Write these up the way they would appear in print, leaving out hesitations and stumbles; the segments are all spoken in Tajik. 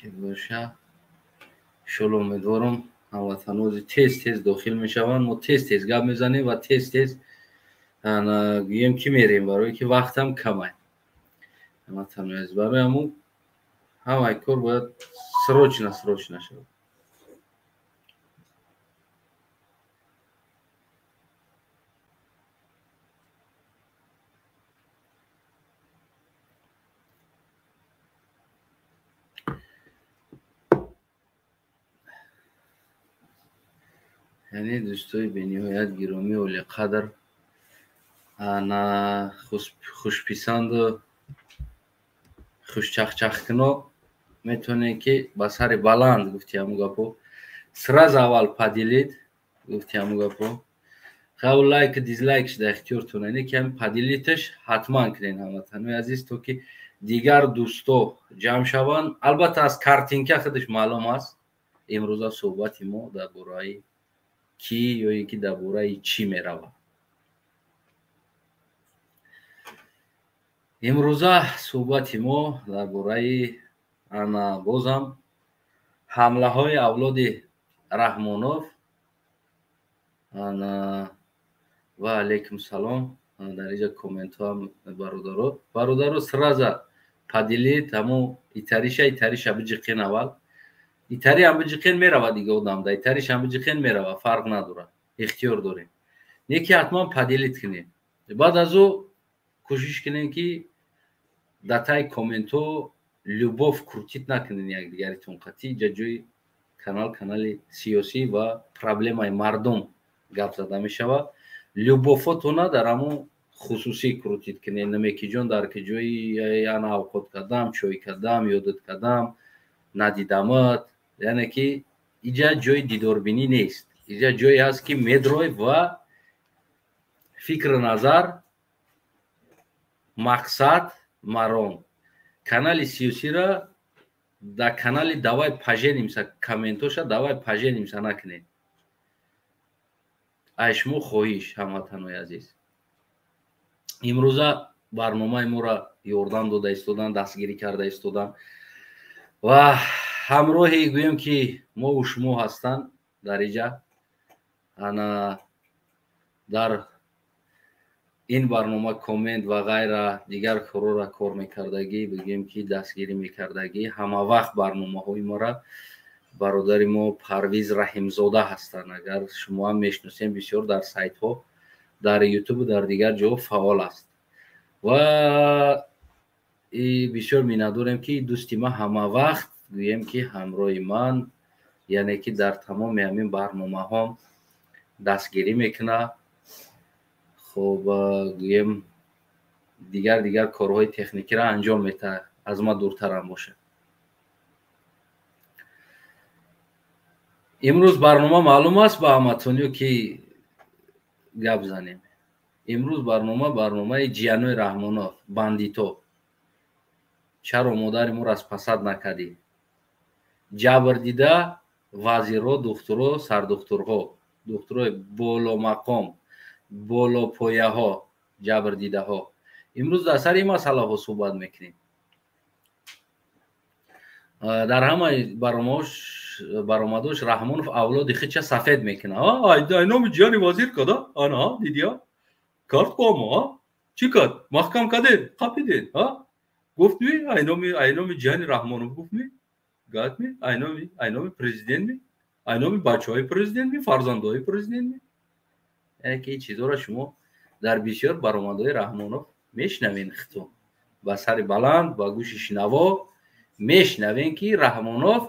Ки боша, иншолло, умедворам, ҳамватанози тез тез дохил мешаванд. Мо тез тез гап мезанем ва тез тез гӯем, ки мерем, барое ки вақтам камай, ҳамватанои азиз. Барои ҳамун ҳамаи кор бояд срочно, срочно шавад. Яъне, дӯстои бениҳоят гиромӣ, олиқадр, ана хушписанду хушчахчахкуно, метавонед, ки ба сари баланд, гуфти ҳамун гапо, сразу аввал поделить, гуфти ҳамун гапо, хав лайк, дизлайк шуда ихтиёртон, не ки ҳами поделить аш ҳатман кунед, ҳамватанои азиз, то ки дигар дӯсто ҷамъ шаванд. Албатта, аз картинка худаш маълум аст, имрӯза суҳбати мо дар бораи кӣ ё ин ки дар бораи чӣ меравад. Имрӯза суҳбати мо дар бораи ана бозам ҳамлаҳои авлоди Раҳмонов. Ана, ва алайкум салом. Дар инҷа комментҳоам, бародаро, бародаро, сразу поделить. Ҳамун итариша, итариша биҷиқен, аввал итариам биҷиқен, мерава, дига одамда итаришам биҷиқен, мерава, фарқ надорад, ихтиёр дорем. Не ки ҳатман поделить кунем. Баъд аз ӯ кӯшиш кунем, ки дар таи комментҳо любовь крутить накунем якдигаритон қатъи. Иҷа ҷои канал, канали сиёсӣ ва проблемаи мардум гап зада мешавад. Любовь отона дар ҳамун хусусӣ крутить кунем. Намекиҷон, дар ки ҷои ана авқот кардам, чой кардам, ёдат кардам, надидамат. Яъне ки иҷа ҷои дидорбинӣ нест, иҷа ҷое ҳаст, ки медрой ва фикру назар, мақсад, маром. Канали сиёсира дар канали «давай поженимся» комментоша «давай поженимся» накунед. Ай шумо хоҳиш, ҳамватанои азиз. Имрӯза барномаи моро ёрдам дода истодан, дастгирӣ карда истодан ва ҳамроҳи, гӯем, ки мову шумо ҳастанд дар иҷа, ана дар ин барнома коммент ва ғайра, дигар корора кор мекардагӣ, бигӯем, ки дастгирӣ мекардагӣ ҳама вақт барномаҳои мора, бародари мо Парвиз Раҳимзода ҳастанд. Агар шумоам мешиносем, бисёр дар сайтҳо, дар Ютубу дар дигар ҷо фаъол аст ва бисёр миннатдорем, ки дӯсти ман ҳама вақт, гӯем, ки ҳамроҳи ман, яъне ки дар тамоми ҳамин барномаҳо дастгирӣ мекунад. Хуб, гӯем, дигар дигар корҳои техникиро анҷом метаҳад, аз ма дуртарам бошад. Имрӯз барнома маълум аст ба ҳаматон ё ки гап занем? Имрӯз барнома, барномаи ҷиянои Раҳмонов, бандито. Чаро модари моро аз пасад накардӣ? Ҷабр дида вазирро, духтуро, сардухтурҳо, духтурои боломақом, болопояҳо, ҷабр дидаҳо. Имрӯз дар сари ин масъалаҳо суҳбат мекунем. Дар ҳамаи баромадош Раҳмонов авлоди хича сафед мекунад. Айноми ҷияни вазир када, ана дидия, кард комо, чӣ кард, маҳкам кардед, қапидед, гуфтми, айноми ҷияни Раҳмонов гуфтми, гатми, айноми президентми, айноми бачаҳои президентми, фарзандҳои президентми. Яъне ки ин чизҳоро шумо дар бисёр баромадҳои Раҳмонов мешунавед, хитон ба сари баланд, ба гӯши шинаво мешунавем, ки Раҳмонов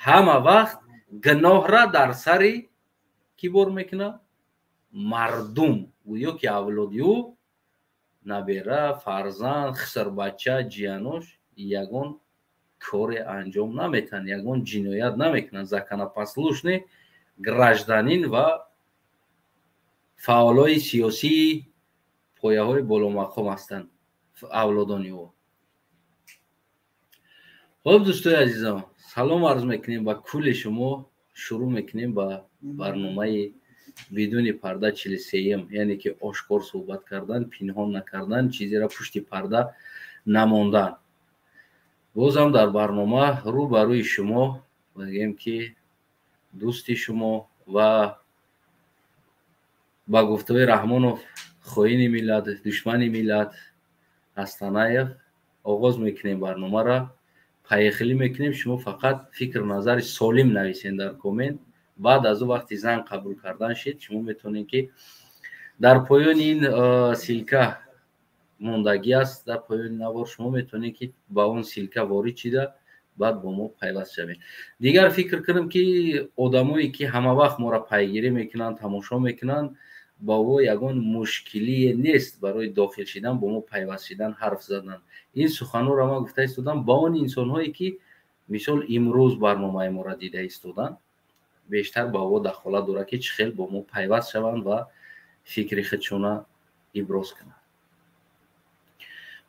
ҳама вақт гуноҳра дар сари кӣ бор мекунад? Мардум. Гӯё ки авлоди ӯ, набера, фарзанд, хисрбача, ҷиянош ягон коре анҷом наметаҳанд, ягон ҷиноят намекунанд, законопослушный гражданин ва фаъолои сиёсии пояҳои боломақом ҳастанд авлодони ӯ. Хуб, дӯстои азизам, салом арз мекунем ба кулли шумо. Шурӯъ мекунем ба барномаи «Бидуни парда» 43-юм, яъне ки ошкор суҳбат кардан, пинҳон накардан, чизеро пушти парда намондан. Бозам дар барнома рӯ ба рӯи шумо мегӯем, ки дӯсти шумо ва ба гуфтаҳои Раҳмонов хоини миллат, душмани миллат Астанаев оғоз мекунем барномаро, пайхелӣ мекунем. Шумо фақат фикру назари солим нависен дар коммент. Баъд аз ӯ вақти занг қабул кардан шид, шумо метавонед, ки дар поёни ин ссылка мондагӣ аст, дар поёни навор шумо метавонед, ки ба он ссылка ворид шида, баъд бо мо пайваст шавед. Дигар фикр кунам, ки одамое ки ҳама вақт моро пайгирӣ мекунанд, тамошо мекунанд, ба ӯ ягон мушкилие нест барои дохил шидан, бо мо пайваст шидан, ҳарф задан. Ин суханҳоро ман гуфта истодам ба он инсонҳое, ки мисол имрӯз барномаи моро дида истоданд, бештар ба ӯ дахолат дорад, ки чӣ хел бо мо пайваст шаванд ва фикри худшона иброз кунанд.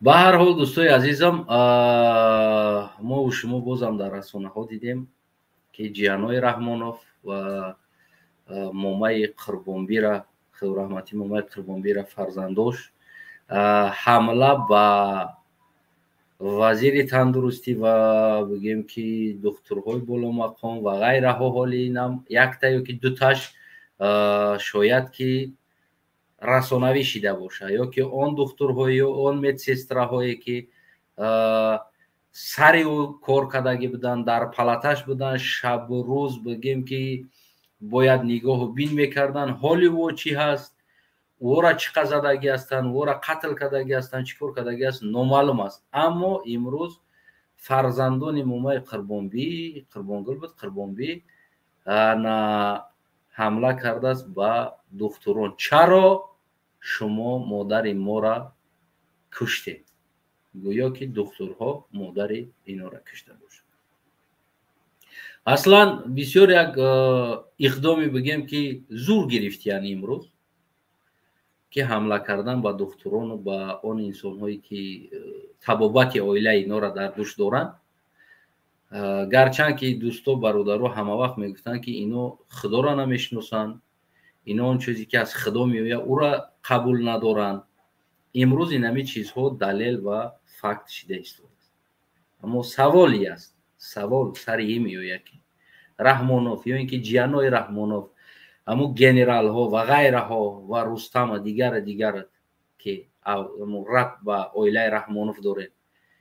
Ба ҳар ҳол, дӯстои азизам, мову шумо бозам дар расонаҳо дидем, ки ҷиянои Раҳмонов ва момаи Қурбонбира, раҳматӣ момаи Қурбонбира, фарзандош ҳамла ба вазири тандурустӣ ва бигӯем, ки духтурҳои боломақом ва ғайраҳо. Ҳоли инам якта ё ки дуташ шояд ки расонавӣ шида бошад, ё ки он духтурҳое ё он медсестраҳое, ки сари ӯ кор кардагӣ буданд, дар палаташ буданд, шабу рӯз бигӯем, ки бояд нигоҳу бин мекарданд, ҳоли ӯ чӣ ҳаст, ӯро чӣ қадр задагӣ ҳастанд, ӯро қатл кардагӣ ҳастанд, чӣ кор кардагӣ аст, номаълум аст. Аммо имрӯз фарзандони момаи Қурбонбӣ, Қурбонгул буд, Қурбонбӣ на ҳамла кардааст ба духтурон. Чаро шумо модари моро куштед? Гӯё ки духтурҳо модари инора кушта бошад. Аслан бисёр як иқдоме бигем, ки зур гирифтиян имрӯз, ки ҳамла кардан ба духтурону ба он инсонҳое, ки табобати оилаи инора дар дӯш доранд. Гарчанд ки дӯсто, бародаро ҳамавақт мегуфтанд, ки ино худоро намешиносанд, ино он чизе ки аз худо меояд, ӯро қабул надоранд. Имрӯз инами чизҳо далел ва факт шида истодааст. Аммо саволе аст, савол сари ин меояд, ки Раҳмонов ё ин ки ҷиянои Раҳмонов, ҳамун генералҳо ва ғайраҳо ва Рустама, дигара дигара, ки рабт ба оилаи Раҳмонов доред,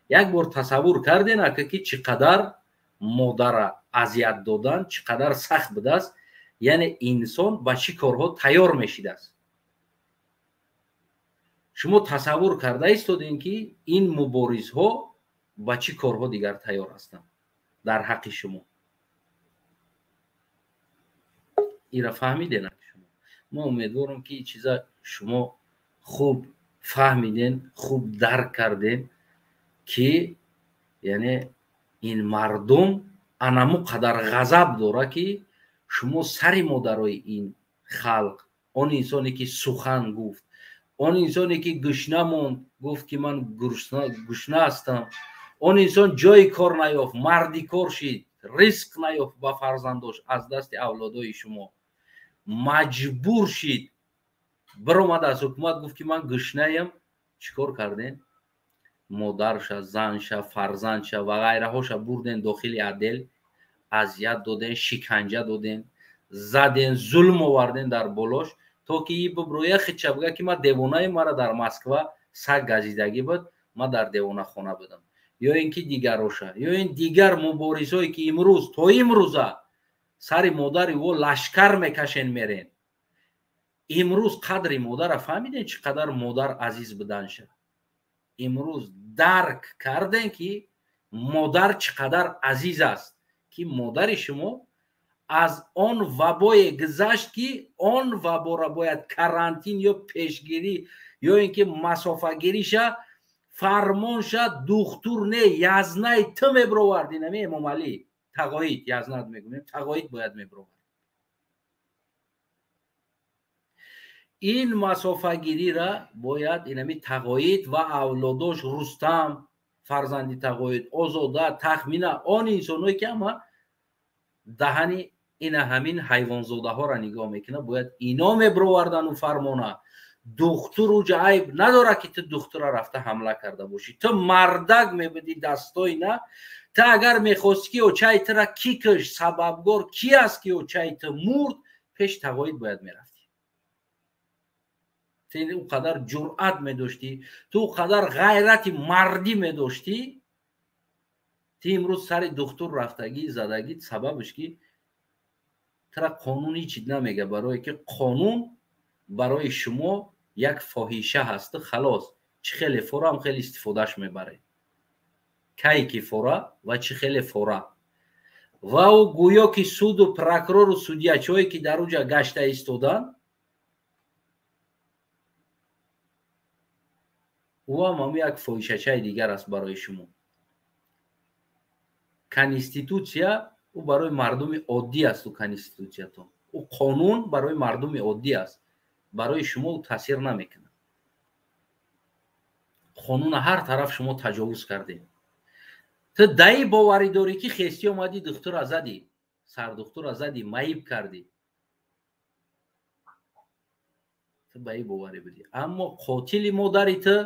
як бор тасаввур карден, ака, ки чӣ қадар модара азият додан, чӣ қадар сахт будааст, яъне инсон ба чӣ корҳо тайёр мешидааст. Шумо тасаввур карда истодем, ки ин муборизҳо ба чӣ корҳо дигар тайёр ҳастанд дар ҳаққи шумо. Ира фаҳмиден шумо? Мо умедворам, ки ин чиза шумо хуб фаҳмиден, хуб дарк кардем, ки яъне ин мардум анаму қадар ғазаб дора, ки шумо сари модарои ин халқ, он инсоне ки сухан гуфт, он инсоне ки гушна монд, гуфт, ки ман гушна ҳастам, он инсон ҷои кор наёфт, марди кор шид, ризқ наёфт ба фарзандош аз дасти авлодои шумо, маҷбур шид, биромад аз ҳукумат, гуфт, ки ман гушнаям. Чӣ кор кардем? Модарша, занша, фарзандша ва ғайраҳоша бурден дохили отдел, азият доден, шиканҷа доден, заден, зулм оварден дар болош, то ки и биброя хича бига, ки ман девонаи, мара дар Москва саг газидагӣ буд, ман дар девонахона будам, ё ин ки дигароша, ё ин дигар муборизҳое, ки имрӯз то имрӯза сари модари ӯ лашкар мекашен, мерен. Имрӯз қадри модара фаҳмиден, чӣ қадар модар азиз буданша. Имрӯз дарк кардем, ки модар чӣ қадар азиз аст, ки модари шумо аз он вабое гузашт, ки он вабора бояд карантин ё пешгирӣ ё ин ки масофагириша фармонша духтур не, язнаи ту мебировард. Инами Эмомалӣ тағоид, язнат мегӯем, тағоид бояд мебировард. Ин масофагириро бояд инами тағоид ва авлодош, Рустам фарзанди тағоид, Озода, Тахмина, он инсонҳое ки ҳама даҳани ина ҳамин ҳайвонзодаҳоро нигоҳ мекунад, бояд ино мебировардану фармона. Духтур уҷа айб надорад, ки ту духтура рафта ҳамла карда бошӣ. Ту мардак мебудӣ, дастои на. Ту агар мехости, ки очаи тура кӣ киш, сабабгор ки аст, ки очаи ту мурд, пеш тағоид бояд мерафтӣ. Ту ӯ қадар ҷуръат медоштӣ, ту ӯ қадар ғайрати мардӣ медоштӣ. Ту имрӯз сари духтур рафтагӣ, задагӣ, сабабаш ки тура қонун ҳеч чиз намега, барое ки қонун барои шумо як фоҳиша ҳасту халос. Чӣ хеле форам, хеле истифодааш мебаред, кай ки фора ва чӣ хеле фора. Ва ӯ гӯё ки суду прокурору судьячиҳое, ки дар уҷа гашта истоданд, ӯ ҳам як фоҳишачаи дигар аст барои шумо. Конститутсия ӯ барои мардуми оддӣ аст. Ӯ конститутсиятон, ӯ қонун барои мардуми оддӣ аст, барои шумо ӯ таъсир намекунад. Қонуна ҳар тараф шумо таҷовуз кардем. Ту даи боварӣ дорӣ, ки хестӣ, омадӣ, духтура задӣ, сардухтура задӣ, маиб кардӣ. Ту ба ин боварӣ будӣ, аммо қотили модари ту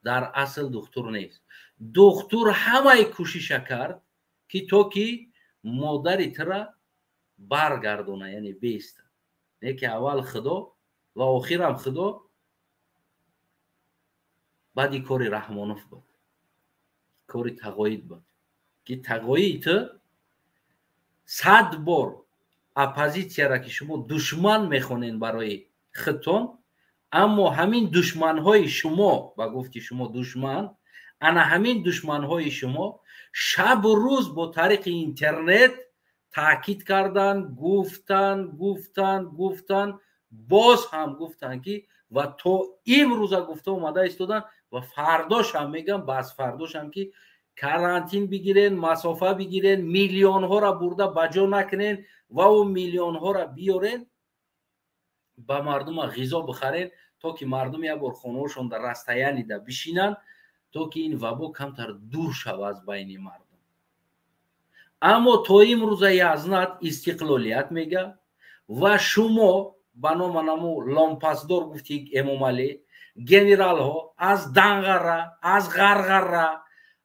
дар асл духтур нест. Духтур ҳамаи кӯшиша кард, ки то ки модари тура баргардона, яъне беиста. Не ки аввал Худо ва охирам Худо, баъди кори Раҳмонов буд, кори тағоид буд, ки тағоии ту 100 бор оппозитсияра, ки шумо душман мехонед барои худтон, аммо ҳамин душманҳои шумо, ба гуфти шумо душман, ана ҳамин душманҳои шумо шабу рӯз бо тариқи интернет таъкид карданд, гуфтанд, гуфтанд, гуфтанд, боз ҳам гуфтанд, ки ва то имрӯза гуфта омада истоданд ва фардошам мегӯям, баъз фардошам, ки карантин бигирен, масофа бигирен, миллионҳоро бурда ба ҷо накунен ва ӯ миллионҳоро биёрен, ба мардума ғизо бихарен, то ки мардум як бор хонаҳошон дар расстояние да бишинанд, то ки ин вабо камтар дур шава аз байни мардум. Аммо то имрӯза язнат истиқлолият мега ва шумо ба нома наму ломпасдор гуфти Эмомалӣ, генералҳо аз Данғара, аз Ғарғара,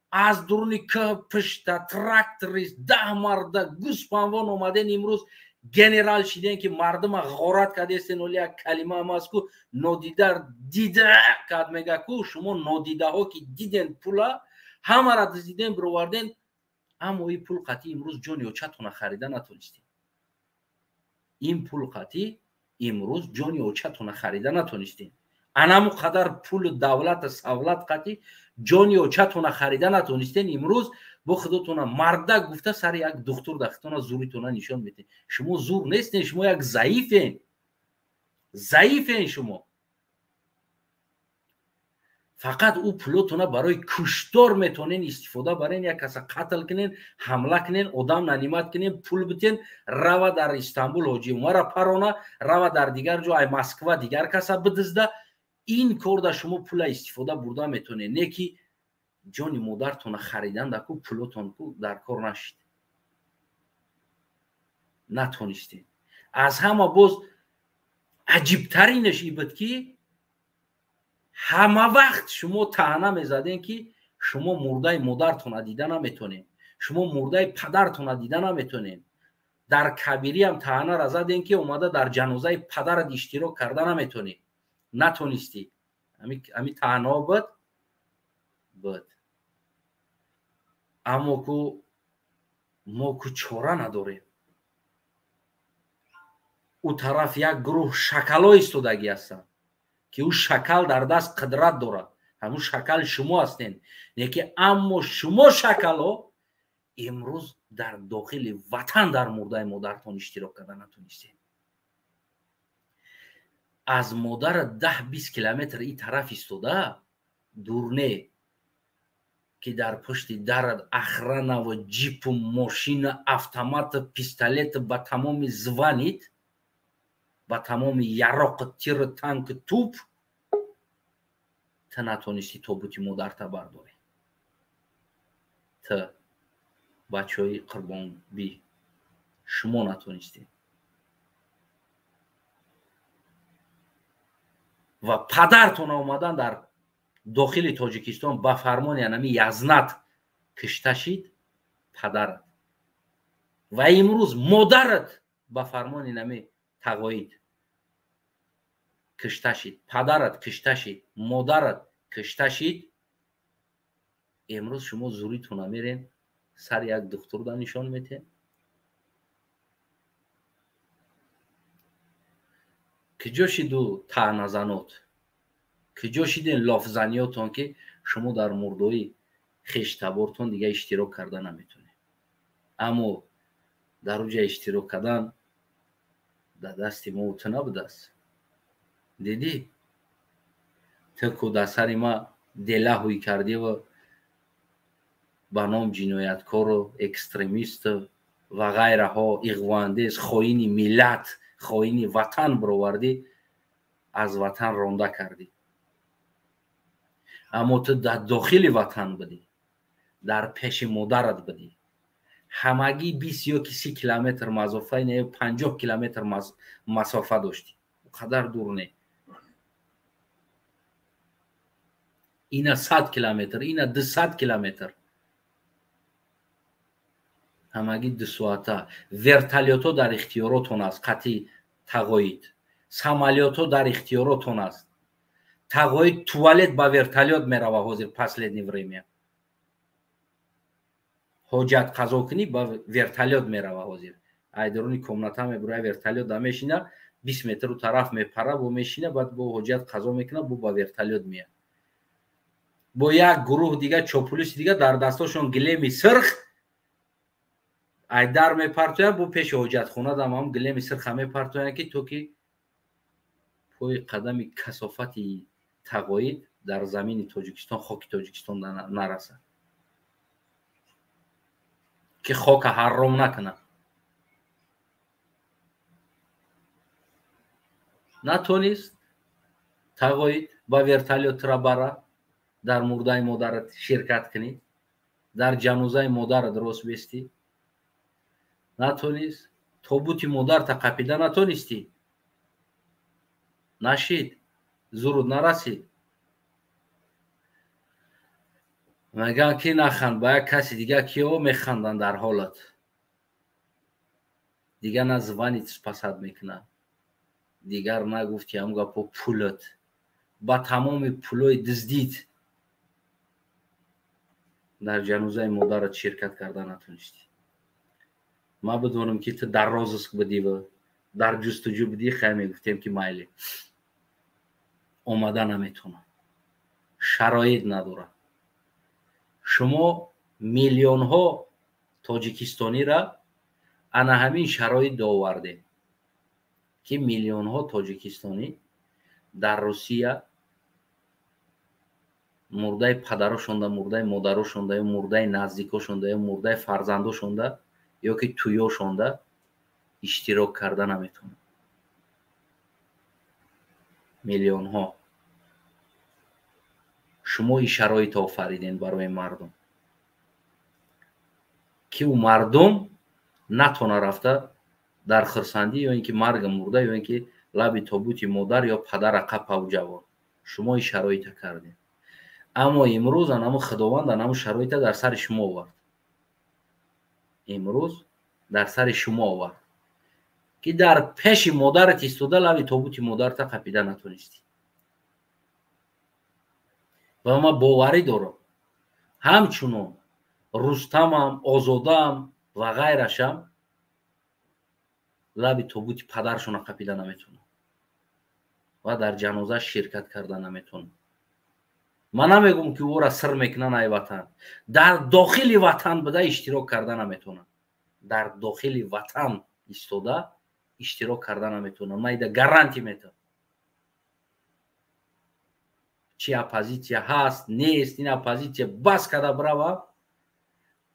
аз дуруни кӯҳ пушта тракторист 10 марда гӯспанвон омаден, имрӯз генерал шиден, ки мардума ғорат кардестен. Оли як калима ам аст ку, нодида дида кад мега ку. Шумо нодидаҳо, ки диден, пула ҳамара дуздиден, бироварден, аммо ин пул қатъи имрӯз ҷони очатона харида натонистем. Ин пул қатъи имрӯз ҷони очатона харида натонистем. Анаму қадар пулу давлата савлат қатъи ҷони очатона харида натонистен. Имрӯз бо худотона мардак гуфта, сари як духтур дахтона зуритона нишон метен. Шумо зур нестен, шумо як заифен, заифен. Шумо фақат ӯ пулотона барои куштор метонен истифода барен, як каса қатл кунен, ҳамла кунен, одам нанимать кунен, пул битен, рава дар Истанбул Ҳоҷи Умара парона, рава дар дигар ҷо, ай Москва дигар каса бидизда. Ин кор да шумо пула истифода бурда метонед, не ки ҷони модартона харидан даку пулотон ку дар кор нашид, натонистед. Аз ҳама боз аҷибтаринаш ин буд, ки ҳама вақт шумо таъна мезадем, ки шумо мурдаи модартона дида наметонед, шумо мурдаи падартона дида наметонед. Дар кабириам таънара задем, ки омада дар ҷанозаи падарат иштирок карда наметонӣ, натонистӣ. Ҳами таънаҳо буд. Аммо ку мо ку чора надорем. Ӯ тараф як гурӯҳ шакало истодагӣ ҳастанд, ки ӯ шакал дар даст қудрат дорад. Ҳамун шакал шумо ҳастен, не ки, аммо шумо шакало имрӯз дар дохили ватан дар мурдаи модартон иштирок карда натонистед. Аз модара 10-20 километр и тараф истода дур не, ки дар пушти дарат охранаву ҷипу мошина, автомату пистолету, ба тамоми званит, ба тамоми яроқу тиру танку туп, ту натонистӣ тобути модарта бардорӣ. Ту, бачаҳои Қурбонбӣ, шумо натонистед. Ва падартон омадан дар дохили Тоҷикистон ба фармони анами язнат кишта шид падарат. Ва имрӯз модарат ба фармони нами тағоид кишта шид, падарат кишта шид, модарат кишта шид. Имрӯз шумо зуритона мерен сари як духтурда нишон метен. Киҷо шиду таъназанот, киҷо шиден лофзаниётон, ки шумо дар мурдои хештабортон дига иштирок карда наметонед. Аммо дар уҷа иштирок кардан дар дасти мо ту набудааст. Дидӣ, ту ку дар сари ма дела ҳуй кардиву ба ном ҷинояткору экстремисту ва ғайраҳо, иғвоандез, хоини миллат, хоини ватан бировардӣ, аз ватан ронда кардӣ. Аммо ту дар дохили ватан будӣ, дар пеши модарат будӣ. Ҳамагӣ 20 ё ки 30 километр масофа, не 50 километр масофа доштӣ, қадар дур не. Ина 100 километр, ина 200 километр, ҳамагӣ 2 соата. Вертолётҳо дар ихтиёротон аст, қатъи тағоид. Самолётҳо дар ихтиёротон аст. Тағоид туалет ба вертолёт мерава ҳозир последнее время. Ҳоҷат қазо кунӣ ба вертолёт мерава ҳозир. Айдаруни комната мебура, вертолёт да мешина, 20 метру тараф мепара, бо мешина, баъд бо ҳоҷат қазо мекуна, бо ба вертолёт меяд. Бо як гурӯҳ дига чопулиси дига дар дастошон гилеми сирх айдар мепартоянд, бо пеши ҳоҷатхона дам ҳам гилеми сирха мепартоянд, ки то ки пои қадами касофати тағоид дар замини Тоҷикистон, хоки Тоҷикистон нарасад, ки хока ҳарром накунад. Натонист тағоид ба вертолётра бара, дар мурдаи модарат ширкат кунӣ, дар ҷанозаи модарат рост бестӣ. Натонист тобути модарта қапида натонистӣ, нашид, зуруд нарасид. Мегӯянд ки наханд ба як каси дига, киё механданд дар ҳолат. Дигар на звонит спасад мекунад, дигар нагуфти ҳам гапо пулат ба тамоми пулои дуздид дар ҷанозаи модарат ширкат карда натонистӣ. Ман бидонам ки ту дар розыск будиву дар ҷустуҷӯ будӣ, хай мегуфтем ки майли, омада наметонам, шароит надорам. Шумо миллионҳо тоҷикистонира ана ҳамин шароит довардем, ки миллионҳо тоҷикистонӣ дар Русия мурдаи падарошонда, мурдаи модарошонда ё мурдаи наздикошонда ё мурдаи фарзандошонда ё ки туёшонда иштирок карда наметавонанд. Миллионҳо. Шумо ин шароит офаридем барои мардум, ки ӯ мардум натона рафта дар хурсандӣ ё ин ки марги мурда ё ин ки лаби тобути модар ё падара қапаву ҷавон. Шумо ин шароита кардем. Аммо имрӯз анаму Худованд анаму шароита дар сари шумо овард. Имрӯз дар сари шумо овард, ки дар пеши модарат истода лаби тобути модарта қапида натонистӣ. Ва ман боварӣ дорам, ҳамчунон Рустамам, Озодаам ва ғайрашам лаби тобути падаршона қапида наметонам ва дар ҷаноза ширкат карда наметонам. Ман намегӯм ки ӯра сир мекунанд ай ватан, дар дохили ватан буда иштирок карда наметонам, дар дохили ватан истода иштирок карда наметонам. Ман ида гарантия метавам. Чи оппозитсия ҳаст нест, ин оппозитсия бас карда брава,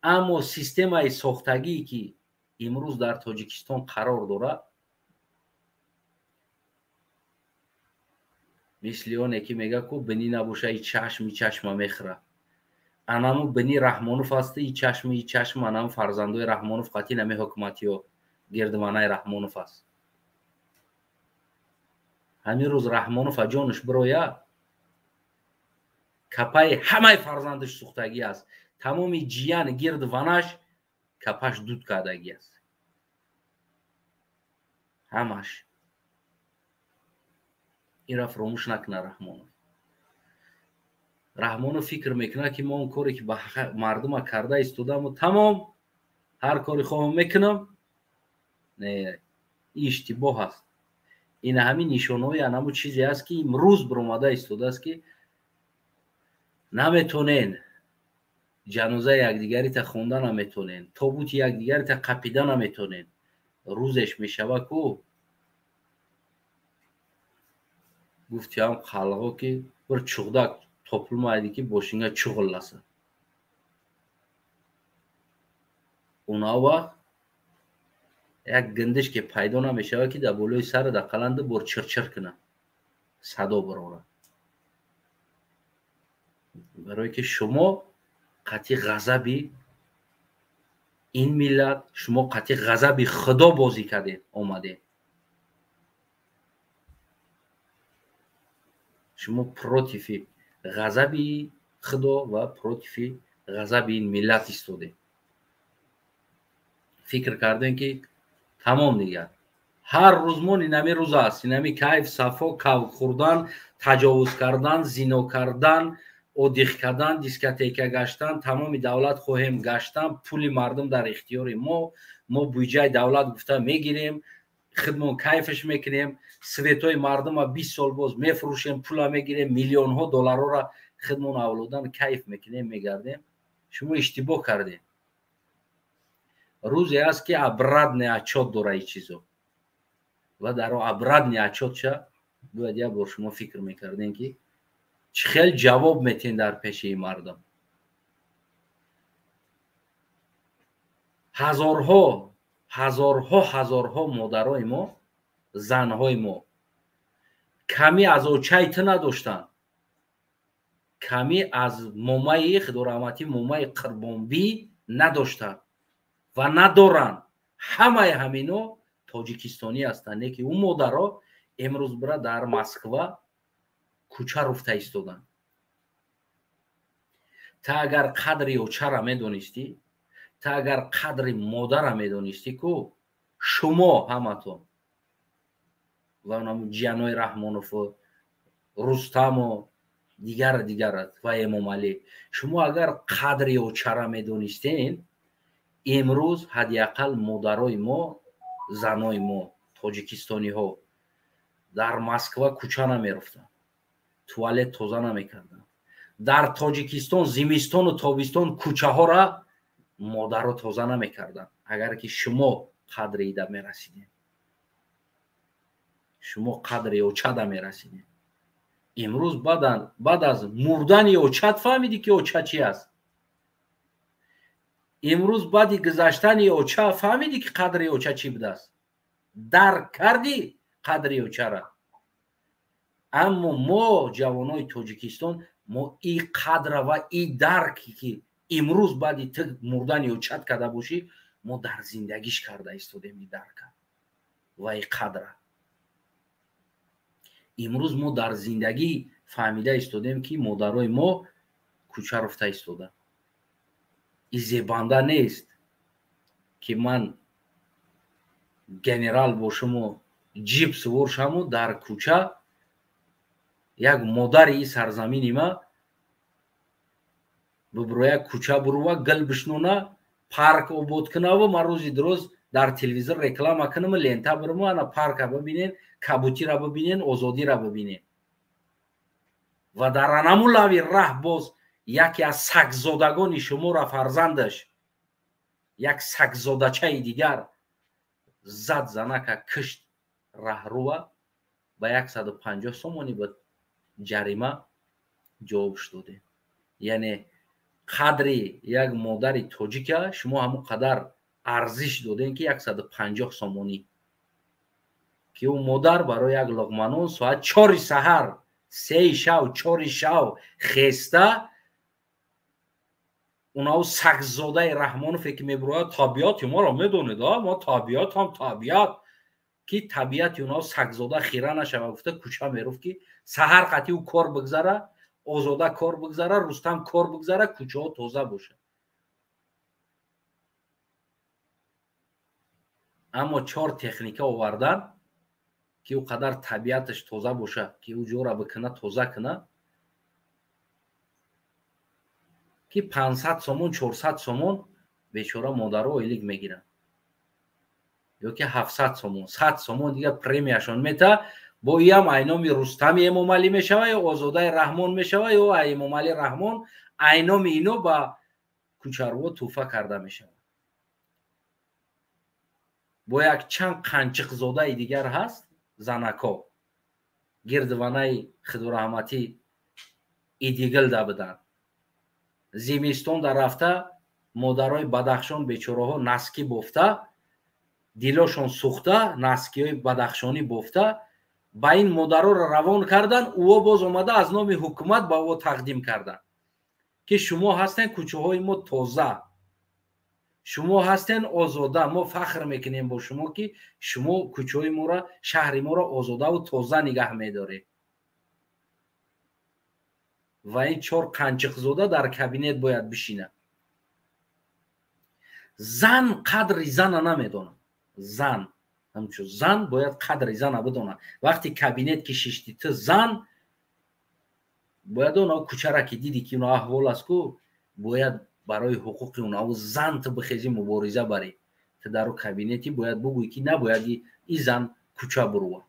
аммо системаи сохтагие ки имрӯз дар Тоҷикистон қарор дорад, мисли оне ки мега ку бини набоша и чашм и чашма мехӯра. Анаму бини Раҳмонов аст, и чашми и чашм анаму фарзандои Раҳмонов қатъи нами ҳукуматиё гирдманаи Раҳмонов аст. Ҳамин рӯз Раҳмонов ҷонаш бироя, капаи ҳамаи фарзандаш сӯхтагӣ аст, тамоми ҷиян гирд ванаш капаш дуд кардагӣ аст, ҳамаш. Инра фуромӯш накунад Раҳмонов. Раҳмонов фикр мекунад, ки мо он коре ки ба мардума карда истодаму тамом, ҳар кори хоҳам мекунам. Не, ин иштибоҳ аст. Ин ҳамин нишонаҳои анамо чизе аст, ки имрӯз биромада истодааст, ки наметонен ҷанозаи якдигарита хонда наметонен, тобути якдигарита қапида наметонен. Рӯзеш мешава ку гуфтиам қалғо, ки bir чуғдак topilmaydi ки бошинга чуғилласа. Уна вақт як гиндиш ки пайдо намешава, ки дар болои сари дар қаланди бор чирчир кунад, садо бирорад. Барое ки шумо қатъи ғазаби ин миллат, шумо қатъи ғазаби Худо бозӣ кардед, омадед. Шумо против и ғазаби Худо ва против и ғазаби ин миллат истодед. Фикр кардем, ки тамом, дигар ҳар рӯзмон инами рӯз аст, инами кайф, сафо, кавк хӯрдан, таҷовуз кардан, зино кардан, отдых кардан, дискотека гаштан, тамоми давлат хоҳем гаштан, пули мардум дар ихтиёри мо, мо буҷаи давлат гуфта мегирем, худмон кайфаш мекунем, светои мардума 20 сол боз мефурӯшем, пула мегирем, миллионҳо долларҳоро худмон авлодан кайф мекунем, мегардем. Шумо иштибоҳ кардем. Рӯзе аст, ки обратный отсчёт дора и чизо, ва дар обратный отсчёт ша бояд як бор шумо фикр мекардем, ки чӣ хел ҷавоб метиҳен дар пеши мардум. Ҳазорҳо, ҳазорҳо, ҳазорҳо модарои мо, занҳои мо камӣ аз очаи ту надоштанд, камӣ аз момаи худораҳматӣ, момаи Қурбонбӣ надоштанд ва надоранд. Ҳамаи ҳамино тоҷикистонӣ ҳастанд, не ки ӯ модаро имрӯз бира дар Москва кӯча руфта истоданд. Та агар қадри очара медонистӣ, та агар қадри модара медонистӣ ку, шумо ҳаматон ва ҷиянои Раҳмонову Рустаму дигар дигар ва Эмомалӣ, шумо агар қадри очара медонистен, имрӯз ҳадди ақал модарои мо, занои мо, тоҷикистониҳо дар Москва кӯча намеруфтанд, туалет тоза намекарданд. Дар Тоҷикистон зимистону тобистон кӯчаҳоро модаро тоза намекарданд, агар ки шумо қадри ида мерасидем, шумо қадри очада мерасидем. Имрӯз баъд аз мурдани очат фаҳмидӣ, ки оча чи аст. Имрӯз баъди гузаштани оча фаҳмидӣ, ки қадри оча чӣ будааст, дарк кардӣ қадри очара. Аммо мо, ҷавонои Тоҷикистон, мо и қадра ва и дарке, ки имрӯз баъди ту мурдани очат карда бошӣ, мо дар зиндагиш карда истодем. И дарка ва и қадра имрӯз мо дар зиндагӣ фаҳмида истодем, ки модарои мо кӯча руфта истода. И зебанда нест, ки ман генерал бошуму ҷип сувор шаму дар кӯча як модари и сарзамини ма бибироя, кӯча бурува, гил бишнона, парк обод кунаву ман рӯзи дуроз дар телевизор реклама кунаму лента бирму: ана парка бибинен, кабутира бибинен, озодира бибинен. Ва дар анаму лави раҳ боз яке аз сагзодагони шуморо фарзандаш, як сагзодачаи дигар зад, занака кишт раҳрува, ба 150 сомонӣ ба ҷарима ҷавобш додем. Яъне қадри як модари тоҷика шумо ҳамон қадар арзиш додем, ки 150 сомонӣ, ки ӯ модар барои як луқманон соат 4-и саҳар, 3-и шав, 4-и шав хеста. Унав сагзодаи Раҳмонове, ки мебурояд: табиати моро медонед, мо табиат ҳам табиат. ки табиати онҳо сагзода хира нашава гуфта кӯча меруфт, ки саҳар қатъи ӯ кор бигзара, Озода кор бигзара, Рустам кор бигзара, кӯчаҳо тоза бошад. Аммо чор техника овардан, ки ӯ қадар табиаташ тоза бошад, ки ӯ ҷора бикуна, тоза куна, ки 500 сомон, 400 сомон бечора модаро ойлик мегиранд, ё ки 700 сомон, 100 сомон дига премияшон мета. Бо иам айноми Рустами Эмомалӣ мешава ё Озодаи Раҳмон мешава, ё Эмомалӣ Раҳмон айноми ино ба кӯчаруво тӯҳфа карда мешавад. Бо як чанд қанчиқзодаи дигар ҳаст, занако гирдванаи худораҳматӣ Идигилда буданд. Зимистон дар рафта модарои Бадахшон бечораҳо наски бофта, дилошон сӯхта, наскиҳои бадахшонӣ бофта, ба ин модароро равон кардан. Ӯо боз омада аз номи ҳукумат ба ӯ тақдим карданд, ки шумо ҳастен кӯчаҳои мо тоза, шумо ҳастен озода, мо фахр мекунем бо шумо, ки шумо кӯчаҳои моро, шаҳри моро озодаву тоза нигаҳ медоред. Ва ин чор қанчиқзода дар кабинет бояд бишинад. Зан қадри зана намедонад. Зан ҳамчун зан бояд қадри зана бидонад. Вақти кабинет ки шишти ту зан бояд оно кӯчара ки диди ки оно аҳвол аст ку, бояд барои ҳуқуқи онаву зан ту бихези, мубориза барӣ. Ту дар кабинети бояд бугӯӣ, ки набояд и зан кӯча бурува.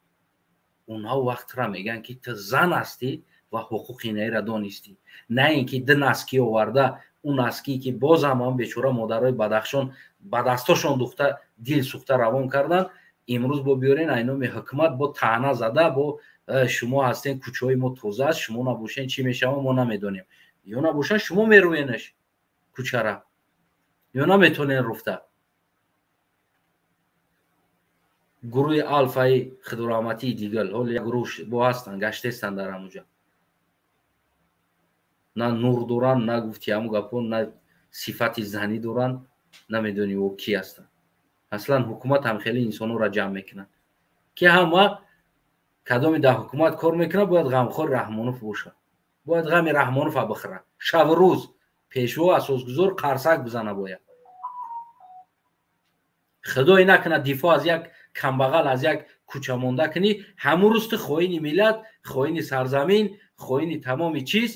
Онҳо вақтра мегӯянд, ки ту зан ҳастӣ ва ҳуқуқи инаиро донистӣ, на ин ки ду наскӣ оварда, ӯ наские ки боз ҳам ҳам бечора модарои Бадахшон ба дастошон духта дил сӯхта равон карданд. Имрӯз бо биёрен айноми ҳукумат бо таъна зада, бо шумо ҳастен кӯчаҳои мо тоза аст, шумо набошен чӣ мешава мо намедонем, ё набошан шумо мерӯенаш кӯчара, ё наметонен руфта. Гурӯҳи алфаи худораҳматии Дигал ҳол як гурӯҳ бо ҳастанд, гаштестанд дар ҳамуҷа, на нур доранд, на гуфти ҳаму гапо, на сифати занӣ доранд, намедонӣ ӯ ки ҳастанд. Аслан ҳукумат ҳам хеле инсонҳоро ҷамъ мекунад, ки ҳама кадоме дар ҳукумат кор мекунад бояд ғамхори Раҳмонов бошад, бояд ғами Раҳмонова бихӯрад, шабу рӯз пешво асосгузор қарсак бизана бояд. Худое накунад дифоъ аз як камбағал, аз як кӯчамонда кунӣ, ҳамун рӯз ту хоини миллат, хоини сарзамин, хоини тамоми чиз,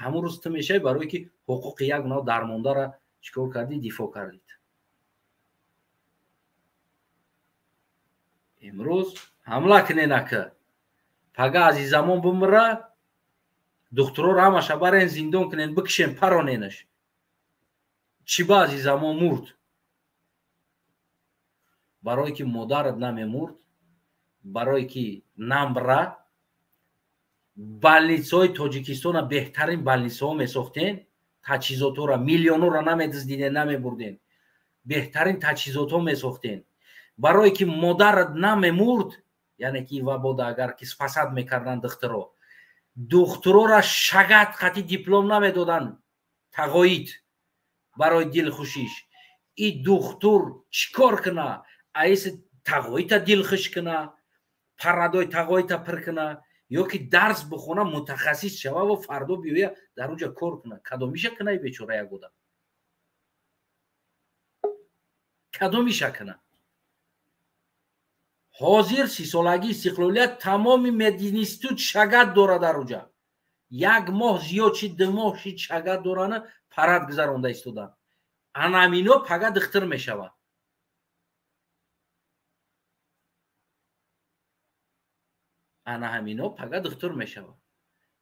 ҳамун рӯз ту мешавӣ, барое ки ҳуқуқи як нав дармондара чикор кардӣ, дифоъ кардид. Имрӯз ҳамла кунен ака, пага азизамон бимира, духтуроро ҳамаша барен зиндон кунен, бикишен, пароненаш. Чӣ ба азизамон мурд? Барое ки модарат намемурд, барое ки намбра, балницаҳои Тоҷикистона беҳтарин балницаҳо месохтен, таҷҳизотҳоро миллионҳоро намедиздиден, намебурден, беҳтарин таҷҳизотҳо месохтен. Барое ки модарат намемурд, яъне ки вабода агар ки спасад мекарданд духтуро, духтурора шагат қати диплом намедоданд, тағоид барои дилхушиш. И духтур чӣ кор куна? Аиси тағоита дилхуш куна, парадои тағоита пир куна, ё ки дарс бихона, мутахассис шава ва фардо биёя дар онҷа кор куна. Кадомиша куна и бечора як одам? Кадомиша куна? Ҳозир 30-солагии истиқлолият тамоми мединститут шагат дора дар уҷа. Як моҳ зиёд шид, 2 моҳ шид, шагат дорана парад гузаронда истоданд. Анамино пага духтур мешавад. Ана ҳамино пага духтур мешавад.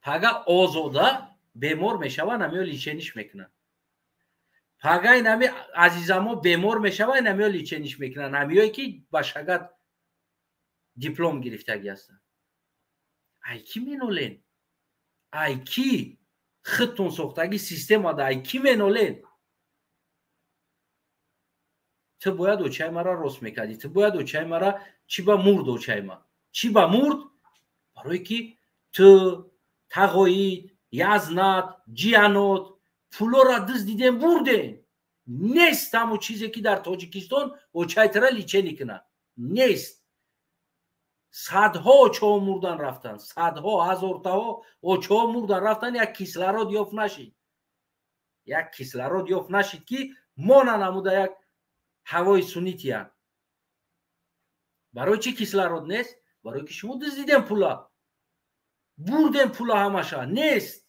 Пага Озода бемор мешава, намиё личениш мекунад. Пага инами азизамо бемор мешава, инамиё личениш мекунад. Намиёе ки ба шагат диплом гирифтагӣ ҳастанд. Ай кӣ менолен? Ай кӣ худтон сохтагӣ системада, ай кӣ менолен? Ту бояд очаи мара рост мекардӣ, ту бояд очаи мара чӣ ба мурд, очаи ма чӣ ба мурд? Барое ки ту тағоид, язнат, ҷиянот пулора дуздидем, бурдем. Нест ҳамон чизе ки дар Тоҷикистон очаи тура личени кунад. Нест. Садҳо очаҳо мурдан рафтанд, садҳо, ҳазортаҳо очаҳо мурдан рафтанд, як кислород ёфт нашид. Як кислород ёфт нашид, ки мона намуда як ҳавои сунъӣ тиянд. Барои чӣ кислород нест? Барои ки шумо дуздидем пула, бурдем пула, ҳамаша нест.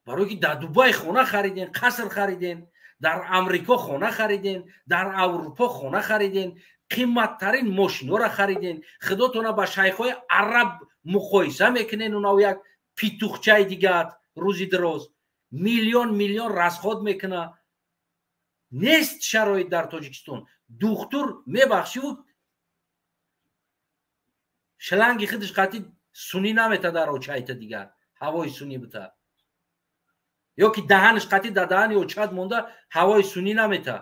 Барои ки дар Дубай хона харидем, қаср харидем, дар Амрико хона харидем, дар Аврупо хона харидем, қиматтарин мошинҳоро харидем, худотона ба шайхҳои араб муқоиса мекунен, унав як питухчаи дигар рӯзи дароз миллион миллион расход мекуна. Нест шароит дар Тоҷикистон. Духтур мебахшиву шланги худаш қатъи сунӣ намета дар очайта дигар ҳавои сунӣ бита, ё ки даҳанаш қатъи дар даҳани очат монда ҳавои сунӣ намета.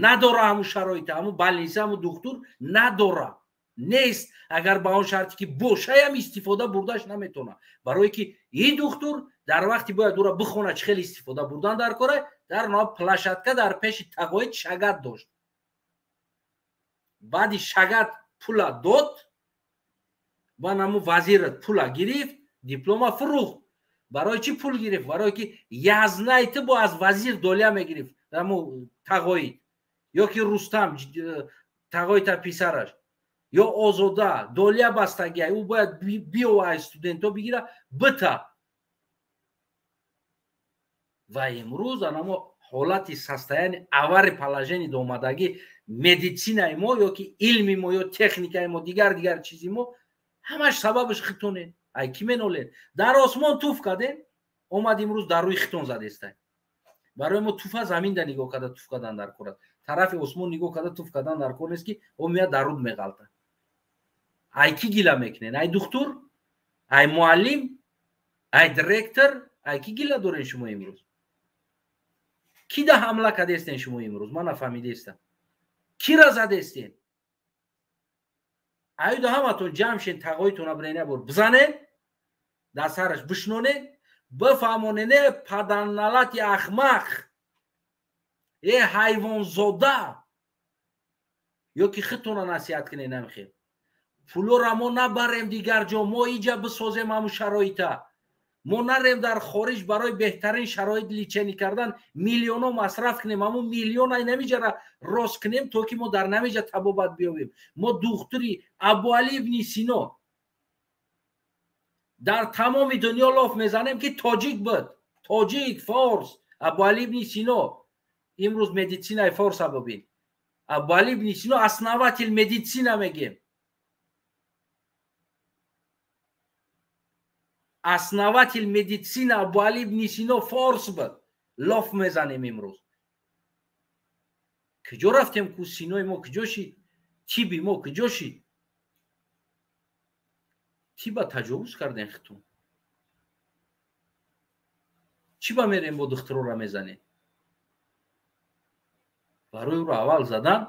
Надора ҳамун шароита, ҳамун больница, ҳамун духтур надора, нест. Агар ба он шарте ки бошаям истифода бурдаш наметона, барое ки ин духтур дар вақти бояд ӯра бихона чӣ хел истифода бурдан дар кора, дар на площадка дар пеши тағоид шагат дошт. Баъди шагат пула дод, ба наму вазират пула гирифт, диплома фурӯхт. Барои чӣ пул гирифт? Барое ки язнай ту бо аз вазир доля мегирифт, ҳаму тағоид, ё ки Рустам тағоита писараш, ё Озода доля бастагиай, ӯ бояд биёва аз студентҳо бигира бита. Ва имрӯз анамо ҳолати состояние авари положение домадагӣ медицинаи мо, ё ки илми мо, ё техникаи мо, дигар дигар чизи мо, ҳамаш сабабаш хитонед. Ай ки менолед? Дар осмон туф кардем, омад имрӯз дар рӯи хитон задестай. Барои мо туфа заминда нигоҳ карда туф кардан дар кор аст, тарафи осмон нигоҳ карда туф кардан дар кор нест, ки о меяд дар руд меғалта. Ай ки гила мекунен? Ай духтур, ай муаллим, ай директор, ай ки гила дорен шумо имрӯз? Ки да ҳамла кардестен шумо имрӯз? Ман нафаҳмидаестам. Кира задестен? Аюда ҳаматон ҷамъ шен, тағоитона бирен, бор бизанен, дар сараш бишнонен, бифаҳмонен: э падарналати ахмақ, э ҳайвонзода, ё ки худтона насиҳат кунен. Намихел пулора мо набарем дигар ҷо, мо иҷа бисозем ҳамун шароита. Мо нарем дар хориҷ барои беҳтарин шароит лечение кардан миллионҳо масраф кунем, ҳамун миллион ай намиҷара рост кунем, то ки мо дар намиҷа табобат биёбем. Мо духтури Абуали ибни Сино дар тамоми дунё лоф мезанем, ки тоҷик буд, тоҷик, форс, Абуали ибни Сино. Имрӯз медицинаи форса бибин, Абуали ибни Сино основатель медицина мегем, основатель медицина Абуали ибни Сино форс буд, лоф мезанем имрӯз. Куҷо рафтем ку? Синои мо куҷо шид? Тиби мо куҷо шид? Тиба таҷовуз кардем хитон. Чӣ ба мерем бо духтурора мезанем? Барои ӯро аввал задан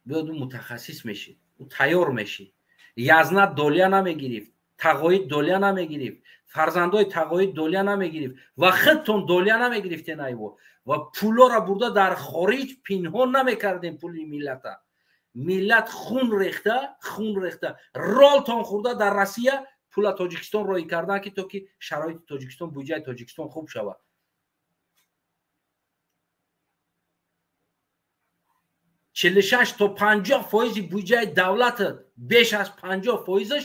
биёд, ӯ мутахассис мешид, ӯ тайёр мешид. Язна доля намегирифт, тағоид доля намегирифт, фарзандои тағоид доля намегирифт ва худтон доля намегирифтен айво, ва пулора бурда дар хориҷ пинҳон намекардем пули миллата. Миллат хун рехта, хун рехта, ролтон хӯрда дар Россия пула Тоҷикистон роҳӣ кардан, ки то ки шароити Тоҷикистон, буҷаи Тоҷикистон хуб шавад. 46 то 50% буҷаи давлат, беш аз 50%-аш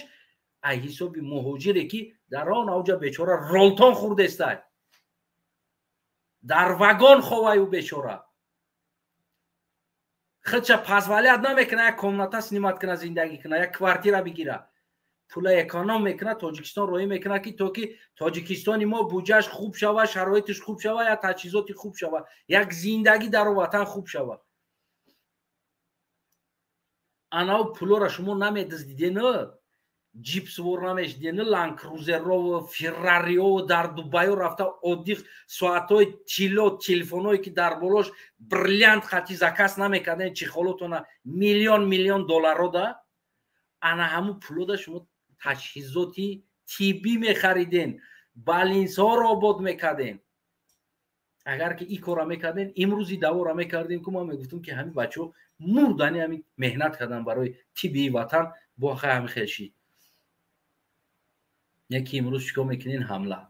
ай ҳисоби муҳоҷире, ки дар он авҷа бечора ролтон хӯрдестай, дар вагон ховай ӯ бечора, худша позволять намекуна як комната снимать куна, зиндагӣ куна, як квартира бигира. Пула эконом мекуна, Тоҷикистон роҳӣ мекуна, ки то ки Тоҷикистони мо буҷааш хуб шава, шароитиш хуб шава, як таҷҳизоти хуб шава, як зиндагӣ дар ватан хуб шава. Анав пулора шумо намедиздиден, ҷип сувор намешиден, ланкрузерро, феррарио дар Дубайо рафта оддих соатҳои тилло, телефонҳое ки дар болош бриллиант хати заказ намекарден, чехолотона миллион миллион долларо да, ана ҳамун пулода шумо таҷҳизоти тиббӣ мехариден, больницаҳоро обод мекарден. Агар ки ин корра мекардем, имрӯзи давора мекардем, ку ман мегуфтам, ки ҳамин бачаҳо мурдани, ҳамин меҳнат кардан барои тибби ватан, бо хай ҳамин хел шид. Яки имрӯз чикор мекунен? Ҳамла.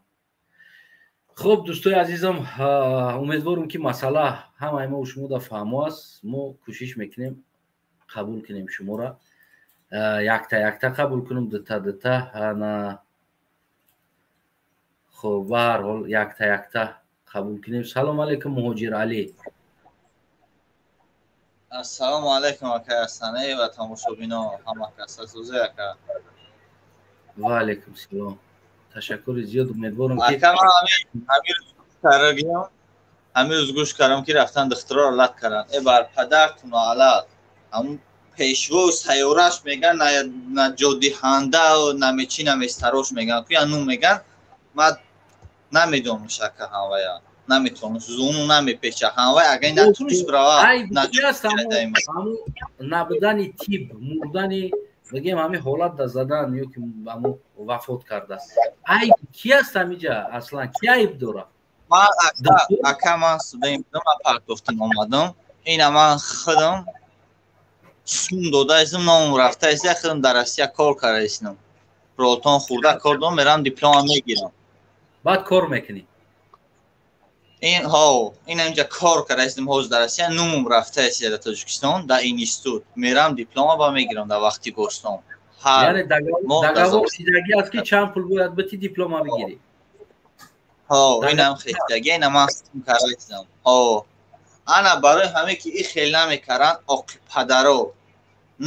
Хуб, дӯстои азизам, умедворам, ки масъала ҳамаи мо шумо да фаҳмо аст. Мо кӯшиш мекунем қабул кунем шуморо, якта якта қабул кунем, дута дута. На, хуб, ба ҳар ҳол якта якта қабул кунем. Салом алейкум, Муҳоҷир Алӣ. Ассалому алайкум, акай Ҳасанай, ва тамошобино, ҳама каса сӯзе, ака. Ва алейкум салом, ташаккури зиёд, умедворам ки Ака, ман ҳамин рӯз гӯш кардам, ки рафтан духтуроро лат карданд. Э, бар падартуну алат, ҳамун пешвоу сайёраш меган, на ҷодиҳанда, намечи, наместарош меган, ку я нум меган, ман намедонам, ака, ҳамвая наметавонам, зуну намепеча ҳамвай, агар натунист брава. Набудани тиб, мурдани, бигем, ҳамин ҳолат да задан ё ки ҳамун вафот кардааст, айб ки аст ҳамиҷа? Аслан ки айб дорад? Ман, ака, ман студент будам, ман партофтам, омадам, ина ман худам сум додаистам, номам рафтаист, худам дар Россия кор кардаистам, ролтон хурда кор дорам, мерам, диплома мегирам. Баъд кор мекунӣ? Ин ҳо, ин инҷа кор кардаистам ҳозир дар Россия, нумум рафтаист дар Тоҷикистон, дар институт мерам, диплома ба мегирам дар вақти гостом. Яъне договор шидагӣ аст, ки чанд пул бояд бити, диплома бигирӣ? Ҳо, инам хестагӣ, ина ман кардаистам. Ҳо, ана барои ҳаме ки и хел намекаранд, оқи падаро,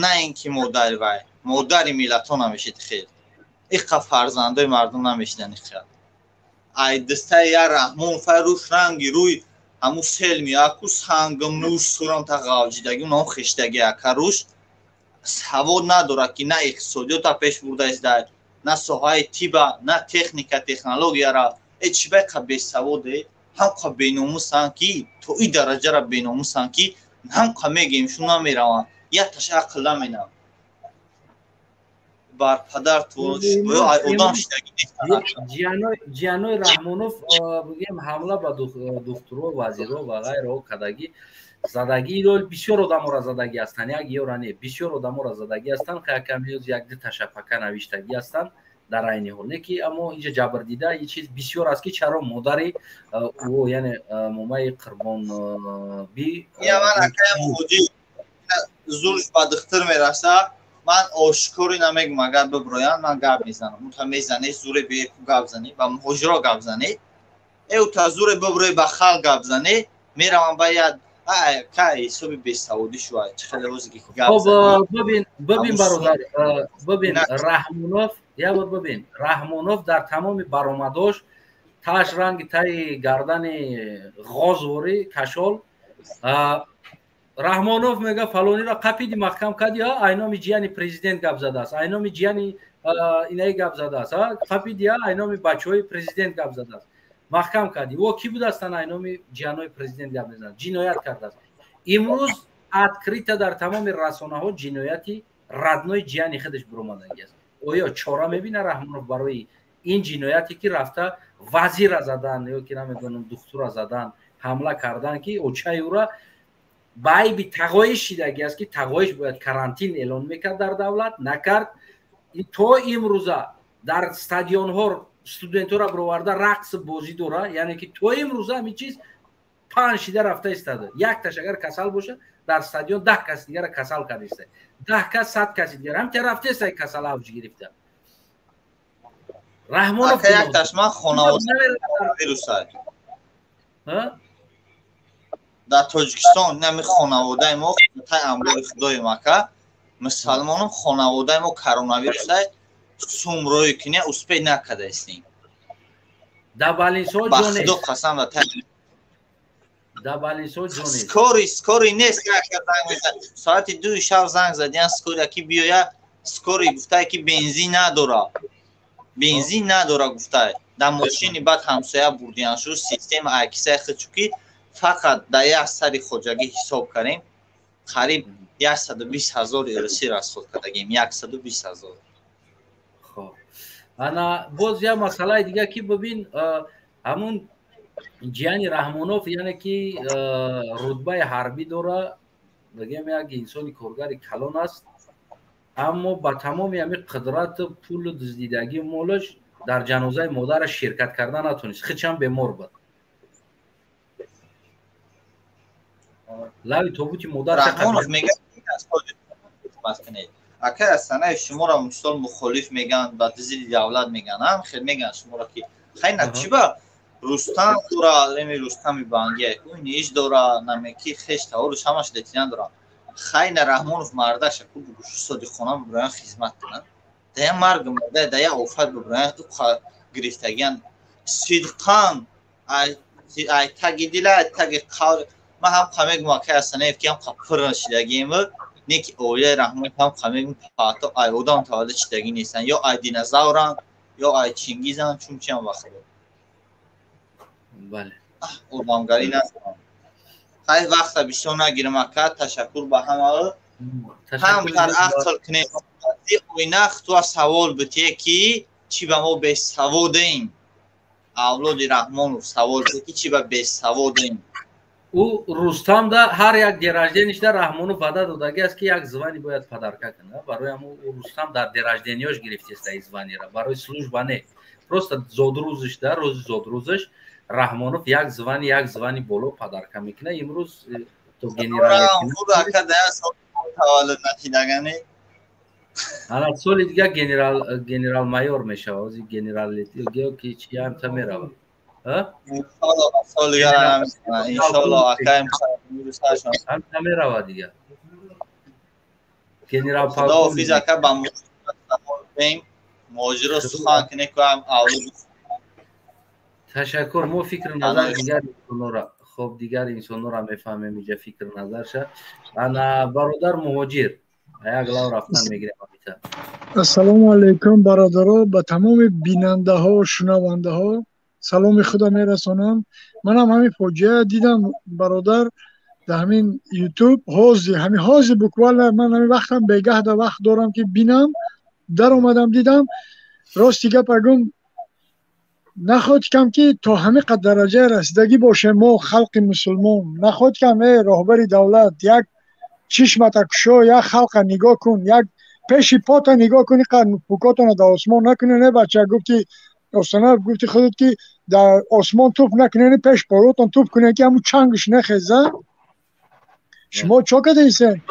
на ин ки модари вай, модари миллатҳо намешид хел, иқа фарзандои мардум намешиданд хел. Ай дастаи я Раҳмон фай, рӯш ранги рӯй ҳамун сел меяку, сангам нуш сурам та ғавҷидаги, унам хештаги, ака, рӯш савод надорад, ки на иқтисодиёта пеш бурдаист, на соҳаи тиба, на техника, технологияра. Э, чӣ байқа бесаводе, ҳамқа беномусанд, ки то и дараҷара беномусанд, ки ҳамқа мегем, шу намераванд, якташ ақл наменам бар падар одам. Ҷианои Раҳмонов, бигем, ҳамла ба духтуро, вазиро ва ғайраҳо кардагӣ, задагӣ, бисёр одаморо задагӣ ҳастанд, як ёра не, бисёр одаморо задагӣ ҳастанд. Якамиёз як ду ташапака навиштагӣ ҳастанд дар айни ҳол, не ки, аммо инҷа ҷабрдида ин чиз бисёр аст, ки чаро модари ӯ, яъне момаи Қурбонби. Зурш ба духтур мераса. Ман ошкоре намегум, агар биброянд, ман гап мезанам. Ута мезане, зуре беку гап занӣ, ба муҳоҷиро гап занӣ, э, ута зуре биброи, ба халқ гап занӣ, меравам ба як кай ҳисоби бесаводӣ шува, чӣ хеле розе ки гап. Бибин, бибин, бародар, бибин, Раҳмонов, як бор бибин, Раҳмонов дар тамоми баромадош таш ранги таи гардани ғозворӣ кашол. Раҳмонов мега: «Фалониро қапиди, маҳкам кардӣ, айноми ҷияни президент гап задааст, айноми ҷияни инаи гап задааст, қапиди, айноми бачаҳои президент гап задааст, маҳкам кардӣ». Во кӣ будастан, айноми ҷиянои президент гап мезанад, ҷиноят кардааст? Имрӯз открыто дар тамоми расонаҳо ҷинояти родной ҷияни худаш биромадагӣ аст. Оё чора мебина Раҳмонов барои ин ҷинояте, ки рафта вазира задан ё ки намедонам, духтура задан, ҳамла кардан, ки очаи ӯра ба айби тағоиш шидагӣ аст, ки тағоиш бояд карантин эълон мекард дар давлат, накард. То имрӯза дар стадионҳо студентҳоро бироварда рақс бозӣ дора, яъне ки то имрӯза ҳамин чиз паҳн шида рафта истода. Якташ агар касал бошад, дар стадион 10 каси дигара касал карда иста, 10 кас, 100 каси дигар ҳамта рафта иста, касал авҷ гирифта. Раҳмонов Якташ ман хонавода дар Тоҷикистон, нами хонаводаи мо тай амбори худои мака мусалмонам, хонаводаи мо коронавирусай сум рӯи киня успеть накардаистем. Да балинсо. Ба худо қасам, да тай Да балинсо ҷо нест. Скорый нест. Соати 2-и шаб занг задиян скорый, ки биёя. Скорый гуфтае, ки бензин надора, бензин надора, гуфтае. Дар мошини баъд ҳамсоя бурдиян шу система айкисаи худчу, ки фақат дар як сари хоҷагӣ ҳисоб кардем, қариб 120 000 русӣ расход кардагем, 120 000. Ана боз як масъалаи дига, ки бибин, ҳамун Ҷияни Раҳмонов, яъне ки рутбаи ҳарбӣ дора, бигем, як инсони коргари калон аст, аммо ба тамоми ҳамин қудрату пулу дуздидагию молаш дар ҷанозаи модараш ширкат карда натонист. Хичам бемор буд, лави тобути модараш. Раҳмонов мегӯяд, акай Астанаев, шуморо мисол мухолиф мегӯянд, ба зидди давлат мегӯянд, ҳам хел мегӯянд шуморо, ки хайна чӣ ба Рустам дора, эми Рустами Бангия низ дора, намеки хеш таворуш ҳамаш лейтенант дора. Хайна Раҳмонов мардаша ку бугӯши содиқона буброян, хизмат кунанд, дая марг марда, дая офат буброян, гирифтагиян сидқан ай таги дила, ай таги қавр. Ман ҳам қамегум, акай Астанаев, ки ҳам пир шидагием, не ки оилаи Раҳмонов ҳам қамегум паато ай одам таваллуд шидагӣ нестанд, ё ай динозавранд, ё ай Чингизанд, чун чиам вақт Бале. Одамгарӣ надорам. Хай, вақта бисёр нагирам, ака, ташаккур ба ҳама. Ҳамтар ақл кунем, оинах туа савол битие, ки чӣ ба мо бесаводем. Авлоди Раҳмонов савол бите, ки чӣ ба бесаводем. Ӯ Рустам да ҳар як день рождения ш да Раҳмонов ваъда додагӣ аст, ки як звание бояд подарка кунад. Барои ҳамо ӯ Рустам дар день рождения ш гирифтеста и звание ра, барои служба не, просто зодрӯзиш да, рӯзи зодрӯзаш Раҳмонов як звание, як звание боло подарка мекунад. Имрӯз то генерал таваллуд нашидагани. Ана соли дига генерал, генерал майор мешавад. Ози генерал ки чиамта меравад. Иншолло, акаем. Ҳамта меравад дига генерал. Худоҳофиз, ака, ба муҳоҷиро сухан кунем, ку ҳам авлод. Ташаккур. Мо фикру назар дигар инсонора, хоб, дигар инсонора мефаҳмем иҷа фикру назарша. Ана бародар Муҳоҷир, як лав рафтан мегирем. Ассалому алайкум, бародаро, ба тамоми бинандаҳо, шунавандаҳо саломи худо мерасонам. Манам ҳамин фоҷиа дидам, бародар, дар ҳамин Ютуб. Ҳозир, ҳамин ҳозир, буквально ман ҳамин вақтам бегаҳда вақт дорам, ки бинам, даромадам, дидам. Рости гап агум, нахоҳад кам, ки то ҳамин қад дараҷа расидагӣ бошем мо, халқи мусулмон. Нахоҳад кам, э роҳбари давлат, як чишмата кушо, як халқа нигоҳ кун, як пеши пота нигоҳ кун, иқадр пукотона дар осмон накунӣ. Не, бача, гуфти Остона, гуфти худат, ки дар осмон туф накунед, пеш поротон туф кунед, ки ҳамун чангш нехеза. Шумо чо кадаисен?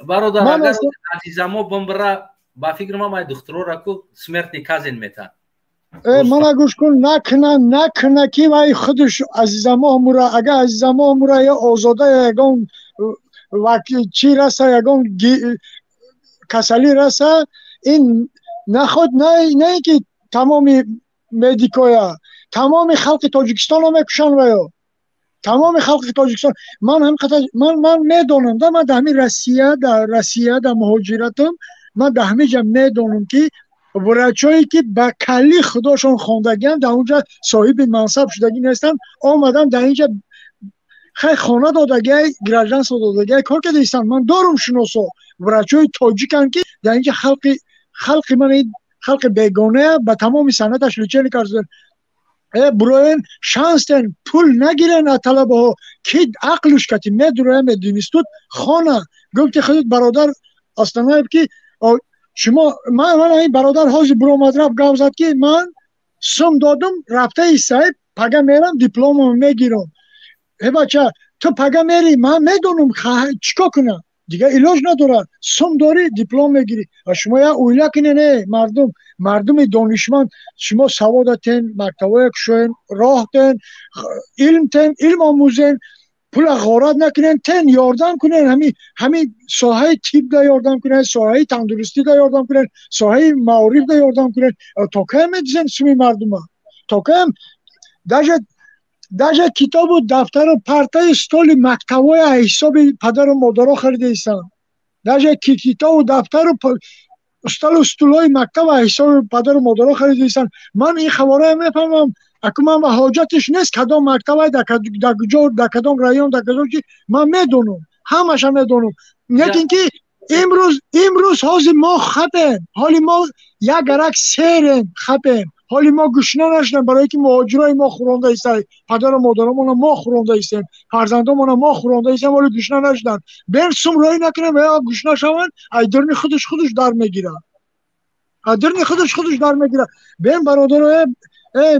Бародар, агар азизамо бомбра, ба фикри ман, май духтурора ку смертный казнь метан. Э, мана гӯш кун, накна, накна, ки вай худаш Азизамоҳ мура. Агар Азизамоҳ мура ё Озода ягон чӣ раса, ягон касалӣ раса, ин наход на ин ки тамоми медикоя, тамоми халқи Тоҷикистонро мекушанд ваё, тамоми халқи Тоҷикистон. Ман ҳамқадар ман медонам да, ман дар ҳамин Россия, дар Россия, дар муҳоҷиратам, ман дар ҳамин ҷа медонам, ки врачое ки ба калли худошон хондагианд, дар онҷа соҳиби мансаб шудагӣ нестанд, омадан дар инҷа, хай, хона додагиай, гражданство додагиай, кор кардаистанд. Ман дорум шиносо, врачои тоҷиканд, ки дар инҷа халқи ман, халқи бегоная, ба тамоми санъаташ лечение карда. Э, буроен, шанстен, пул нагирен аз талабаҳо, ки ақлуш кати медуроя, мединистут хона. Гуфти худут, бародар Останаев, ки шумо ман ин бародар ҳозир буромад, рафт, гап зад, ки ман сум додум, рафтаи саиб, пага мерам, дипломамо мегирам. Э бача, ту пага мери, ман медонам чӣ кор кунам, дигар илоҷ надорад. Сум дорӣ, диплом мегирӣ. Ва шумо як оила кунен, э мардум, мардуми донишманд, шумо саводатен, мактабҳое кушоен, роҳ тен, илм тен, илм омӯзен, пула ғорат накунен, тен ёрдам кунен, ҳамин соҳаи тибда ёрдам кунен, соҳаи тандурустида ёрдам кунен, соҳаи маорифда ёрдам кунен. То кай медизен суми мардума? То каем? Даже китобу дафтару партаи столи мактабҳои ҳисоби падару модаро харидаистанд. Даже китобу дафтару столу стулҳои мактаба ҳисоби падару модаро харидаистанд. Ман ин хабарое мефаҳмам. Аку ман ба ҳоҷатиш нест, кадом мактабай, дар куҷо, дар кадом район, дар кадом чи, ман медонам, ҳамаша медонам. Лекин ки имрӯз ҳозир мо хапем, ҳоли мо як гарак серем, хапем. Ҳоли мо гушна нашудем, барое ки муҳоҷирои мо хӯронда истай, падару модарамона мо хӯронда истем, фарзандомона мо хӯронда истем, ҳоли гушна нашуданд. Бер сум роӣ накунем ва ё гушна шаванд, ай дурни худаш худаш дар мегирад. Ай дурни худаш худаш дар мегирад. Бен бародаро, э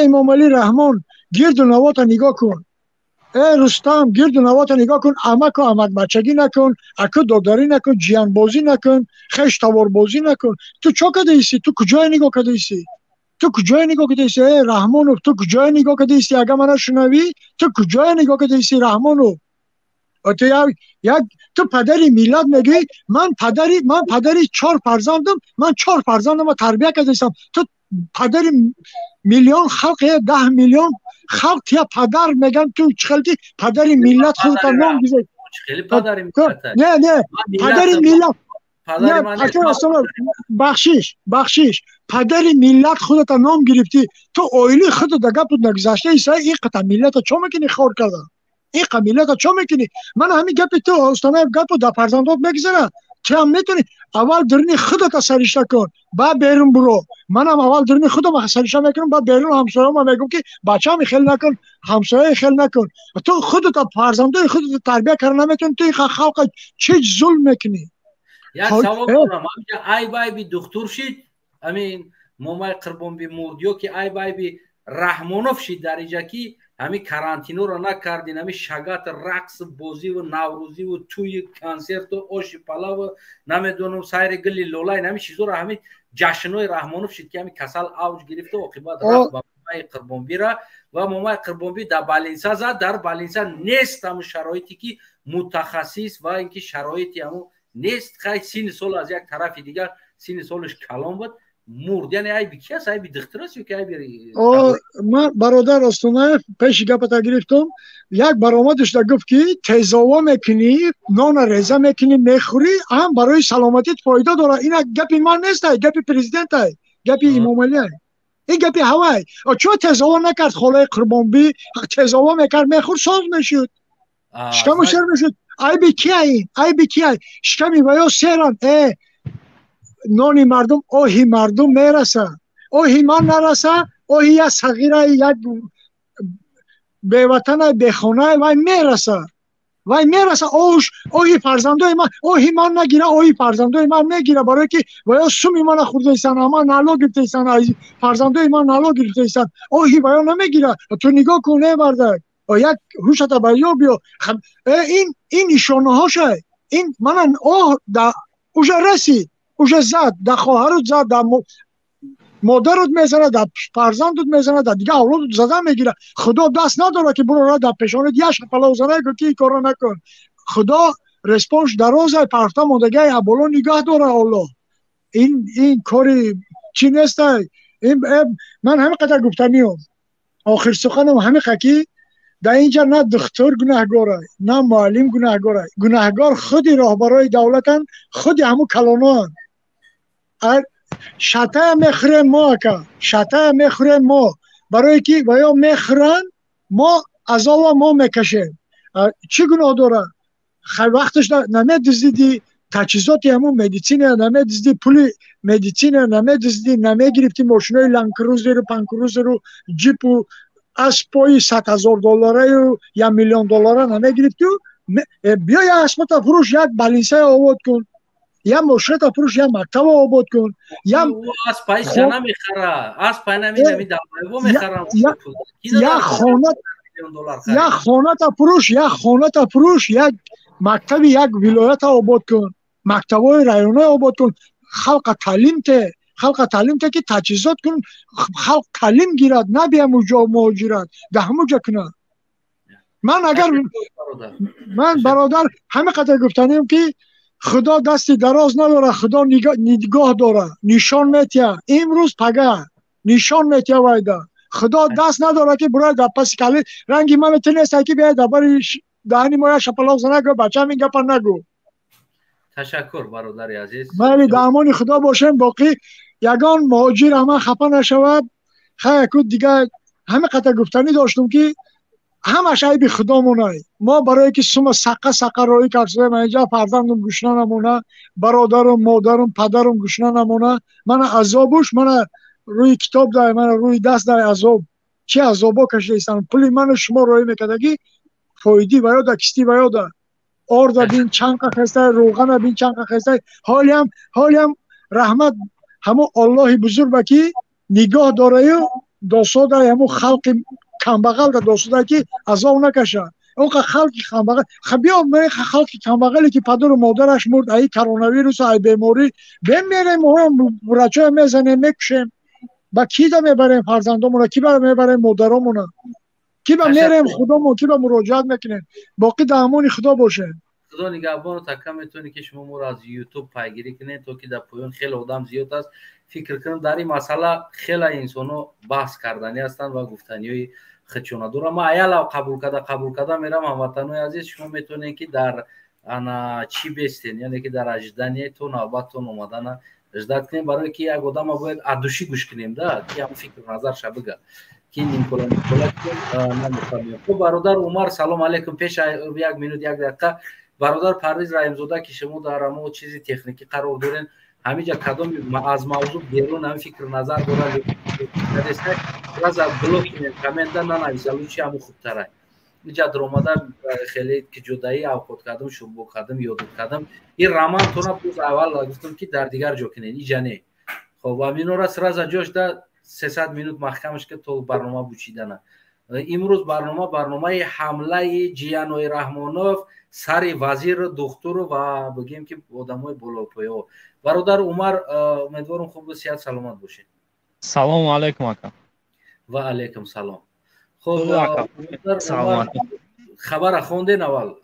Имомалӣ Раҳмон, гирду навота нигоҳ кун. Э Рустам, гирду навота нигоҳ кун, амаку амакбачагӣ накун, аку додарӣ накун, ҷиянбозӣ накун, хештаворбозӣ накун. Ту чо кадаисӣ? Ту куҷое нигоҳ кадаисӣ? Ту куҷое нигоҳ кадаисӣ? Э Раҳмонов, ту куҷое нигоҳ кадаисӣ? Агар мана шунавӣ, ту куҷое нигоҳ кадаисӣ, Раҳмонов? Ту як ту падари миллат мегӯӣ, ман падари чор фарзандам, ман чор фарзандамро тарбия кадаистам. Ту падари миллион халқ, 10 миллион халқ тия падар меган, ту чӣ хел ки падари миллат худта ном гузошт? Не, не, падари миллат. Не, бахшиш, бахшиш. Падари миллат худата ном гирифтӣ. Ту оилаи худата гапут нагузашта иса, ин қата миллата чо мекунӣ хор карда? Ин қа миллата чо мекунӣ? Ман ҳамин гапи ту Остонаев гапу дар фарзандот мегузара. Ту ҳам метавонӣ аввал дурни худата саришта кун, баъд берун буро. Манам аввал дурни худам саришта мекунам, баъд берун ҳамсояма мегӯм ки бачаам хел накун, ҳамсояи хел накун. Ту худата фарзандои худата тарбия карда наметавонӣ, ту ин халқа чӣ зулм мекунӣ? Як савол дорам, ҳаминҷа айб айби духтур шид, ҳамин Момаи Қурбонби мурд, ё ки айб айби Раҳмонов шид дар инҷа ки ҳамин карантинро накардин, ҳамин шагат рақс бозиву наврӯзиву тӯи консерту оши палаву намедонам сайри гили лолай, ҳамин чизоро ҳамин ҷашнҳои Раҳмонов шид ки ҳамин касал авҷ гирифту оқибат рафт ба Момаи Қурбонбира ва Момаи Қурбонби дар Балинса зад. Дар Балинса нест ҳамун шароите ки мутахассис ва инки шароити ҳамун нест. Хай сини сол аз як тарафи дигар сини солаш калон буд, мурд. Яъне айби ки аст? Айби духтур аст ё ки айби ман бародар Остонаев пеши гапата гирифтум, як баромадашда гуфт ки тезова мекунӣ, нона реза мекунӣ, мехӯрӣ, ҳам барои саломатит фоида дорад. Ина гапи ман нестай, гапи президентай, гапи Имомалиай, ин гапи ҳавай. Чо тезова накард холаи Қурбонбӣ? Тезова мекард, мехӯрд, соз мешуд, шикаму сер мешуд. Айби кияй? Айби кияй? Шиками ваё серан. Нони мардум, оҳи мардум мераса. Оҳи ман нараса, оҳи як сағираи, як беватанай, бехонай вай мераса. Вай мераса, оҳ, оҳи фарзандои ман, оҳи ман нагира, оҳи фарзандои ман мегира, барое ки ваё суми мана хӯрдаистанд, ама налог гирифтаистанд, фарзандои ман налог гирифтаистанд. Оҳи ваё намегира. Ту нигоҳ кун, э мардак. Як ҳушата ба ё биё. Ин нишонаҳошай. Ин мана оҳ да уже расид. Уже зад, да хоҳарут зад, да модарут мезанад, да фарзандут мезанад, да дигар авлодут зада мегирад. Худо даст надорад ки бурорад дар пешонат як шапалов зана гӯ ки ин корро накун. Худо респонс дарозай парфта мондагиай аболо нигоҳ дора Аллоҳ. Ин кори чӣ нестай. Ман ҳамин қадар гуфтаниём. Охир суханам ҳамин қа ки дар инҷа на духтур гунаҳгорай, на муаллим гунаҳгорай. Гунаҳгор худи роҳбарои давлатанд, худи ҳамун калоноанд. Шатая мехӯрем мо, ака, шатая мехӯрем мо, барое ки ваё мехӯранд, мо азоба мо мекашем. Чӣ гуноҳ дорад? Вақташ намедуздиди таҷҳизоти ҳамун медицина, намедуздиди пули медицина, намедуздиди, намегирифти мошинои ланкрузеру панкрузеру ҷипу аспои 100,000 доллараю 1 миллион доллара намегирифтю. Биё як аспата фурӯш, як балинсая обод кун, як мошината фурӯш, як мактаба обод кун, як аспайша намехара, аспай намедавайво мехарам, як хона, як хоната фурӯш, як хоната фурӯш, як мактаби як вилоята обод кун, мактабҳои районҳо обод кун, халқа таълим те, халқа таълим те ки таҷҳизот кун, халқ таълим гирад, набиям уҷо муҳоҷират, дар ҳамун ҷо кунад. Ман агар ман бародар ҳамин қадар гуфтанем ки Худо дасти дароз надорад, Худо нигоҳ дорад, нишон метиҳад, имрӯз пага нишон метиҳад вайда. Худо даст надорад ки бурад дар паси кали ранги ману ту нестай ки биёяд дар бари даҳани мо як шапалоқ зана гӯ бачаам ин гапа нагӯ. Ташаккур бародари азиз. Майли дар амони Худо бошем, боқӣ ягон муҳоҷир ҳама хафа нашавад. Хай яку дигар ҳамин қадар гуфтанӣ доштум ки ҳамаш айби худомонай. Мо барое ки сума сақа сақа роҳӣ кардем, инҷа фарзандум гушна намона, бародарум, модарум, падарум гушна намона, мана азобуш, мана Рӯи китоб дай, мана рӯи даст дай азоб. Чӣ азобо кашидаистанд. Пули ману шумо роӣ мекардагӣ, фоидӣ ва ёда, кистӣ ва ёда. Орда бин чанд қахестай, рӯғана бин чанд қахестай. Ҳолиам раҳмат ҳамун Аллоҳи бузурга ки нигоҳ дораю досодай ҳамун халқи камбағалда досодай ки азоб накашад. Онқа халқи камбағал, биё халқи камбағале ки падару модараш мурд, ай коронавирус, ай беморӣ, бемерем, врачоя мезанем, мекушем. Ба ки да мебарем фарзандомона, ки ба мебарем модаромона, ки ба мерем худомон, ки ба муроҷиат мекунем. Боқӣ дар амони Худо бошем. Худо нигаҳбону така метавонед ки шумо моро аз Ютуб пайгирӣ кунед, то ки дар поён хеле одам зиёд аст. Фикр кунам, дар ин масъала хеле инсонҳо баҳс карданӣ ҳастанд ва гуфтаниҳои худшона дорам. Ман аялав қабул карда мерам. Ҳамватанои азиз, шумо метавонед ки дар ана чӣ бестен, яъне ки дар ожидание то навбаттон омадана ждать кунем, барое ки як одама бояд от души гӯш кунем да, ки ҳам фикру назарша бига, ки нимкола нимкола намефаҳмем. Хуб, бародар Умар, салом алейкум. Пеш як минут, як дақиқа, бародар Парвиз Раҳимзода, ки шумо дар ҳамо чизи техникӣ қарор дорен, ҳамиҷа кадом аз мавзӯъ берун ҳами фикру назар дорад, раза блок кунем, коммента нанависа, лучше ҳаму хубтара. Иҷа даромада хеле ки ҷудаӣ авқот кардам, шурбо кардам, ёдот кардам. Ин романтона боз аввал гуфтам, ки дар дигар ҷо кунед, иҷа не. Хоб, аминора сразу ҷошда 300 минут маҳкамаш ки то барнома бучидана. Имрӯз барнома барномаи ҳамлаи Ҷиянои Раҳмонов сари вазиру духтуру ва бигем ки одамои болопоё. Бародар Умар, умедворам хубу сиҳат саломат бошед. Салому алайкум, ака. Ва алайкум салом. Хуб, хабара хонден? Аввал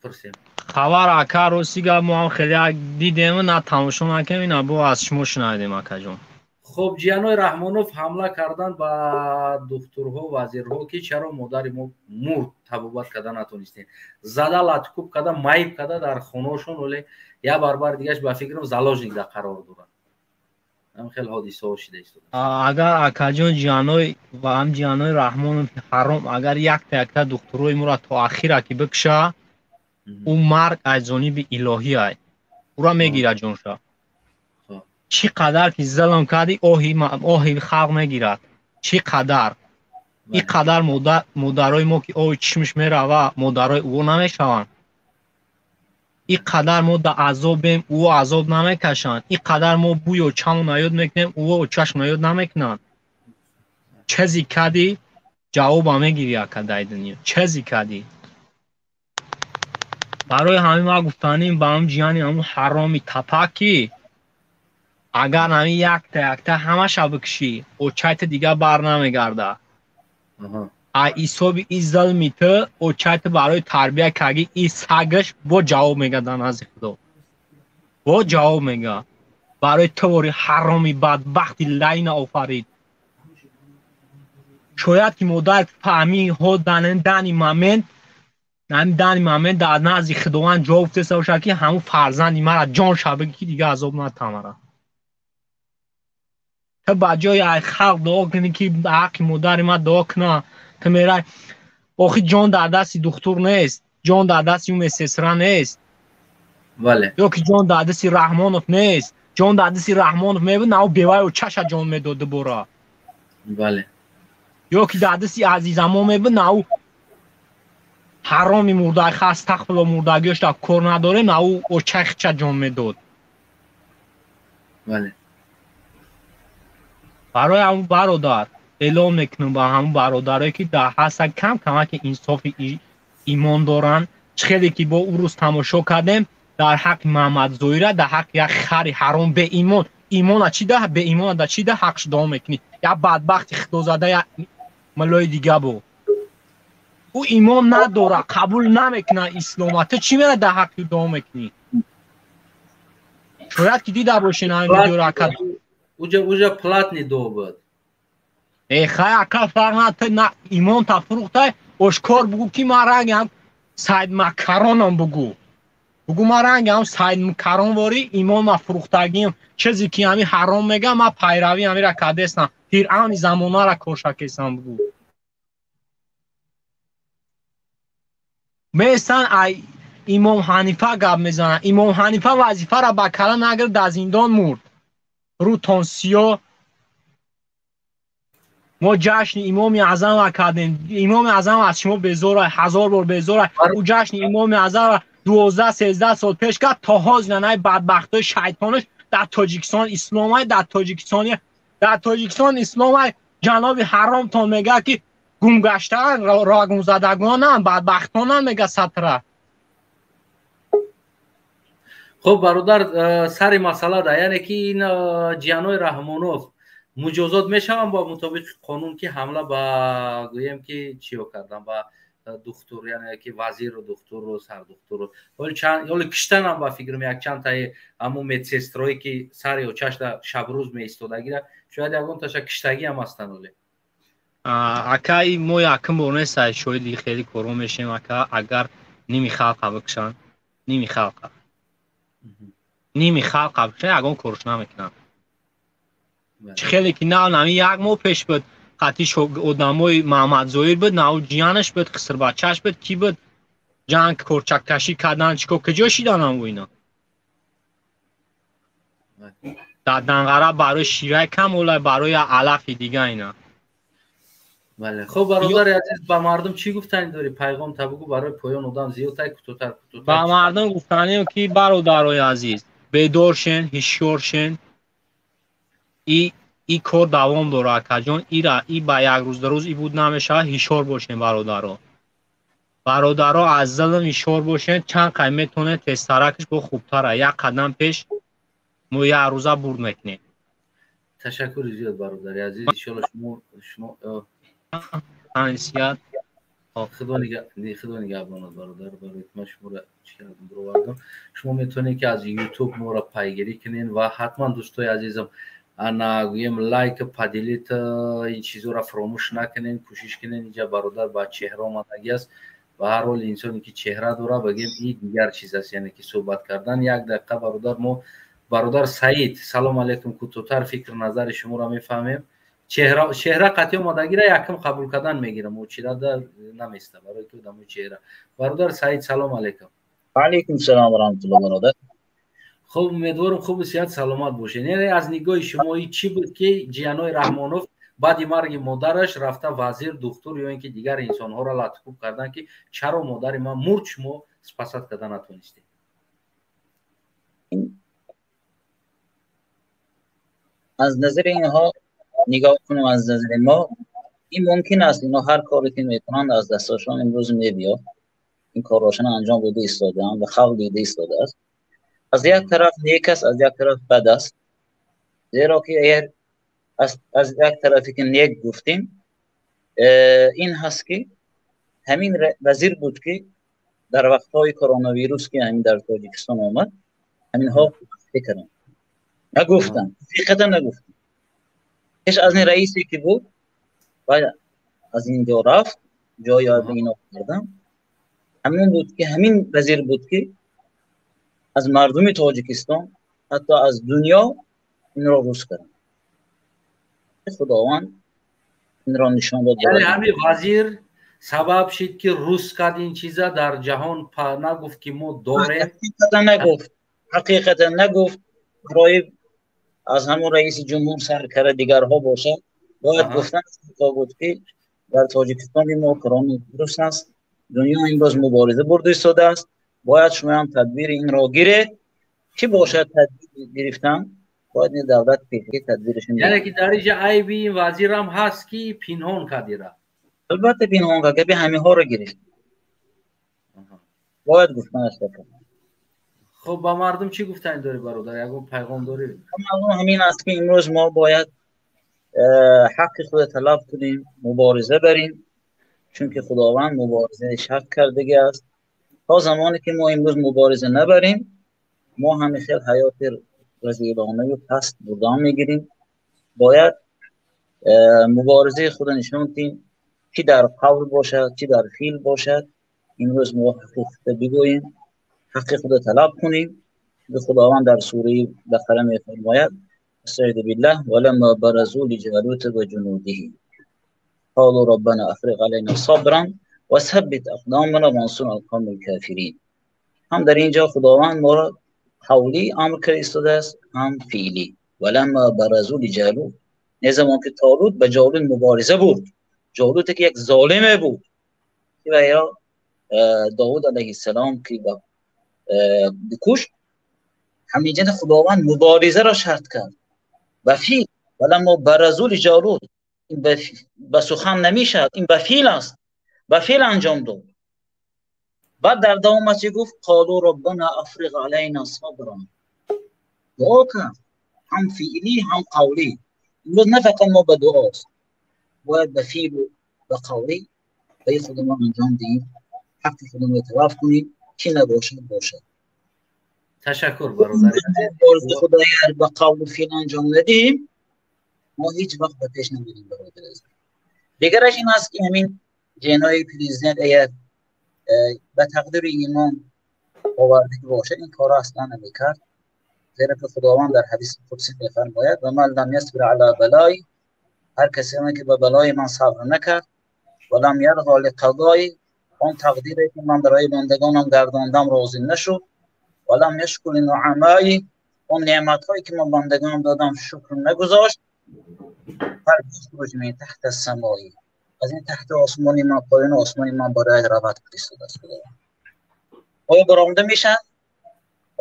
пурсем. Хабар, ака, рости гап, мо ҳам хеле дидем, на тамошо накардем, ина бо аз шумо шунавидем, акаҷон. Хуб, Ҷиянои Раҳмонов ҳамла карданд ба духтурҳо, вазирҳо, ки чаро модари мо мурд, табобат карда натонистем. Зада, латукуб карда, маиб карда дар хонаошон, оле як барбар дигаш ба фикрам заложник да қарор дорад. Ҳам хел ҳодисаҳо шида истода. Агар, акаҷон, Ҷияной ва ҳам Ҷиянои Раҳмонов ҳаром, агар якта якта духтурои моро то ахира ки бикша, ӯ марг аз ҷониби илоҳӣ ай, ӯра мегирад ҷонша. Чӣ қадар ки зулм кардӣ, оҳи халқ мегирад. Чӣ қадар ин қадар модарои мо ки оҳи чишмиш мерава, модарои ӯ намешаванд. Ин қадар мо да азобем, ӯ азоб намекашанд. Ин қадар мо бӯи очамон наёд мекунем, ӯ очашон наёд намекунанд. Чизи кардӣ, ҷавоба мегирӣ, ака, дар дунё чизи кардӣ. Барои ҳамин ман гуфтаним ба ҳам ҷияни ҳамун ҳароми тапак, ки агар ҳамин якта якта ҳамаша бикушӣ, очайта дигар бар намегарда. А ҳисоби и зулми ту очайта барои тарбия карди и сагаш бо ҷавоб мега дар назди Худо, бо ҷавоб мега барои ту. Вори ҳароми бадбахти лайна офарид. Шояд ки модар фаҳмӣ ҳо дани момент, ҳамин дани момент дар назди Худованд ҷавоб теста бошад, ки ҳамун фарзанди мара ҷон шабеги, ки дига азоб натамара. Ту ба ҷои ай халқ дуо кунӣ, ки ҳаққи модари ман дуо куна, ту мерай. Охи, ҷон дар дасти духтур нест, ҷон дар дасти ӯ медсестра нест. Бале. Ё ки ҷон дар дасти Раҳмонов нест. Ҷон дар дасти Раҳмонов мебуд, на ӯ бевай очаша ҷон медод дубора. Бале. Ё ки дар дасти Азизамо мебуд, на ӯ ҳароми мурда, астағфирулло, мурдагиёш дар кор надорем, на ӯ очаи хича ҷон медод. Бале. Барои ҳамун, бародар, эълон мекунам ба ҳамун бародарое, ки дар ҳастан, кам камаки инсофи имон доранд. Чӣ хеле ки бо ӯ рӯз тамошо кардем дар ҳаққи Маҳаммадзоира, дар ҳаққи як хари ҳаром беимон. Имона чӣ да, беимона да чӣ да ҳақш дуо мекунӣ? Як бадбахти худозада, як миллои дига бо ӯ имон надора, қабул намекунад ислома. Ту чӣ мера дар ҳаққи ӯ дуо мекунӣ? Шояд ки дида бошен ҳамин видеоро, ака. Уҷа платный дуо буд. Э, хай, ака, фарқ на, ту на имонта фурӯхтай. Ошкор бугӯ, ки ман ранги ҳам Сайд Макаронам. Бугӯ, ман ранги ҳам Сайд Макарон ворӣ имон ма фурӯхтагиам. Чизе ки ҳами ҳаром мегам, ман пайравӣ ҳамира кардестам, Фиръавни замонара коршакесам, бугӯ. Местан ай Имом Ҳанифа гап мезананд. Имом Ҳанифа вазифаро ба кала нагирифт, дар зиндон мурд. Рӯтон сиёҳ. Мо ҷашни Имоми Аъзамро кардем. Имоми Аъзам аз шумо безора, ҳазор бор безора. Ӯ ҷашни Имоми Аъзамро 12-13 сол пеш кард, то ҳозир най бадбахтои шайтонаш дар Тоҷикистон исломай, дар Тоҷикистон исломай. Ҷаноби ҳаромтон мегӯяд ки гумгаштаан, рогумзадагонанд, бадбахтонанд, мегӯяд сатра. Хуб бародар, сари масъала да, яъне ки ин ҷиҳанои Раҳмонов муҷозот мешаванд бо мутобиқи қонун ки ҳамла ба гӯем ки чиё кардан ба духтур, яъне ки вазиру духтуру сардухтуру ҳоли киштанам ба фикрам якчанд таи ҳамун медсестрое ки сари очашда шабрӯз меистодагира, шояд ягон таша киштагӣ ҳам ҳастанд оле. Ака, мо якум бор нест шоҳиди хеле корҳо мешем, ака. Агар ними халқа бикушанд, ними халқа бикушанд, ягон корш намекунанд. Чӣ хеле ки нав нами як моҳ пеш буд, қатъи одамои Маҳмадзоир буд, нав ҷиянаш буд, қисрбачаш буд, кӣ буд, ҷанг корчаккашӣ кардан, чӣ кор, куҷо шиданам ина? Дар Данғара барои шираи камолай, барои алафи дига ина. Бале, хуб бародари азиз, ба мардум чӣ гуфтанӣ дорӣ? Пайғом та бугӯ барои поён, одам зиёдтай, кӯтоҳтар, кӯтоҳтар. Ба мардум гуфтанем ки бародарои азиз, бедор шен, ҳушёр шен. И кор давом дорад, акаҷон. Ира и ба як рӯз дар рӯз и буд намешавад. Ҳушёр бошем, бародаро, бародаро, аз зулм ҳушёр бошем. Чанд қай метавонед тезтаракш бо хубтара, як қадам пеш мо як рӯза бурд мекунем. Ташаккури зиёд, бародари азиз. Иншолло шумо Ансият. Худо нигаҳбонад, бародар. Барои ман шуморо чӣ кардам, бировардам. Шумо метавонед ки аз Ютуб моро пайгирӣ кунед ва ҳатман, дӯстои азизам, ана гӯем, лайк, поделить, ин чизҳоро фаромӯш накунед, кӯшиш кунед. Инҷа бародар ба чеҳра омадагӣ аст. Ба ҳар ҳол инсоне ки чеҳра дора, багем, и дигар чиз аст, яъне ки суҳбат кардан. Як дақиқа, бародар, мо бародар Саид, салом алейкум. Кӯтоҳтар фикр назари шуморо мефаҳмем. Чеҳра қатъи омадагира якм қабул кардан мегирам, очирада наместа, барои ки одамои чеҳра. Бародар Саид, салом алейкум. Алейкум салом ва раҳматуллоҳ, бародар. Хуб, умедворам хубу сиҳат, саломат бошед. Яъне аз нигоҳи шумоӣ чӣ буд ки ҷиҳанои Раҳмонов баъди марги модараш рафта вазир, духтур ё ин ки дигар инсонҳоро латукӯб кардан, ки чаро модари ман мурд, шумо спасать карда натонистед? Аз назари инҳо нигоҳ кунем, аз назари мо ин мумкин аст. Инҳо ҳар коре ки мекунанд, аз дасташон имрӯз мебиёд. Ин корҳошон анҷом дода истодаанд ва халқ дида истодааст. Аз як тараф нек аст, аз як тараф бад аст, зеро ки агар аз як тарафе ки нек гуфтем, ин ҳаст ки ҳамин вазир буд ки дар вақтҳои коронавирус, ки ҳамин дар Тоҷикистон омад, ҳаминҳо карданд, нагуфтанд, ҳақиқатан нагуфтанд. Пеш аз ин раисе ки буд ва аз ин ҷо рафт, ҷои ино кардам, ҳамин буд ки ҳамин вазир буд ки аз мардуми Тоҷикистон, ҳатто аз дунё инро рӯз карданд. Худованд инро нишон дод. Яъне ҳамин вазир сабаб шид ки рӯз кард ин чиза дар ҷаҳон, нагуфт ки мо дорем. Ҳақиқатан нагуфт, ҳақиқатан нагуфт. Барои аз ҳамон раиси ҷумҳур сар карда дигарҳо бошад, бояд гуфтан буд ки дар Тоҷикистони мо коронавирус аст, дунё имрӯз мубориза бурда истодааст, бояд шумоям тадбири инро гиред. Чӣ бошад тадбир гирифтан? Бояд ин давлат пеши тадбираш. Яъне ки дар инҷа айби ин вазирам ҳаст ки пинҳон кард ира. Албатта, пинҳон кард, гапи ҳаминҳоро гирифт. Бояд гуфтанаш. Хуб, ба мардум чӣ гуфтанӣ дорӣ, бародар? Ягон пайғом дорӣ? Мардум ҳамин аст ки имрӯз мо бояд ҳаққи худро талаб кунем, мубориза барем, чунки Худованд муборизаи шарт кардагӣ аст. То замоне ки мо имрӯз мубориза набарем, мо ҳамин хел ҳаёти разилонаю паст бурдан мегирем. Бояд муборизаи худро нишон диҳем, чӣ дар қавл бошад, чӣ дар феъл бошад. Имрӯз мо ҳақиқата бигӯем, ҳаққи худро талаб кунем. Худованд дар сураи Бақара мефармояд: استعذ بالله، ولما برزوا لجالوت وجنوده قالوا ربنا افرغ علينا صبرا وثبت اقدامنا وانصرنا على القوم الكافرين. هم در اینجا خداوند ما را قولی امر کرده استاده است، هم فعلی. ولما برزوا لجالوت، Не замон ки Толут ба Ҷолут мубориза бурд, Ҷолуте ки як золиме буд ва ё Довуд алайҳиссалом ки бикушт, ҳаминҷа Худованд мубориза ро шарт кард ба фиъл. Валаммо баразу лиҷолут, ин ба сухан намешавад, ин ба фиъл аст, ба фиъл анҷом дод. Баъд дар давомаш чӣ гуфт? Қолу роббана африғ алайна сабран. Дуо кард, ҳам фиълӣ, ҳам қавлӣ. Имрӯз на фақат мо ба дуост, бояд ба фиълу ба қавлӣ ба худамон анҷом диҳем, ҳаққи худамон талаб кунем, чӣ набошад бошад. Ташаккур, бародари азиз. Худо агар ба қавлу фиъл анҷом надиҳем, мо ҳеҷ вақт ба пеш намерем, бародари азиз. Дигараш ин аст ки ҳамин ҷинои президент агар ба тақдири имон овардагӣ бошад, ин корро асло намекард, зеро ки Худованд дар ҳадиси қудсӣ мефармояд: ва ман лам ясбир ала балои, ҳар касе ки ба балои ман сабр накард, ва лам ярзо лиқадои, он тақдире ки ман барои бандагонам гардондам розӣ нашуд, ва лам яшкур линуъамои, он неъматҳое ки ман бандагонам додам шукр нагузошт, фалйухруҷ мин таҳта самои, аз ин таҳти осмони ман, поёни осмони ман барои равад фиристодааст Худованд. Оё баромада мешавад?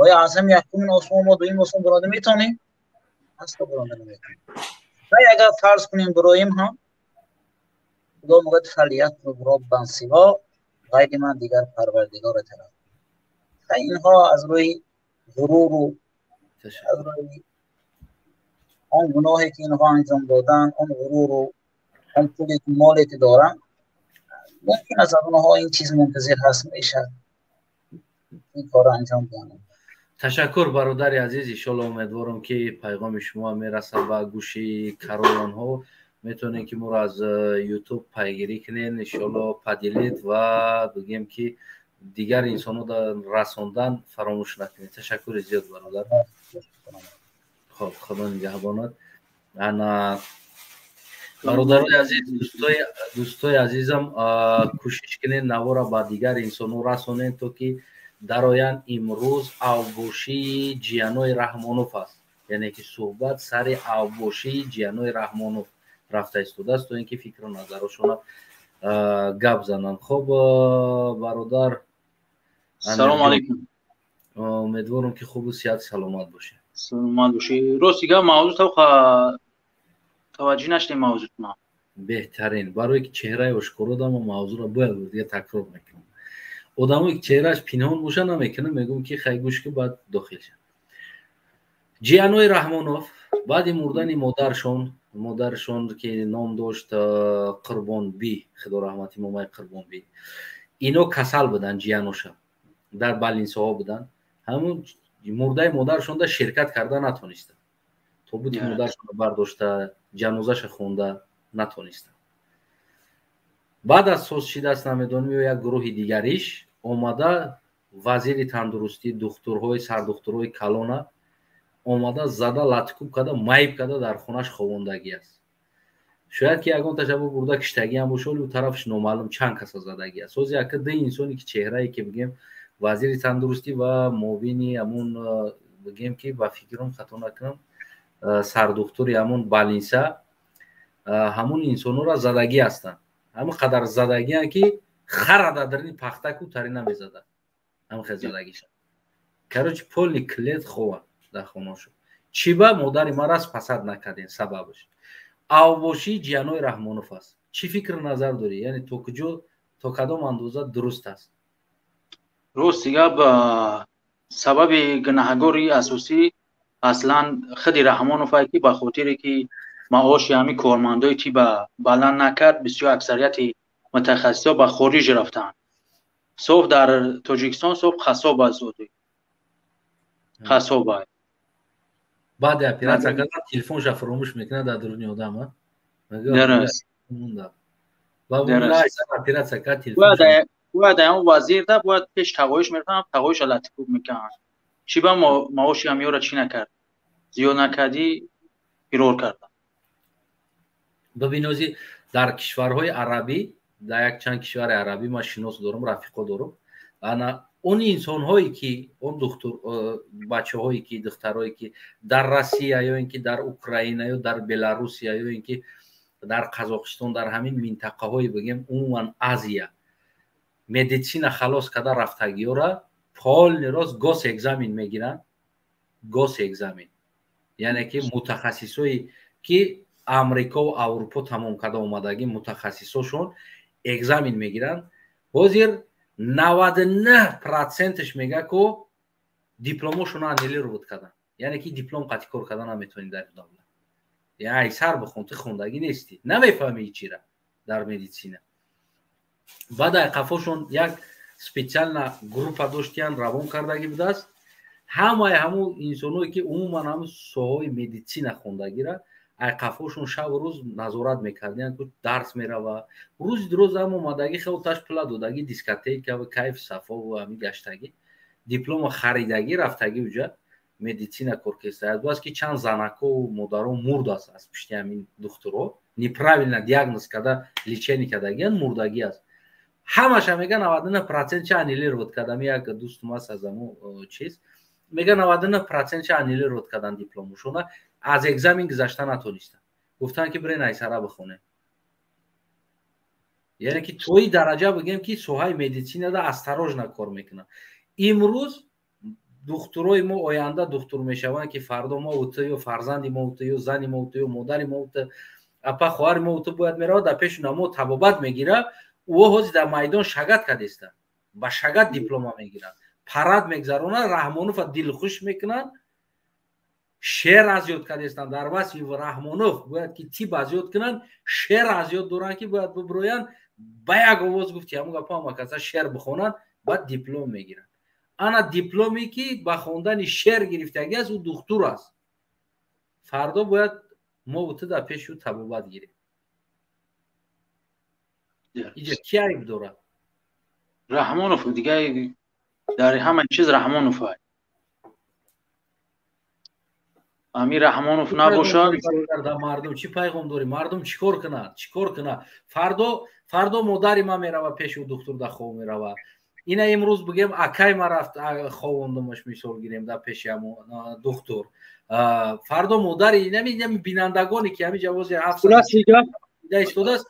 Оё аз ҳам якумин осмон мо дуюм осмон баромада метавонем? Асло баромада наметавонем. Ва агар фарз кунем бароем ҳам, Худо мегӯяд: фалйатлуб роббан сиво, ғайри ман дигар парвардигоро талаб. Инҳо аз рӯи ғуруру аз рӯи он гуноҳе ки инҳо анҷом доданд, он ғуруру он пуле ки моле ки доранд, мумкин аст аз онҳо ин чиз мунтазир ҳаст мешавад, ин корро анҷом диҳанд. Ташаккур, бародари азиз. Иншолло, умедворам, ки пайғоми шумо мерасад ба гӯши каролонҳо. Метавонед, ки моро аз Ютуб пайгирӣ кунед. Иншолло, поделить ва бигем, ки дигар инсонҳо расондан фаромӯш накунед. Ташаккури зиёд, бародар. Хоб, Худо нигаҳбонад. Ана, бародарои азиз, дӯстои азизам, кӯшиш кунед, навора ба дигар инсонҳо расонед, то ки дароянд. Имрӯз авбошии ҷиянои Раҳмонов аст, яъне ки суҳбат сари авбошии ҷиянои Раҳмонов рафта истодааст, то ин ки фикру назарошона гап зананд. Хоб, бародар. Салому алайкум. Умедворам, ки хубу сиҳат саломат бошед. Саломат бошед. Рости гап, мавзӯъ тавқа таваҷҷӯҳ нашудем мавзӯътона. Беҳтарин, барое ки чеҳраи ошкоро дама мавзӯъро бояд дига такрор мекунам. Одамое ки чеҳрааш пинҳон боша, намекунам, мегӯм, ки хай, гӯш ки, баъд дохил шад. Ҷиянои Раҳмонов баъди мурдани модаршон, модаршон ки ном дошт Қурбонби, худо раҳмати момаи Қурбонби, ино касал буданд, ҷияноша дар балинсоҳо буданд. Ҳамун мурдаи модаршонда ширкат карда натонистанд, тобути модаршонро бардошта, ҷанозаша хонда натонистанд. Баъд аз соз шидааст, намедонем, ё як гурӯҳи дигариш омада, вазири тандурустӣ, духтурҳои, сардухтурҳои калона омада, зада, латикӯб карда, майб карда, дар хонаш ховондагӣ аст. Шояд ки ягон ташаббус бурда киштагиам боша, оли тарафаш номаълум чанд каса задагӣ аст. Ҳозир яка ду инсоне ки чеҳрае ки бигем, вазири тандурустӣ ва муовини ҳамун, бигем ки, ба фикрам хато накунам, сардухтури ҳамун балинса, ҳамун инсонҳоро задагӣ ҳастанд. Ҳамин қадар задагианд, ки хара дар дарини пахтаку тари намезада, ҳамин хел задагиша. Короче, полный клет хованд дар хонашон. Чӣ ба модари мара спасать накардем? Сабабаш авбошии ҷиянои Раҳмонов аст. Чӣ фикру назар дорӣ? Яъне то куҷо, то кадом андоза дуруст аст? Рости гап, сабаби гунаҳгори асосӣ аслан худи Раҳмонов, ки ба хотире ки маоши ҳамин кормандои тиба баланд накард, бисёр аксарияти мутахассисҳо ба хориҷ рафтанд. Соф дар Тоҷикистон соф хасоб аст, хасоб. Баъди оператсия кардан телефонша фуромӯш мекунад дар дуруни одам. Оператсия кард. Бояд ҳамон вазирда бояд пеш тағоиш мерафтан, тағоиша латикӯб мекунанд. Чӣ ба маоши ҳамёра чӣ накард, зиёд накардӣ, фирор карда. Бибинози, дар кишварҳои арабӣ, дар якчанд кишвари арабӣ ман шинос дорам, рафиқо дорам. Ана он инсонҳое ки, он духтур бачаҳое ки, духтарое ки дар Россия ё ин ки дар Украина ё дар Беларусия ё ин ки дар Қазоқистон, дар ҳамин минтақаҳое, бигем, умуман Азия медицина халос карда рафтагиёра полный рост госэкзамен мегиранд. Госэкзамен, яъне ки мутахассисое ки Амрикову Аврупо тамом карда омадагӣ, мутахассисошон экзамен мегиранд. Ҳозир 99%-ш мега ку дипломошонро аннулировать кардан, яъне ки диплом қатъи кор кардан наметавонӣ дар давлат. Ай сар бихон, ту хондагӣ нестӣ, намефаҳмӣ чира дар медицина. Баъд ай қафошон як специальная группа доштиян, равон кардагӣ будааст. Ҳамаи ҳамун инсоное ки умуман ҳамун соҳаҳои медицина хондагира, ай қафошон шабу рӯз назорат мекардиян, ку дарс мерава. Рӯзи дурӯз ҳам омадагӣ, хелташ пула додагӣ, дискотека ва кайф сафову ҳами гаштагӣ, диплома харидагӣ, рафтагӣ, уҷа медицина кор кеста. Аз бас ки чанд занакову модаро мурд аст аз пишти ҳамин духтуро, неправильно диагноз карда, лечение кардагиян, мурдагӣ аст. Ҳамаша мега 99% ча аннулировать кардам. Як дӯстум аст аз ҳамун чиз, мега 99% ча аннулировать кардан дипломушона, аз экзамен гузашта натонистанд, гуфтанд ки бирен айсара бихонем. Яъне ки тои дараҷа бигем ки соҳаи медицинада осторожно кор мекунанд. Имрӯз духтурои мо оянда духтур мешаванд, ки фардо мо ту ё фарзанди мо ту ё зани мо ту ё модари мо ту, апа, хоҳари мо ту бояд меравад, дар пеши намо табобат мегира. Ӯ ҳозир дар майдон шагат кардестанд, ба шагат диплома мегиранд, парад мегзаронанд, Раҳмонова дилхуш мекунанд, шеър аз ёд кардестанд. Дар васфи Раҳмонов бояд ки тиб аз ёд кунанд, шеър аз ёд доранд, ки бояд бибироянд, ба як овоз гуфти ҳамун гапо ҳама каса шеър бихонанд, баъд диплом мегиранд. Ана дипломе ки ба хондани шеър гирифтагӣ аст, ӯ духтур аст. Фардо бояд мо ту дар пеши ӯ табобат гирем. Иҷа ки айб дорад? Раҳмонов дига, дар ҳама чиз Раҳмонов. Амир Раҳмонов набошад. Мардум чӣ пайғом дорӣ? Мардум чӣ кор кунад, чӣ кор кунад? Фардо модари ман мерава пеши ӯ духтур, дар хоб мерава. Ина имрӯз бигем, акай ма рафт, ховондумаш, мисол гирем, дар пеши ҳамун духтур. Фардо модари инами бинандагоне ки ҳами ҷавози истодааст,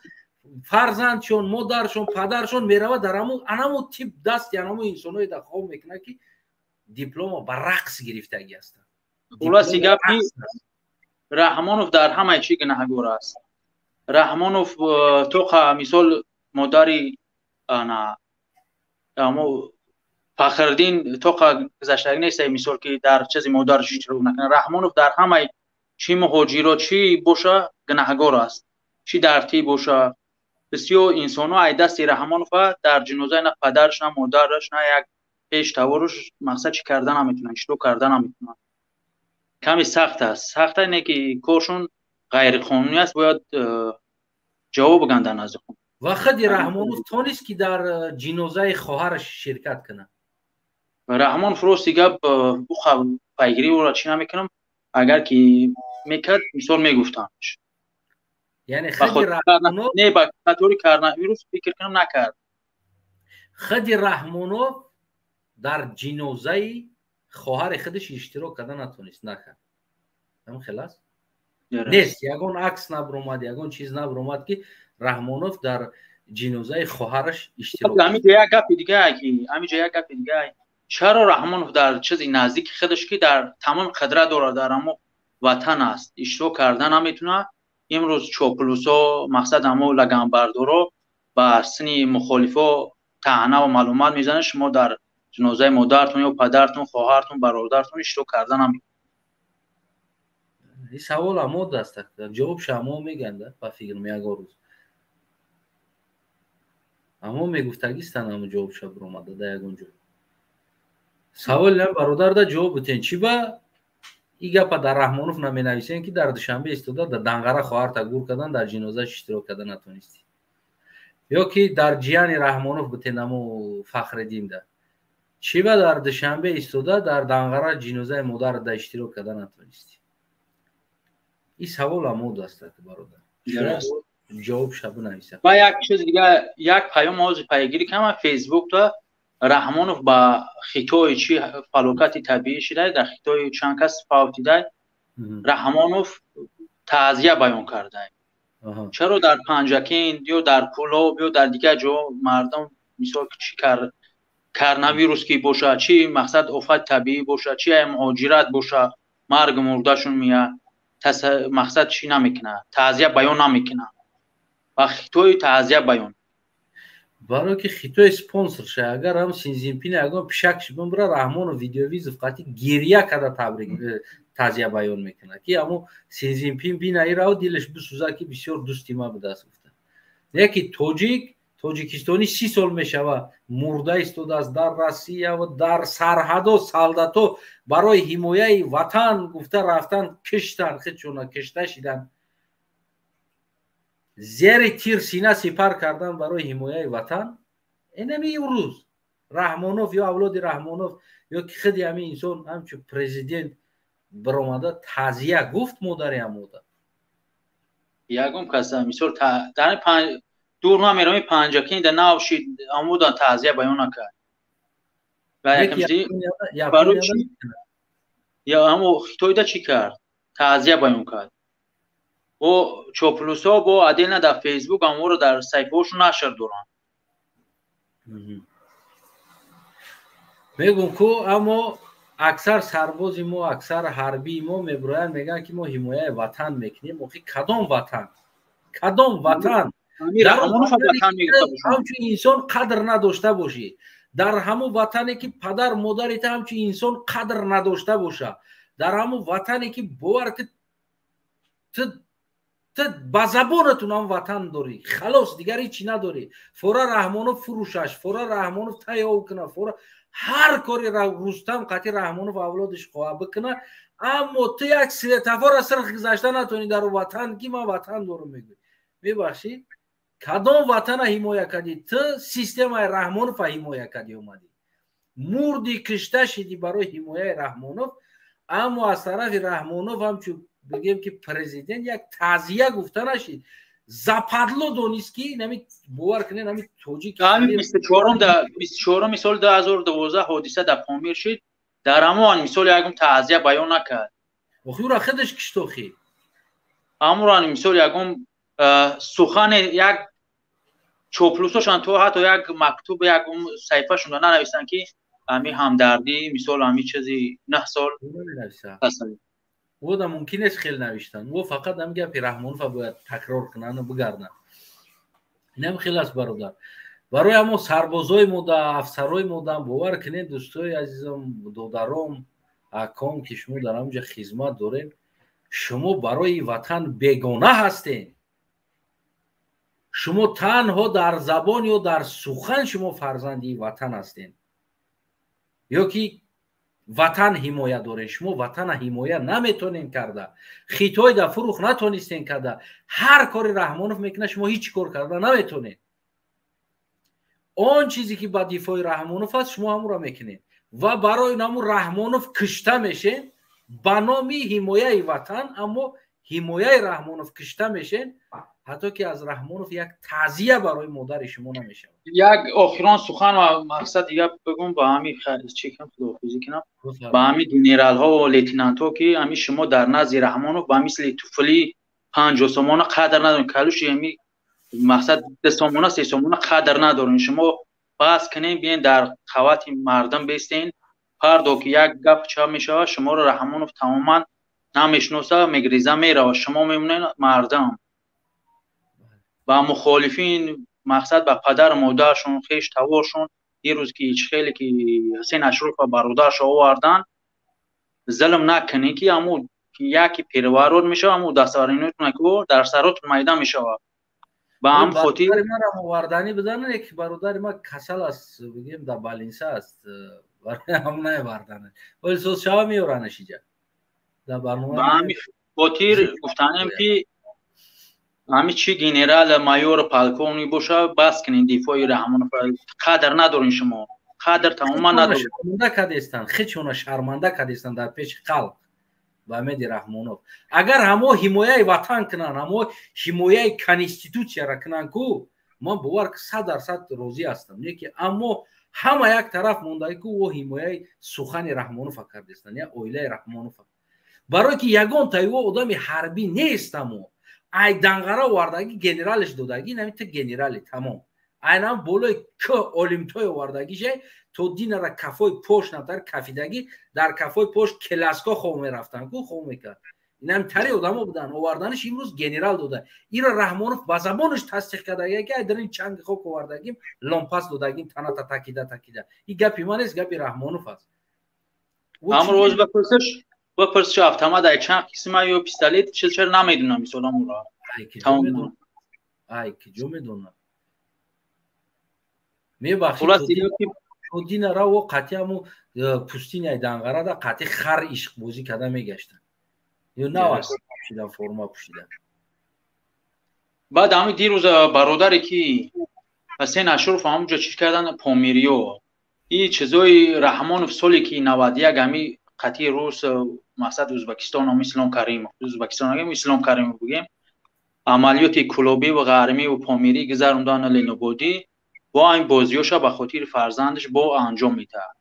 фарзандшон, модаршон, падаршон мерава, дар ҳамун анаму тип дасти анаму инсоное дар хоб мекунад, ки диплома ба рақс гирифтагӣ ҳастанд. Хулоси гап, Раҳмонов дар ҳамаи чӣ гунаҳгор аст. Раҳмонов тоқа мисол модари ана амо Фахриддин тоқа гузаштагӣ нест, мисол ки дар чизи модараш иштирок накунад. Раҳмонов дар ҳамаи чӣ муҳоҷиро чӣ боша гунаҳгор аст, чӣ дар тиб боша. Бисёр инсонҳо ай дасти Раҳмонова дар ҷинозаи на падараш, на модараш, на як пеш таворуш мақсад чӣ карда наметавонанд, иштирок карда наметавонанд. Ками сахт аст, сахт ине ки коршон ғайриқонунӣ аст, бояд ҷавоб бигӯянд дар назди қонун. Ва худи Раҳмонов тонист ки дар ҷинозаи хоҳараш ширкат кунад? Раҳмонов, рости гап, ӯ пайгирӣ ӯро чӣ намекунам, агар ки мекард, мисол мегуфтам. Яъне худи Раҳмонов не, ба қатори коронавирус фикр кунам накард. Худи Раҳмонов дар ҷинозаи хоҳари худаш иштирок карда натонист, накард. Ҳам хел аст? Нест, ягон акс набаромад, ягон чиз набаромад, ки Раҳмонов дар ҷинозаи хоҳараш иштирок. Ҳаминҷо як гапи дига, ки ҳаминҷо як гапи дига, чаро Раҳмонов дар чизи наздики худаш, ки дар тамоми қудрат дорад, дар ҳамо ватан аст, иштирок карда наметавонад? Имрӯз чоплусо, мақсад ҳамо лаганбардоро ба сини мухолифо таъна ва маълумат мезанад: шумо дар ҷинозаи модартон ё падартон, хоҳартон, бародартон иштирок карда наметавонед. Ин савол амо даст, ҷавобша амо мегӯянд, ба фикрам, ягон рӯз амо мегуфтагистан, амо ҷавобша биромада да ягон ҷой. Саволи нам, бародар, да ҷавоб бутен: чӣ ба и гапа дар Раҳмонов наменависем, ки дар Душанбе истода, дар Данғара хоҳарта гур кардан, дар ҷинозааш иштирок карда натонистӣ? Ё ки дар ҷияни Раҳмонов бутен, амо Фахриддин да, чӣ ба дар Душанбе истода, дар Данғара ҷинозаи модарат да иштирок карда натонистӣ? Ин савол амод аст, бародар, ҷавобша бинависам. Ва як чиз дига, як паём ҳозир пайгирӣ кардам фейсбукда. Раҳмонов ба Хитой чи фалокати табиӣ шидай, дар Хитой чанд кас фавтидай, Раҳмонов таъзия баён кардай. Чаро дар Панҷакент ё дар Кӯлоб ё дар дигар ҷо мардум, мисол, чи коронавирус ки бошад, чи мақсад офати табиӣ бошад, чи муҳоҷират бошад, марг мурдашон меяд, мақсад чӣ намекунад, таъзия баён намекунад? Ба Хитой таъзия баён. Барое ки Хитой спонсор ша. Агар ҳам Синзинпин ягон пишак бимбира, Раҳмонов видеовызов қати гиря карда табрик, таъзия баён мекунад, ки ҳамо Синзинпин бина ирав, дилаш бисӯза, ки бисёр дӯсти ма будааст гуфта. Яки тоҷик, тоҷикистонӣ 30 сол мешава, мурда истодааст дар Россия ва дар сарҳадо. Солдато барои ҳимояи ватан гуфта рафтан, киштан худшона, кишта шидан, зери тир сина сипар кардан барои ҳимояи ватан. Инами имрӯз Раҳмонов ё авлоди Раҳмонов ё ки худи ҳамин инсон ҳамчун президент баромада таъзия гуфт модари ҳамода? Ягон кас, мисол, дур намеравем, Панҷакин да нав шид, амуда таъзия баён накард. Я амо Хитойда чӣ кард? Таъзия баён кард. Бо чоплусҳо, бо отдельно дар Фейсбук аморо дар саҳифаҳошон нашр доранд. Мегум ку, аммо аксар сарбози мо, аксар ҳарбии мо мебироянд, мегӯянд, ки мо ҳимояи ватан мекунем. Охи, кадом ватан? Кадом ватан? Ҳамчун инсон қадр надошта бошӣ, дар ҳамун ватане ки падар модарита ҳамчун инсон қадр надошта боша, дар ҳамун ватане ки бовар ки ту ба забонатун ҳам ватан дорӣ, халос, дигар ҳечи надорӣ. Фора Раҳмонов фурӯшаш, фора Раҳмонов тайёр куна, фора ҳар кори Рустам қати Раҳмонов авлодиш хоҳа бикуна, аммо ту як светофора сирх гузашта натонӣ дар ватан, ки ман ватан дорам мегӯӣ. Мебахшӣ, кадом ватана ҳимоя кардӣ? Ту системаи Раҳмонова ҳимоя кардӣ, омадӣ, мурди, кишта шидӣ барои ҳимояи Раҳмонов, аммо аз тарафи Раҳмонов ҳамчун бигем ки президент як таъзия гуфта нашид. Западло донист, ки нами бовар кунед, нами тоҷик. 24-уми соли 2012 ҳодиса дар Помир шид, дар ҳамон мисол ягон таъзия баён накард. Охи, ура худаш киштохи. Ҳамуран, мисол, ягон сухане, як чоплусошан то ҳатто як мактуб, як саҳифашонро нанависанд, ки ҳами ҳамдардӣ, мисол, ҳами чизи 9 сол. Ӯ да мумкин нест хел навиштан. Ӯ фақат ҳам гапи Раҳмонова бояд такрор кунанд, бигарданд. Инам хел аст, бародар. Барои ҳамо сарбозои мо да, афсарои мо да, бовар кунед, дӯстои азизам, додаром, аком, ки шумо дар ҳамҷа хизмат доред, шумо барои ватан бегона ҳастед. Шумо танҳо дар забон ё дар сухан шумо фарзанди ватан ҳастед ё ки ватан ҳимоя доред. Шумо ватана ҳимоя наметонед карда, Хитойда фурӯх натонистен карда. Ҳар кори Раҳмонов мекунад, шумо ҳеҷ кор карда наметонед. Он чизе ки ба дифои Раҳмонов аст, шумо ҳамуро мекунед ва барои ҳамун Раҳмонов кишта мешен ба номи ҳимояи ватан, аммо ҳимояи Раҳмонов кишта мешен, ҳатто ки аз Раҳмонов як таъзия барои модари шумо намешавад. Як охирон сухан ва мақсад дигар бигум, ба ҳами чӣ кунам, худоҳофизӣ кунам, ба ҳами генералҳо ва лейтенантҳо, ки ҳами шумо дар назди Раҳмонов ба мисли туфли 50 сомона қадр надорем, калуши ҳами мақсад 2 сомона, 3 сомона қадр надорем. Шумо бас кунем, биен дар қавати мардум бестен. Фардо ки як гап ча мешавад, шуморо Раҳмонов тамоман намешиноса, мегриза, мерава, шумо мемонед мардум ба мухолифин, мақсад ба падару модаршон, хеш таворшон. Дирӯз ки хеле ки Ҳусейн Ашроф ва бародаршо овардан, зулм накунед, ки ҳамун яки переворот мешавад, ҳамун дастоваринотон дар саротон майда мешавад. Ба ҳам хотир Манам оварданӣ биданам, ки бародари ман касал аст, бигем, дар больница аст, барои ҳамун наоварданаш. Оли соз шава, меоранаш иҷа дар барнома. Ба ҳамин хотир гуфтанем, ки ҳами чи генерал, майор, полковник боша, бас кунед дифои Раҳмонов. Қадр надорин шумо, қадр тамоман надоред. Шарманда кардестанд хечона, шарманда кардестанд дар пеши халқ. Ба Умеди Раҳмонов, агар ҳамо ҳимояи ватан кунанд, ҳамо ҳимояи конститутсияра кунанд ку, Ман бовар ки 100% розӣ ҳастам, не ки аммо ҳама як тараф мондаги ку о ҳимояи сухани Раҳмонова кардестанд, я оилаи Раҳмонова, барое ки ягон таи ӯ одами ҳарбӣ нестамо. Ай Данғара овардаги, генералиш додаги, намита генерали тамом. Айнам болои кӯ олимтои овардагише то динара кафои пош натар кафидагӣ, дар кафои пош келаско хов мерафтанд ку, хов мекард. Инам тари одамо буданд, оварданиш имрӯз генерал дода. Ира Раҳмонов ба забонаш тасдиқ кардага, ки ай дарин чанги хок овардагим, ломпас додагим, таната такида такида. Ин гапи ман нест, гапи Раҳмонов аст. Амрӯз бапурсиш, автомат ай чанд қисма ё пистолет чиз, чаро намедунам, мисол, амуро. Ай киҷо медонам, мебахшид, динара о қатъи ҳаму пустиняи Данғарада қатъи хар ишқбозӣ карда мегаштанд ё навпӯшидан, форма пӯшидан. Баъд ҳами дирӯз бародаре ки Ҳасен Ашуров ҳамунҷо чиз кардан, помириё и чизои Раҳмонов соле ки 91 ҳами қатъи рус, мақсад Ӯзбекистон, Ислом Каримов, Ӯзбекистон Ислом Каримов бигем, амалиёти Кулобиву Ғармиву Помирӣ гузарондан, Ленободӣ бо ҳамин бозиёша ба хотири фарзандаш бо анҷом метаҳад,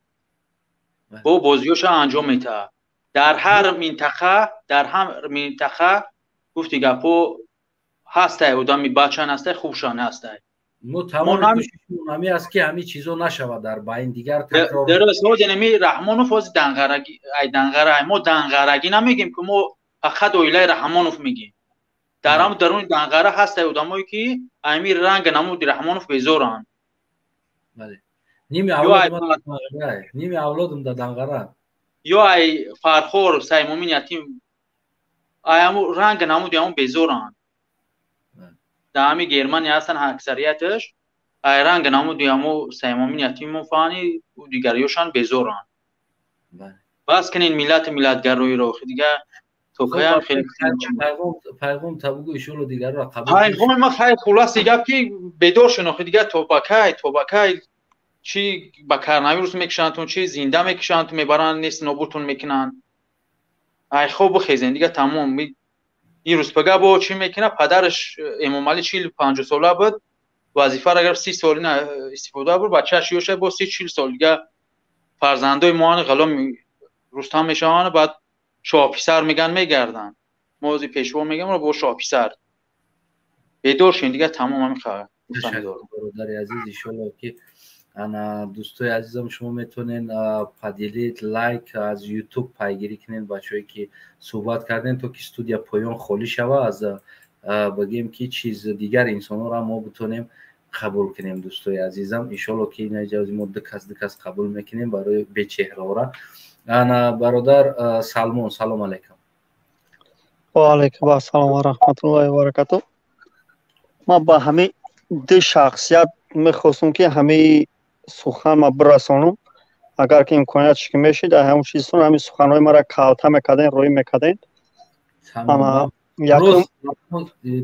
бо бозиёша анҷом метаҳад. Дар ҳар минтақа, дар ҳар минтақа, гуфти гапҳо ҳастай, одами бачан ҳастай, хубшан ҳастай. Мо тамоми кӯшишмон ҳами аст, ки ҳамин чизо нашавад дар байн дигар такрор. Дуруст, ҳозир ами Раҳмонов ҳозир данғараги, ай Данғара, мо данғарагӣ намегем, ки мо фақат оилаи Раҳмонов мегем. Дар ҳам даруни Данғара ҳастай одамое, ки ами ранга намуди Раҳмонов безоранд. Ними авлодам дар Данғара. Ё ай Фархор, Саймумин Ятим, ай ҳаму ранга намуди ҳамун безоранд. Дар ҳами Германия ҳастанд аксарияташ, ай ранга намуди ҳаму Саймумин Ятиму фани дигариёшан безоранд. Бас кунед миллати миллатгароиро, дига то каям хеле. Пайғом табугу, иншолло дигарро қабул. Пайғоми ма хайр, хулоси гап, ки бедор шун охи дига, то ба кай, то ба кай? Чи ба коронавирус мекушандтун, чи зинда мекушандтун, мебаранд, нест нобудтун мекунанд. Ай хоб бихезен дига, тамом. Ин рӯзпага бо чӣ мекунад? Падараш Эмомалӣ 40-50 сола буд, вазифаро агар 30 соли истифода бур, бачааш ёша бо 30-40 сол дига фарзандои моани ғаломи рустам мешаванд, баъд шоҳписар меган, мегарданд. Мо ози пешво мегам, бо шоҳписар. Бедор шин дига, тамом, ҳамин. Бародари азиз, иншолло ки ана дӯстои азизам, шумо метавонед поделить, лайк, аз Ютуб пайгирӣ кунед бачаҳое ки суҳбат кардем, то ки студия поён холӣ шава, аз бигем ки чиз дигар инсонҳоро мо битонем қабул кунем. Дӯстои азизам, иншолло ки инаҷози мо ду кас, ду кас қабул мекунем барои бечеҳраора. Ана бародар Салмон, салом алайкум. Ва алайкум ассалом ва раҳматуллоҳи ва баракату. Ман ба ҳамин ду шахсият мехостум, ки ҳамаи сухан ма бирасонум. Агар ки имкониятш ки мешид, ҳамун чизтон ҳамин суханҳои мара калта мекарден, роӣ мекарден.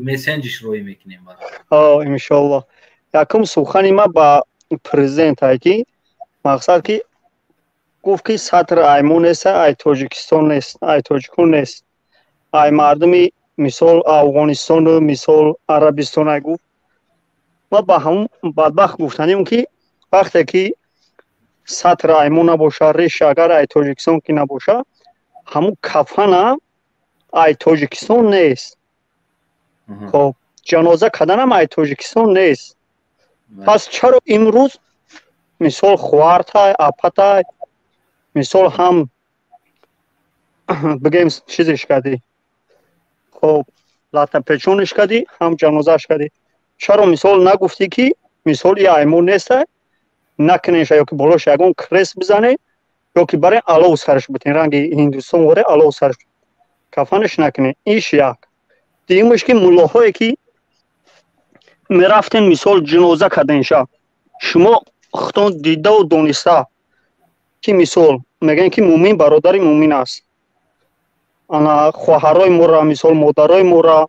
Мессенҷиш роӣ мекунем. Иншоалло. Якум сухани ма ба президент ай, ки мақсад ки гуфт, ки сатр ай мо нест, ай Тоҷикистон нест, ай тоҷикон нест, ай мардуми мисол Афғонистону мисол Арабистон ай гуфт. Ма ба ҳамун бадбахт гуфтанем, ки вақте ки сатр ай мо набоша, реш агар ай Тоҷикистон ки набоша, ҳамун кафана ай Тоҷикистон нест, хоб, ҷаноза карданам ай Тоҷикистон нест. Пас чаро имрӯз мисол хувартай, апатай, мисол ҳам бигем чизеш кардӣ, хоб, латапечониш кардӣ, ҳам ҷанозааш кардӣ? Чаро мисол нагуфтӣ, ки мисол и ай мо нестай, накунеша, ё ки болош ягон крест бизане, ё ки баре алов сараш битен, ранги Ҳиндустон воре алов сараш, кафанаш накуне? Иш як. Дуюмаш, ки муллоҳое ки мерафтен, мисол ҷиноза карденша, шумо худтон дидаву дониста, ки мисол мегӯянд, ки мӯмин бародари мӯмин аст. Ана хоҳарои мора, мисол модарои мора,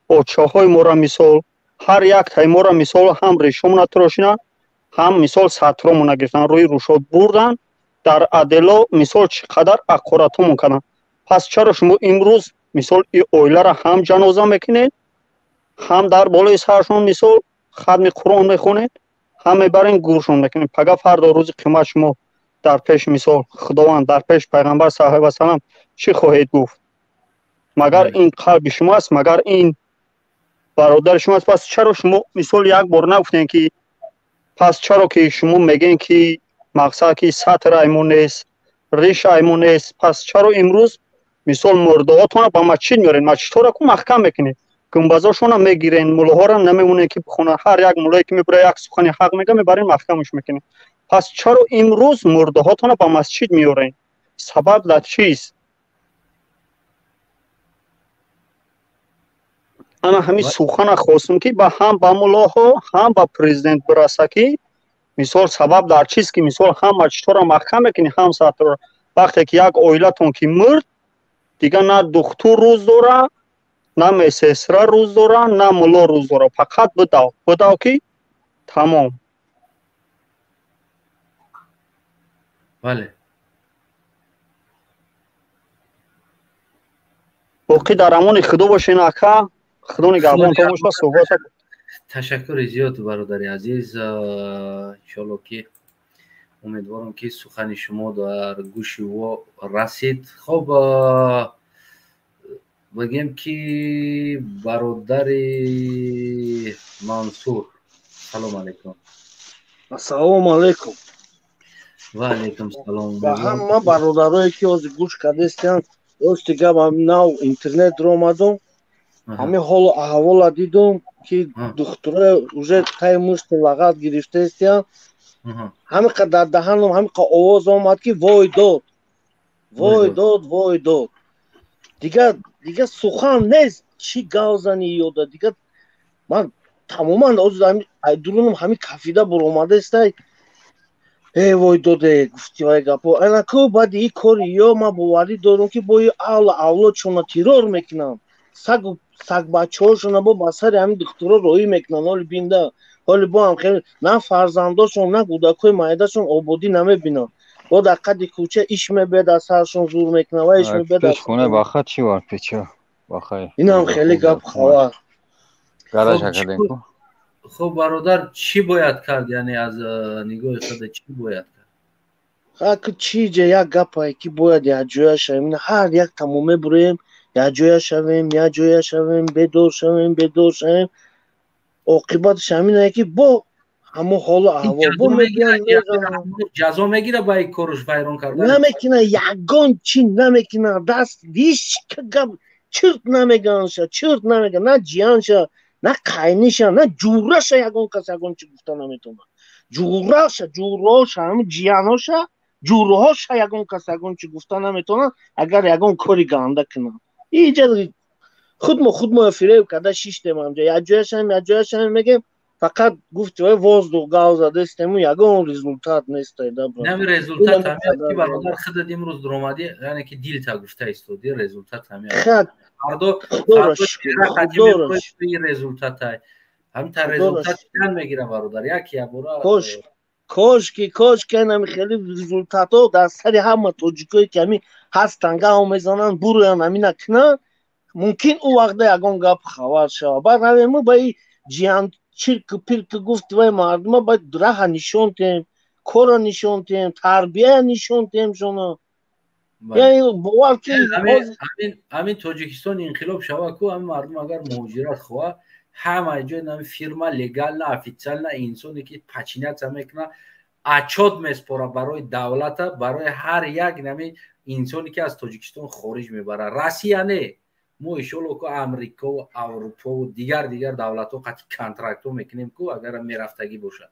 подшоҳои мора, мисол ҳар як таи мора, мисол ҳам решомона тирошинанд, ҳам мисол сатромона гирифтан, рӯи рӯшод бурдан, дар адело мисол чӣ қадар ақоратҳомон карданд. Пас чаро шумо имрӯз мисол и оиларо ҳам ҷаноза мекунед, ҳам дар болои сарашон мисол Хатми Қуръон мехонед, ҳам мебарен гуршон мекунед. Пага фардо рӯзи қиёмат шумо дар пеш мисол Худованд, дар пеш пайғамбар саллаллоҳу алайҳи васаллам чӣ хоҳед гуфт? Магар ин қалби шумо аст? Магар ин бародари шумо аст? Пас чаро шумо мисол як бор нагуфтем ки пас чаро ки шумо мегӯем ки мақсад ки сатр аймон нест, риш аймон нест, пас чаро имрӯз мисол мурдаҳотонро ба масҷид меоред? Масҷидҳоро ку маҳкам мекунед, гумбазошонро мегирен, муллоҳоро намемонед ки бихонанд. Ҳар як муллое ки мебурад як сухани ҳақ мега, мебарен маҳкамаш мекунед. Пас чаро имрӯз мурдаҳотонро ба масҷид меоред? Сабаб дар чист? Ана ҳамин сухана хостум ки ба ҳам ба муллоҳо, ҳам ба президент бираса ки мисол сабаб дар чист ки мисол ҳам масҷидҳоро маҳкам мекунед, ҳам сатрро. Вақте ки як оилатон ки мурд, дигар на духтур рӯз дора, на медсестра рӯз дора, на мулло рӯз дора. Фақат бидав, бидав ки тамом. Бале. Боқӣ дар амони Худо бошен ака. Худо нигаҳбонтон бошад. Суҳбат. Ташаккури зиёд бародари азиз. Иншоалло ки умедворам ки сухани шумо дар гӯши ӯ расид. Хоб, бигем ки бародари Мансур, салом алайкум. Ассалому алайкум. Ва алайкум салом. Ба ҳама бародарое ки ҳозир гӯш кардестиянд, рости гап нав интернет омадум, ҳамин ҳолу аҳвола дидум ки духтуро уже таи мушти лағат гирифтаистиянд. Ҳамин қадар дар даҳанам ҳамин қадар овоз омад ки вой дод, вой дод, вой дод. Дигар сухан нест, чӣ гав зани ёда. Дигар ман тамоман дурунам ҳамин кафида буромадаистай. Э вой доде, гуфти вай гапо. Анаку баъди ин кори ё ман боварӣ дорам ки бо ин авла авлодшона террор мекунанд. Сагу сагбачаҳошона бо ба сари ҳамин духтуро роҳӣ мекунанд. Ҳоли бинда, ҳоли бо ҳам хеле на фарзандошон, на кӯдакҳои майдашон ободӣ намебинанд. Бо дар қади кӯча иш мебиёд, аз саршон зур мекунанд ва иш мебиёд. Пеш хона баха чӣ вар печа? Бахай. Инам хеле гап хабар. Гараж кардем ку. Хуб бародар, чӣ бояд кард? Яъне аз нигоҳи худ чӣ бояд кард? Ҳак чӣ ҷа як гапае ки бояд якҷоя шавем. Ҳар як тамом мебуроем, якҷоя шавем, якҷоя шавем, бедор шавем, бедор шавем. Оқибаташ ҳаминае ки бо ҳамон ҳолу аҳвол бо мегиранд, ҷазо мегира ба ин корш вайрон кардан. Намекунад, ягон чӣ намекунад, даст ҳеҷ гап чирт намеганша, чирт намеган, на ҷиянша, на қайниша, на ҷураша ягон кас ягон чӣ гуфта наметавонад. Ҷураша, ҷуроша, ҳамин ҷияноша, ҷурҳоша ягон кас ягон чӣ гуфта наметавонад, агар ягон кори ганда кунад. Иҷа худмо худмо фиреб карда шиштем ҳамҷа, якҷоя шавем, якҷоя шавем мегем, фақат гуфти вай воздух гав задестему, ягон результат нестай. Нами результат ҳамин ки бародар худат имрӯз дуромадӣ, яъне ки дилта гуфта истодӣ, результат ҳамин. Фардо результатай. Ҳамин та результат чанд мегира бародар? Як ябора. Кош кошки кошки ҳами хеле результатҳо дар сари ҳама тоҷикое ки ҳамин ҳастанд гав мезананд, буроянд, ҳамина кунанд, мумкин ӯ вақта ягон гап хабар шавад. Баъд равему ба и ҷиян чирку пирку гуфти вай мардума бояд раҳа нишон диҳем, корро нишон диҳем, тарбия нишон диҳем шона. Яъне бовар ки ҳамин Тоҷикистон инқилоб шава ку, ҳамин мардум агар муҳоҷират хоҳад, ҳама ҷой ҳамин фирма легально, официально инсоне ки подчиняться мекунад, отчёт меспора барои давлата, барои ҳар як ҳамин инсоне ки аз Тоҷикистон хориҷ мебарад. Россия не, мо иншоалло ку Амрико, Аврупо ва дигар дигар давлатҳо қатъи контрактҳо мекунем ку, агар мерафтагӣ бошад.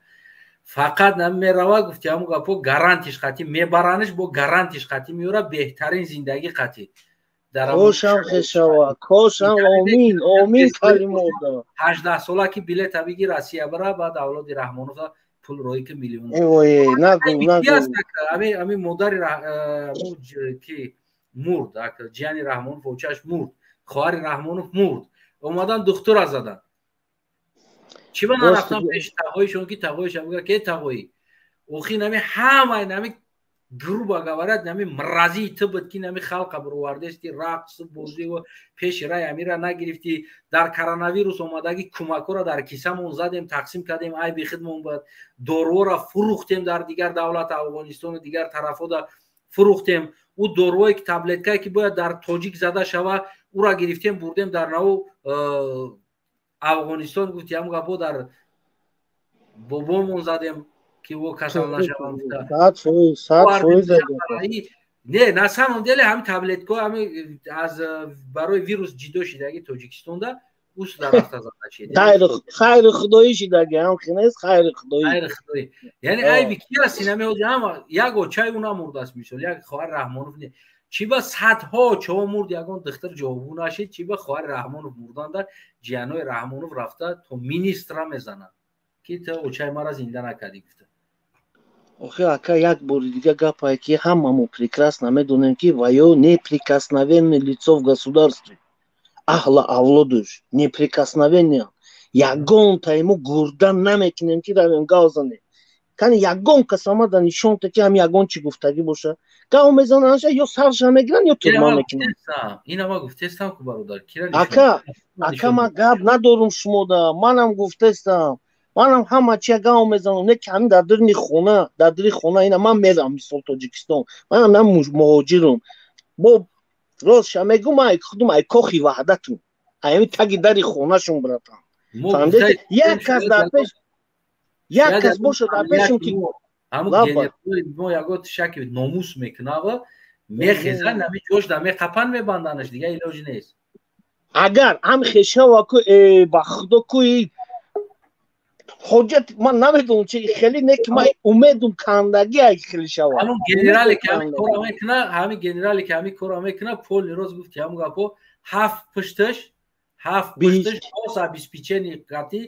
Фақат намерава, гуфти ҳамун гапо, гарантиш қатъи мебараниш, бо гарантиш қатъи меёра, беҳтарин зиндагӣ қатъи. Кошам хешава, кошам, омин, омин калимода. 18 сола ки билета бигир Россия бара, баъд авлоди Раҳмонов пул роӣ ки миллион. Ой, нагу, нагу. Ҳамин модари ки мурд, ҷияни Раҳмонов очаш мурд, хоҳари Раҳмонов мурд, омадан духтура задан. Чӣ ба нарафтан пеши тағоишон ки тағоишам бигӯяд ки тағоӣ, охи нами ҳамаи нами Грубо говоря, нами мразии ту буд, ки нами халқа бировардести, рақс, бозиву пеши рай амира нагирифтӣ. Дар коронавирус омадагӣ кӯмакҳоро дар кисамон задем, тақсим кардем, айби худмон буд. Доруҳоро фурӯхтем дар дигар давлат, Афғонистону дигар тарафҳода фурӯхтем. Ӯ дорувое ки, таблеткае ки бояд дар тоҷик зада шава, ӯра гирифтем, бурдем дар наву Афғонистон, гуфти ҳам гапо, дар бобомон задем, ки ӯ касал нашаванд. Не, на самом деле ҳами таблеткаҳо ҳами аз барои вирус ҷидо шидаги Тоҷикистонда ус дар рафта зада шид. Хайри худоӣ шидаги, ҳам хинест, хайри худоӣ. Хайри худоӣ. Яъне айби ки аст? Инами ҳози ҳама як очаи ӯ намурдааст, мисол, як хоҳар Раҳмонов не. Чӣ ба садҳо очаҳо мурд, ягон духтар ҷавобгӯ нашид? Чӣ ба хоҳари Раҳмонов мурданда, ҷиянои Раҳмонов рафта то министра мезананд, ки ту очаи мара зинда накардӣ, гуфта. Охи, ака, як бори дига гапае, ки ҳамамо прекрасно медонем, ки ваё неприкосновенное лицо в государстве, аҳла авлодуш неприкосновенный. Ягон таимо гурда намекунем, ки равем гав занем. Кани ягон кас омада нишонта, ки ҳам ягон чӣ гуфтагӣ боша, гав мезананша, ё сарша мегиранд, ё турма мекунанд. Ина гуфтестам ку, бародар. Ака, ака, ман гап надорум шумода, манам гуфтестам, манам ҳама чия гав мезанам, не ки ҳамин дар даруни хона, дар дари хона. Ина ман мерам, мисол, Тоҷикистон, манам на муҳоҷирум, бо ростша мегӯм, ман худум ай Кохи Ваҳдатум, аями таги дари хонашон, братан, як кас дар пеш, як кас боша дар пешум, ки Мо ягон шаки номус мекунава, мехезан, нами ҷош да меқапан, мебанданаш, дига илоҷ нест. Агар ҳам хешава ку, ба худо куи ҳоҷат ман намедонам чи хеле не, ки ман умедум кандагӣ ай хеле шава. Ҳамон генерале ки ҳамин кора мекуна, ҳамин генерале ки ҳамин кора мекуна, полный рост гуфти ҳамон гапо, ҳафт пушташ, ҳафт пушташ гособеспечение қати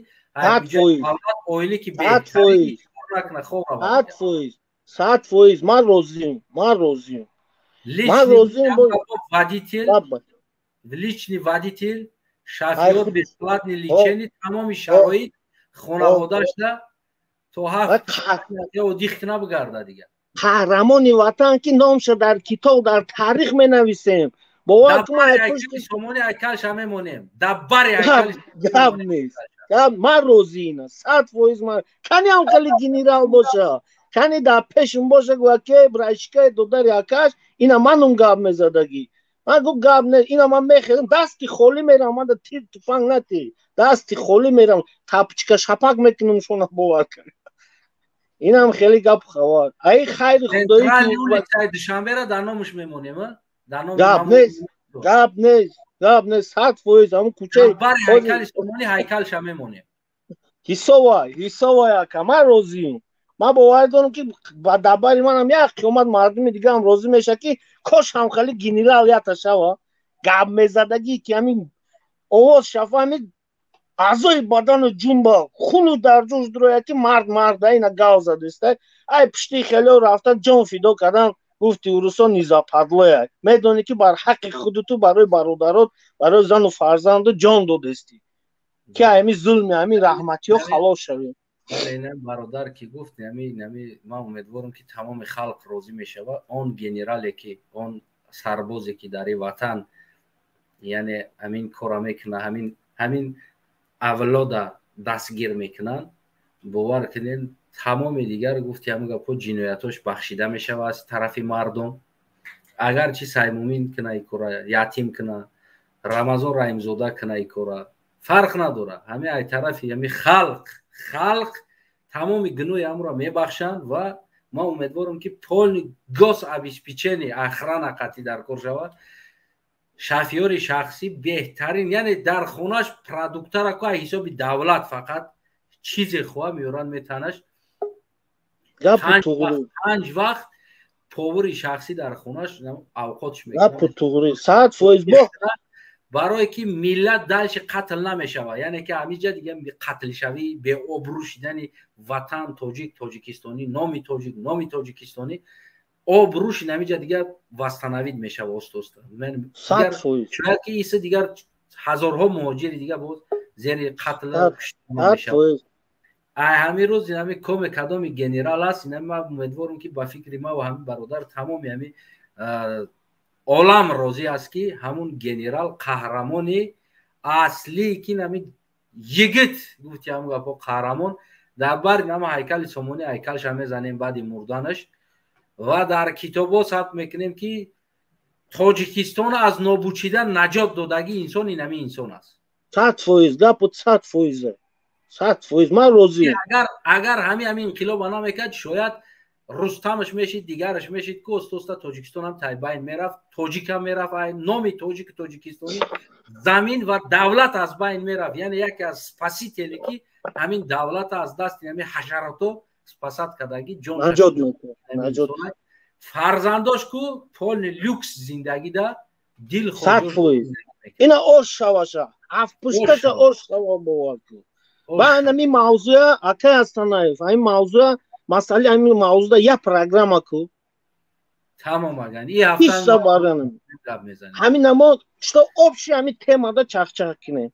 оиле ки 100%, 100%. Ман розиам, ман розиам, ман розиам. Водитель, личный водитель, шофёр, бесплатный лечение, тамоми шароит хонаводаашда то ҳафт дих кина бигарда дига. Қаҳрамони ватан, ки номша дар китоб, дар таърих менависем, бовар кун. Сомони айкалша мемонем даббари. Гап нест, гап. Ман розӣ ина 100%. Ман кани ҳам хеле генерал боша, кани дар пешум боша, гӯя ки брашкаи додари акаш ина манум гап мезадагӣ. Ман гу гап не, ина ман мехезам, дасти холӣ мерам, ман тир туфанг натӣ, дасти холӣ мерам, тапчика шапак мекунам шона, бовар кун. Инам хеле гап хабар ай хайри худоӣ. Душанбера дар номуш мемонем. Гап нест, гап нест, гап нест, 100%. Ҳамун кӯчаи сомони ҳайкалша мемонем. Ҳисовай, ҳисовай, ака, ман розиюм. Ман бовар дорам, ки ба дабари манам як қиёмат мардуми дигаам розӣ мешавад, ки кош ҳам хеле генерал ята шава, гап мезадагӣ, ки ҳамин овоз шафа, ҳамин аъзои бадану ҷунба хуну дар ҷӯш дурояд, ки мард марда ина гав задиста. Ай пушти хелео рафтан, ҷон фидо кардан, гуфти урусон, не западло я. Медонӣ, ки бар ҳаққи худу ту, барои бародарот, барои зану фарзанду ҷон додестӣ, ки ҳами зулми ҳами раҳматиҳо халос шавем. Бале, ина бародар ки гуфт, нами ман умедворам, ки тамоми халқ розӣ мешавад. Он генерале ки, он сарбозе ки дар ин ватан, яъне ҳамин кора мекуна, ҳамин авлода дастгир мекунанд, бовар кунед, тамоми дигар, гуфти ҳамин гапҳо, ҷиноятҳош бахшида мешавад аз тарафи мардум. Агарчи Саймумин куна и кора, Ятим куна, Рамазон Раҳимзода куна и кора, фарқ надорад. Ҳамин ай тарафи ҳамин халқ тамоми гуноҳи ҳамро мебахшанд. Ва ман умедворам, ки полный гособеспечение, охрана қатъӣ дар кор шавад, шофёри шахсӣ беҳтарин, яъне дар хонаш продуктара ку ай ҳисоби давлат фақат чизе хоҳа меоранд, метанаш. Панҷ вақт повари шахсӣ дар хонаш авқотш. Мекунад, барое ки миллат дальше қатл намешавад. Яъне ки ҳамиҷа дига қатлшавӣ, беобрӯ шидани ватан, тоҷик, тоҷикистонӣ, номи тоҷик, номи тоҷикистонӣ, обрӯш ҳамиҷа дигар восстановить мешава оста оста. Шояд ки иса дигар ҳазорҳо муҳоҷири дигар боз зери қатл мешавад. Ай ҳамин рӯз инами коме кадоми генерал аст, инами ман умедворам, ки ба фикри ма ва ҳамин бародар тамоми ҳамин олам розӣ аст, ки ҳамун генерал қаҳрамони аслӣ, ки нами йигит гуфти, ҳамун гапо, қаҳрамон дар бар нама ҳайкали Сомонӣ, ҳайкалша мезанем баъди мурданаш ва дар китобҳо сабт мекунем, ки Тоҷикистон аз нобуд шидан наҷот додагӣ инсон инами инсон аст. 100%, гапу 100%, 100% ман розиам. Агар ҳамин инқилоба намекард, шояд Рустамаш мешид, дигараш мешид, ку оста-оста Тоҷикистонам тай байн мерафт, тоҷикам мерафт, номи тоҷику тоҷикистонӣ, замин ва давлат аз байн мерафт. Яъне яке аз спасители, ки ҳамин давлата аз дасти ҳамин ҳашарото спасать кардагӣ, ҷон фарзандош ку полный люкс зиндагида дил. Ина ош шаваша, ҳафтпушташа ош шава, бовар кун. Ба ҳамин мавзӯя, акай Астанаев, ҳамин мавзӯя, масъалаи ҳамин мавзӯда як программа ку. Тамом, аган. Ҳисса баранам ҳамин амо что общий ҳамин темада чахчах кинем.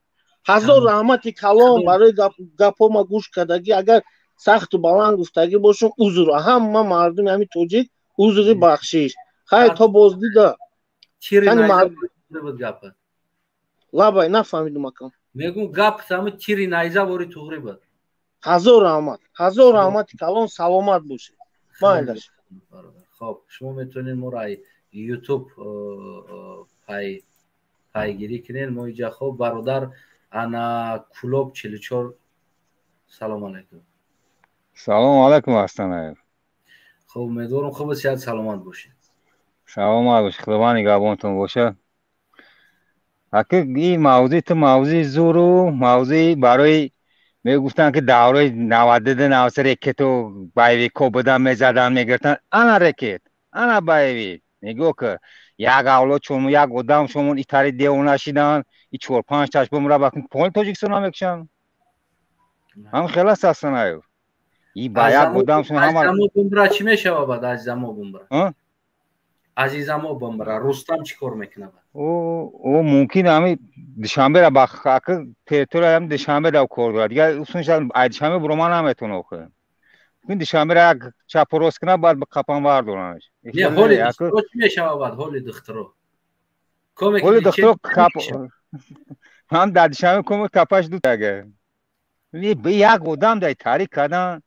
Ҳазор раҳмати калон барои гапҳома гӯш кардагӣ. Агар сахту баланд гуфтагӣ бошум, узр, ҳама мардуми ҳамин тоҷик узри бахшиш. Хай, то боздида. Лабай, нафаҳмидум, акам. Мегум, гап сами тири найза вори туғри буд. Ҳазор раҳмат, ҳазор раҳмати калон, саломат бошед, майлаш. Хоб, шумо метавонед моро ай Ютуб пайгирӣ кунед. Мо иҷа, хоб, бародар ана Кулоб 44, салом алайкум. Салом алайкум, Астанаев. Хоб, умедворам, хуб, сиҳат, саломат бошед. Саломат бошед, Худованд нигаҳбонтон бошад. Аки, ин мавзӯи ту мавзӯи зуру мавзӯи барои мегуфтанд, ки давраи 92, 93 рекету боевикҳо будан, мезадан, мегирифтан. Ана рекет, ана боевик. Нигоҳ ки як авлод чун як одам шумон итари девона шидан, и чор панҷ таш бумра ба поли Тоҷикистон мекушанд. Ҳам хелас, Астанаев, и ба як одам шун ҳама бумра чӣ мешава баъд? Азизамо бумра, Азизамо бумра, Рустам чӣ кор мекунад? Ӯ мумкин ҳами Душанбера ба территория ҳами Душанбе да кор дорад. Дигар усунша ай Душанбе бурома наметавона охи. Мумкин Душанбера як чапу рост кунад, баъд ба қапан вардоранаш. Не, ҳоли духтуро чӣ мешава баъд? Ҳоли духтуро? Ҳоли духтуро ҳам дар Душанбе коме капаш ду ага. Як одам дай таърих кардан,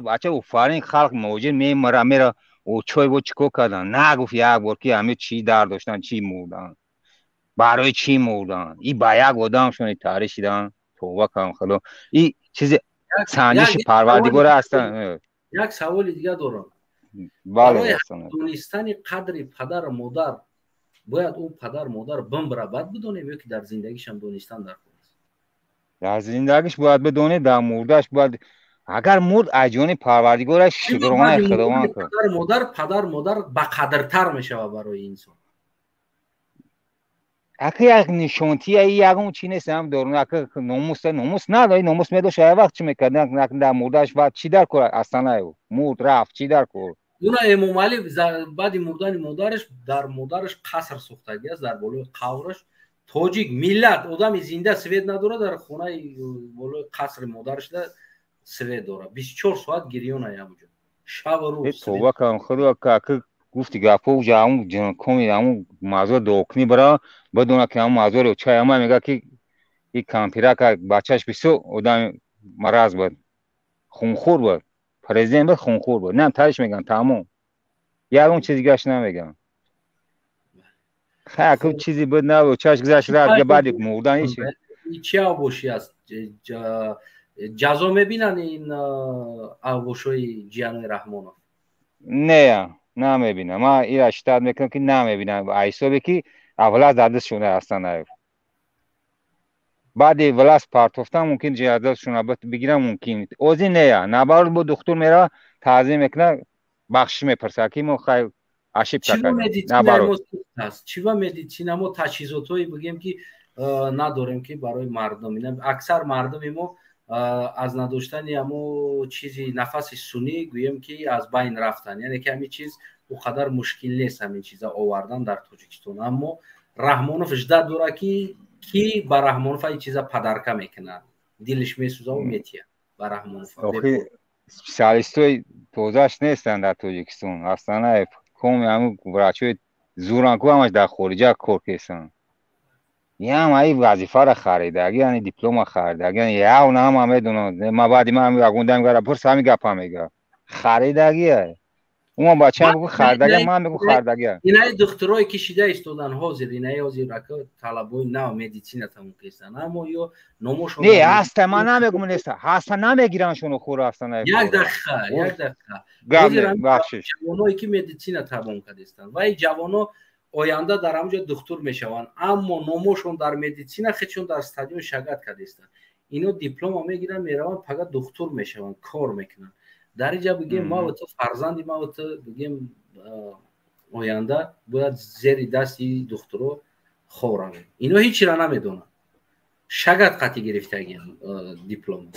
бача офарин, халқ муҳоҷир мемара, мера чой бо чӣ кор кардан? Нагуфт як бор, ки ҳами чӣ дард доштан, чӣ мурдан, барои чӣ мурдан. И ба як одамшони таърих шидан, товба кардам, худо, и чизи санҷиши Парвардигор ҳастан. Як саволи дига дорам. Бале. Донистани қадри падару модар бояд ӯ падар модар бимбра, баъд бидонем, ё ки дар зиндагишам донистан дар кор аст? Дар зиндагиш бояд бидонед, дар мурдаш бояд. Агар мурд, аз ҷони Парвардигораш шукронаи Худованд. Падар модар, падар модар бақадртар мешавад барои инсон. Ака, як нишонтия, ягон чи нест, ҳам дорун, ака, номус, номус надори. Номус медошт, ая вақт чӣ мекард? Дар мурдаш баъд чӣ дар кор, Астанаев? Мурд, рафт, чӣ дар кор? Уна Эмомалӣ баъди мурдани модараш дар модараш қаср сохтагӣ аст дар болои қавраш. Тоҷик миллат одами зинда свет надорад, дар хонаи болои қасри модарашда свет дорад, 24 соат гирёна ҳамуҷо, шабу рӯз. Тоба кардам, худо, ака, гуфти гапҳо уҷа ҳамун коми ҳамун мавзӯъ дуокунӣ бара, бидона, ки ҳамун мавзӯъро чай ҳама мега, ки и кампирака бачаш бисёр одами мараз буд, хунхур буд, президент буд, хунхур буд. Не, тариш меган, тамом, ягон чиз дигаш намеган. Хай, чизи буд, набуд, чаш гузашт, рафт, баъди мурдан ҳеч. Чи авбошӣ аст? Ҷазо мебинанд ин авбошои ҷиянои Раҳмонов? Не, намебинам. Ман ира шитат мекунам, ки намебинам, ҳисобе ки власть дар дастшона ҳастанаев. Баъди власть партофтан мумкин ҷиҳатшона бигирам, мумкин ози нея. Наоборот, бо духтур мера, таъзим мекунад, бахшиш мепурсад, ки мо хай ошибка кардем. Наоборот, чӣ ба медицина мо таҷҳизотҳое бигем, ки надорем, ки барои мардум, аксар мардуми мо аз надоштани ҳамо чизи нафаси сунӣ, гӯем, ки аз байн рафтан. Яъне ки ҳамин чиз о қадар мушкил нест, ҳамин чиза овардан дар Тоҷикистон. Аммо Раҳмонов ждать дорад, ки ба Раҳмонов ин чиза подарка мекунад, дилиш месӯзаву метиҳад. Ба Раҳмонов. Охи специалистои тозаш нестанд дар Тоҷикистон. Астана коми ҳамун врачои зуран ку ҳамаш дар хориҷа кор кесанд. Ям аи вазифара харидаги, яъне диплома харидаги, яв на ҳама медонанд. Ма баъди ман ягон дам гара пурс, ҳамин гапа мега. Харидагия. Ума бачаам бигӯ харидагия, ман мегӯ харидагия. Инаи духтурое ки шида истодан ҳозир, инаи ҳозир ака талабои нав медицина тамом кестанд, аммо ё номошон не ҳаста, ман намегӯм неста, ҳаста намегиранд шуно хур ҳаста. Як дақиқа, як дақиқа. Бахшиш. Ҷавоное ки медицина тамом кардистанд ва ин ҷавоно оянда дар ҳамҷо духтур мешаванд, аммо номошон дар медицина худшон дар стадион шагат кардистанд. Ино диплома мегиранд, мераванд, пага духтур мешаванд, кор мекунанд. Дар инҷа бигем, ма ту фарзанди ма ту бигем, оянда бояд зери дасти духтуро хоб равем. Ино ҳечира намедонанд, шагат қатъи гирифтагиам диплом.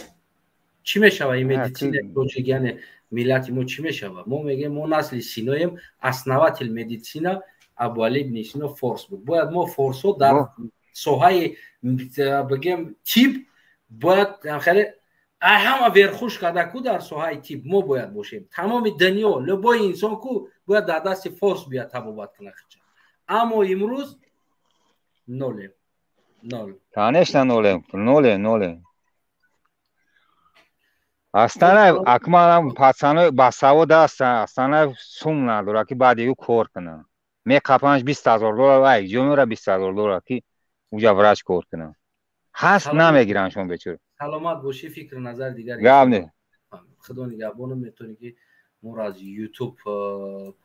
Чӣ мешава ин медицинаи тоҷик, яъне миллати мо чӣ мешава? Мо мегем, мо насли Синоем, основатель медицина Абуали ибни Сино форс буд. Бояд мо форсҳо дар соҳаи бигем тиб бояд хеле ҳама верхуш карда ку дар соҳаи тиб мо бояд бошем. Тамоми дунё, любой инсон ку бояд дар дасти форс биёяд табобат кунад хича. Аммо имрӯз нолем, нол. Конечно, нолем, нолем, нолем. Астана акмалам пацанои басавод ҳастанд, Астана сум надорад ки баъди ӯ кор кунад. Меқапанаш 20 000 доллар, ай ҷо меора 20 000 доллар ки уҷа врач кор кунад? Ҳаст, намегиранд шумо бечора. Саломат бошӣ, фикру назар дигар. Гап не. Худо нигаҳбону, метавонӣ ки моро аз Ютуб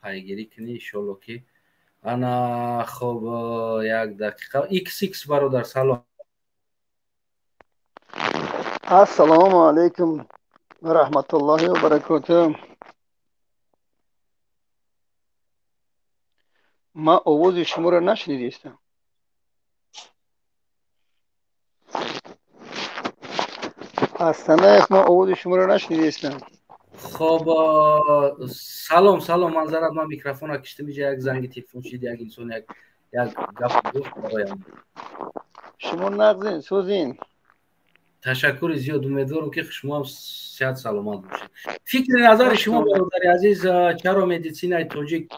пайгирӣ кунӣ, иншолло ки. Ана хоб, як дақиқа, xx бародар, салом. Ассалому алайкум ва раҳматуллоҳи ва баракотуҳ. Ман овози шуморо нашунидистам. Астанаев, ман овози шуморо нашунидистам. Хоб, салом, салом, манзарат, ман микрофона киштим, иҷа як занги телефон шид, як инсон як гап гуфт бароям. Шумо нағзин, сӯзин? Ташаккури зиёд, умедворам ки шумо ҳам сиҳат саломат бошед. Фикри назари шумо, бародари азиз, чаро медицинаи тоҷик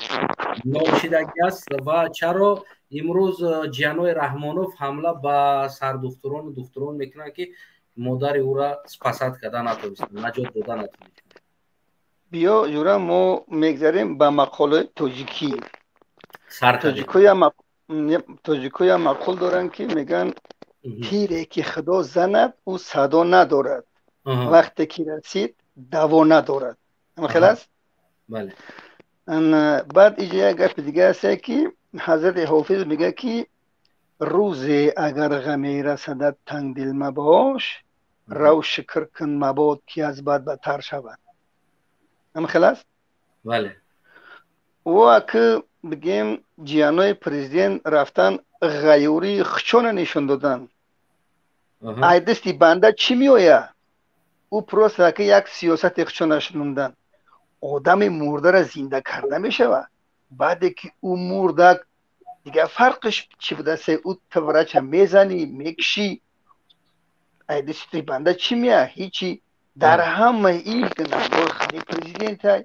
ношидагӣ аст ва чаро имрӯз ҷианои Раҳмонов ҳамла ба сардухтурону духтурон мекунанд, ки модари ӯра спасать карда натонистанд, наҷот дода натонистанд? Биё, ҷура, мо мегзарем ба мақолаи тоҷикӣ. Тоҷикоям мақол доранд, ки мегӯянд: тире ки Худо занад, ӯ садо надорад, вақте ки расид, даво надорад. Ҳамхел аст. Баъд иҷа як гапи дига аст, ки ҳазрати Ҳофиз мегӯяд, ки рӯзе агар ғаме расадат, тангдил мабош, рав шукр кун, мабод ки аз бад бадтар шавад. Ҳамхел аст. Ӯ аки бигем, ҷиянои президент рафтан, ғайюрии хучона нишон доданд. Ай дасти банда чӣ меояд? Ӯ просто аки як сиёсати хучона шунондан. Одами мурдара зинда карда мешавад? Баъде ки ӯ мурдак, дигар фарқиш чӣ будасе? Ӯ врача мезанӣ, мекушӣ, ай дасти банда чӣ меяд? Ҳичи. Дар ҳамаи ин гунаҳгор худи президентай,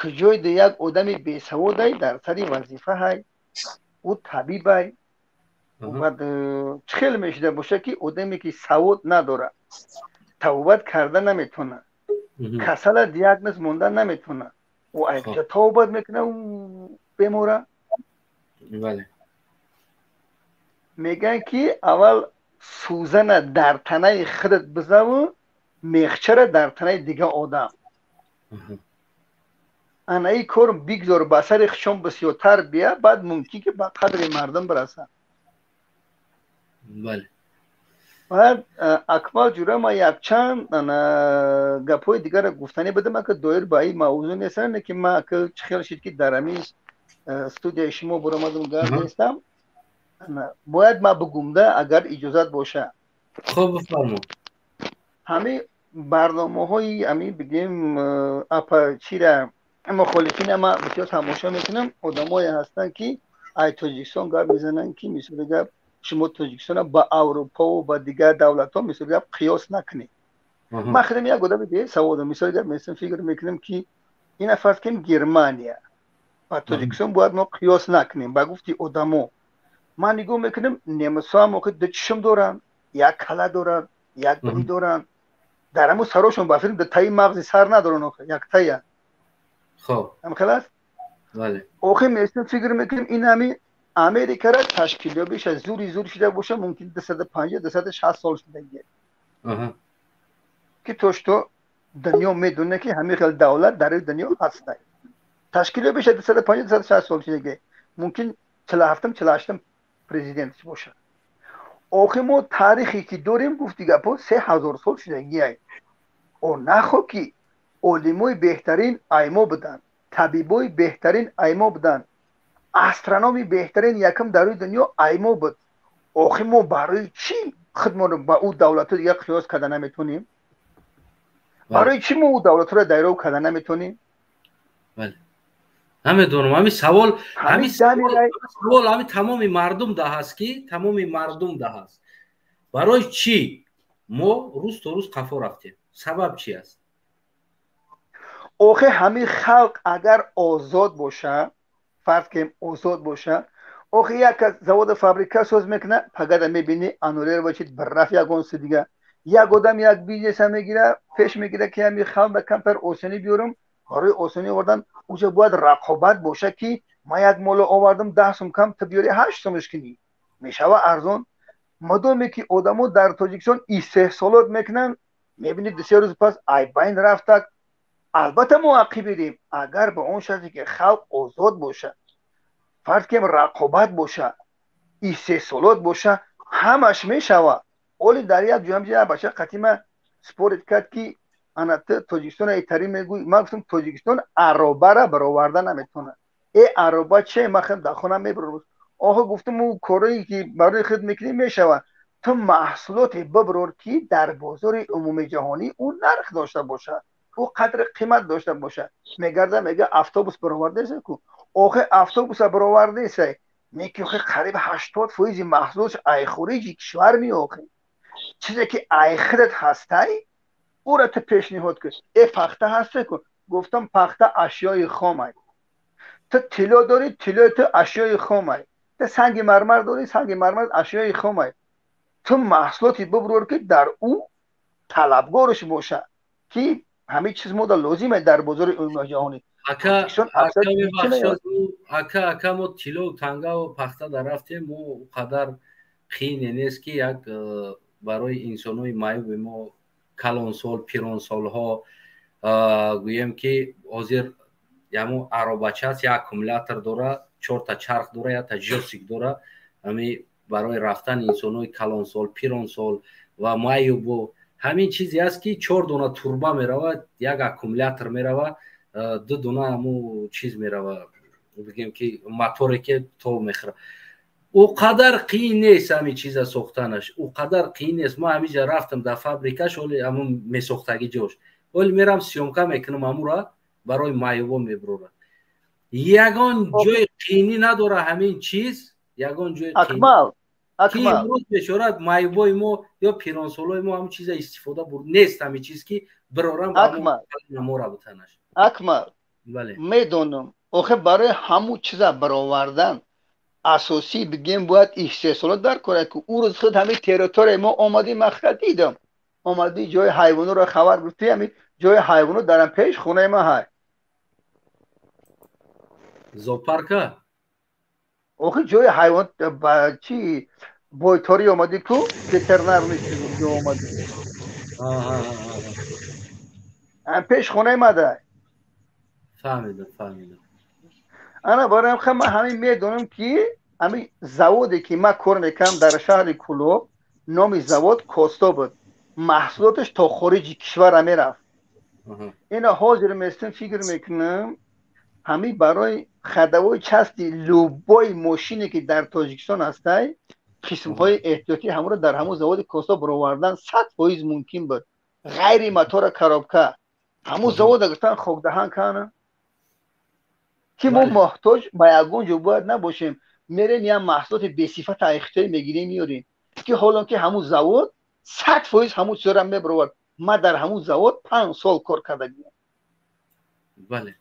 куҷои як одами бесаводай дар сари вазифаҳай, ӯ табибай. Баъд чӣ хел мешуда бошад, ки одаме ки савод надорад, табобат карда наметавонад, касала диагноз монда наметавонад, ӯ айкҷа табобат мекунад бемора? Мегӯянд, ки аввал сӯзана дар танаи худат бизаву мехчара дар танаи дигар одам. Ана ин кор бигзор ба сари хушон бисёртар бия, баъд мумкин ки ба қадри мардум бирасад. Баъд, Акмал ҷура, ман якчанд гапҳои дигарро гуфтанӣ будам, ака доир ба ин мавзӯъ нестам, лекин ман ака чӣ хел шид, ки дар ҳамин студияи шумо баромадам, гап нестам, бояд ман бугумда, агар иҷозат боша. Хоб, бифармо. Ҳамин барномаҳои ҳамин бигем апа чира мухолифина ман бисёр тамошо мекунам. Одамое ҳастанд, ки ай Тоҷикистон гап мезананд, ки мисоли гап, шумо Тоҷикистонро ба Аврупову ба дигар давлатҳо, мисоли гап, қиёс накунед. Ман худам як одами бесаводам, мисоли гап месам, фикр мекунам, ки ина фарз кунем, Германия ба Тоҷикистон бояд мо қиёс накунем. Ба гуфти одамо, ман нигоҳ мекунам, немисҳо ҳам охи ду чишм доранд, як кала доранд, як бинӣ доранд, дар ҳамун сарошон ба филм таи мағзи сар надоранд, охи яктая ҳамхел аст. Охи месем, фикр мекунем, ин ҳами Америкара ташкилёбиша зури зур шида боша, мумкин 250, 260 сол шудагия, ки то что дунё медоне, ки ҳамин хел давлат дар дунё ҳастай. Ташкилёбиша 250, 260 сол шудагия, мумкин 47-м, 48-м президентш бошад. Охи мо таърихе ки дорем, гуфти гапо, 3000 сол шудагиай. О нахо ки олимои беҳтарин аймо буданд, табибои беҳтарин аймо буданд, астрономи беҳтарин якм дар рӯи дунё аймо буд. Охи мо барои чӣ худмонро ба ӯ давлатҳо дига қиёс карда наметонем? Барои чӣ мо ӯ давлатҳоро дайров карда наметонем? Намедонам, ҳамин савол, ҳамин савол ҳамин тамоми мардум да ҳаст, ки тамоми мардум да ҳаст: барои чӣ мо рӯз то рӯз қафо рафтем, сабаб чи аст? Охи ҳамин халқ агар озод боша, фарз кунем, озод боша, охи як завода, фабрика соз мекуна, пагада мебини аннулировать бараф ягон си дига. Як одам як бизнеса мегира, пеш мегира, ки ҳамин халқ ба камтар осонӣ биёрам. Барои осонӣ овардан уҷа бояд рақобат боша, ки ман як моло овардам 10 сум кам, ту биёри 8 сумаш кунӣ, мешава арзон. Мадоме ки одамо дар Тоҷикистон истеҳсолот мекунанд, мебинӣ, 2-се рӯз пас айбайн рафтак. Албатта, мо ақибирем, агар ба он шарте ки халқ озод бошад, фарз кунем, рақобат боша, истеҳсолот боша, ҳамаш мешава. Оли дар як ҷоям як бача қатима спорить кард, ки ана ту Тоҷикистон этарӣ мегӯй. Ман гуфтам, Тоҷикистон аробара бароварда наметавонад. Э, ароба че? Ман хел дар хона мебарам. Охо, гуфтам, ӯ корое ки барои худ мекунӣ мешавад, ту маҳсулоте бибарор, ки дар бозори умумии ҷаҳонӣ ӯ нарх дошта бошад, ӯ қадри қимат дошта бошад. Мегарда, мега, автобус баровардаеса ку. Охе, автобуса баровардаеса, неки охе қариб 80 фоизи маҳсулотш ай хориҷи кишвар меохе. Чизе ки ай худат ҳастай, ӯра ту пешниҳод кун. Э, пахта ҳасте ку. Гуфтам, пахта ашёи хомай. Ту тилло дорӣ, тиллои ту ашёи хомай. Ту санги мармар дорӣ, санги мармар ашёи хомай. Ту маҳсулоте бибурор, ки дар ӯ талабгорш бошад, ки ҳамин чиз мода лозиме дар бозори умумии ҷаҳонӣ. Ака, мо тиллоу тангаву пахта дар рафтем, мо қадар қине нест, ки як барои инсонҳои маъюби мо, калонсол, пиронсолҳо, гӯем ки ҳозир яму аробача аст, як аккумулятор дора, чорта чарх дора, якта ҷойстик дора. Ҳами барои рафтани инсонҳои калонсол, пиронсол ва маъюбу ҳамин чизе аст, ки чор дона турба мерава, як аккумулятор мерава, ду дона ҳаму чиз мерава, бигем ки моторе ки тов мехӯра. Ӯ қадар қиин нест ҳамин чиза сохтанаш, ӯ қадар қиин нест. Ман ҳаминҷа рафтам дар фабрикаш, оли ҳамун месохтагӣ ҷош, оли мерам, съёмка мекунам, ҳамура барои маъюбо мебурорад. Ягон ҷои қиинӣ надора ҳамин чиз, ягон ҷои. Акмал. Ки имрӯз бечора маъюбои мо ё пиронсолои мо ҳамин чиза истифода бур нест, ҳамин чиз ки бирорам намора бутанаш. Акмал, медонам, охе барои ҳамун чиза баровардан асосӣ бигем бояд истеҳсолот дар кора, ки ӯ рӯз худ ҳамин территорияи мо омадӣ, ман худ дидам, омадӣ, ҷои ҳайвонотро хабар гуфтӣ, ҳамин ҷои ҳайвонот дарам пеш хонаи ман ҳай. Зоопарка. Охи, ҷои ҳайвон ба чи бойторӣ омадӣ ку, ветеринарный ҷо омадӣ, пеш хонаи мада. Фаҳмидам, фаҳмидам. Ана бароям ха, ман ҳамин медонам, ки ҳамин заводе ки ман кор мекардам дар шаҳри Кулоб, номи завод Косто буд, маҳсулоташ то хориҷи кишвара мерафт. Ина ҳозир местам, фикр мекунам, ҳамин барои ходовой части любой мошине ки дар Тоҷикистон ҳастай, қисмҳои эҳтиётӣ ҳамонро дар ҳамон заводи Косто баровардан 100% мумкин буд, ғайри мотора коробка. Ҳамон завода гуфтан хокдаҳан кана, ки мо муҳтоҷ ба ягон ҷо бояд набошем. Мерем, як маҳсулоти бесифата айхитои мегирем, меёрем, ки ҳолон ки ҳамун завод 100% ҳамун чизора мебаровард. Ман дар ҳамун завод 5 сол кор кардагиам. Бале.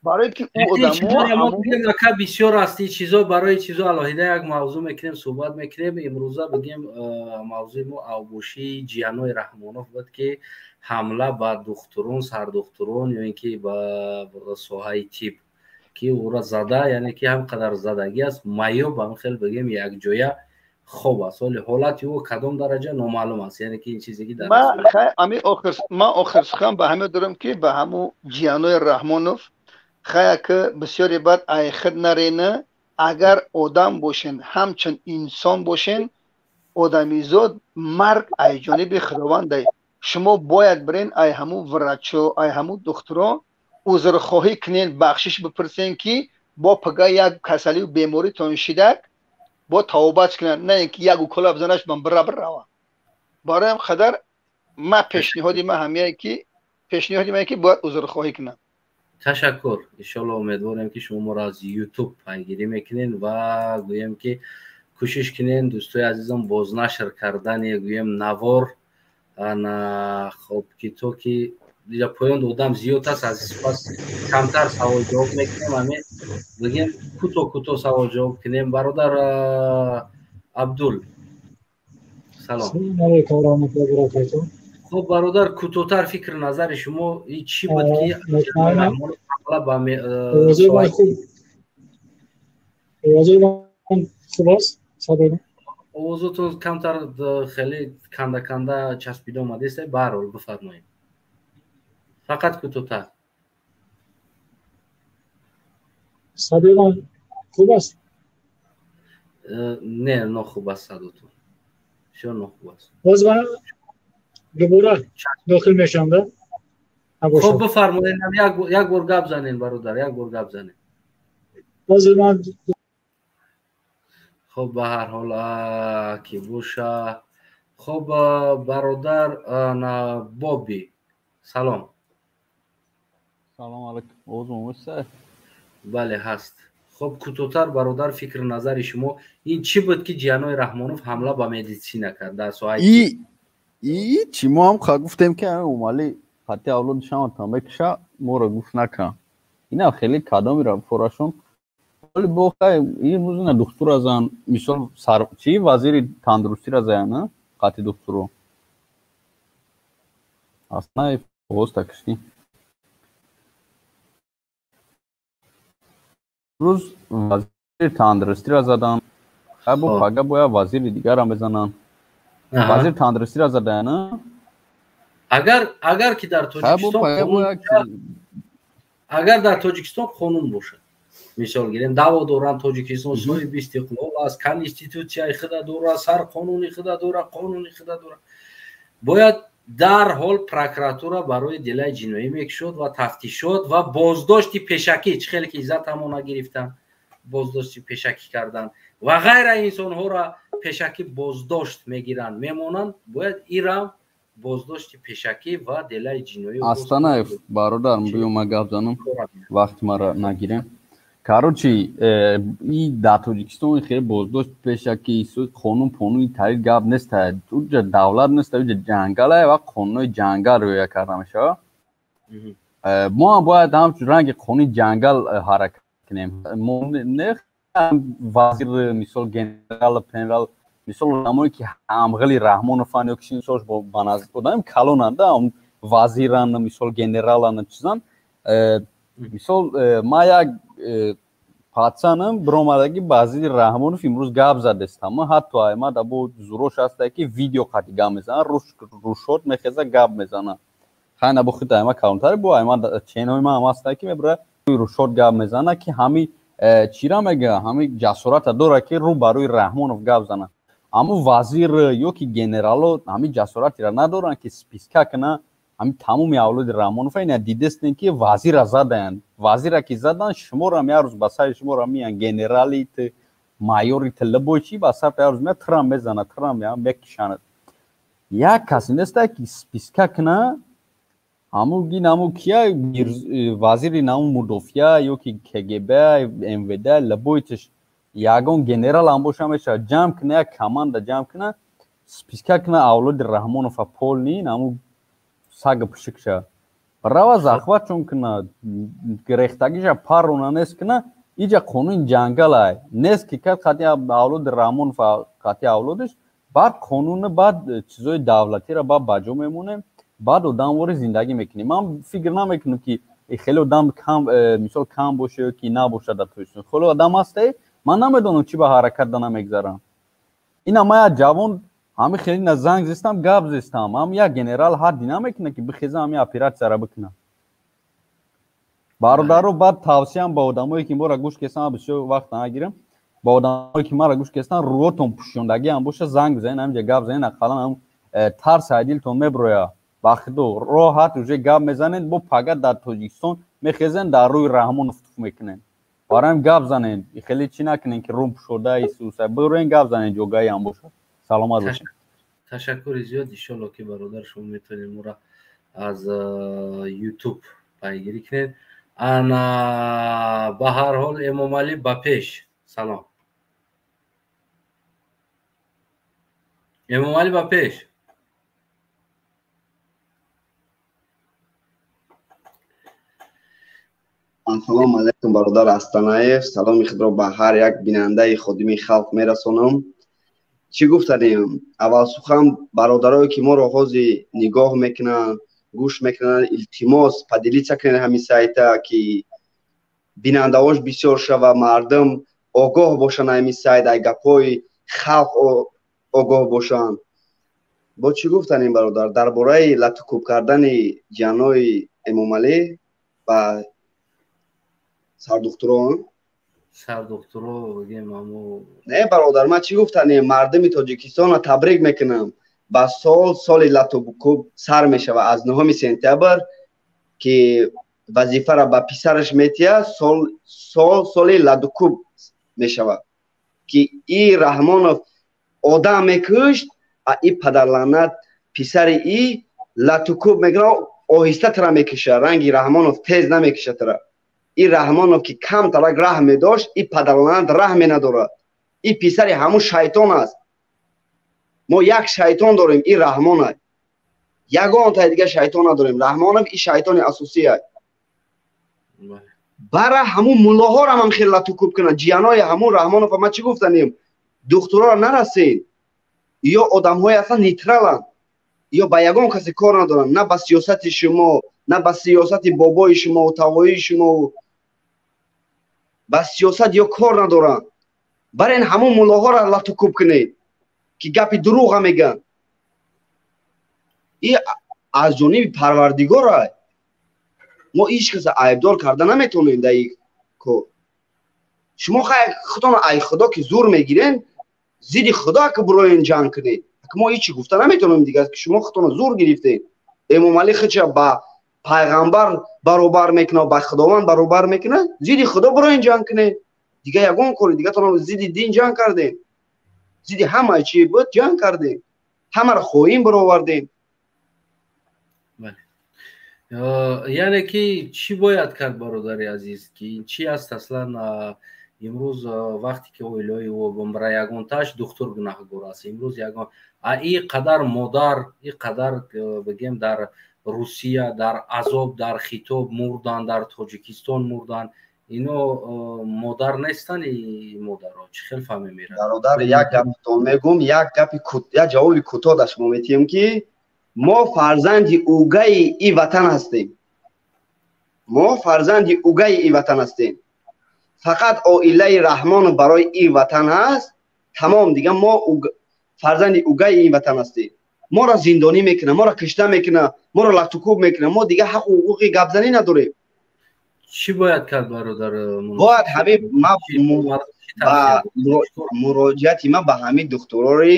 Барое ки ӯ одамо бисёр аст, ин чизо, барои чизо алоҳида як мавзӯъ мекунем, суҳбат мекунем. Имрӯза бигем, мавзӯи мо авбошии ҷиянои Раҳмонов буд, ки ҳамла ба духтурон, сардухтурон ё ин ки ба соҳаи тиб, ки ӯра зада, яъне ки ҳам қадар задагӣ аст, маёб ҳам хел бигем, якҷоя хоб аст. Ҳоли ҳолати ӯ кадом дараҷа номаълум аст, яъне ки ин чизе ки дар Ман охир сухан ба ҳаме дорам, ки ба ҳаму ҷиянои Раҳмонов хая ки бисёре баъд айхид нарена. Агар одам бошен, ҳамчун инсон бошен, одамизод, марг ай ҷониби Худовандай. Шумо бояд бирен, ай ҳаму врачо, ай ҳаму духтуро узрхоҳӣ кунен, бахшиш бипурсен, ки бо пага як касалию беморитон шидак бо тавобат кунанд, на ин ки як укола бизанаш, ман бира бирава. Бароям қадар ма пешниҳоди ма ҳамяе ки пешниҳоди ма ки бояд узрхоҳӣ кунам. Ташаккур. Иншолло, умедворем, ки шумо моро аз Ютуб пайгирӣ мекунед ва гӯем, ки кӯшиш кунен, дӯстои азизам, бознашр кардани, гӯем, навор. Ана хоб, ки то ки дида поён одам зиёд аст, аз пас камтар савол ҷавоб мекунем, ҳамин бигем, кӯтоҳ кӯтоҳ савол ҷавоб кунем. Бародар Абдул, салом. Хоб, бародар, кӯтоҳтар фикр назари шумо чӣ буд, ки ба Хуб аст? Овозотон камтар хеле канда канда часпида омадест. Баҳрҳол, бифармоед, фақат кӯтоҳтар. Садои ман хуб аст? Не, нохуб аст садотон, бисёр нохуб аст. Боз ман дубора дохил мешавам да. Хоб, бифармоед, як бор гап занед, бародар, як бор гап занед. Боз ман Хоб, ба ҳар ҳол ки боша. Хоб, бародар Боби, салом. Салом алайкум, овозум омадса? Бале, ҳаст. Хоб, кӯтоҳтар, бародар, фикр назари шумо ин чӣ буд, ки ҷиянои Раҳмонов ҳамла ба медитсина кард дар соҳаи И чи мо ҳам гуфтем, ки Эмомалӣ хати авлоди шаматан мекуша, моро гуфт накан. Инам хеле кадомира форашон вале бо хай имрӯз ина духтура зан, мисол, сар чи вазири тандурустира заян қати духтуро аслан оғоз такишти. Имрӯз вазири тандурустира задан, хай бо пага бояд вазири дигарам безананд. Вазири тандурустира задаян. Агар ки дар Тоҷикистон, агар дар Тоҷикистон қонун бошад, мисол гирем, даъво доранд, Тоҷикистон соҳиби истиқлол аст, конститутсияи худа дорад, сарқонуни худа дорад, қонуни худа дорад, бояд дарҳол прокуратура барои делаи ҷиноӣ мекушод ва тафтишот ва боздошти пешакӣ, чӣ хеле ки Иззат ҳамона гирифтан, боздошти пешакӣ кардан ва ғайра, инсонҳоро пешакӣ боздошт мегиранд, мемонанд, бояд ирам боздошти пешакӣ ва делаи ҷиноӣ. Астанаев, бародар, биё ма гап занам, вақти мара нагирем. Короче, и дар Тоҷикистон хеле боздошт пешакӣ, қонун понуни тари гап нест. Уҷа давлат нест, уҷа ҷангалае ва қонунҳои ҷангал риоя карда мешавад. Мо ҳам бояд ҳамчун ранги қонуни ҷангал ҳаракат кунем. Мо не вазир, мисол, генерал, пенерал, мисол, одамое ки ҳамғили Раҳмонован ё ки синсош ба наздик одамем калонанда, вазиран, мисол, генералан, чизан. Мисол, ма як пацанам биромадаги ба зидди Раҳмонов имрӯз гап задестам, ҳатто аймада бо зурош ҳаста, ки видео қати гап мезана, рушот мехеза, гап мезана. Хайна бо худ айма калонтари, бо айма ченои ма ҳам ҳаста, ки мебира рушот гап мезана, ки ҳами чира мега, ҳами ҷасората дора, ки рӯ ба рӯи Раҳмонов гап зана. Аммо вазир ё ки генерало ҳами ҷасоратира надоранд, ки списка куна ҳами тамоми авлоди Раҳмонова. Ина дидестем, ки вазира задаянд. Вазира ки задан, шуморам як рӯз ба сари шумора меян, генералит, майорит, либой чи ба сарта як рӯз меяд, тирам мезана, тирам мекушанад. Як касе неста, ки списка куна ҳаму гин, ҳаму кия вазири наму мудофиа ё ки КГБ, МВД, либойтиш, ягон генерал ҳам боша мешавад, ҷамъ куна, як команда ҷамъ куна, списка куна авлоди Раҳмонова полный наму. Сага пишикша. Рава захватшон кина, гирехтагиша парона нест кина, иҷа қонуни ҷангалай. Нест ки кард қати авлоди Раҳмонов, қати авлодиш, баъд қонуни, баъд чизои давлатиро баъд ба ҷо мемонем, баъд одамвори зиндагӣ мекунем. Ман фикр намекунам ки хеле одам кам, мисол кам боше ё ки набошад дар Тоҷикистон. Хеле одам ҳасте, ман намедонам чӣ ба ҳаракат да намегзарам. Ина ман як ҷавон ҳами хеле на занг зистам, гап зистам. Ҳам як генерал ҳадди намекунад ки бихеза ҳами оператсияро бикунам. Бародаро, баъд тавсиям ба одамое ки моро гӯш кестан, бисёр вақт нагирам, ба одамое ки маро гӯш кестан, рӯотон пӯшондагӣ ҳам боша, занг бизанед, ҳаминҷа гап занед, ақаллан ҳам тарс ай дилтон меброяд. Ба худо роҳат уже гап мезанед, бо пага дар Тоҷикистон мехезен, дар рӯи Раҳмонов туф мекунед. Бароям гап занед, хеле чӣ накунед ки рум пӯшода исуса, бироен гап занед, ҷогаи ҳам бошад. Саломат бошед. Ташаккури зиёд. Иншолло ки бародар шумо метавонед моро аз YouTube пайгирӣ кунед. Ана ба ҳар ҳол Эмомалӣ ба пеш. Салом. Эмомалӣ ба пеш. Ассалому алайкум, бародар Астанаев. Саломи худро ба ҳар як бинандаи ходими халқ мерасонам. Чӣ гуфтанем? Аввал сухан бародарое ки моро ҳозир нигоҳ мекунанд, гӯш мекунанд, илтимос поделиться кунед ҳамин сайта, ки бинандаҳош бисёр шава, мардум огоҳ бошанд ҳамин сайт, ай гапҳои халқ огоҳ бошанд. Бо чӣ гуфтанем, бародар? Дар бораи латукӯб кардани ҷанои Эмомалӣ ба сардухтурон, сардухтуро бигем амо. Не, бародар, ман чӣ гуфтанем? Мардуми Тоҷикистонро табрик мекунам. Ба сол соли латукӯб сар мешавад аз 9 сентябр, ки вазифаро ба писараш метиҳад, сол сол соли латукӯб мешавад, ки и Раҳмонов одам мекушт, а и падарлаънат писари и латукӯб мекунад, оҳиста тара мекушад, ранги Раҳмонов тез намекушад тара. И Раҳмонов ки камтарак раҳм медошт, и падарлаънат раҳме надорад. И писари ҳамун шайтон аст. Мо як шайтон дорем, и Раҳмон аст. Ягонтаи дига шайтон надорем. Раҳмонов и шайтони асосӣ аст. Бара ҳамун муллоҳоро ҳам хеле латукӯб кунанд. Ҷиянои ҳамун Раҳмонов, ман чӣ гуфтанем? Духтуроро нарасен. Ё одамҳое ҳастанд нейтраланд. Ё ба ягон касе кор надоранд, на ба сиёсати шумо, на ба сиёсати бобои шумо, тавоии шумо, ба сиёсат ё кор надоранд. Барен ҳамун муллоҳоро латукӯб кунед, ки гапи дурӯға мегӯянд. И аз ҷониби Парвардигор аст. Мо ҳеҷ каса айбдор карда наметавонем дар ин кор. Шумо худтон ай худо ки зур мегирен, зидди худо ки бироен ҷанг кунед. Мо ҳеҷ гуфта наметавонем дигар, ки шумо худтонро зур гирифтед. Эмомалӣ худша ба пайғамбар баробар мекунад, ба Худованд баробар мекунад, зидди худо бироен ҷанг кунед. Дига ягон кори дигатон зидди дин ҷанг кардем, зидди ҳамаи чи буд ҷанг кардем, ҳамаро хоин баровардем. Яъне ки чӣ бояд кард, бародари азиз, ки ин чӣ аст аслан? Имрӯз вақте ки оилаи ӯ бара ягонтааш духтур гунаҳгор аст имрӯз, ягон и қадар модар, и қадар бигем дар Русия дар азоб, дар хитоб мурдан, дар Тоҷикистон мурдан, ино модар нестанд? И модаро чӣ хел фаҳме мерад? Бародар, як гаптон мегӯм, як гапи, як ҷавоби кӯтоҳ да шумо метиҳем, ки мо фарзанди угаи и ватан ҳастем. Мо фарзанди угаи и ватан ҳастем. Фақат оилаи Раҳмонов барои и ватан ҳаст, тамом. Дига мо фарзанди угаи ин ватан ҳастем. Моро зиндонӣ мекунад, моро кишта мекунад, моро латукӯб мекунад, мо дига ҳаққу ҳуқуқи гапзанӣ надорем. Чӣ бояд кард, бародар? Бояд ҳамин ба муроҷиати ман ба ҳамин духтурои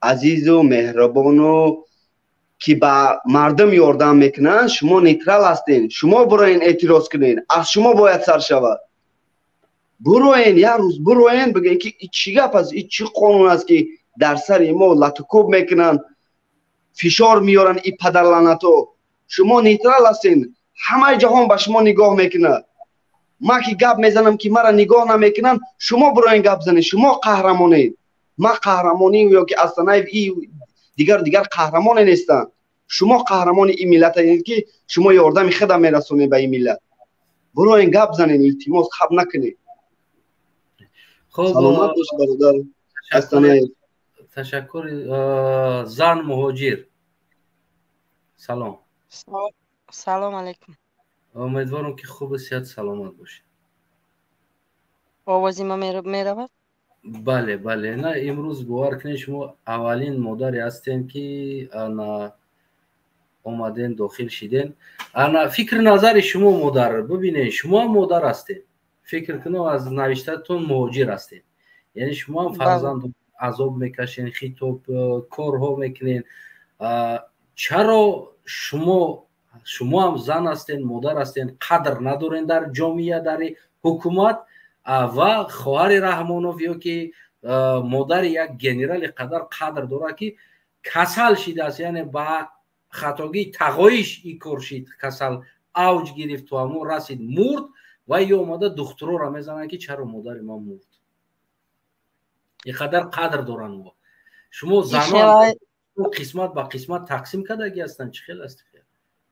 азизу меҳрубону ки ба мардум ёрдам мекунанд, шумо нейтрал ҳастен, шумо бироен эътироз кунед, аз шумо бояд сар шавад. Бироен, як рӯз бироен, бигӯен ки и чӣ гап аст, и чӣ қонун аст, ки дар сари мо латукӯб мекунанд, фишор меоранд и падарлаънато. Шумо нейтрал ҳастен, ҳамаи ҷаҳон ба шумо нигоҳ мекунад. Ман ки гап мезанам, ки маро нигоҳ намекунанд, шумо бироен гап занед, шумо қаҳрамонед. Ман қаҳрамонӣ ё ки Астанаев и дигар дигар қаҳрамоне нестанд. Шумо қаҳрамони ин миллат ҳастед, ки шумо ёрдами худам мерасонед ба ин миллат. Буроен, гап занед, илтимос, хаб накунед. Саломат бош, бародар. Ташаккур. Зан муҳоҷир, салом. Салом алейкум. Умедворам, ки хубу сиҳат, саломат бошед. Овози ма меравад? Бале, бале. На, имрӯз, бовар кунед, шумо аввалин модаре ҳастем, ки ана омаден, дохил шиден. Ана фикри назари шумо, модар. Бибинед, шумо ҳам модар ҳастед, фикр кунам, аз навиштатон муҳоҷир ҳастед, яъне шумо ҳам фарзанд азоб мекашен, хитоб корҳо мекунед. Чаро шумо ҳам зан ҳастен, модар ҳастен, қадр надорен дар ҷомеа, дар ҳукумат, ва хоҳари Раҳмонов ё ки модари як генерали қадар қадр дорад, ки касал шидааст, яъне ба хатогии тағоиш и кор шид, касал авҷ гирифт, то ҳамон расид, мурд, ва ё омада духтуроро мезананд, ки чаро модари ман мурд? Ин қадар қадр доранд. Шумо занон қисмат ба қисмат тақсим кардагӣ ҳастанд, чӣ хел аст?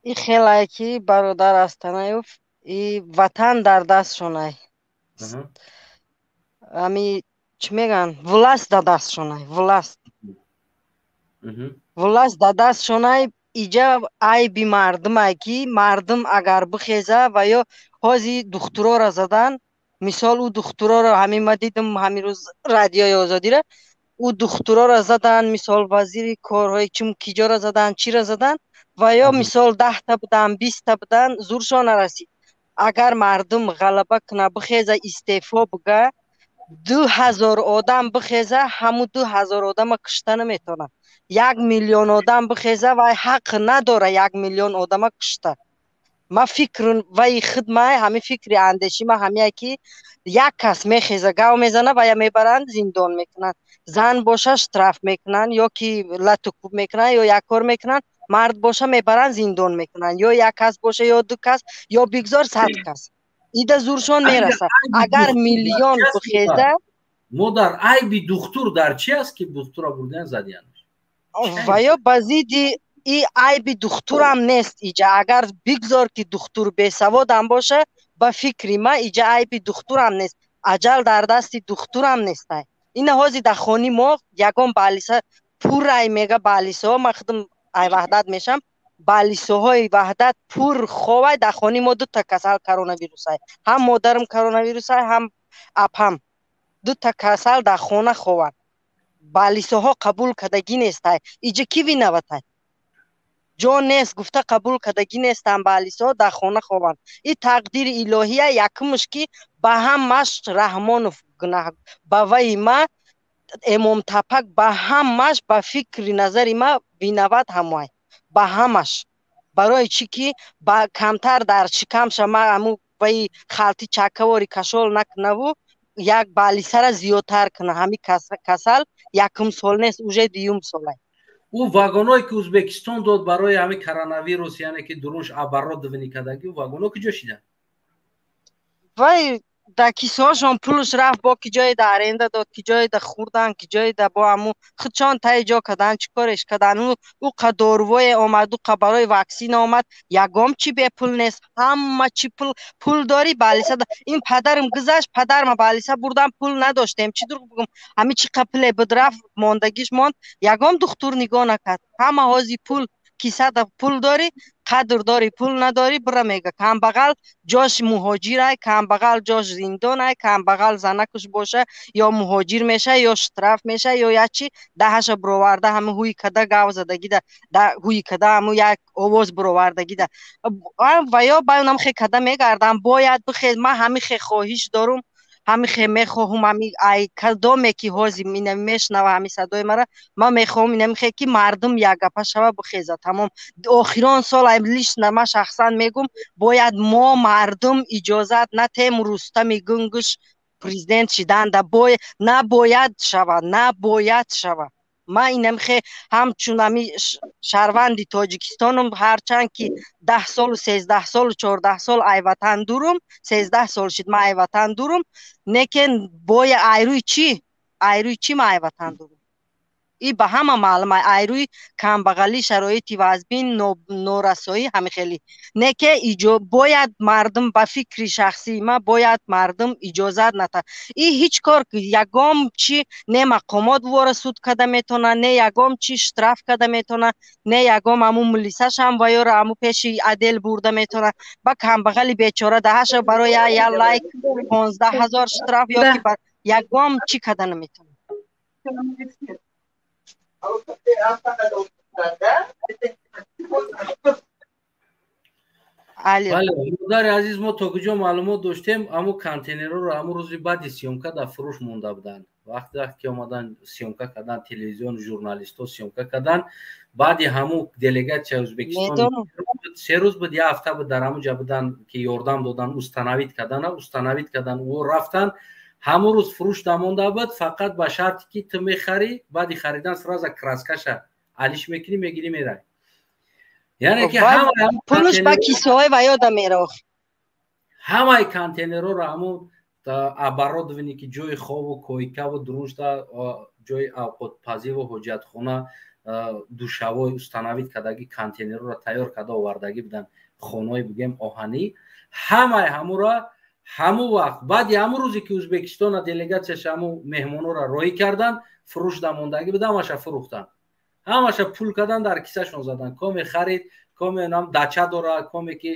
И хелае ки, бародар Астанаев, и ватан дар дастшонай, ами чӣ мегӯянд, власть дар дастшонай, власть дар дастшонай. Иҷа айби мардумай, ки мардум агар бихеза ва ё ҳози духтурора задан, мисол, ӯ духтуроро ҳамин ма дидим ҳамин рӯз Радиои Озодира, ӯ духтурора задан, мисол, вазири корҳои чим киҷора задан, чиро задан, ва ё мисол 10-та будан, 20-та будан, зуршон нарасид. Агар мардум ғалаба куна, бихеза, истеъфо бига, 2000 одам бихеза, ҳамун 2000 одама кушта наметавонад. 1 миллион одам бихеза, вай ҳақ надора 1 миллион одама кушта. Ма фикр ваи худ май ҳамин фикри андеши ма ҳамяе, ки як кас мехеза, гав мезана, вая мебаранд, зиндон мекунанд. Зан боша, штраф мекунанд ё ки лату кӯб мекунанд, ё як кор мекунанд. Мард боша, мебаранд, зиндон мекунанд. Ё як кас боша, ё ду кас, ё бигзор 100 кас, ида зуршон мераса. Агар миллион бихеза. Модар, айби духтур дар чи аст, ки духтура бурдан, задиян? Ва ё ба зидди и айби духтурам нест иҷа. Агар бигзор ки духтур бесаводам боша, ба фикри ма, иҷа айби духтурам нест, аҷал дар дасти духтурам нестай. Ина ҳози дар хони мо ягон балиса пурай мега, балисаҳо, ма худам ай Ваҳдат мешам, балисоҳои Ваҳдат пур ховай. Дар хони мо дута касал коронавирусай, ҳам модарам коронавирусай, ҳам апам, дута касал дар хона хованд. Балисоҳо қабул кардагӣ нестай. Иҷа ки виноватай? Ҷо нест гуфта, қабул кардагӣ нестам, балисоҳо дар хона хованд. И тақдири илоҳия. Якумш, ки ба ҳамаш Раҳмонов гунаҳ, ба ваи ма Эмомтапак, ба ҳамаш, ба фикри назари ма, виноват ҳамоай ба ҳамаш. Барои чӣ ки ба камтар дар шикамша ма аму ваи халти чакавори кашол накунаву як балисара зиёдтар куна. Ҳами касал якум сол нест, уже дуюм солай. Ӯ вагоное ки Ӯзбекистон дод барои ҳамин коронавирус, яъне ки дурунш оборудование кардагӣ, вагоно куҷо шиданд? Вай да кисоашон пулш рафт, бо ки ҷое да аренда дод, ки ҷое да хӯрдан, ки ҷое да бо ҳаму худшон таи ҷо кардан, чӣ кореш кардан. Ӯ қа дорувое омад, ӯ қа барои ваксина омад, ягом чӣ бепул нест, ҳама чӣ пул. Пул дорӣ, балиса. Ин падарам гузашт, падарма балиса бурдан, пул надоштем, чӣ дурӯғ бигӯм. Ҳами чӣ қа пуле буд, рафт, мондагиш монд, ягом духтур нигоҳ накард. Ҳама ҳози пул, кисада пул дорӣ, қадр дорӣ, пул надорӣ, бира мега. Камбағал ҷош муҳоҷирай, камбағал ҷош зиндонай, камбағал занакуш боша, ё муҳоҷир меша, ё штраф меша, ё як чи даҳаша бироварда, ҳами ҳуи када гав задагида, ҳуи када ҳаму як овоз бировардагида, ва ё баёнам хе када мегардам. Бояд бихез, ман ҳами хе хоҳиш дорум, ҳами хе мехоҳум, ҳами ай кадоме ки ҳози ина мешнава ҳами садои мара, ман мехоҳум инами хе ки мардум якгапа шава, бихеза, тамом. Охирон сол ай лично ман шахсан мегум, бояд мо мардум иҷозат натем Рустами Гунгуш президент шиданда. Набояд шава, набояд шава. Ман инамхе ҳамчун ҳами шаҳрванди Тоҷикистонум, ҳарчанд ки 10 солу 13 солу 14 сол ай ватан дурум, 13 сол шид ман ай ватан дурум, лекин боя айрӯи чӣ, айрӯи чӣ ман ай ватан дурум? И ба ҳама маълум ай рӯи камбағалӣ, шароити вазбин, норасоӣ, ҳами хеле. Не ке бояд мардум, ба фикри шахсии ма, бояд мардум иҷозат ната. И ҳеҷ кор ягом чи не мақомот вора суд када метона, не ягом чи штраф када метона, не ягом аму милисашам ва ёра аму пеши адел бурда метона. Ба камбағали бечора даҳаша барои я лайк 15 000 штраф ё ки ягом чӣ када наметона. Бале, модари азиз, мо то куҷо маълумот доштем, аму контейнерҳоро ҳамун рӯзи баъди съёмка дар фурӯш монда буданд. Вақте вақте ки омадан, съёмка кардан, телевизион, журналистҳо съёмка кардан, баъди ҳамун делегатсияи Ӯзбекистон 3 рӯз буд, як ҳафта буд, дар ҳамун ҷа будан, ки ёрдам додан, установить кардана, установить кардан, ӯ рафтан. Ҳамун рӯз фурӯш намонда буд, фақат ба шарте ки ту мехарӣ, баъди харидан сразу краскаша алиш мекунӣ, мегирӣ, мерай. Яъне ки пулш ба кисои ва ёда мерох. Ҳамаи контейнерҳоро, ҳамун оборудование, ки ҷои хобу койкаву дурушта, ҷои авқотпазиву ҳоҷатхона, душавой установить кардагӣ, контейнерҳоро тайёр карда овардагӣ буданд, хонаҳои бигем оҳанӣ, ҳамаи ҳамуро ҳамун вақт, баъди ҳамун рӯзе ки Ӯзбекистона делегатсияш ҳамун меҳмонҳоро роҳӣ карданд, фурӯш дамондагӣ буда, ҳамаша фурӯхтанд, ҳамаша пул кардан, дар кисашон задан. Коме харид, коме нам дача дора, коме ки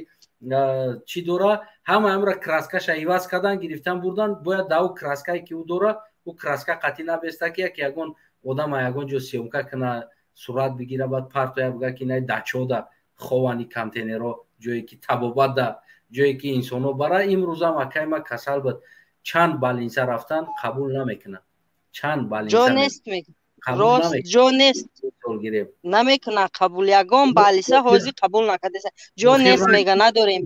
чӣ дора, ҳама ҳамра краскаша иваз кардан, гирифтан, бурдан. Бояд да ӯ краскае ки ӯ дора, ӯ краска қатъӣ набеста, ки як ягон одама ягон ҷо съёмка кина, сурат бигира, баъд партоя, буга ки инай дачода ховани контейнерҳо, ҷое ки табобат да, ҷое ки инсонҳо бара. Имрӯзам акай ма касал буд, чанд больница рафтан, қабул намекунад, чанд ҷо нест, рост, ҷо нест, намекунад қабул. Ягон больница ҳозир қабул накарда, ҷо нест мега, надорем.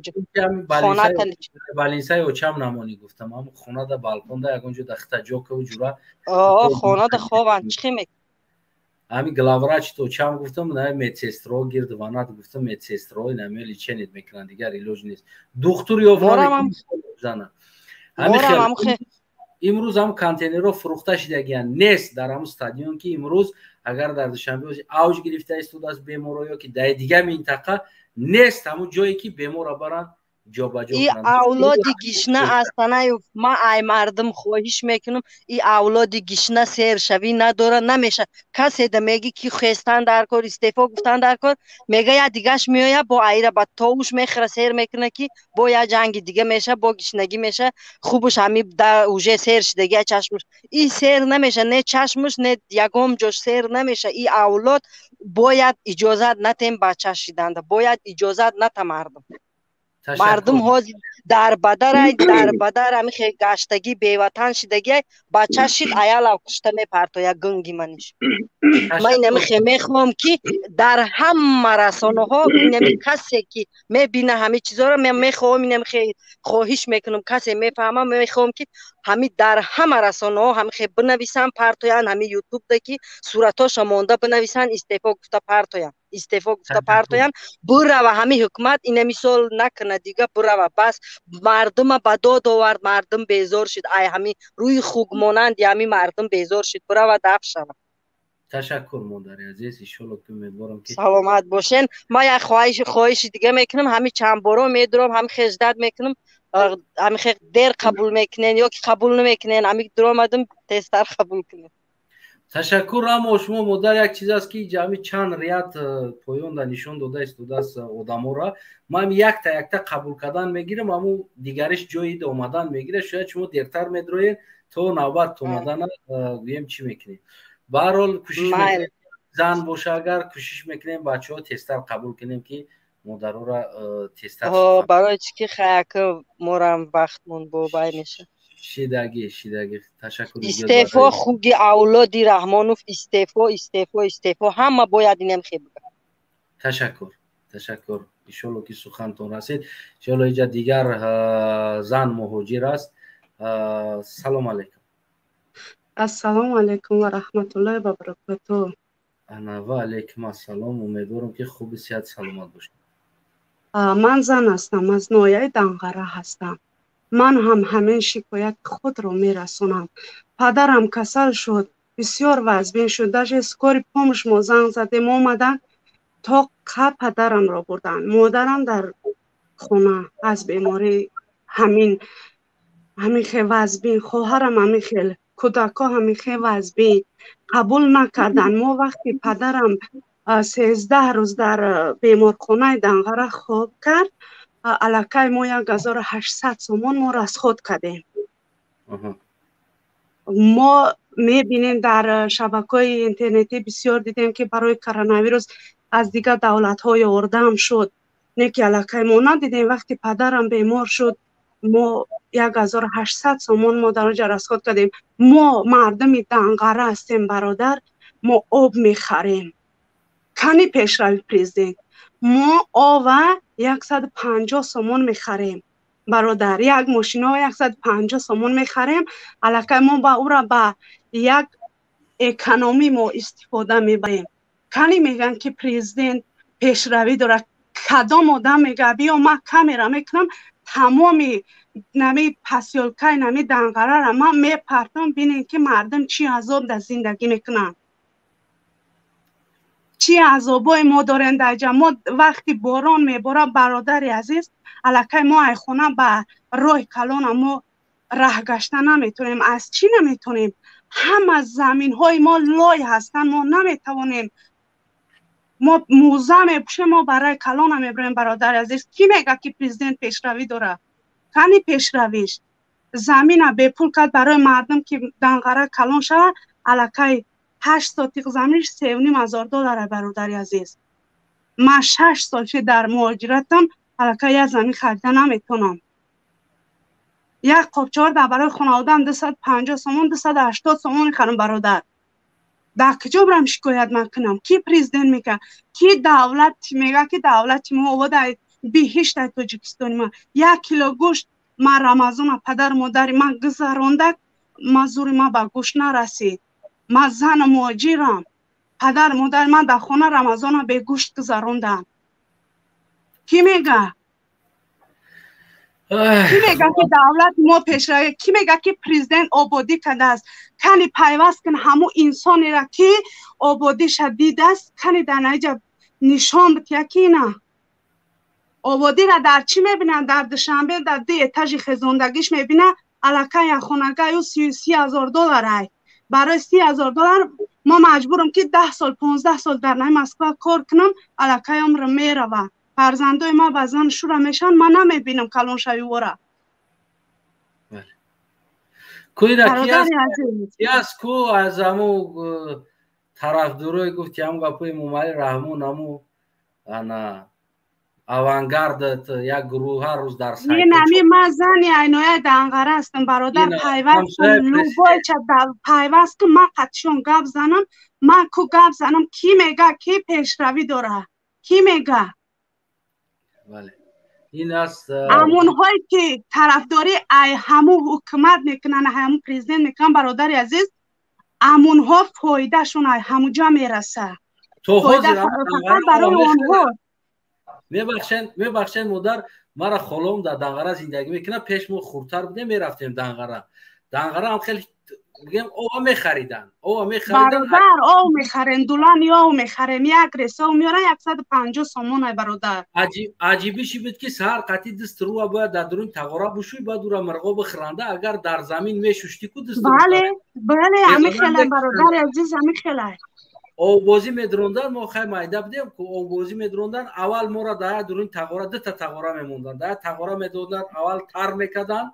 Больницаи очам намонӣ, гуфтам, ам хонада, балконда, ягон ҷо дахта ҷо каву ҷура. Хонада хованд, чӣ мек Ҳами главврач то чам гуфтам, на медсестро гирд ванат, гуфтам, медсестро наме лечение мекунанд, дигар илоҷ нест, духтур ёфт зана. Имрӯз ҳам контейнерҳо фурӯхта шидагиянд, нест дар ҳамун стадион, ки имрӯз агар дар Душанбе авҷ гирифта истодааст беморо ё ки дар дигар минтақа, нест ҳамун ҷое ки беморро баранд ҷобаҷо. И авлоди гишна астанаю, ма ай мардум хоҳиш мекунам, и авлоди гишна сершавӣ надора, намеша. Касе да меги ки хестан дар кор, истеъфо гуфтан дар кор, мега я дигаш меоя, бо айра ба товуш мехӯра, сер мекуна, ки бо я ҷанги дига меша, бо гишнагӣ меша. Хубуш ҳами да уже сер шидаги чашмуш, и сер намеша, не чашмуш, не ягом ҷош сер намеша. И авлод бояд иҷозат натем бача шиданда, бояд иҷозат ната мардум. Мардум ҳозир дар бадарай, дар бадар ами хе гаштагӣ, беватан шидагиай, бача шид, аялав кушта мепартоя гунги маниш. Ман инами хе мехоҳам, ки дар ҳама расонаҳо инами касе ки мебина ҳами чизоро, мен мехоҳам, инами хе хоҳиш мекунам, касе мефаҳма, мехоҳам, ки ҳами дар ҳама расонаҳо ҳами хе бинависанд, партоянд, ҳами ютубда ки суратҳоша монда бинависанд, истеъфо гуфта партоянд, истеъфо гуфта партоянд. Бурава ҳами ҳукумат, ина мисол накуна дига, бурава, бас, мардума ба дод овард, мардум безор шуд, ай ҳами рӯи хуг монанди ҳами мардум безор шуд, бурава, даф шава. Ташаккур, модари азиз, иншолло ки умедворам ки Саломат бошен. Ма як хоҳиши дига мекунам, ҳами чанд боро медурам, ҳами хеждат мекунам, ҳами хе дер қабул мекунен ё ки қабул намекунен, ҳами дуромадам, тезтар қабул кунен. Ташаккур. Аммо шумо, модар, як чиз аст, ки ҷамъи чанд рият поёнда нишон дода истодааст одаморо, ман якта якта қабул кардан мегирам, аммо дигариш ҷои омадан мегирад. Шояд шумо дертар медроед, то навбат омадана гӯем, чӣ мекунем. Ба ҳар ҳол кӯшиш мекунем, зан боша агар, кӯшиш мекунем бачаҳо тезтар қабул кунем, ки модароро тезтар. Барои чӣ ки хаяк морам вақтмон бобай меша. Шидагӣ, шидагӣ, ташаккур. Истеъфо хуги авлоди Раҳмонов, истеъфо, истеъфо, истеъфо, ҳама бояд инам хе буга. Ташаккур, ташаккур, иншолло ки сухантон расид. Иншолло иҷа дигар зан муҳоҷир аст. Салом алейкум. Ассалому алайкум ва раҳматуллоҳи ва баракатуҳ. Ана, ва алейкум ассалом, умедворам, ки хуби, сиҳат, саломат бошед. Ман зан ҳастам, аз ноҳияи Данғара ҳастам. Ман ҳам ҳамин шикояти худро мерасонам. Падарам касал шуд. Бисёр вазбин шуд. Даже скорый помощь мо занг задем, омадан, то қа падарамро бурдан. Модарам дар хона аз беморӣ ҳамин хел вазбин, хоҳарам ҳамин хел, кӯдакҳо ҳамин хел вазбин, қабул накарданд. Мо вақти падарам 13 рӯз дар беморхонаи Данғара хоб кард, аллакай мо 1800 сомон мо расход кардем. Мо мебинем, дар шабакаҳои интернетӣ бисёр дидем, ки барои коронавирус аз дигар давлатҳо ёрдам шуд. Не ки аллакай мо надидем. Вақти падарам бемор шуд, мо 1800 сомон мо дар онҷа расход кардем. Мо мардуми Данғара ҳастем, бародар, мо об мехарем. Кани пешрави президент? Мо ова 150 сомон мехарем, бародар, як мошино 150 сомон мехарем. Аллакай мо ба ӯра ба як экономӣ мо истифода мебарем. Кани мегӯянд, ки президент пешравӣ дорад? Кадом одам мега, биё, ман камера мекунам, тамоми нами посёлкаи нами Данғарара ман мепартам, бинем, ки мардум чӣ азоб дар зиндагӣ мекунанд, чӣ азобое мо дорем дар ҷа. Мо вақти борон меборад, бародари азиз, аллакай мо айхона ба роҳи калона мо раҳ гашта наметонем. Аз чӣ наметонем? Ҳама заминҳои мо лой ҳастанд, мо наметавонем. Мо мӯза мепӯшем, мо барои калона мебарем. Бародари азиз, кӣ мега, ки президент пешравӣ дорад? Кани пешравиш? Замина бепул кард барои мардум, ки Данғара калон шавад. Аллакай 8 сотиқ заминш 3500 доллара. Бародари азиз, ман 6 сол ши дар муҳоҷиратам, аллакай як замин харида наметонам. Як қопчор дар барои хонаводаам 250 сомон, 280 сомон мехарам. Бародар, дар куҷо бирам шикоят ман кунам? Ки президент мега, ки давлат мега, ки давлати мо обода, биҳиштай Тоҷикистони ма? 1 кило гӯшт ман Рамазона падару модари ман гузаронда, ман зури ман ба гӯшт нарасид. Ман зану муҳоҷирам, падару модари ман дар хона Рамазона бегӯшт гузаронданд. Кӣ мега? Кӣ мега, ки давлати мо пешравӣ? Кӣ мега, ки президент ободӣ кардааст? Кани пайваст кун ҳамун инсонеро, ки ободиша дидааст, кани дар наиҷа нишон бития, ки ина ободиро дар чӣ мебинанд? Дар Душанбе дар ду этажи хезондагиш мебинад. Аллакай як хонагаю 30 000 долларай. Барои 30 000 доллар мо маҷбурам, ки 10 сол, 15 сол дар наи Москва кор кунам. Аллакай умрам мерава, фарзандои ман ба зан шура мешаванд, ман намебинам калоншави ора. Куира киаст ку аз ҳаму тарафдорое гуфти, ҳаму гапои Эмомалӣ Раҳмон, ҳаму ана авангард, як гурӯҳ ҳар рӯз дар Инами ман зани айнояи Данғара ҳастам, бародар. Пайваст кун, любойча пайваст кун, ман қатишон гап занам, ман ку гап занам. Кӣ мега, ки пешравӣ дора? Кӣ мега? Ин аст. Ҳамонҳое ки тарафдорӣ ай ҳамун ҳукумат мекунанд, ҳамун президент мекунанд, бародари азиз, ҳамонҳо фоидашон ай ҳамуҷа мераса, фақат барои онҳо. Мебахшен, мебахшен, модар. Мара холом дар Данғара зиндагӣ мекунад. Пеш мо хурдтар будем, мерафтем Данғара. Данғара ҳам хеле бигем, ова мехариданд, ова мехариданд. Бародар, ов мехарем, дулани ов мехарем, як рес ов меоран 150 сомон ай, бародар. Аҷибиши буд, ки саҳар қатъи даст рӯа бояд дар дуруни тағора бушӯй, баъд ура мирғо бихӯранда. Агар дар замин мешуштӣ ку даст. Бале, ҳами хелай, бародари азиз, ҳами хелай. Оббозӣ медронданд, мо хай майда будем ку, оббозӣ медронданд. Аввал моро дар дуруни тағора, дута тағора мемонданд, дар тағора медоданд, аввал тар мекарданд,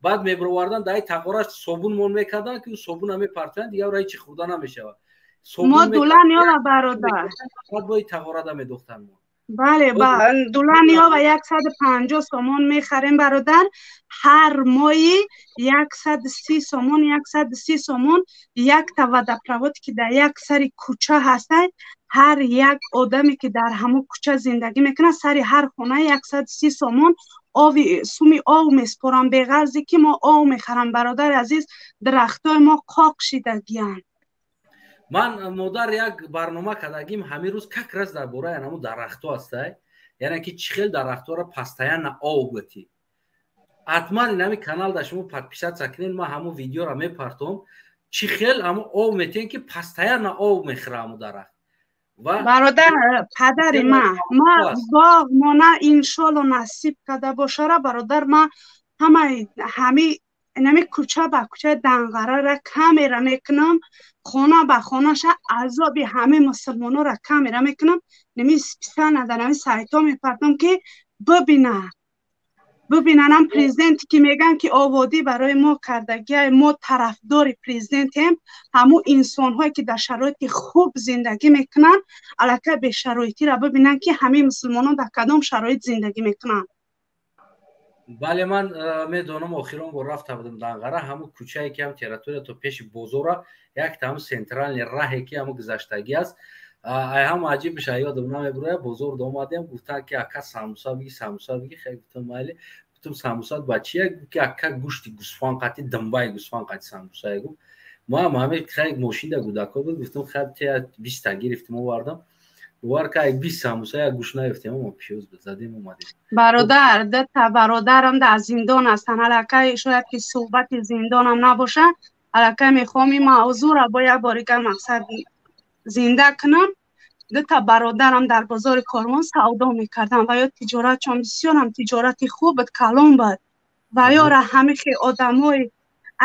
баъд мебироварданд, дар тағора собун мон мекарданд, ки собуна мепартоянд, дигар ра ҳечи хӯрда намешавад. Мо дулани ова, бародар. Баъд бои тағорада медохтанд мо. Бале, дулани ова 150 сомон мехарем, бародар, ҳар моҳи 130 сомон, 130 сомон. Якта водопровод, ки дар як сари кӯча ҳастай, ҳар як одаме, ки дар ҳамон кӯча зиндагӣ мекунад, сари ҳар хона 130 сомон ови суми ов меспорам. Беғарзе ки мо ов мехарам, бародари азиз, дарахтои мо қоқ шидагиянд. Ман, модар, як барнома кардагим ҳамин рӯз, как раз дар бораи ҳамун дарахтҳо ҳастай, яъне ки чӣ хел дарахтҳоро постоянно ов битӣ. Ҳатман ин ҳами канал дар шумо подписаться кунед, ман ҳамун видеоро мепартом. Чӣ хел ҳамо об метиҳем, ки постоянно об мехӯра ҳамо дарахт. Бародар, падари ма боғ мона иншолло насиб карда бошара, бародар, ма ҳамаи ҳами нами кӯча ба кӯчаи Данғарара камера мекунам, хона ба хонаша азоби ҳамаи мусулмонора камера мекунам, нами специально дар ҳами сайтҳо мепартам, ки бибина, бибинанам президенте, ки мегӯянд, ки ободӣ барои мо кардагиай, мо тарафдори президентем. Ҳамун инсонҳое, ки дар шароити хуб зиндагӣ мекунанд, аллакай бешароитиро бибинанд, ки ҳамаи мусулмонон дар кадом шароит зиндагӣ мекунанд. Бале, ман медонам, охирон бор рафта будам Данғара, ҳамун кӯчае, ки ҳам территория то пеши бозора, якта ҳам центральный раҳе, ки ҳамун гузаштагӣ аст. Ай ҳам аҷибш ёдам намебурояд, бозор омадем, гуфтанд, ки ака, самбуса биги, самбуса биги. Хеле гуфтам, майли. Гуфтам, самбусат ба чия? Гуфт, ки ака, гӯшти гӯсфанд қати, думбаи гӯсфанд қати самбусае. Гуфт, мо ҳам ҳами хай мошинда кӯдако буд, гуфтам, хай, те 20-та гирифтем, овардам. Бовар ка, 20 самбуса як гӯш наёфтем, мо пиёз задем, омадем. Бародар, дута бародарам дар зиндон ҳастанд. Аллакай шояд, ки суҳбати зиндонам набошад, аллакай мехоҳам ин мавзӯъро бо як борига мақсад зинда кунам. Дута бародарам дар бозори Корвон савдо мекарданд ва ё тиҷоратшон бисёрам тиҷорати хуб буд, калон буд. Ва ёра ҳамихе одамои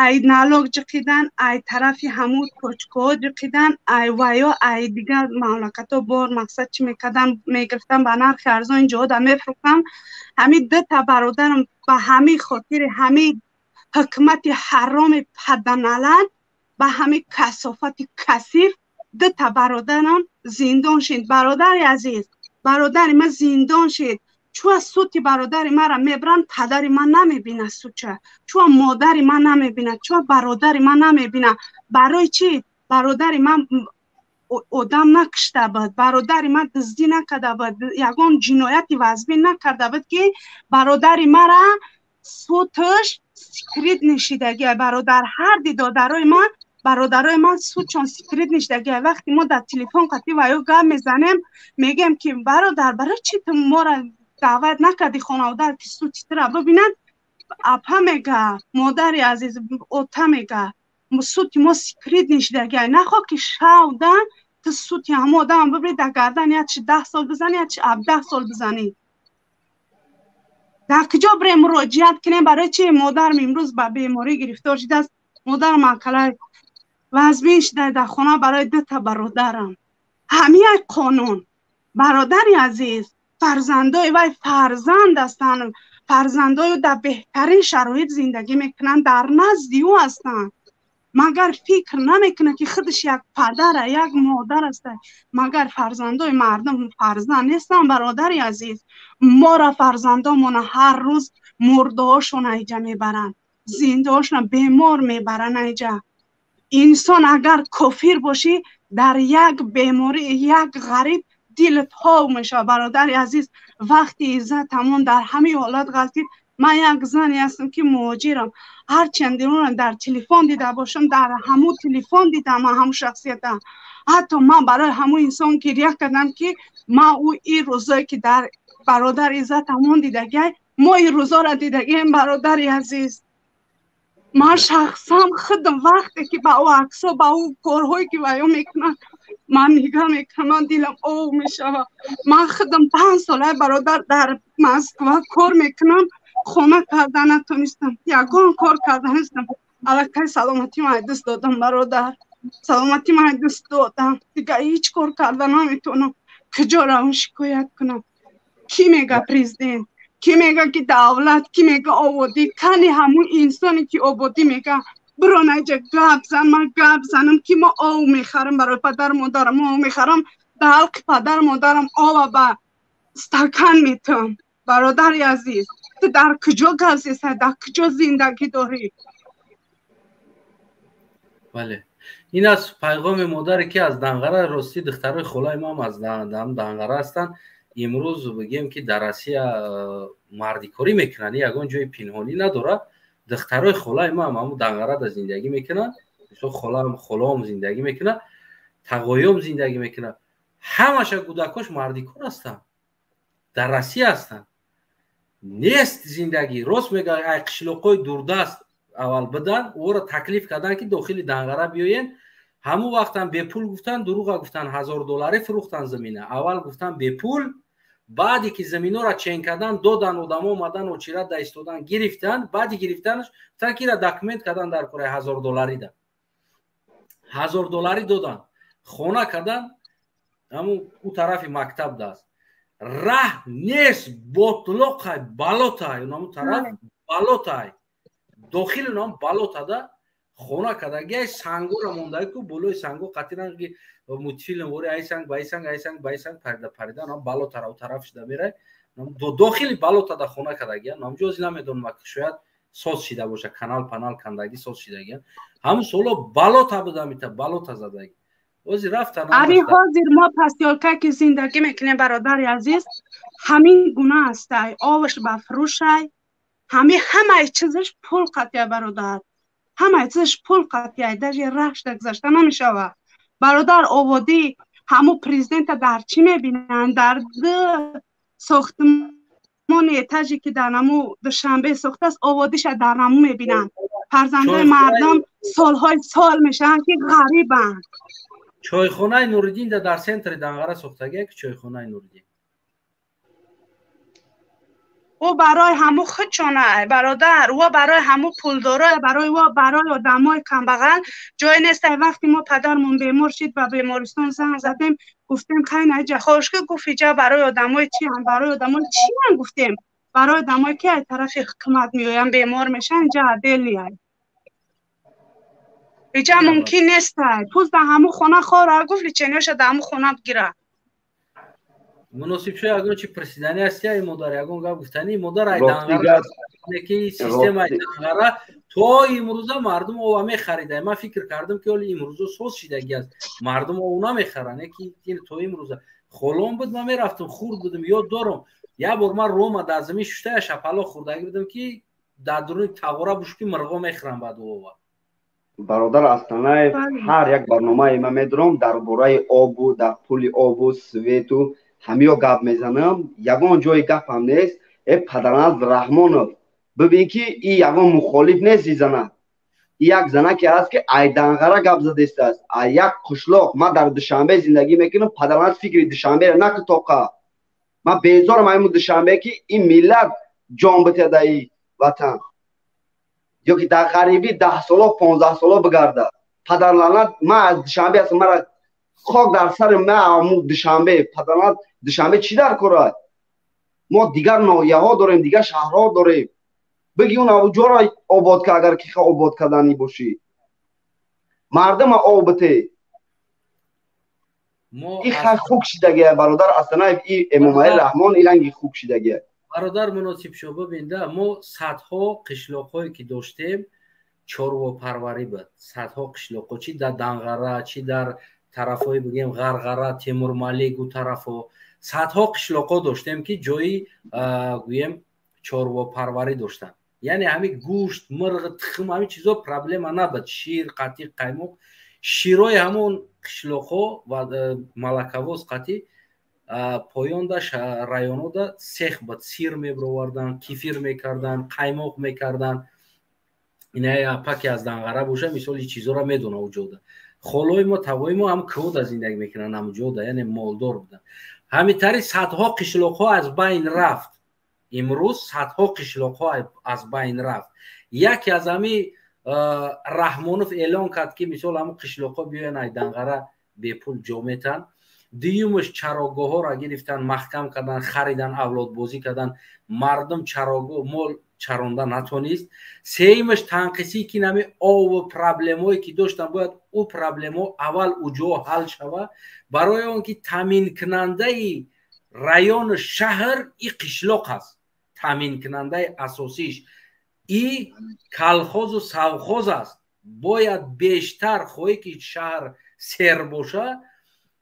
ай налог ҷиқидан, ай тарафи ҳамун точкаҳо ҷиқидан, ай ва ё ай дигар мамлакатҳо бор мақсад чӣ мекардан, мегирифтан, ба нархи арзон ин ҷоҳо мефурӯхтан. Ҳамин дута бародарам ба ҳамин хотири ҳамин ҳукумати ҳароми паданалат, ба ҳамин касофати касиф дута бародарам зиндон шид. Бародари азиз, бародари ман зиндон шид. Чуа сути бародари мара мебаранд, падари ман намебинад суча, чуа модари ман намебинад, чуа бародари ман намебинад. Барои чӣ? Бародари ман одам накушта буд, бародари ман дуздӣ накарда буд, ягон ҷинояти вазбин накарда буд, ки бародари мара суташ секрет нишидагия. Бародар, ҳарди додарои ман, бародарои ман судшон секрет нишидагия. Вақте мо дар телефон қатӣ ва ё гап мезанем, мегӯем, ки бародар, барои чӣ ту мора даъват накардӣ хонавода, ки сути тура бибинанд? Апа мега, модари азиз, ота мега, сути мо секрет нишидагия. Нахоҳ, ки шавда ту сути ҳамо одам бибири, дар гардан ячи 10 сол бизанӣ, ячи 17 сол бизанӣ. Дар куҷо бирем, муроҷиат кунем? Барои чи модарам имрӯз ба беморӣ гирифтор шудааст? Модарам акалай вазбин шуда дар хона барои дута бародарам. Ҳамин як қонун, бародари азиз. Фарзандои вай фарзанд ҳастанд, фарзандою дар беҳтарин шароит зиндагӣ мекунанд, дар назди ӯ ҳастанд, магар фикр намекунад, ки худаш як падара, як модар аст? Магар фарзандои мардум фарзанд нестанд, бародари азиз? Мора фарзандомона ҳар рӯз мурдаҳошона иҷа мебаранд, зиндаҳошона бемор мебаранд иҷа. Инсон агар кофир бошӣ, дар як беморӣ як ғариб дилат ҳов мешавад. Бародари азиз, вақти Иззат ҳамон дар ҳамин ҳолат ғалтид. Ман як зане ҳастам, ки муҳоҷирам. Ҳарчанд онро дар телефон дида бошам, дар ҳамун телефон дидам ман ҳамун шахсията. Ҳатто ман барои ҳамун инсон гиря кардам, ки ман ӯ ин рӯзое, ки дар бародар Иззат ҳамон дидагиай, мо ин рӯзоро дидагием. Бародари азиз, ман шахсан худам вақте ки ба ӯ аксо, ба ӯ корҳое, ки ба ё мекунанд, ман нигаҳ мекунам, ман дилам ов мешавад. Ман худам 5 солаи, бародар, дар Москва кор мекунам, хона карда натонистам, ягон кор карда нестам. Аллакай саломатӣ ман даст додам, бародар, саломатӣ ман даст додам, дигар ҳеҷ кор карда наметавонам. Куҷо равам, шикоят кунам? Кӣ мега президент, кӣ мега, ки давлат, кӣ мега ободӣ? Кани ҳамун инсоне, ки ободӣ мега, биро наҷа гап зан. Ман гап занам, ки мо ов мехарам барои падару модарам, ов мехарам, дар ҳалқи падару модарам ова ба стакан метам. Бародари азиз, ту дар куҷо гап зеса, дар куҷо зиндагӣ дорӣ? Бале, ин аст пайғоми модаре, ки аз Данғара. Ростӣ, духтарои холаи мо ҳам аз Данғара ҳастанд. Имрӯз бигем, ки дар Россия мардикорӣ мекунанд, ягон ҷои пинҳонӣ надорад. Духтарои холаи мо ҳам ҳамун Данғарада зиндагӣ мекунанд. Мисол, холаом зиндагӣ мекунад, тағоём зиндагӣ мекунад, ҳамаша кӯдакош мардикор ҳастанд, дар Россия ҳастанд. Нест зиндагӣ. Рост мега, ай қишлоқҳои дурдаст. Аввал бидан, ӯро таклиф кардан, ки дохили Данғара биёен. Ҳамун вақтам бепул гуфтан, дурӯға гуфтан, 1000 долларӣ фурӯхтан замина. Аввал гуфтан бепул, баъде ки заминора чен кардан, додан, одамо омадан, очират да истодан, гирифтан. Баъди гирифтанаш гуфтан, ки ира документ кардан дар кораи 1000 долларӣ да 1000 долларӣ додан, хона кардан. Ҳамун ӯ тарафи мактаб даст раҳ нест, ботлоқай, болотай, унаму тараф болотай, дохили унам болотада хона кардагиай, сангора мондаги ку болои санго қатиранги мультфилм вори, ай санг ба ай санг, ай санг ба ай санг парида парида, нам болотара у тараф шида мерай, дохили болотада хона кардагия. Намҷози намедонам, шояд соз шида боша, канал панал кандагӣ соз шидагия. Ҳамун соло болота будамита, болота задаги, ози рафтан. Ари, ҳозир мо посёлка ки зиндагӣ мекунем, бародари азиз, ҳамин гуна астай. Оваш ба фурӯшай, ҳами ҳамаи чизаш пул қатъя, бародар, ҳамаи чизаш пул қатъя, даже рашда гузашта намешавад, бародар. Оводӣ ҳаму президента дар чӣ мебинанд? Дар ду сохтмони этажи, ки дар наму Душанбе сохтааст, оводиша дар наму мебинанд. Фарзандои мардум солҳои сол мешаванд, ки ғарибанд. Чойхонаи Нуриддин дар центри Данғара сохтагия, ки чойхонаи Нуриддин. Ӯ барои ҳаму худшона, бародар, ӯ барои ҳаму пулдоро, барои ӯ, барои одамои камбағал ҷое нест. Вақте мо падармон бемор шид, ба бемористон занг задем, гуфтем, хай наиҷа хошка, гуфт, иҷа барои одамои чиан, барои одамои чиан? Гуфтем, барои одамое ки аз тарафи ҳукумат меоянд, бемор мешаванд, иҷа отделение, иҷа мумкин нестай, пул дар ҳаму хона хора, гуфт, лечение ша дар ҳаму хона бигира. Муносиб шо, ягон чи присидани ҳасти, ай модар, ягон гап гуфтани, модар? Ай Данғара ки системаи Данғара то имрӯза мардум ова мехарида. Ман фикр кардам, ки оли имрӯза соз шидаги аст, мардум ов намехаранд, ки то имрӯза холон буд. Ман мерафтам, хурд будам, ёд дорам, як бор ман рома дар замин шуштая шапало хӯрдагӣ будам, ки дар дуруни тағора буш, ки мирғо мехӯрам баъд ова. Бародар Астанаев, ҳар як барномаи ман медорам, дар бораи обу, дар пули обу, свету, ҳамиё гап мезанам, ягон ҷои гапам нест. Э, падараназ Раҳмонов, бибин, ки и ягон мухолиф нест. И зана и як занаке аст, ки ай Данғара гап задистааст, ай як қишлоқ. Ман дар Душанбе зиндагӣ мекунам. Падараназ, фикри Душанберо наки тоқа. Ман безорам айму Душанбе, ки ин миллат ҷон битяда, и ватан ё ки дар ғарибӣ 10 соло, 15 соло бигарда. Падарланат, ман аз Душанбе ҳастам, мара хок дар сари ма аму Душанбе. Падарланат, Душанбе чӣ дар корад? Мо дигар ноҳияҳо дорем, дигар шаҳрҳо дорем. Биги он ҷоро обод ка, агар ки обод карданӣ бошӣ, мардума об бите. И хай хук шидагия, бародар Астанаев, и Эмомалӣ Раҳмон и ранги хук шидагия. Бародар Муносиб шо, бибинда, мо садҳо қишлоқҳое ки доштем, чорвопарварӣ буд. Садҳо қишлоқҳо, чи дар Данғара, чи дар тарафҳои, бигем, Ғарғара, Темурмалик, ӯ тарафҳо садҳо қишлоқҳо доштем, ки ҷои, гӯем, чорвопарварӣ доштанд. Яъне ҳамин гӯшт, мирғ, тухм, ҳамин чизо проблема набуд. Шир, қатиқ, қаймоқ, широи ҳамон қишлоқҳо ва молоковоз қатӣ поёнда районода сех буд, сир мебироварданд, кефир мекарданд, қаймоқ мекарданд. Ина паки аз Данғара боша, мисоли, чизоро медона. Уҷода холои мо, тавои мо ҳам кӯда зиндагӣ мекунанд, ҳамуҷода, яъне молдор буданд. Ҳамин садҳо қишлоқҳо аз байн рафт. Имрӯз садҳо қишлоқҳо аз байн рафт. Яке аз ҳами Раҳмонов эълон кард, ки мисол ҳамун қишлоқҳо биёянд, ай Данғара бепул ҷо метан. Дуюмаш, чарогоҳҳоро гирифтан, маҳкам кардан, харидан, авлодбозӣ кардан, мардум чарогоҳ, мол чаронда натонист. Сеюмаш, танқисӣ, ки нами ову проблемое ки доштан, бояд ӯ проблемо аввал уҷо ҳал шава, барои он ки таъминкунандаи району шаҳр и қишлоқ аст. Таъминкунандаи асосиш и колхозу совхоз аст. Бояд бештар, хоҳӣ ки шаҳр сер боша,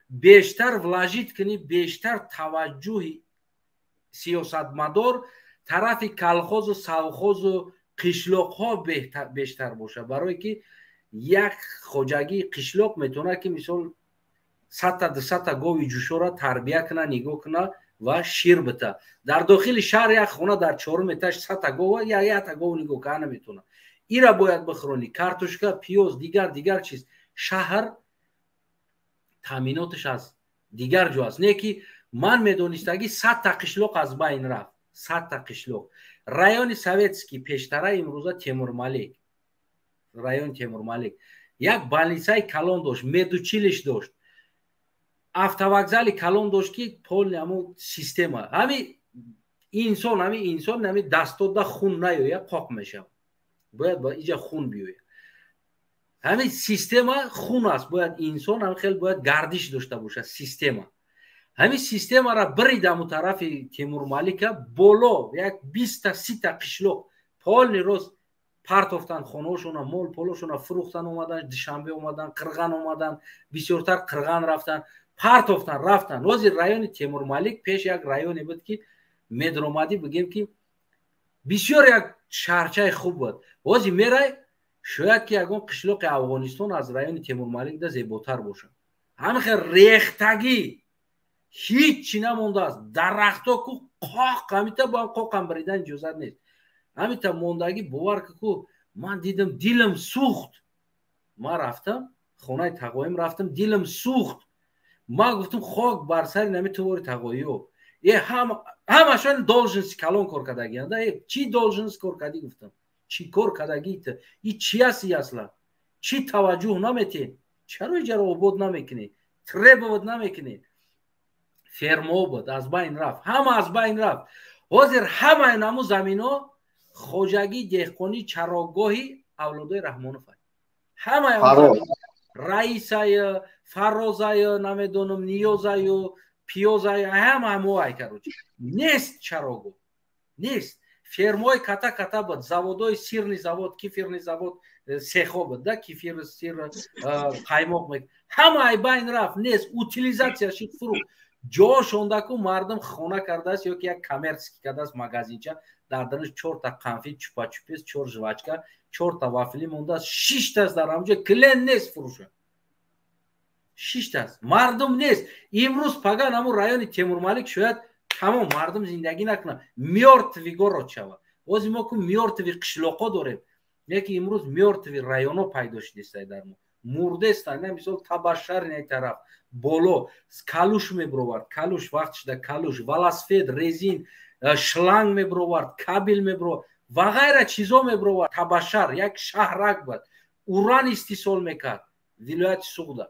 бештар вложить кунӣ, бештар таваҷҷӯҳи сиёсатмадор тарафи колхозу совхозу қишлоқҳо бештар боша, барое ки як хоҷагии қишлоқ метавонад, ки мисол 100-та, 200-та гови ҷӯшоро тарбия куна, нигоҳ куна ва шир бита. Дар дохили шаҳр як хона дар чорум этаж 100-та гова, якта гов нигоҳ карда наметавонад. Ира бояд бихӯронӣ, картошка, пиёз, дигар дигар чиз. Шаҳр таъминоташ аз дигар ҷо аст. Не ки ман медонистагӣ, 100-та қишлоқ аз байн рафт, 100-та қишлоқ. Райони Советский, пештара, имрӯза Темурмалик, райони Темурмалик як больницаи калон дошт, медучилище дошт, автовокзали калон дошт, ки полный ҳамун система. Ҳами инсон ҳами дастода хун наёя, қоқ мешавад, бояд ба иҷа хун биёяд. Ҳамин система хун аст, бояд инсон ҳам хел бояд гардиш дошта бошад система. Ҳамин системара бирид ҳамун тарафи Темурмалика боло, як 20-та, 30-та қишлоқ полный рост партофтан, хонаҳошона, мол полошона фурӯхтан, омадан Душанбе, омадан Қирған, омадан бисёртар Қирған рафтан, партофтан, рафтан. Ҳозир райони Темурмалик пеш як районе буд, ки медромадӣ, бигем, ки бисёр як шаҳрчаи хуб буд. Ҳозир мерай, шояд ки ягон қишлоқи Афғонистон аз райони Темурмаликда зеботар бошад. Ҳамин хел рехтагӣ, ҳичи намондааст. Дарахто ку қоқ, ҳамита бо қоқам биридан иҷозат нест, ҳамита мондагӣ. Бовар ку, ман дидам, дилам сӯхт. Ман рафтам хонаи тағоим, рафтам, дилам сӯхт. Ман гуфтам: хок бар сари нами тувори тағоиё, е ҳамашон должность калон кор кардагианда. Э, чӣ должность кор кардӣ? Гуфтам: чӣ кор кардагӣ? И чи аси асла? Чӣ таваҷҷӯҳ наметен? Чаро иҷаро обод намекунед, требовать намекунед? Фермо буд, аз байн рафт, ҳама аз байн рафт. Ҳозир ҳамаи наму замино хоҷагии деҳқонӣ, чарогоҳи авлодои Раҳмонов, ҳамаи Раисаю, Фарозаю, намедонам, Ниёзаю, Пиёзаю, ҳама ҳамоай. Короче, нест чарогоҳ, нест. Фермои ката ката буд, заводои сырный завод, кефирный завод, сехо буд да, кефир, сыр, қаймоқ, ҳама ай байн рафт, нест, утилизация шид, фурӯх. Ҷошондаку мардум хона кардааст ё ки як коммерческий кардааст, магазинча, дар дарунаш чорта конфет, чупа-чупс, чор жвачка, чорта вафли мондааст, шиштааст дар ҳамҷо. Клиент нест, фурӯша шиштааст, мардум нест. Имрӯз паган ҳамун райони Темурмалик шояд тамом мардум зиндагӣ накунад, мёртвый город шавад. Ҳозир мо ку мёртвый қишлоқҳо дорем, леки имрӯз мёртвый районҳо пайдо шудеста, дар мо мурдестанд. На мисол Табашар, ин тараф боло калуш мебировард, калуш вақт шуда, калуш, велосипед, резин, шланг мебировард, кабель мебировард ва ғайра чизо мебировард. Табашар як шаҳрак буд, уран истеҳсол мекард вилояти Суғда.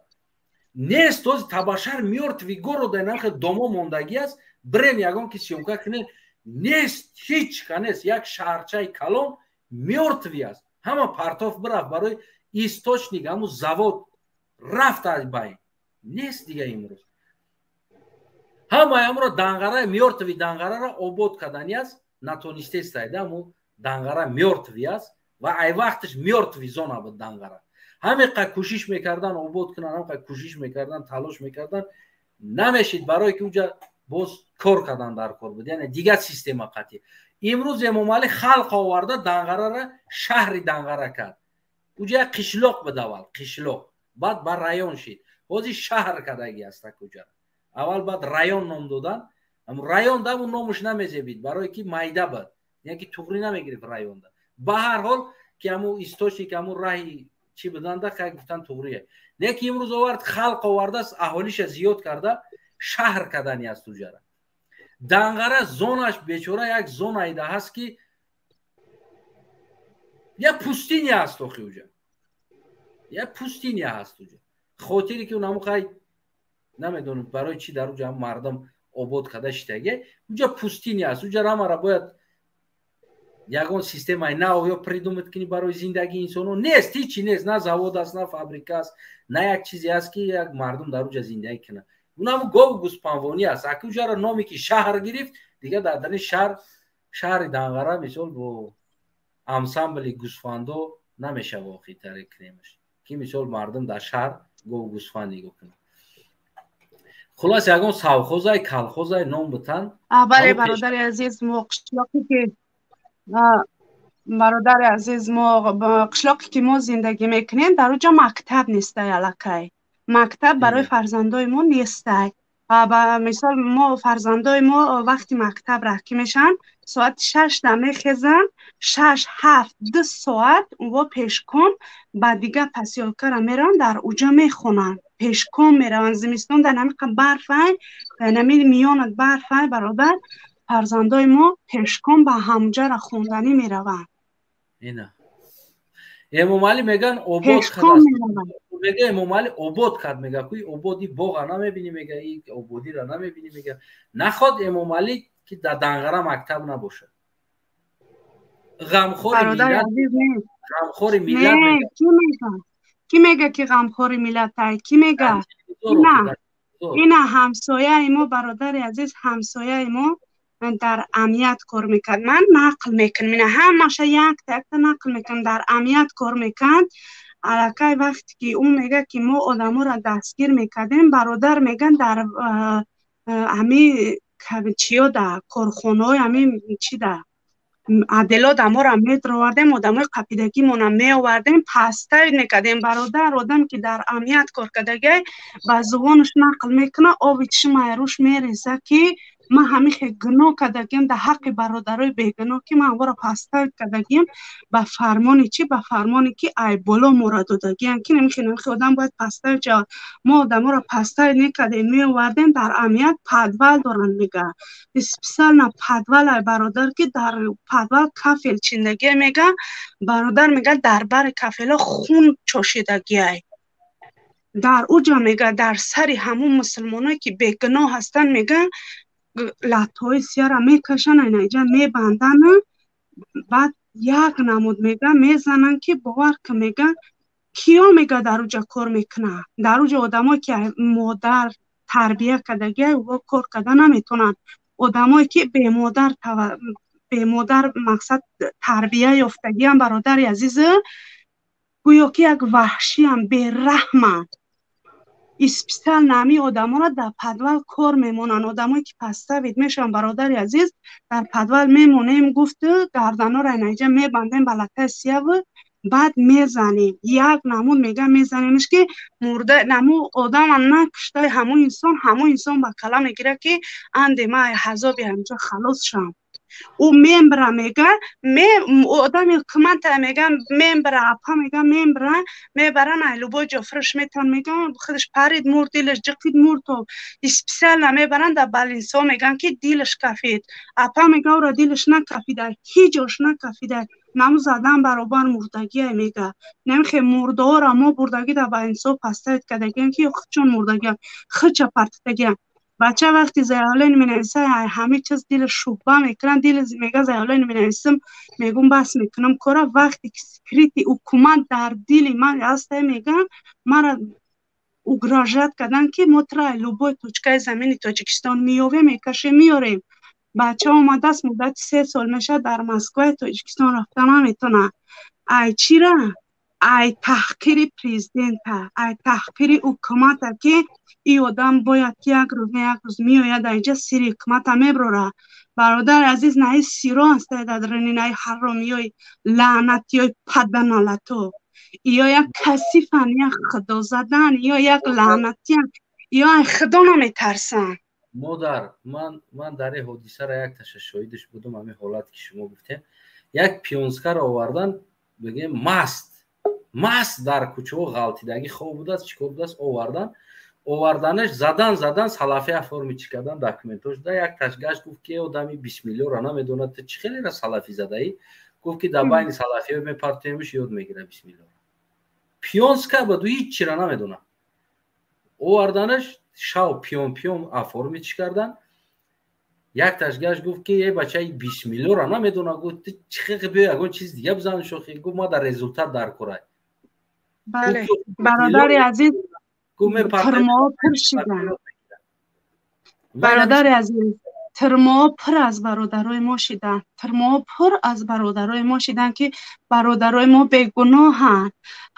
Нест ҳозир Табашар, мёртвый города. Нахе домо мондагӣ аст, бирем ягон ки съёмка кунем, нест, ҳеч ка нест. Як шаҳрчаи калон мёртвый аст, ҳама партоф бирафт. Барои источник ҳамун завод рафт аз байн, нест дига. Имрӯз ҳамаи ҳамро Данғара, мёртвый Данғараро обод кардани аст, натонистестайда. Ҳаму Данғара мёртвый аст ва ай вақташ мёртвый зона буд Данғара. Ҳамеқа кӯшиш мекардан обод кунан, ҳамеқа кӯшиш мекардан, талош мекардан, намешид, барое ки уҷа боз кор кардан дар кор буд, яъне дигар система қатъӣ. Имрӯз Эмомалӣ халқ оварда, Данғарара шаҳри Данғара кард. Уҷа як қишлоқ буд аввал, қишлоқ, баъд ба район шид, ҳозир шаҳр кардагӣ аст. Куҷа аввал баъд район ном додан, район даму номуш намезебид, барое ки майда буд, яъне ки туғрӣ намегирифт районда. Ба ҳар ҳол ки ҳамун источник, ҳамун раҳи чӣ буданда, хай гуфтан туғрие. Леки имрӯз овард, халқ овардааст, аҳолиша зиёд карда, шаҳр кардани аст уҷара. Данғара зонаш бечора як зонаида ҳаст, ки як пустыня аст охи, уҷа як пустыня ҳаст уҷа. Хотире ки унаму хай намедонам барои чӣ дар уҷа мардум обод карда шидаге. Уҷа пустыня аст, уҷа рамара бояд ягон системаи нав ё придумать кунӣ барои зиндагии инсонҳо. Нест, ҳичи нест, на завод аст, на фабрика аст, на як чизе аст, ки як мардум дар уҷа зиндагӣ кунад. Унаму гову гӯспанвонӣ аст. Аки уҷаро номе ки шаҳр гирифт, дигар дар дари шаҳр, шаҳри Данғара мисол бо ансамбли гӯсфандо намешава охи таре кунемаш, ки мисол мардум дар шаҳр гову гӯсфанд нигоҳ кунад. Хулос, ягон совхозай, колхозай ном бутан. Бале, бародари азиз, мо қишлоқе ки, бародари азиз, мо қишлоқе ки мо зиндагӣ мекунем, дар уҷа мактаб нестай, аллакай мактаб барои фарзандои мо нестай. Ба мисол, мо фарзандои мо вақти мактаб раҳкӣ мешаванд, соати 6-да мехезанд, 6 7 2 соат ва пешкон ба дига посёлкара мераванд, дар уҷа мехонанд, пешкон мераванд. Зимистон дар намиқа барфай, нами миёнат барфай, бародар, фарзандои мо пешкон ба ҳамҷара хонданӣ мераванд. Ина Эмомалӣ меган обод кард, мега Эмомалӣ обод кард, мега куи ободи боға намебинӣ, мега и ободира намебинӣ, мега наход Эмомалӣ ки дар Данғара мактаб набошад. Ғамхори миллат, ғамхори миллат. Ки мега ки ғамхори миллатай? Ки мега? Ина ҳамсояи мо, бародари азиз, ҳамсояи мо дар амният кор мекард. Ман нақл мекунам, ина ҳамаша якта якта нақл мекунам. Дар амният кор мекард. Аллакай вақте ки ӯ мега ки мо одаморо дастгир мекардем, бародар, меган дар ҳами чиё да корхонаҳои ҳами чи да адело дамора медровардем, одамои қапидагимона меовардем, пастаид мекардем. Бародар, одам ки дар амният кор кардагай, ба зубонаш нақл мекуна, оби чишмаи рӯш мереза ки ман ҳамихе гуноҳ кардагиам дар ҳаққи бародарои бегуноҳ, ки ман ҳамвора пастаид кардагиам. Ба фармони чӣ? Ба фармоне ки ай боло мора додагиам, ки намихе намихе одам бояд пастаид шавад. Мо одаморо пастаид мекардем, меовардем. Дар амният подвал доранд, мега специально подвал ай, бародар, ки дар подвал кафел чиндагия, мега бародар, мега дар бари кафело хун чошидагиай дар уҷа, мега дар сари ҳамун мусулмоное ки бегуноҳ ҳастанд, мега латтҳои сияра мекашанд, айнаиҷа мебанданд, баъд як намуд, мега, мезананд ки бовар ки, мега, киё, мега, дар уҷа кор мекунанд? Дар уҷа одамое ки модар тарбия кардагия, ӯ кор карда наметавонанд. Одамое ки бемодар мақсад тарбия ёфтагиам, бародари азиз, гӯё ки як ваҳшиам, бераҳманд. Специально ҳамин одаморо дар подвал кор мемонанд. Одамое ки паставид мешаванд, бародари азиз, дар подвал мемонем, гуфту гарданоро айнаиҷа мебандем ба латтаи сияву баъд мезанем, як намуд, мега, мезанемш ки мурда наму одама накуштаи ҳамун инсон ба кала мегирад ки анде ма ҳазоби ҳамҷо халос шам. Ӯ мембра, мега, одами ҳукумата, мега, мембра, апа, мега, мембра, мебаран, ай любой ҷо фурӯш метан, мега, худаш парид, мурд, дилаш ҷиқид, мурд. То специально мебаран дар больницаҳо, меган ки дилаш кафид. Апа мега, ӯро дилаш накафида, ҳеҷ ҷош накафида, наму задан баробар мурдагия, мега. Намихе мурдаҳоро мо бурдагӣ дар больницаҳо пастаид кардагиам, ки чун мурдагиам хича партидагиам. Бача вақти заявление менависа, ҳамин чиз дили шубҳа мекунад, дили мега, заявление менависам, мегум бас мекунам кора, вақте ки секрети ҳукумат дар дили ман ҳаста, мегам, мара угрожать кардан ки мо тра любой точкаи замини Тоҷикистон меёвем, мекашем, меёрем. Бача омадааст, муддати 3 сол мешавад, дар Москваи Тоҷикистон рафта наметавонад. Ай чира? Ай таҳқири президента, ай таҳқири ҳукумата, ки ин одам бояд ки як рӯз не як рӯз меояд, айҷа сири ҳукумата меброра. Бародари азиз, наи сиро ҳастае дар даруни наи ҳаромиёи лаънатиёи паданалато. Ё як касифан, як худозадан, ё як лаънатиян, ё ай худо наметарсанд. Модар, ман дар ин ҳодисаро як таша шоҳидаш будум. Ҳамин ҳолате ки шумо гуфтем, як пионскаро овардан, бигем, маст маст дар кӯчаҳо ғалтидагӣ хоб будааст, чӣ кор будааст, овардан, оварданаш, задан, задан, салафия форми чӣ кардан, документош да. Як ташгашт гуфт ки одами бисмиллоро намедонад, ту чӣ хелера салафӣ задаӣ? Гуфт ки дар байни салафиё мепартоемиш, ёд мегира бисмиллоро. Пионска буду, ҳеҷ чира намедонад. Оварданаш, шав пиён пиён оформить чӣ кардан. Як ташгаш гуфт ки е бачаи бисмиллоро намедонад, гуфт ту чӣ хеле, биё ягон чиз дига бизан шохи. Гуфт ма дар результат дар корай. Бале, бародари азиз, тирмоҳо пур шиданд. Бародари азиз, тирмоҳо пур аз бародарои мо шиданд, тирмоҳо пур аз бародарои мо шиданд, ки бародарои мо бегуноҳанд.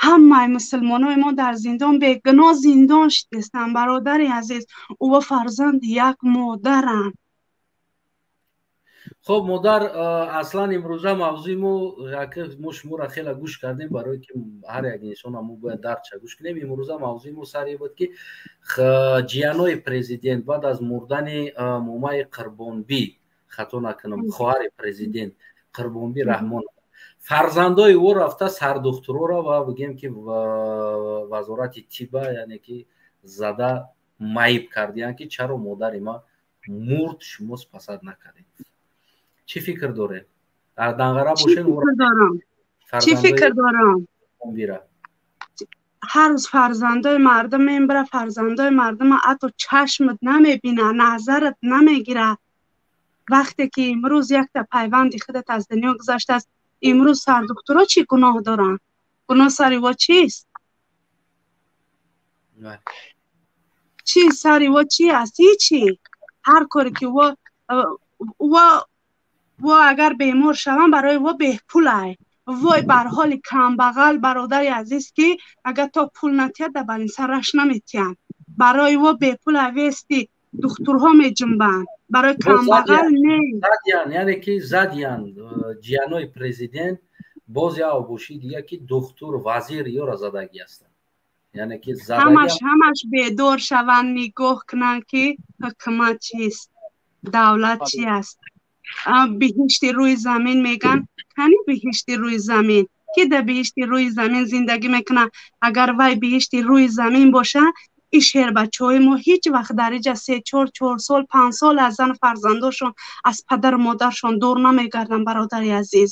Ҳамаи мусулмонои мо дар зиндон бегуноҳ зиндон шидастанд. Бародари азиз, ӯ фарзанди як модаранд. Хоб, модар, аслан имрӯза мавзӯи мо, мо шуморо хеле гӯш кардем, барое ки ҳар як инсона мо бояд дардша гӯш кунем. Имрӯза мавзӯи мо сари буд ки ҷиянои президент баъд аз мурдани момаи Қурбонбӣ, хато накунам, хоҳари президент Қурбонбӣ Раҳмон Фарзандои ӯ рафта сардухтуроро ва бигем ки вазорати тиба, яъне ки зада маиб кардиянд, ки чаро модари ма мурд, шумо спасад накардед. Чӣ фикр доред? Дар Данғара бошед. Чӣ фикр дорам? Ҳар рӯз фарзандои мардум мембара, фарзандои мардума ҳатто чашмат намебина, назарат намегира. Вақте ки имрӯз якта пайванди худат аз дунё гузаштааст, имрӯз сардухтуро чӣ гуноҳ доранд? Гуноҳ сари во чист? Чӣ сари во чи аст? Ҳичи. Ҳар коре ки во агар бемор шаванд, барои во бепулай. Вой бар ҳоли камбағал, бародари азиз, ки агар то пул натиҳад, дар балинса раш наметиҳанд. Барои во бепул авести духтурҳо меҷунбанд, барои камбағал не. Задиян, яъне ки задиян ҷиянои президент. Боз як обоши дига, ки духтур, вазир ёра задагӣ ҳастанд, яъне ки ҳамаш бедор шаванд, нигоҳ кунанд, ки ҳукумат чист, давлат чи аст. Биҳишти рӯи замин меган, кани биҳишти рӯи замин? Ки дар биҳишти рӯи замин зиндагӣ мекунад? Агар вай биҳишти рӯи замин боша, ин шербачаҳои мо ҳеҷ вақт дар иҷа се, чор, 4 сол, 5 сол аз зану фарзандошон, аз падару модаршон дур намегарданд. Бародари азиз,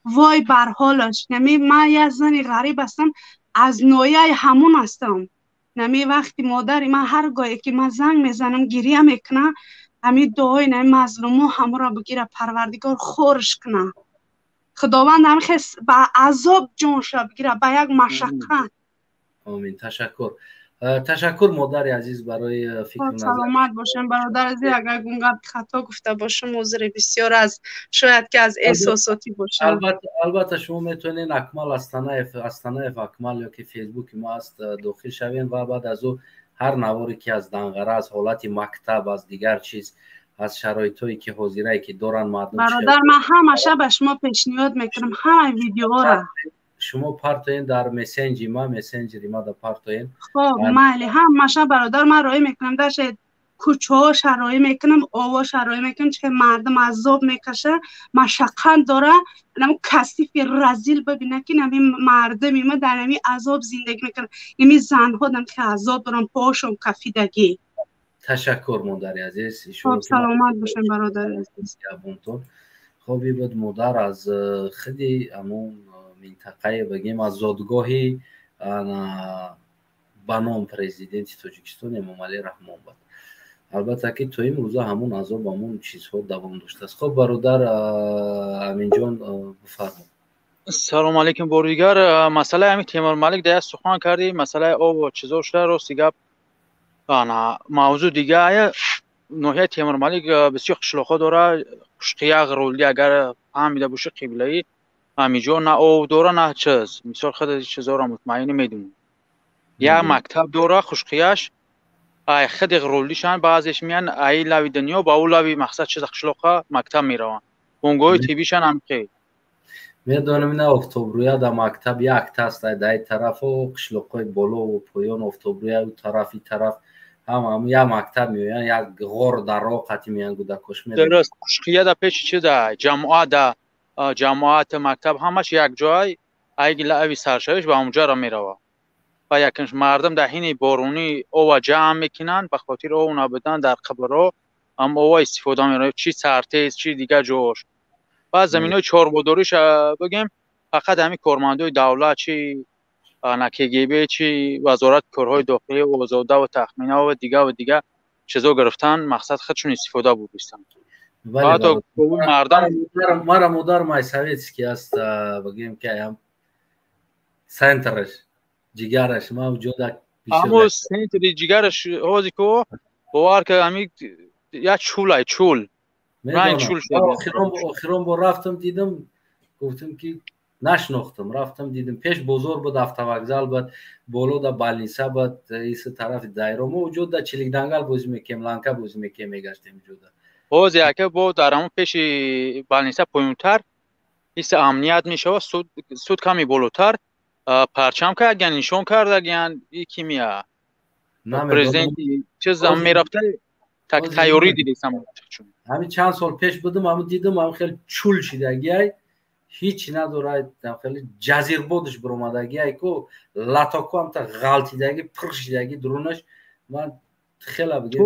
вой бар ҳолаш. Нами ман як зани ғариб ҳастам, аз ноҳияи ҳамун ҳастам. Нами вақти модари ман ҳар гоҳе ки ман занг мезанам, гиря мекунам. Ҳамин дуои нами мазлумо ҳамонро бигира, Парвардигор хорш куна. Худованд ҳамихел ба азоб ҷонша бигира, ба як машаққат. Омин. Ташаккур, ташаккур, модари азиз, барои фикру. Саломат бошем, бародар азиз. Агар гунгапи хато гуфта бошам, узри бисёр, аз шояд ки аз эҳсосотӣ бошам. Албатта, шумо метавонед Акмал Астанаев, Астанаев Акмал ёки Фейсбуки мо аст, дохил шавем ва баъд аз ӯ ҳар наворе ки аз Данғара, аз ҳолати мактаб, аз дигар чиз, аз шароитҳое ки ҳозирае ки доранд мардум. Бародар, ман ҳамаша ба шумо пешниҳод мекунам, ҳамаи видеоҳоро. Шумо партоен дар мессенҷи ма, мессенҷери ма да партоен. Хоб, майли, ҳамаша, бародар, ман роӣ мекунам. Даше кӯчаҳоша роӣ мекунам, овоша роӣ мекунам, чӣ мардум азоб мекаша, машаққат дора. Намо касифи разил бибина, ки нами мардуми ма дар нами азоб зиндагӣ мекунам. Нами занҳо дам ки азоб дорам, поҳошон кафидагӣ. Ташаккур, модари азиз. Хоб, саломат бошем, бародари азиз. Хоби буд модар аз худи ҳамон минтақае, бигем, аз зодгоҳи ба ном президенти Тоҷикистон Эмомалӣ Раҳмон буд. Албатта ки то имрӯза ҳамон азоб, ҳамон чизҳо давом доштааст. Хоб, бародар Аминҷон, бифармо. Салому алейкум бори дигар. Масъалаи ҳамин Темурмалик да як сухан кардӣ, масъалаи об чизо шуда. Рости гап, ана мавзӯъ дигая. Ноҳияи Темурмалик бисёр қишлоқҳо дора, Қушқияқ, Рулди, агар фаҳмида бошӣ, қиблаи ҳамиҷо на об дора, на чиз. Мисол, худ чизоро мутмаин медонӣ. Як мактаб дора Хушқияш, ай худи Рулдишан баъзеш меян ай лави дунё ба ӯ лави, мақсад чиза, қишлоқа мактаб мераванд. Бунгоҳи тиббишан ҳамхел. Медонам, ина Офтобрӯя да мактаб якта аст дар тарафу қишлоқҳои болову поён, Офтобрӯя ӯ тараф, и тараф ҳама як мактаб меоянд, як ғор дар роҳ қати меянд гудакош. Дуруст, Қушқия да пеши чиза ҷамоат, да ҷамоат мактаб ҳамаш як ҷой, айги лави саршавиш ба ҳамонҷоро мерава. Ва якнш мардум дар ҳини боронӣ ова ҷамъ мекунанд, ба хотири ов набудан дар қабрҳо ҳам ова истифода меравад, чи сартез, чи дигар ҷош. Баъд заминҳои чорводориша бигем, фақат ҳамин кормандои давлат, чи на КГБ, чи вазорати корҳои дохилӣ, озода ва тахмина ва дига ва дига чизо гирифтан, мақсад худшон истифода бурдистанд. Мара модар май советский аст, бигем ки аям центраш ҷигараш ма ҷода. Амо центри ҷигараш ҳози ко бовар ка, ами як чулай чул. Охирон бор рафтам, дидам, гуфтам ки нашнохтам. Рафтам, дидам, пеш бозор буд, автовокзал буд, боло да больница буд, иси тарафи дайро мо ҷода чиликдангал бозӣ мекем, ланка бозӣ мекем, мегаштем ҷода. Ҳози яке бо дар ҳамон пеши больница поёнтар ҳисси амният мешавад, суд ками болотар парчам кардагиян, нишон кардагиян. И кимия президенти чизам мерафта, так тайёрӣ дидисам. Ҳамин чанд сол пеш будам, ҳамн дидам, ҳам хеле чул шидагиай. Ҳеҷ надорад, хеле ҷазирбодаш биромадаги айку латоку ҳамта ғалтидаги, пир шидаги дурунаш. Ман хела бигем,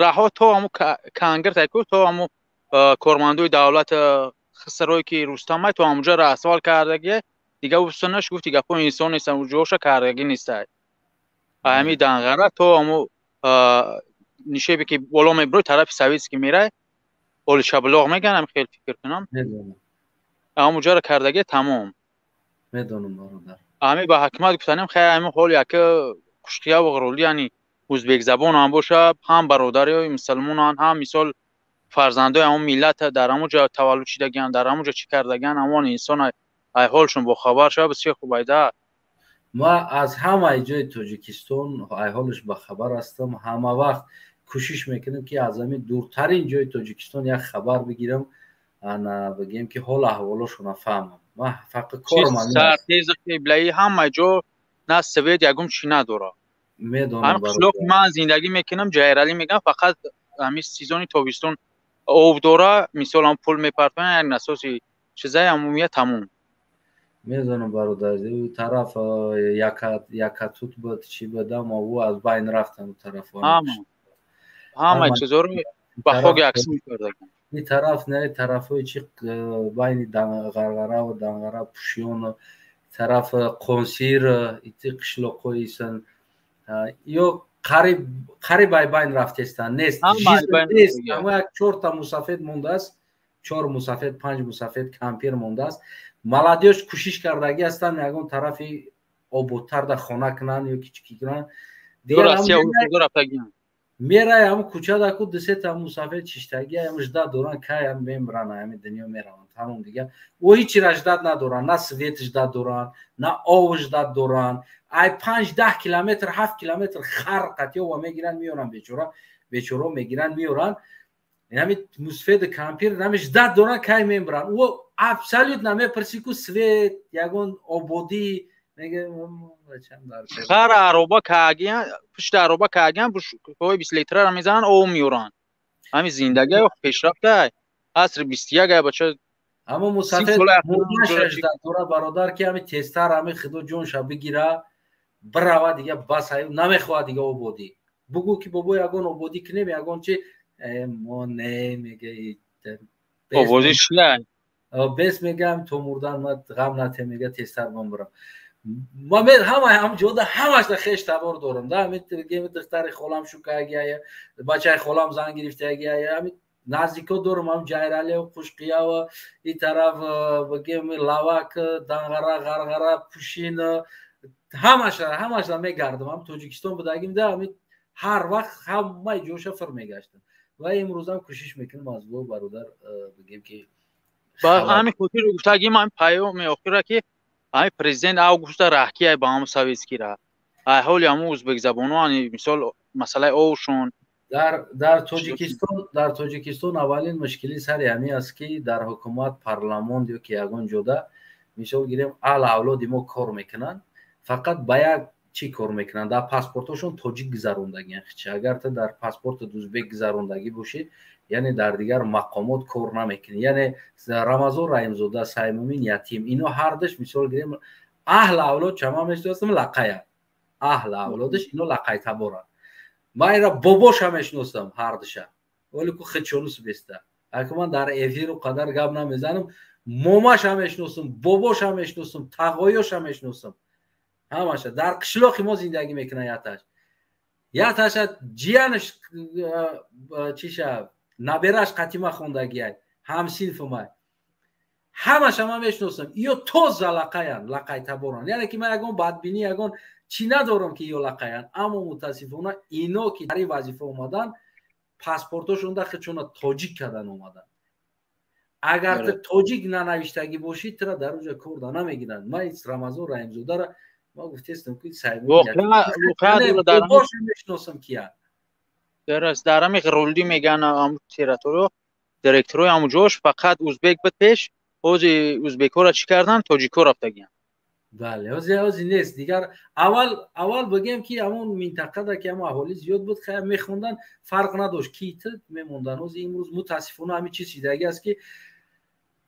раҳо то ҳаму кангир тайку, то ҳаму кормандои давлат хисрое ки Рустамай, то ҳамуҷа асфалт кардаги. Дига усунаш гуфти гапо инсон нестан, ҷоша кардаги нестай. Ҳами Данғара то ҳаму нишебе ки боло меброи, тарафи Советский мерай, Олишаблоғ меганам, хел фикр кунам, ҳамуҷаро кардаги тамом. Медонам, бародар. Ҳами ба ҳакимат гуфтанем, хай, ҳами ҳол яке Куштияву Ғурулди, яъни узбекзабон ҳам боша, ҳам бародари мусалмонанд, ҳам мисол фарзандои ҳамон миллат дар ҳамон ҷо таваллуд шидагиан, дар ҳамон ҷо чӣ кардагиан, ҳамон инсон ай ҳолшон бохабар шава, бисёр хуб айда. Ма аз ҳамаи ҷои Тоҷикистон ай ҳолаш бахабар ҳастам. Ҳама вақт кӯшиш мекунам, ки аз ҳамин дуртарин ҷои Тоҷикистон як хабар бигирам, ана бигем, ки ҳол аҳволошона фаҳмам. Ма фақат корам. Сартези қиблаи ҳама ҷо на свет, ягон чӣ надорад. Медонам. Қишлоқи ман зиндагӣ мекунам, Ҷайралӣ мегам, фақат ҳамин сезони тобистон об дора, мисол ҳам пул мепартоян, як насоси чизаи ҳамумия, тамом. Медонам, бародар, ӯ тараф Якатут буд, чӣ буд, аммо ӯ аз байн рафтан, ӯ тараф. Ҳама чизоро ба хок яксон кардаган. Ин тараф не, тарафҳои чи, байни Ғарғараву Данғара, Пушён, тараф Қонсир, ити қишлоқҳои исан ё қариб ай байн рафтестан, нест, нест. Ама як чорта мусафед мондааст, чор мусафед, панҷ мусафед, кампир мондааст. Молодёжь кӯшиш кардагӣ ҳастанд, ягон тарафи ободтарда хона кунанд ё ки чӣ кунанд. Мерай, ҳамн кӯчада ку дусета мусафед чиштагӣ, ҳам ждать доранд, кай ҳам мемран, ҳами дунё мераванд, тамом. Дига ӯ ҳичира ждать надоранд, на свет ждать доранд, на ов ждать доранд. Ай 5-10 километр, 7 километр хар қатёва мегиранд, меоранд, бечора бечоро мегиранд, меоранд. Ҳами мусфеду кампир нами ждать доранд, кай мемранд. Ӯ абсолютно мепурсӣ ку свет, ягон ободӣ. Хар ароба каагиян, пушти ароба каагиян, бушкаҳои 20 литраро мезананд, об меоранд. Ҳами зиндагӣ пешрафта, асри 21 ай, бача. Аммо мусафед ждать дора, бародар, ки ҳами тезтар ҳами худо ҷонша бигира, бирава, дига бас, намехоҳад дига ободӣ. Бугӯ ки бобо, ягон ободӣ кунем, ягон чи, мо не, мега. Ободӣ шила. Бес мегам, то мурдан ма ғам нате, мега, тезтар ман бирам. Ма ҳама ҳам ҷода ҳамашда хеш табор дорам да. Ҳами духтари холам шукагия, бачаи холам зан гирифтагия, ҳами наздико дорам, ҳам Ҷайралиев, Қушқиява, и тараф бигем Лавак, Данғара, Ғарғара, Пушин, ҳамаша ҳамаша мегардам. Ҳам Тоҷикистон будагим да, ҳами ҳар вақт ҳамаи ҷоша фир мегаштам ва имрӯзам кӯшиш мекунам аз бо, бародар, бигем ки. Ба ҳамин хотир гуфтагим, ҳамин паёми охира, ки ҳамин президент августа раҳкия ба ҳамун Советскира, ай ҳоли ҳамун узбекзабоно, мисол масъалаи овшон. Дар Тоҷикистон аввалин мушкили сари ҳамин аст, ки дар ҳукумат, парламон ё ки ягон ҷода, мисол гирем, аҳл авлоди мо кор мекунанд, фақат ба як чӣ кор мекунанд: дар паспортҳошон тоҷик гузарондагиан. Агар ту дар паспортат узбек гузарондагӣ бошӣ, яъне дар дигар мақомот кор намекунӣ. Яъне Рамазон Раҳимзода, Саймумин Ятим, ино ҳардаш, мисол гирем, аҳл авлод чама мешиносам, лақая, аҳл авлодаш ино лақайтаборанд. Ман ира бобоша мешиносам ҳардуша, вале ку хичонус беста, аку ман дар эфиру қадар гап намезанам. Момаша мешиносам, бобоша мешиносам, тағоёша мешиносам, ҳамаша дар қишлоқи мо зиндагӣ мекунад. Яташ яташа ҷиянаш, чиша, набераш қатима хондагиай, ҳамсинфумай, ҳамаша ман мешиносам. Ё тоза лақаян, лақайтаборанд. Яъне ки ман ягон бадбинӣ, ягон чӣ надорам, ки ё лақаян, аммо мутаассифона ино ки дар ин вазифа омадан, паспортошонда худшона тоҷик кардан омадан. Агар ту тоҷик нанавиштагӣ бошӣ, тура дар оҷа корда намегиранд. Ман Рамазон Раҳимзодара ма гуфтестам, ки мешиносам кия. Дараст, дар ҳами Рулди меган, ҳамун территорио директорои ҳамун ҷош фақат узбек буд пеш, ҳози узбекҳоро чӣ кардан, тоҷикҳо рафтагиян. Бале, ҳози нест дигар. Аввал бигем, ки ҳамон минтақада ки ҳамон аҳолӣ зиёд буд, хая, мехондан, фарқ надошт, ки ту мемондан. Ҳози имрӯз мутаассифона ҳамин чиз шидаги аст, ки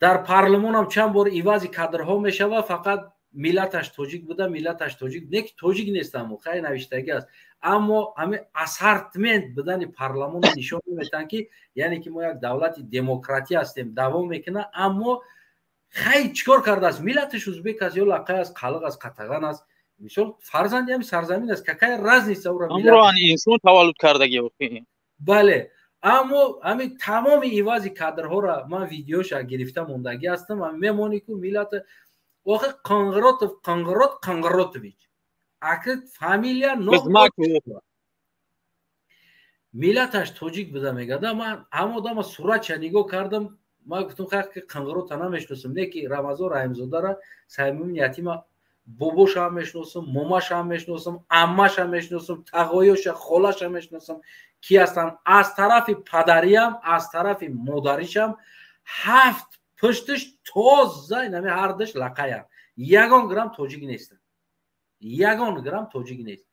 Дар парлумонам чанд бор ивази кадрҳо мешавад, фақат миллаташ тоҷик буда, миллаташ тоҷик не ки тоҷик нест, аммо хай навиштагӣ аст. Аммо ҳамин ассортимент будани парламонро нишон наметиҳанд, ки яъне ки мо як давлати демократӣ ҳастем, давом мекунад. Аммо хай чӣ кор кардааст? Миллаташ узбек аст ё лақай аст, қалиқ аст, қатаған аст, мисол, фарзанди ҳами сарзамин аст, какая разница ура. Инсон таваллуд кардаги. Бале, аммо ҳамин тамоми ивази кадрҳоро ман видеоша гирифта мондагӣ ҳастам. Мемонӣ ку миллата охир Қоңиротов, Қоңирот Қоңиротович, аки фамилия, ном, миллаташ тоҷик буда мегада. Ман ҳама одама суратша нигоҳ кардам, ман гуфтам, хай, ки Қоңирота намешиносам, не ки Рамазон Раҳимзодара, Саймумин Ятима, бобошам мешиносам, момашам мешиносам, аммашам мешиносам, тағоёша, холашам мешиносам, ки ҳастанд. Аз тарафи падариам, аз тарафи модаришам ҳафт пуштиш тоза инами ҳардуш лақаян, ягон грамм тоҷик нестанд, ягон грамм тоҷик нест.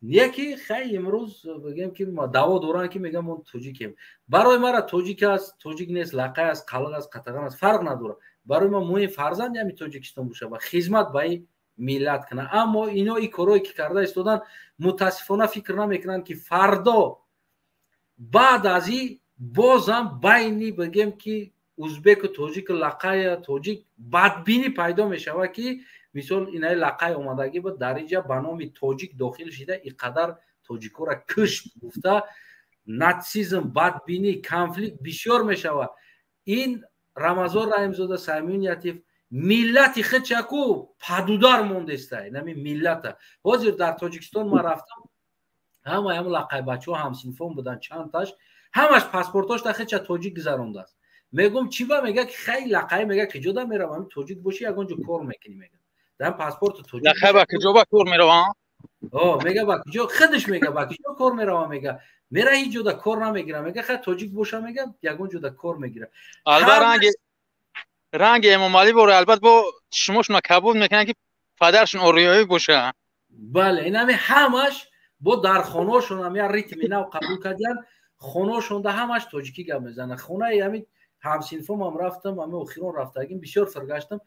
Яки хай имрӯз бигем ки даъво доранд, ки мегӯям мо тоҷикем. Барои мара тоҷик аст, тоҷик нест, лақай аст, қалиқ аст, қатаған аст, фарқ надорад. Барои ман муҳим фарзанди ҳами Тоҷикистон боша ва хизмат ба ин миллат кунад. Аммо ино и корое ки карда истодан, мутаассифона, фикр намекунанд, ки фардо баъд аз и бозам байни, бигем ки, узбеку тоҷику лақая тоҷик бадбинӣ пайдо мешавад, ки мисол инаи лақай омадагӣ буд, дар инҷа ба номи тоҷик дохил шида, и қадар тоҷикоро кушт гуфта, нацизм, бадбинӣ, конфликт бисёр мешавад. Ин Рамазон Раҳимзода, Саймун Ятиф миллати худчаку падудар мондестай нами миллата. Ҳозир дар Тоҷикистон ман рафтам, ҳамаи ҳам лақайбачаҳо ҳамсинфон буданд, чандташ, ҳамаш паспортошта худча тоҷик гузарондааст. Мегӯм, чӣ ба? Мега, ки хай, лақай, мега, киҷо да меравам, ҳамин тоҷик бошӣ, ягон ҷо кор мекунӣ, мега, дар паспорти тоҷик. Лақай ба киҷо ба кор меравам? Мега, ба киҷо, худаш мега, ба киҷо кор меравам, мега, мера ҳеҷ ҷода кор намегирам, мега, хай, тоҷик боша, мега, ягон ҷода кор мегира. Албат, ранги Эмомалӣ боре, албат, бо шумошона қабул мекунанд, ки падаршон ориёӣ боша. Бале, инами ҳамаш бо дар хонаошон ам як ритми нав қабул кардиянд, хонаошонда ҳамаш тоҷикӣ гап мезананд. Хонаи ҳамин ҳамсинфомам рафтам, ҳами охирон рафтагим, бисёр фиргаштам.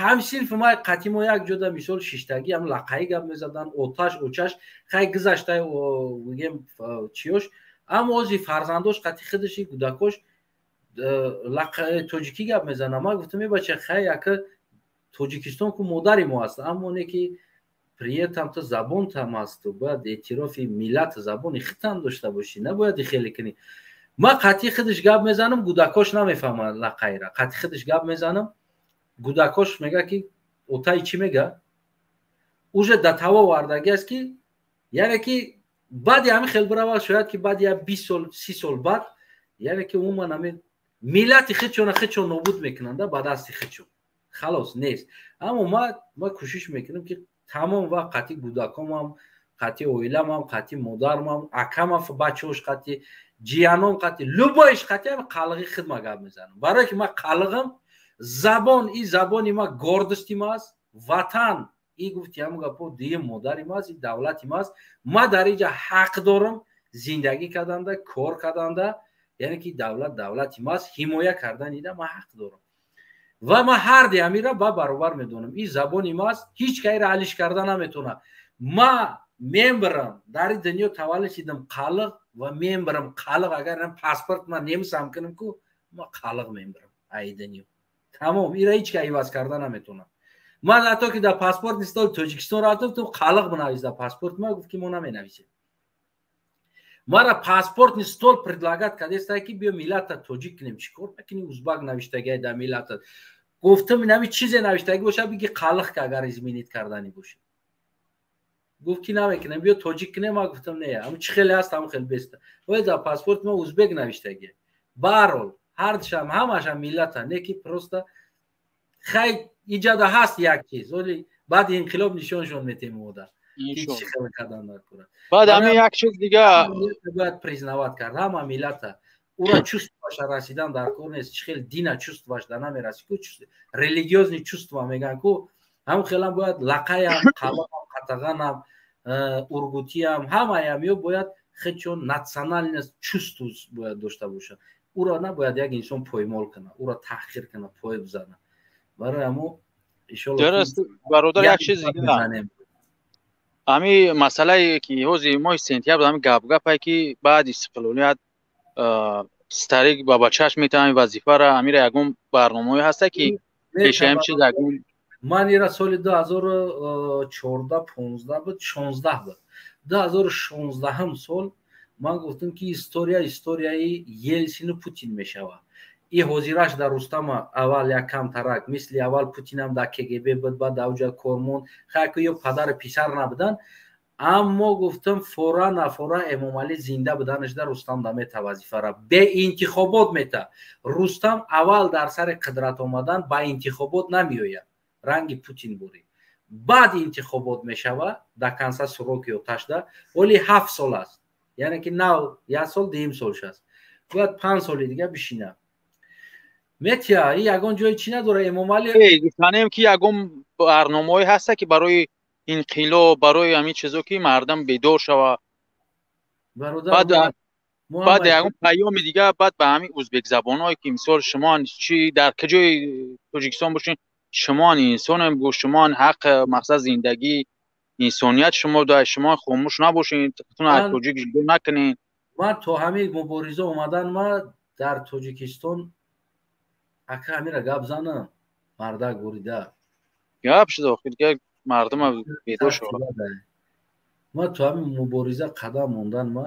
Ҳамсинфи ма қатъи мо як ҷода, мисол, шиштагӣ, ҳам лақаӣ гап мезадан, оташ очаш хай гузаштай, бигем, чиёш, аммо ози фарзандош қатъи худаши кӯдакош тоҷикӣ гап мезанам. Ман гуфтам, е бача, хай, яка Тоҷикистон ку модари мо аст, аммо не ки при этом ту забонтам асту бояд эътирофи миллат, забони худтам дошта бошӣ, набояд хеле кунӣ. Ман қатъи худаш гап мезанам, кӯдакош намефаҳмад лақайра. Қатъи худаш гап мезанам, кӯдакош мега, ки отаи чӣ мега. Уже да таво овардагӣ аст, ки яъне ки баъди ҳамин хел биравад, шояд ки баъди як 20 сол, 30 сол баъд, яъне ки умуман ҳамин миллати худшона худшон нобуд мекунанда ба дасти худшон, халос, нест. Аммо ма кӯшиш мекунам, ки тамом вақт қатъи кӯдакомам, қатъи оиламам, қатъи модармам, акамам, бачаош қатъи, ҷияном қатъи, любой ш қатъи ҳами қалиғи худма гап мезанам, барое ки ман қалиғам. Забон и забони ма гордости ма аст, ватан и гуфти ҳамн гапо дуюм модари ма аст, и давлати ма аст. Ма дар инҷа ҳақ дорам зиндагӣ карданда, кор карданда, яъне ки давлат давлати ма аст, ҳимоя кардан ида ман ҳақ дорам ва ман ҳарди ҳамира ба баробар медонам. И забони ма аст, ҳеҷ кайра алиш карда наметавонад. Ма мембирам, дар ин дунё таваллуд шидам қалиқ ва мембирам қалиқ. Агар паспорт ман немисам кунам ку, ма қалиқ мембирам ай дунё, тамом. Ира ҳеҷ кай иваз карда наметавонад. Ман ҳатто ки дар паспорт истоди Тоҷикистон рафтам, ту қалиқ бинавис дар паспорт ма, гуфт, ки мо наменависем. Мара паспортный стол предлагать кардеста, ки биё миллата тоҷик кунем. Чӣ кор мекунӣ, узбак навиштагиай дар миллата? Гуфтам, инами чизе навиштагӣ боша, биги қалиқ, ка агар изменить кардани боша. Гуфт, ки намекунем, биё тоҷик кунем. Ма гуфтам, не, ҳам чӣ хеле ҳаст, ҳам хел беста. Вай дар паспорт ма узбек навиштагия. Баҳрҳол, ҳардушам, ҳамашам миллата, не ки просто хай иҷада ҳаст як чиз, оли баъди инқилоб нишоншон метем модар. Баъд ҳамин як чиз дига. Бояд признавать кард ҳама миллата, ура чувство ша расидан дар кор нест. Чӣ хел дина чувство ш да намераси ку, религиозный чувство мегӯян ку, ҳамн хелам бояд лақаям, қаламам, қатағанам, ургутиям, ҳамаям ё бояд худчон национальность чувство бояд дошта бошад. Ӯро набояд як инсон поймол кунад, ӯро таҳқир кунад, пой бизанад. Барои ҳамо Дуруст, бародар, як чиз дига. Ҳами масъалае ки ҳозир моҳи сентябр ҳами гап-гапае ки баъд истиқлолият старик ба бачааш метавонад вазифара, ҳамира ягон барномаҳое ҳаста ки пешаям чиз ягон? Ман ира соли 2014, 15 буд, 16 буд, 2016 сол ман гуфтам, ки история историяи Елсину Путин мешавад. И ҳозираш дар Рустама аввал як камтарак мисли аввал Путинам дар КГБ буд, баъд дар уҷа кормонд хайку ё падару писар набуданд. Аммо гуфтам, фора нафора Эмомалӣ зинда буданаш дар Рустам дамета вазифара беинтихобот мета. Рустам аввал дар сари қудрат омадан ба интихобот намеояд, ранги Путин бурӣ. Баъд интихобот мешава, до конца сроки оташда оли 7 сол аст, яъне ки нав як сол дуюм солш аст, бояд 5 соли дига бишина. Метия и ягон ҷои чӣ надора Эмомалӣ. Гуфтанем ки ягон барномаҳое ҳаста ки барои инқилоб, барои ҳамин чизо ки мардам бедор шава, баъд ягон паёми дига, баъд ба ҳамин узбекзабонҳое ки мисол шумо чи дар куҷои Тоҷикистон бошед, шумоан инсонем, гӯ шумоан ҳақ, мақсад зиндагӣ, инсоният шумо да, шумо хомӯш набошед, аз тоҷик ҷудо накунед. Ман то ҳамин мубориза омадан ма дар Тоҷикистон, ака, ҳамира гап занам, мардак бурида. Гап шуд охир, мардума бедор шуд. Ма то ҳамин мубориза қадам мондан ма,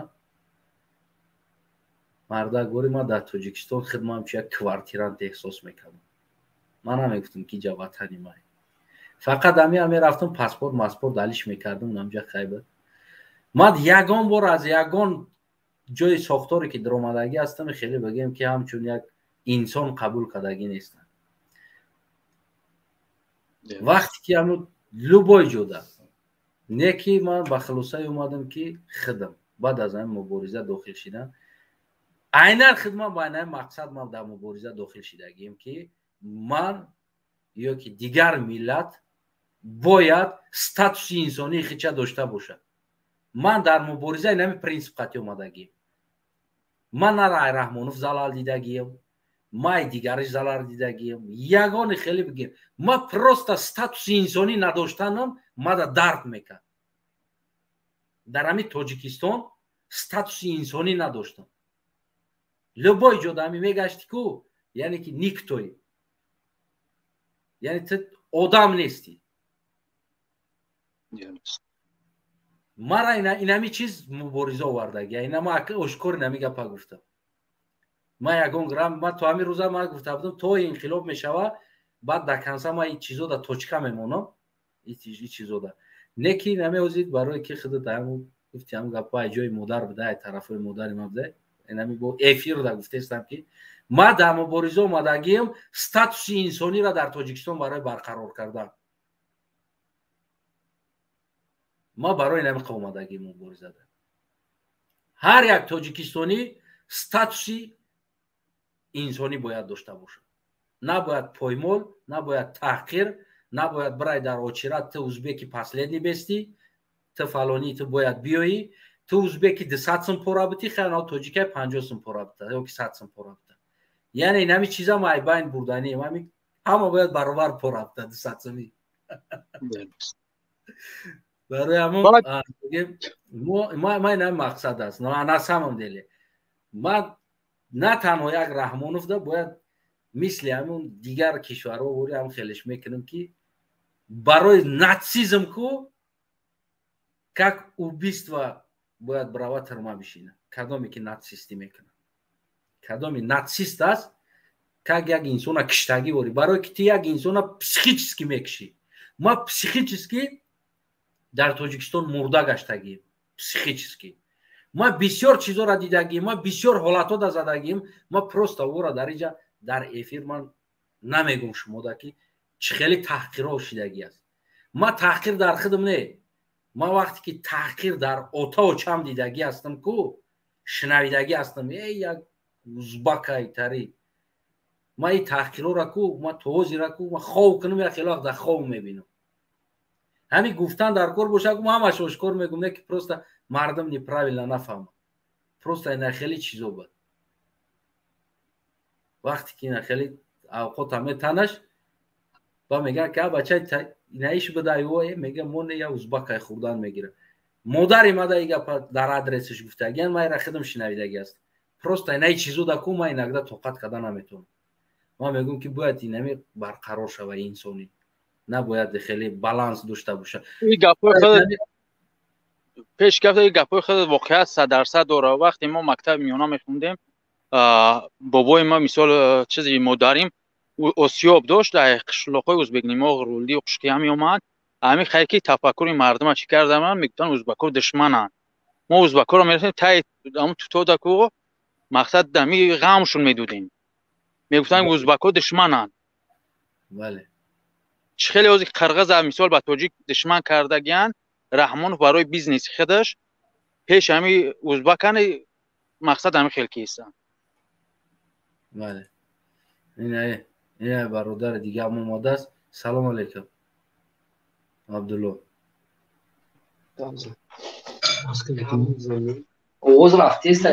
мардак гори, ма дар Тоҷикистон хидмам чи як квартирант эҳсос мекардам. Ман намегуфтам, ки ҷа ватани май. Фақат ҳамиам мерафтам, паспорт маспорт алиш мекардам, унамҷа хайба. Ман ягон бор аз ягон ҷои сохторе ки даромадагӣ ҳастам, хеле бигем ки ҳамчун як инсон қабул кардагӣ нестам. Вақте ки ҳамн любой ҷода не ки ман ба хулосае омадам, ки хидам баъд аз ҳамин мубориза дохил шидан, айнан хидмат ба айнан мақсад ман дар мубориза дохил шидагием, ки ман ё ки дигар миллат бояд статуси инсонии хича дошта бошад. Ман дар мубориза инами принсип қатъи омадагием. Ман на Рай Раҳмонов залал дидагием, май дигариш залал дидагием, ягони хеле бигем. Ма просто статуси инсонӣ надоштанам мада дард мекард. Дар ҳамин Тоҷикистон статуси инсонӣ надоштам. Любой ҷода ҳами мегашти ку, яъне ки никто ӣ, яъне ту одам нестӣ. Мара инами чиз мубориза овардаги. Ина ма ошкор инами гапа гуфтам. Ма ягон грам, ма то ҳамин рӯза ма гуфта будам, то инқилоб мешава, баъд до конца ма ин чизода точка мемонам, и чизода не ки намеозид. Барое ки худат ҳамун гуфти, ҳамун гапа ай ҷои модар буда, ай тарафҳои модари ма буда. Инами бо эфирда гуфтестам, ки ма дар мубориза омадагиам статуси инсониро дар Тоҷикистон барои барқарор кардан. Ма барои инами омадагӣ муборизада. Ҳар як тоҷикистонӣ статуси инсонӣ бояд дошта бошад. Набояд поймол, набояд таҳқир, набояд бирай дар очират, ту узбеки последний бестӣ, ту фалонӣ, ту бояд биёӣ, ту узбеки 200 сум пора битӣ, хайр, тоҷикай 50 сум пора бита ё ки 100 сум пора бита. Яъне инами чиза ма айбайн бурданем. Ами ҳама бояд баробар пора бита 200 сумӣ. Барои ҳамон ма инами мақсад аст. На самом деле ман на танҳо як Раҳмоновда бояд, мисли ҳамун дигар кишварҳо вори ҳам хелеш мекунем, ки барои нацизм ку как убийство бояд брава тюрьма бишина. Кадоме ки нацистӣ мекунад, кадоме нацист аст, как як инсона киштагӣ ворӣ, барое ки ту як инсона психически мекушӣ. Ма психически дар Тоҷикистон мурда гаштагием. Психически ма бисёр чизоро дидагием, ма бисёр ҳолатҳо да задагием. Ма просто ора дар иҷа дар эфир ман намегум шумода, ки чӣ хеле таҳқирҳо шидагӣ аст. Ма таҳқир дар худам не, ма вақте ки таҳқир дар ота очам дидагӣ ҳастам ку, шунавидагӣ ҳастам, э як узбакайтари. Ма и таҳқирҳоро ку, ма то ҳозира ку, ма хов кунам, як хеле вақт дар хов мебинам. Ҳамин гуфтан дар кор боша, ку ҳамаш ошкор мегум, не ки просто мардум неправильно нафаҳмад. Просто ина хеле чизо буд. Вақте ки ина хеле авқота метанаш ба мегӯянд ки бача инаиш буда ё мега мо не я узбакай хӯрдан мегира. Модари мада и гапа дар адресиш гуфтагиан, ман ира худам шинавидаги аст. Просто инаи чизо да ку ман иногда тоқат карда наметавонам. Ман мегӯям ки бояд инами барқарор шава инсонӣ, набояд хеле баланс дошта боша. Пеш гапта гапҳои худ воқеат 100% дора. Вақте мо мактаби миёна мехондем, бобои ма, мисол, чизи модарим осиёб дошт, дар қишлоқҳои узбекнимо рулди қушқия меомад. Ҳамин хайр ки тафаккури мардума чӣ кардаман, мегуфтанд узбакҳо душмананд. Мо узбакҳоро мерасем тай ҳамун тутодаку мақсад дами ғамшон медодем, мегуфтанд узбакҳо душмананд. Бале, чӣ хеле ҳозир қирғиза мисол ба тоҷик душман кардагиянд. Раҳмонов барои бизнеси худаш пеш ҳами узбакани мақсад ҳами хел киистанд. Бале, ина бародари дигаам омадааст. Салом алейкум, Абдулло. Овоз рафтеста.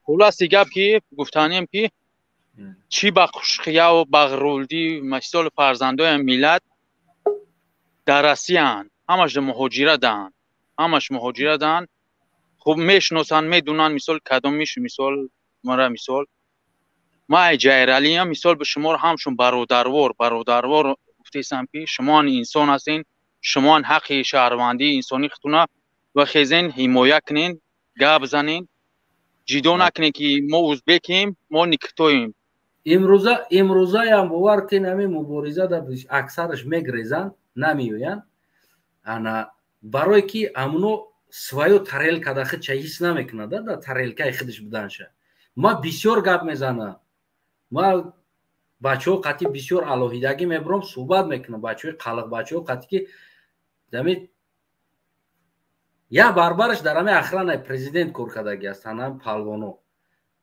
Хулоси гап ки гуфтанем ки чӣ ба қушқияву ба ғрулдӣ, мисол, фарзандои миллат дар Россияанд, ҳамаш муҳоҷиратанд, ҳамаш муҳоҷиратанд. Хуб мешиносанд, медунанд, мисол, кадомиш, мисол, мара, мисол, ма ҷайралиам, мисол, ба шуморо ҳамчун бародарвор гуфтесам ки шумоан инсон ҳастен, шумоан ҳаққи шаҳрвандии инсонии худтуна ва хезен ҳимоя кунен, гап занен, ҷидо накунем ки мо узбекем, мо никитоем. Имрӯзаям бовар кун, ҳамин мубориза да аксараш мегрезанд, намеоянд. Ана барое ки амно свою тарелка да худша ҳис намекунад, да тарелкаи худаш буданша. Ма бисёр гап мезанам, ма бачаҳо қатъи бисёр алоҳидагӣ мебурам, суҳбат мекунам, бачаҳои қалиқ, бачаҳо қатъи ки дами я барбараш дар ҳамин охранаи президент кор кардаги аст, ҳанам палвоно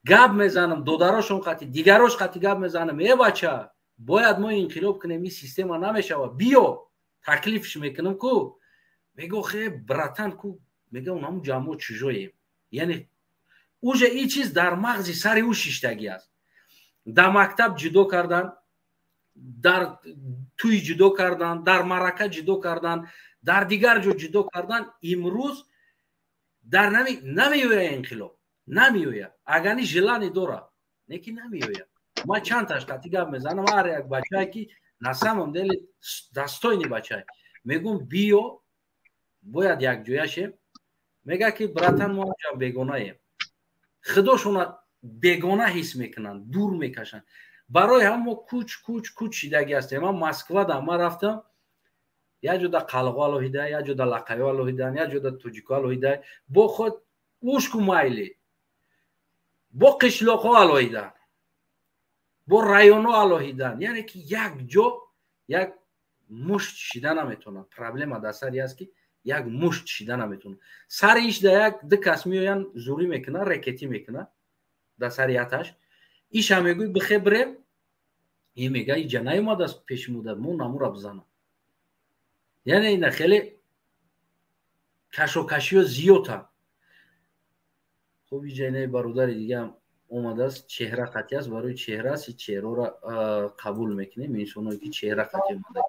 гап мезанам, додарошон қатъи, дигарош қатъи гап мезанам. Э бача, бояд мо инқилоб кунем, ин система намешавад, биё, таклифш мекунам ку, мега охе братан ку, мега онаму ҷамъо чужоем. Яъне уже ин чиз дар мағзи сари ӯ шиштагӣ аст. Дар мактаб ҷудо кардан, дар тӯй ҷудо кардан, дар маърака ҷудо кардан, дар дигар ҷо ҷудо кардан. Имрӯз дар намеоя инқилоб, намеоя. Агар ни желание дора, не ки намеоя. Ман чанд таш қатъи гап мезанам, ҳар як бачае ки на самом деле достойный бачае, мегӯм биё, бояд якҷоя шем. Мега ки братан, мо ҳамҷа бегонаем. Худошона бегона ҳис мекунанд, дур мекашанд. Барои ҳам мо куч куч куч шидаги ҳастем. Ман Москвада ман рафтам, як ҷода қалғо алоҳида, як ҷода лақаё алоҳидан, як ҷода тоҷико алоҳида, бо худ ушку майли, бо қишлоқҳо алоҳидан, бо районҳо алоҳидан. Яъне ки як ҷо як мушт шида наметавонад. Проблема дар сари аст ки як мушт шида наметавонад. Сари иш да як ду кас меоянд, зурӣ мекунанд, рекетӣ мекунанд дар сари яташ. Иша мегӯй бихе бирем, и мега иҷа наёмадааст пеши муддат, мо намура бизанам. Яъне ина хеле кашокашиҳо зиёданд. Хуб, иҷа инаи бародари дигаам омадааст, чеҳра қатъи аст, барои чеҳра аст, чеҳраро қабул мекунем, инсоное ки чеҳра қатъи омада.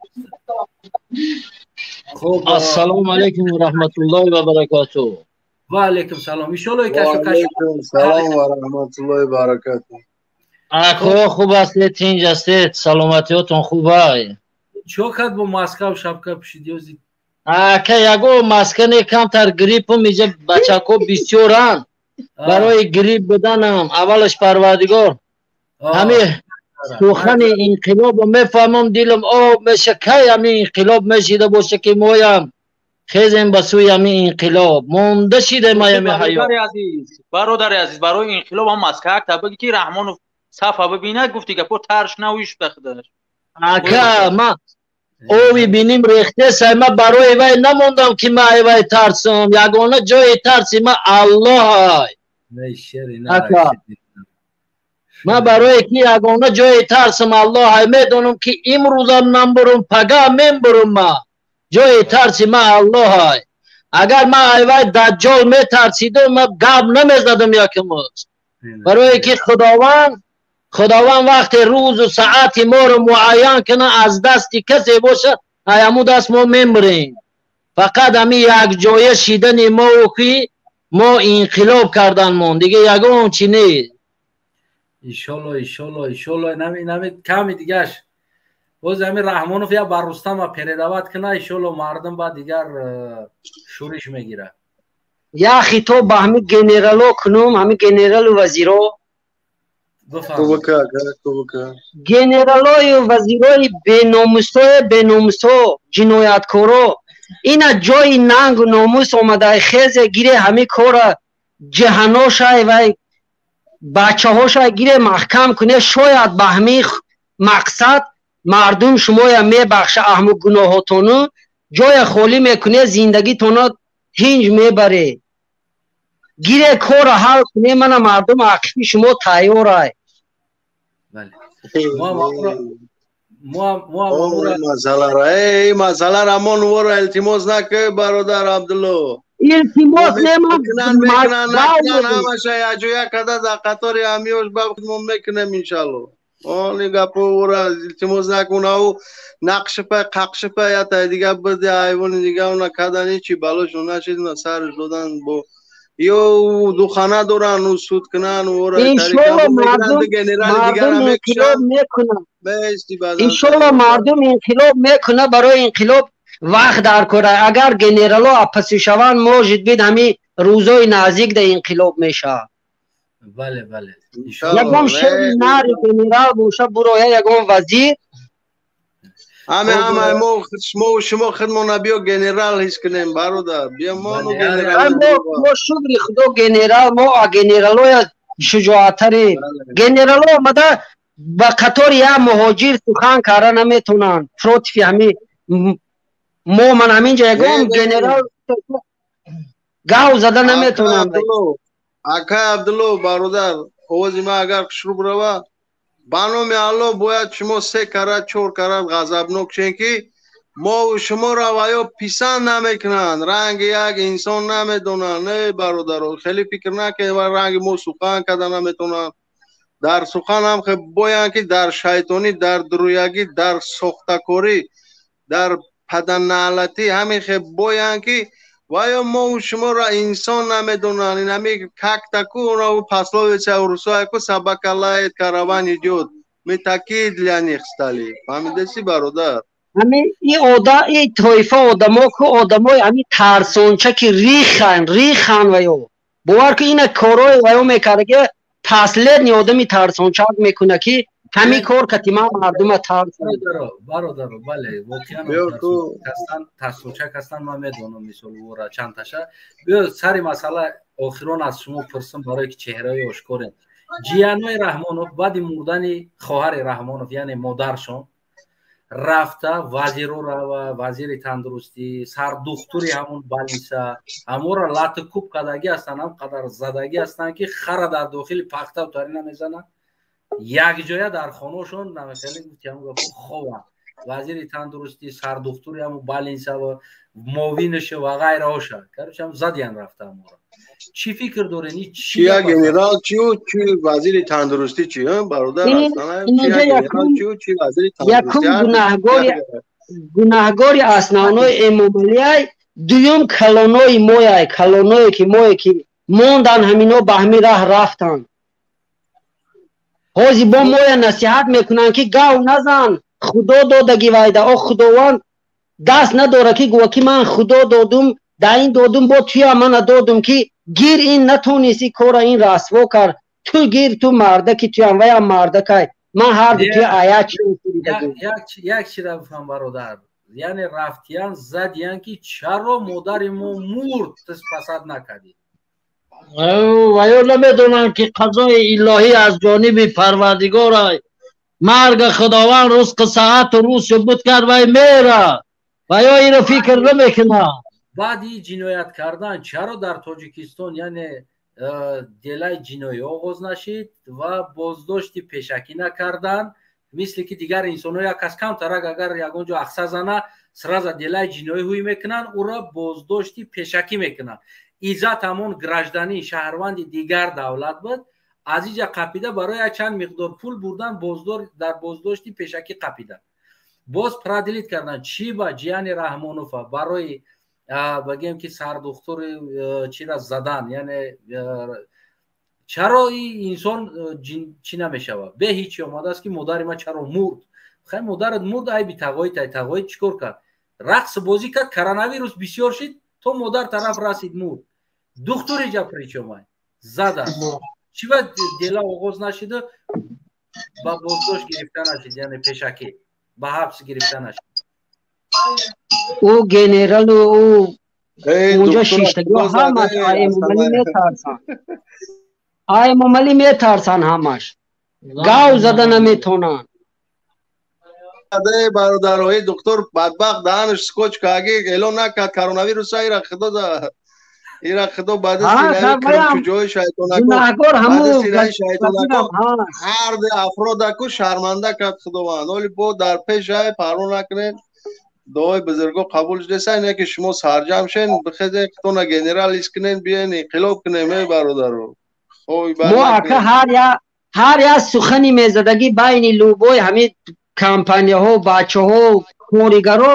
Хуб, ассалому алайкум ва раҳматуллоҳи ва баракатуҳ. Ва алайкум салом. Иншоалло кашокаши. Салом ва раҳматуллоҳи ва баракатуҳ. Ако, хуб ҳастед, тинҷ ҳастед, саломатиётон хуб ай? Чо кард бо маскав шапка пӯшидиёзи? Ака, ягон маска не, камтар гриппум, иҷа бачако бисёранд. Барои грипп буданам аввалаш Парвардигор ҳамин сухани инқилобо мефаҳмам, дилам об меша. Кай ҳамин инқилоб мешида боша ки моям хезем ба сӯи ҳамин инқилоб, монда шидаем аями ҳаёт. Бародари азиз, барои инқилоб ҳам маска якта бигӣ ки Раҳмонов сафа бибинад, гуфти гапо тарш навиш худаш. Ака, ма ови биним рехтесай, ма барои вай намондам ки ма ай вай тарсам. Ягона ҷои тарси ма Аллоҳ ай. Ака, ма барое ки ягона ҷои тарсам Аллоҳ ай, медонам ки имрӯзам намбурум, пага мембурум. Ма ҷои тарси ма Аллоҳ ай. Агар ма ай вай даҷҷол метарсидам, ма гап намезадам якимӯз, барое ки Худованд. Худованд вақте рӯзу саати моро муайян кунад, аз дасти касе бошад, ҳаму даст мо мемирем. Фақат ҳами якҷоя шидани мову ки мо инқилоб кардан мон, дига ягон чи нест. Иншолло, иншолло, иншолло, нами ками дигаш боз ҳами Раҳмонов я ба Рустама передавать куна, иншолло мардум ба дигар шӯриш мегирад. Я хитоб ба ҳами генерало кунум, ҳами генералу вазиро. Генералою вазирои беномусое, беномусо, ҷинояткоро, ина ҷои нангу номус омадай, хезе гире ҳами кора ҷаҳаношай вай бачаҳошай гире маҳкам куне, шояд ба ҳами мақсад мардум шумоя мебахша аҳму гуноҳотону, ҷоя холӣ мекуне, зиндагитона ҳинҷ мебаре. Гире кора ҳал куне, мана мардум ақифи шумо тайёрай. Масъалара мо нувора илтимос накӯ, бародар Абдулло. Илтимос неман, ҳамаша якҷоя карда дар қатори ҳамиёш ба мо мекунем иншалло. Они гапо ора илтимос накун, ау нақшипа қақшипа ятай дига биди ҳайвони дига уна кадани чи балошон нашид, уна сарш додан бо ё духана доран, у суд кунан, ора иншолло мардум инқилоб мекунад. Иншолло мардум инқилоб мекунад, барои инқилоб вақт дар кора. Агар генерало апаси шаванд, может бит ҳами рӯзои наздик да инқилоб мешавад. Бале, бале. Ягон шери нари генерал боша буроя, ягон вазир. Ҳаме ҳама мо шумо худмона биё генерал ҳис кунем, бародар. Биё мо генерал. Мо шукри худо генерал, мо генералоя шуҷоаттарем. Генерало омада ба қатори як муҳоҷир сухан карда наметавонанд. Против ҳами мо ман ҳаминҷа ягон генерал гав зада наметавонанд. Акай Абдулло, бародар, овози ман агар хушрӯ рава, ба номи Аллоҳ бояд шумо се карат, чор карат ғазабнок шен, ки мо шуморо ваё писанд намекунанд, ранги як инсон намедонанд. Не, бародаро, хеле фикр накунед, ва ранги мо сухан карда наметавонанд. Дар сухан ҳам боянд, ки дар шайтонӣ, дар дурӯягӣ, дар сохтакорӣ, дар паданаълатӣ ҳамин хе боянд, ки ваё мо шуморо инсон намедонанд. Ин ҳами как таку пословица русояку собака лает, караван идёт. Мы такие для них стали. Фаҳмидаси, бародар? Ҳами и ода, и тоифа одамо ку одамои ҳами тарсонча ки рихан, рихан ваё. Бовар ку ина корои ваё мекарда, ки последний одами тарсончак мекуна, ки ҳамин кор кати ман мардума тарсам. Бародаро, бале, воқеан тарсончак ҳастанд, ман медонам мисол ора чандташа. Биё сари масъала охирон аз шумо пурсам, барое ки чеҳраи ошкорем. Ҷиянои Раҳмонов баъди мурдани хоҳари Раҳмонов, яъне модаршон, рафта вазиро рава, вазири тандурустӣ, сардухтури ҳамон балиса, ҳамора лату куб кардагӣ ҳастанд, ҳам қадар задагӣ ҳастанд, ки хара дар дохили пахта тарина мезананд. Якҷоя дар хонашон намехеле гуфтиам хованд. Вазири тандурустӣ, сардухтури ҳамон балинса ва мовинаша ва ғайраҳоша. Короче, ҳам задиян рафта ҳамора. Чӣ фикр дорен? Чи генерал чи чи вазири тандурустӣ чи, бародар? Якум гунаҳгори основной Эмомалиай, дуюм калонои мояй, калоное ки мое ки мондан ҳамино ба ҳамин раҳ рафтанд. Ҳозир бо моя насиҳат мекунанд, ки гав назан, худо додаги вайда. О худованд даст надора ки гӯя ки ман худо додум, да ин додум, бо туя мана додум, ки гир ин натонисти кора ин расво кард. Ту гир, ту мардаки, туям ваям мардакай. Ман ҳар ду туя ая чи як чира бифаҳм, бародар. Яъне рафтиян задиян, ки чаро модари мо мурд, ту пасад накардӣ? Ваё намедонанд, ки қазои илоҳӣ аз ҷониби Парвардигор, марг Худованд рузқи саату рӯз субут кард, вай мера. Ваё ино фикр намекунад. Баъди ҷиноят кардан чаро дар Тоҷикистон, яъне делаи ҷиноӣ оғоз нашид ва боздошти пешакӣ накардан, мисли ки дигар инсонҳо як кас камтарак агар ягон ҷо ахса зана, сразу делаи ҷиноӣ ҳуй мекунанд, ӯро боздошти пешакӣ мекунанд. Иззат ҳамон гражданин, шаҳрванди дигар давлат буд, Аз иҷа қапида барои як чанд миқдор пул бурдан, боздор дар боздошти пешакӣ қапида, боз продлить кардан. Чӣ ба ҷияни Раҳмонова барои багем ки сардухтури чира задан, яъне чаро инсон чӣ намешавад? Бе ҳичи омадааст ки модари ман чаро мурд? Хай, модарат мурд, айби тағои тай. Тағои чӣ кор кард? Рақс бозӣ кард, коронавирус бисёр шид, то модар тараф расид, мурд. Духтури ҷа причёмай зада? Чӣ ба дела оғоз нашиду ба боздошт гирифта нашид, яъне пешакӣ ба ҳабс гирифта нашид? Ӯ генералу ӯ унҷо шиштагиҳо ҳамаш Эмомалӣ метарсанд, Эмомалӣ метарсанд, ҳамаш гав зада наметонанд. Бародарои доктор бадбахт даҳанаш скотч каги эълон накард коронавируса. Ира худо ира худо ба дасти ҷои шайтонако, шайтонако ҳар ду афродаку шарманда кард худованд. Оли бо дар пешай парво накунед, дуои бузурго қабул шудеса. Ине ки шумо сарҷам шен, бихезе худона генералист кунен, биен инқилоб кунем, эй бародаро. Мо ака ҳар як сухани мезадагӣ байни любой ҳамин компанияҳо, бачаҳо, коригаро,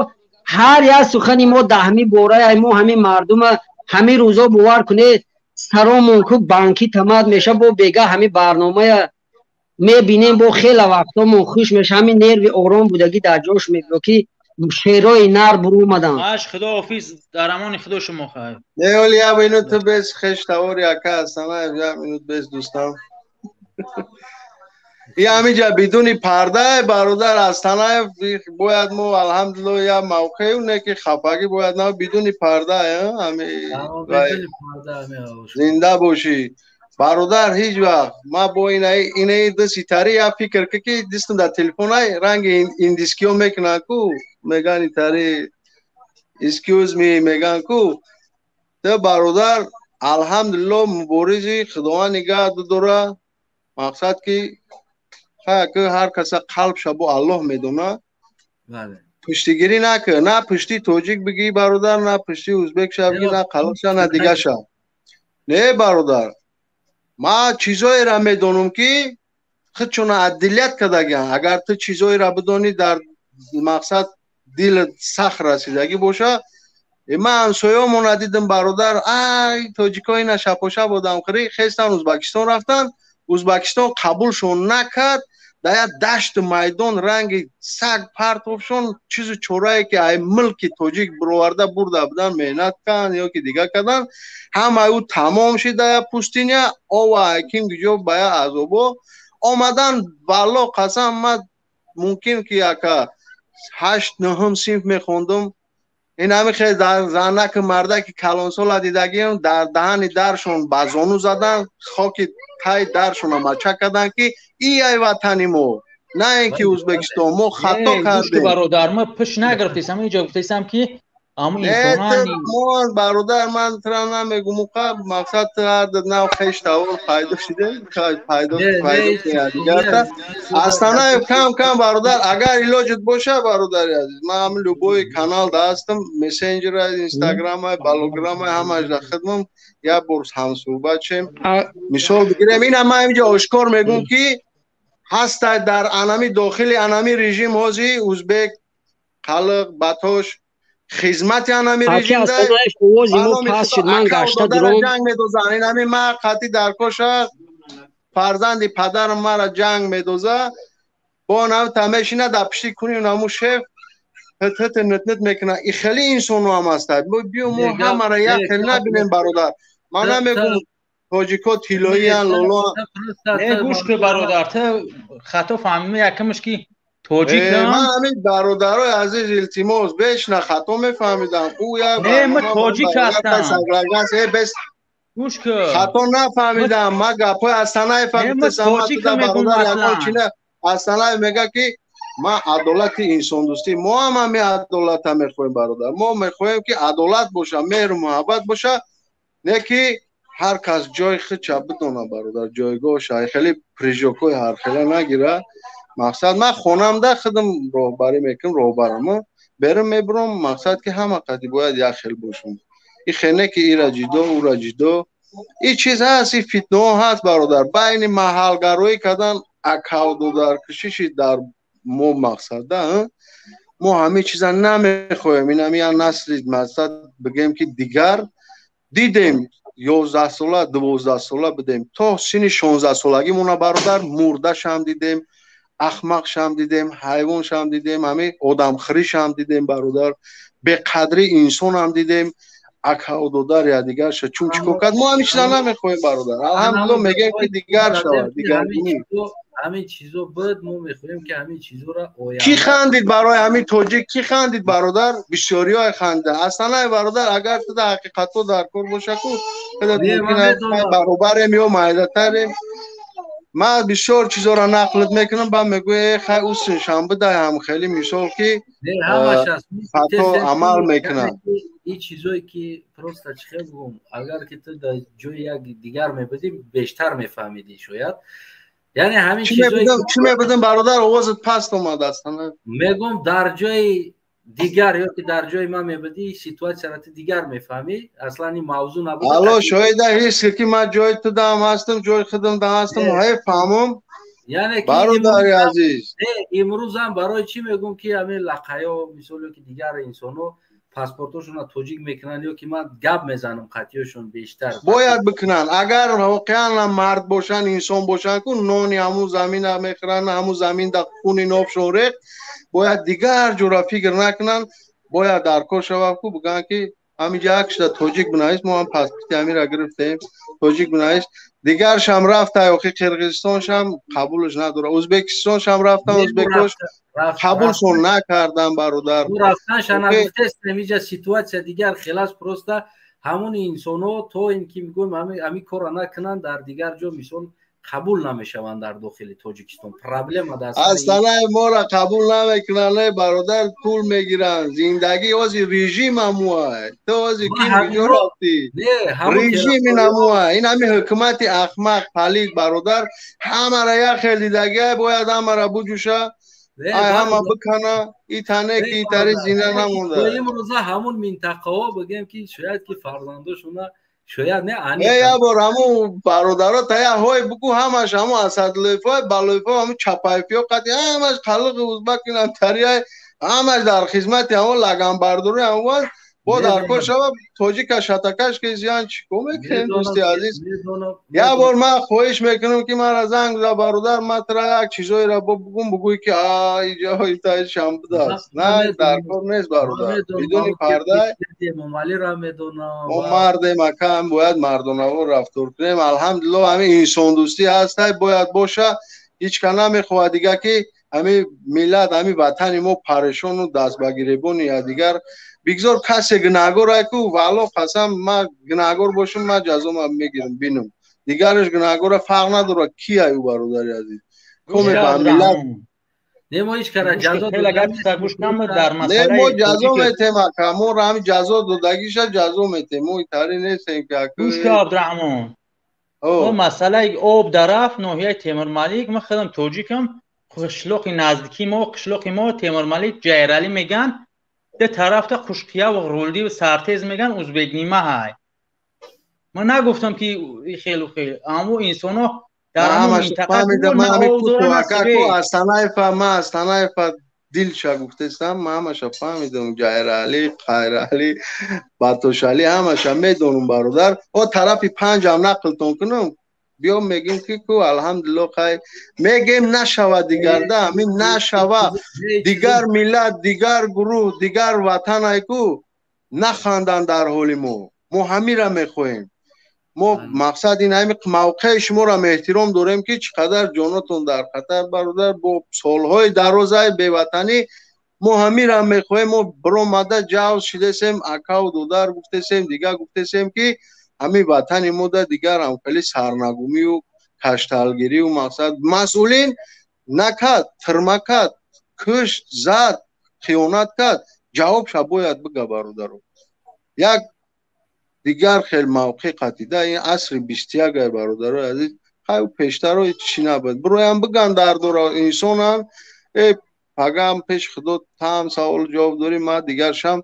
ҳар як сухани мо даҳми бораи мо ҳамин мардума ҳамин рӯзо бовар кунед, саромон ку банкӣ тамад меша. Бо бега ҳамин барномая мебинем, бо хела вақтомон хуш меша, ҳамин нерви ором будагӣ дар ҷош мебиё ки шерои нар буромадан. Аш худоҳофиз, дар амони худо шумо хайр. Не, оли я минуту без хеш тавори ака ҳастам, я минут без дӯстам. И ҳамиҷа бидуни парда бародар Астанаев бояд мо алҳамдулилло я мавқею не ки хафагӣ бояд на бидуни парда ҳами зинда бошӣ бародар. Ҳеҷ вақт ма бо инаи ду ситари я фикр ки дистам дар телефонай ранги индискиё мекунанд ку, меган итари excuse me меган ку. Ту бародар алҳамдулилло муборизи, худованд нигаҳ дора. Мақсад ки ҳар каса қалб шабо Аллоҳ медона. Пуштигирӣ накун, на пушти тоҷик бигӣ бародар, на пушти узбек ша бигӣ, на қалабша, на дигаша. Не бародар, ман чизоеро медонам ки худшона аддилият кардагиан. Агар ту чизоеро бидонӣ, дар мақсад дилат сахт расидагӣ боша. Ман ҳамсоёмона дидам бародар, ай тоҷико ина шапошап одамкӯрӣ хестан Узбекистон рафтан, Узбекистон қабулшон накард, дар як дашту майдон ранги саг партофшон. Чизу чорае ки ай милки тоҷик бироварда бурда будан, меҳнат кан ё ки дига кардан, ҳамаи ӯ тамом шид дар як пустиня. Ова ҳаким гиҷо ба як азобо омадан. Валло қасам, ман мумкин ки яка ҳашт нуҳум синф мехондум, ин ҳами хел занаку мардаки калонсола дидагиам, дар даҳани даршон ба зону задан, хоки тай даршона мача кардан ки и ай ватани мо, на ин ки Ӯзбекистон. Мо хато кардем бародар, мо пеш нагирифтесам, инҷо гуфтесам ки ҳамун инсонани мо бародар, ман тра намегум, уқа мақсад ҳар нав хеш тавор пайдо шиде, пайдо пайдо дигарта. Астанаев кам кам бародар, агар илоҷат боша, бародари азиз, ман ҳамин любой канал да ҳастам, мессенҷера, инстаграма, балограма, ҳамаш да хидмам, як бор ҳамсӯҳбат шем. Мисол бигирем, ина ман инҷо ошкор мегӯм ки ҳаста дар анами дохили анами режим ҳози узбек, қалиқ, батош хизмати анами режим ҷанг медозанд. Инами ма қатъи дар коша фарзанди падарам мара ҷанг медоза, бо нав та мешина дар пишти куни наму шеф ҳт нт нт мекуна. И хеле инсону ҳам ҳастад. Биё мо ҳамара як хел набинем бародар. Ман намегум тоҷико тиллоиян, лоло. Не, гӯш ки бародар, ту хато фаҳмидӣ. Якамаш ки тоҷик ман ҳамин бародарои азиз, илтимос, беш на хато мефаҳмидам. Ӯ як не, ман тоҷик ҳастам. Бес гӯш ки хато нафаҳмидам. Ман гапҳои Астанаев бародар ягон чина. Астанаев мега ки ман адолати инсондӯстӣ, мо ҳам ҳамин адолата мехоҳем бародар. Мо мехоҳем ки адолат боша, меҳру муҳаббат боша, не ки ҳар кас ҷои худша бидона бародар, ҷойгоҳша хеле прижокҳои ҳархела нагира. Мақсад ман хонамда худам роҳбарӣ мекунам, роҳбарам берун мебурам, мақсад ки ҳама қади бояд як хел бошам. И хене ки ира ҷидо, ура ҷидо. Ин чиз ҳаст, ин фитнаҳо ҳаст бародар. Байни маҳалгароӣ кардан акав додаркашиши дар мо мақсад да, мо ҳамин чиза намехоҳем. Ин ҳами як насли мақсад бигем ки дигар дидем 11 сола, 12 сола будем. То синни 16 солагимона бародар мурдашам дидем, ахмақшам дидем, ҳайвоншам дидем, ҳамин одамхӯришам дидем бародар, беқадри инсонам дидем, акав додар я дигарша чун чӣ кор кард, мо ҳамин чиза намехоҳем бародар. Алҳамдулилло мегӯем ки дигар шавад, дигаргунӣ. Ҳамин чизо буд, мо мехоҳем ки ҳамин чизоро оянда. Кӣ хандид барои ҳамин тоҷик? Кӣ хандид бародар? Бисёриҳое хандиданд. Аслан ай бародар, агар ту дар ҳақиқатҳо дар кор боша ку, худат мумкин аст баробарем ё майдатарем. Ман бисёр чизоро нақлт мекунам, баъд мегӯя э хай ӯ синшанбе дай ҳам хеле мисол ки хато амал мекунад. Ин чизое ки просто чӣ хел бигӯм, агар ки ту дар ҷои як дигар мебудӣ, бештар мефаҳмидӣ шояд. Яъне ҳамин чизое чӣ мебудем бародар, овозат паст омад аслан. Мегӯм дар ҷои дигар ё ки дар ҷои ман мебудӣ, ситуатсияро ту дигар мефаҳмӣ. Аслан ин мавзӯъ набуд. Алло, шоҳида ҳис ки ман ҷои ту дам ҳастам, ҷои худам дам ҳастам, ҳай фаҳмам. Яъне ки бародари азиз, имрӯзам барои чӣ мегӯм ки ҳамин лақаё мисол ё ки дигар инсонҳо паспортошонро тоҷик мекунанд ё ки ман гап мезанам қатъиёшон бештар бояд бикунанд. Агар воқеан мард бошанд, инсон бошанд, ку нони ҳамун замина мехӯранд, ҳамун замин дар хуни нобшон рехт, бояд дигар ҷура фикр накунанд, бояд дар кор шавад ку бигӯянд ки ҳаминҷа як шуда тоҷик бинавис, мо ҳам паспорти ҳаминро гирифтем, тоҷик бинавис. Дигаршам рафта, охи Қирғизистоншам қабулш надорад, Ӯзбекистоншам рафтан, ӯзбекош қабулшон накардан бародар. Рафтанша нагуфтестем, инҷа ситуатсия дигар хелас, просто ҳамун инсонҳо то ин ки мегӯем ҳамин корро накунанд, дар дигар ҷо мисол қабул намешаванд дар дохили Тоҷикистон. Проблема дар аслан моро қабул намекунанд бародар, пул мегиранд. Зиндагӣ ози режим ҳамуай. Ту ози ки куҷо рафтӣ? Режим ин ҳамуай. Ин ҳами ҳукумати ахмақ палид бародар, ҳамаро як хел дидагиай, бояд ҳамаро буҷӯша, ай ҳама бикана, и тане ки итари зина намонда. Имрӯза ҳамун минтақаҳо бигем ки шояд ки фарзандошона шояд не ани я бор ҳамун бародаро тая ҳой бугу, ҳамаш ҳамун асадлоевҳой, балоевҳо, ҳамун чапаевҳо қати ҳамаш қалиқи узбак инам тариай, ҳамаш дар хизмати ҳамун лаганбардорӣ ҳамун бо дар кор шава тоҷика шатакаш ки зиён чӣ кор мекунем дӯсти азиз. Я бор ман хоҳиш мекунам ки мара занг за бародар, ман тура як чизоеро бугум, бугӯй ки а иҷо итаи будааст. На, дар кор нест бародар, бидуни парда мо мардем акам, бояд мардонавор рафтор кунем. Алҳамдулилло ҳамин инсондӯстӣ ҳастай, бояд боша. Ҳеҷ ка намехоҳад дига ки ҳамин миллат, ҳамин ватани мо парешону даст ба гиребони якдигар. Бигзор касе гунаҳгор ай ку, валло қасам, ман гунаҳгор бошам, ман ҷазома мегирам, бинам. Дигараш гунаҳгора фарқ надорад ки ай ӯ бародари азиз. Коме ба миллат не, мо ҳеҷ кара ҷазо не, мо ҷазо метем ака, мо ҳамин ҷазо додагиша ҷазо метем, мо итари нестем ки ака. Гӯш ка Абдураҳмон, мо масъалаи об дар рафт ноҳияи Темурмалик, ман худам тоҷикам, қишлоқи наздики мо, қишлоқи мо Темурмалик Ҷайралӣ меган, де тарафта Қушқия ва Рулди ва Сартез меган, узбекнима ҳай. Ман нагуфтам ки хелу хел, аммо инсонҳо дар ҳамон минтақа Астанаева, ман Астанаева дилша гуфтестам, ман ҳамаша фаҳмидам, Ҷайралӣ, Қайралӣ, Батошалӣ ҳамаша медонам бародар. О тарафи панҷам нақлтон кунам, биё мегем ки ку алҳамдулилло хай мегем нашава дигар да, ҳамин нашава дигар миллат, дигар гурӯҳ, дигар ватан ай ку наханданд дар ҳоли мо. Мо ҳамира мехоҳем. Мо мақсад ин ҳами мавқеи шуморо эҳтиром дорем ки чӣ қадар ҷонотон дар хатар бародар, бо солҳои дарозаи беватанӣ мо ҳамира мехоҳем. Мо биромада ҷавз шидесем, акаву додар гуфтесем, дигар гуфтесем ки ҳамин ватани мо да дигар ҳам хеле сарнагумию кашталгирию мақсад масъулин накард, тирма кард, кушт, зад, хиёнат кард, ҷавобша бояд бига бародаро. Як дигар хел мавқеъ қатида ин асри 21 ай бародарои азиз. Хай пештаро чӣ набуд, бироям биган дар дора инсонан, э пагам пеш худо там савол ҷавоб дорӣ, ман дигаршам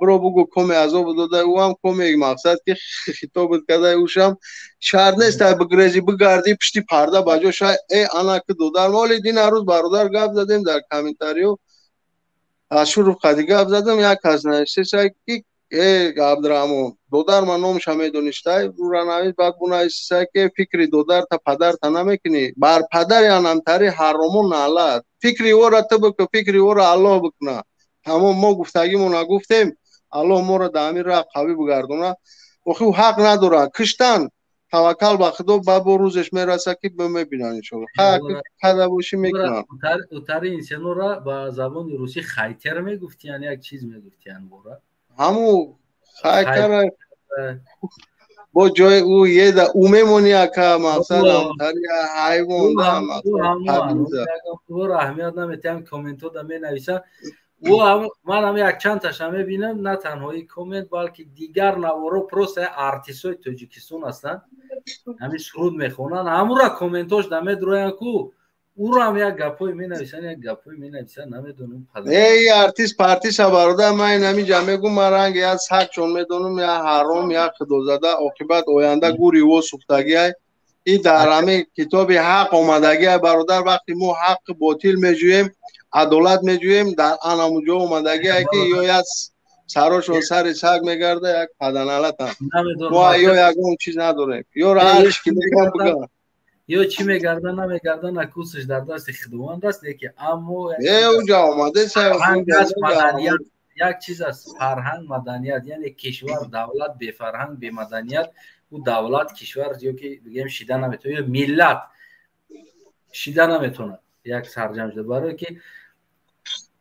Биро бугу коме азоб дода, ӯ ҳам коме мақсад ки хитобат карда, ӯшам шарт нест ай бигрези бигарди пишти парда ба ҷо шай. Э ана ки додар моли дин ҳарӯз бародар гап задем дар комментарио, Ашуров қади гап задам, як кас навиштесай ки э Абдураҳмон додар ман номаша медонистай, ура навис, баъд бунавистай ки фикри додарта падарта намекунӣ, бар падари анамтари ҳаромон наълат, фикри ӯра ту бикун, фикри ӯра Аллоҳ бикуна. Тамом, мо гуфтагимона гуфтем, Аллоҳ моро дар ҳамин роҳ қавӣ бигардона. Охи ӯ ҳақ надорад киштан, таваккал ба Худо, ба бо рӯзеш мераса ки мебинанд иншоалло. Када бошӣ мекунанд. Утари инсонора ба забони русӣ хайтер мегуфтиян, як чиз мегуфтиян бора. Ҳаму хайтера бо ҷои ӯ еда ӯ мемонӣ ака, мақсад ҳамтари ҳайвон да мақсад. Аҳамият наметиҳам, комментҳо да менависанд. Ман ҳам якчанд таша мебинам, на танҳо ин коммент, балки дигар наворо просто артистҳои Тоҷикистон ҳастанд, ҳамин суруд мехонанд, ҳамура комментҳош намедроянд ку, уро ҳам як гапҳое менависанд, як гапҳое менависанд, намедонам. Эй артист партиса бародар, ман ин ҳамин ҷа мегӯм, ман ранги як саг чон медонам, як ҳаром, як худозада, оқибат оянда гури ӯ сӯхтагиай. И дар ҳамин китоби ҳақ омадагиай бародар, вақте мо ҳаққи ботил меҷӯем, адолат меҷӯем, дар анамуҷо омадагиай ки ё як сарошон сари саг мегарда, як паданалатам. Мо ё ягон чиз надорем, ё ҳар чи ки мегӯям бигӯям. Ё чӣ мегарда намегарда, накусаш дар дасти Худованд аст, лекин аммо уҷа омаде як чиз аст, фарҳанг, маданият, яъне кишвар, давлат бефарҳанг, бемаданият, ӯ давлат, кишвар ё ки бигем шида наметавонад, ё миллат шида наметавонад як сарҷам шуда. Барое ки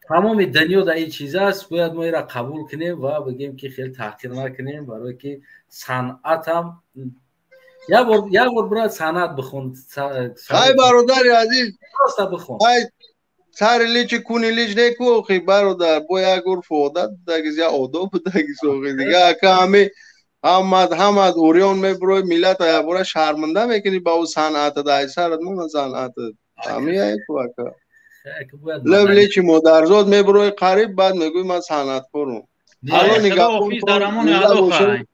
тамоми дунё дар ин чиз аст, бояд мо инро қабул кунем ва бигем ки хеле таҳқир накунем, барое ки санъатам як бор брат санъат бихон. Ай бародари азиз, просто бихон. Ай сари личи куни лич неку, охи бародар, бо як урфу одат будагиз, як одоб будагиз, охи дига ака ҳами ҳамад уриён мебурои, миллата якбора шарманда мекунӣ ба ӯ санъатат, ай сарат мона санъатат. Ҳами яку ака. Лаб личи модарзод мебурои қариб, баъд мегӯй ман санъаткорум. Алло нигаҳбон дар амони Аллоҳ.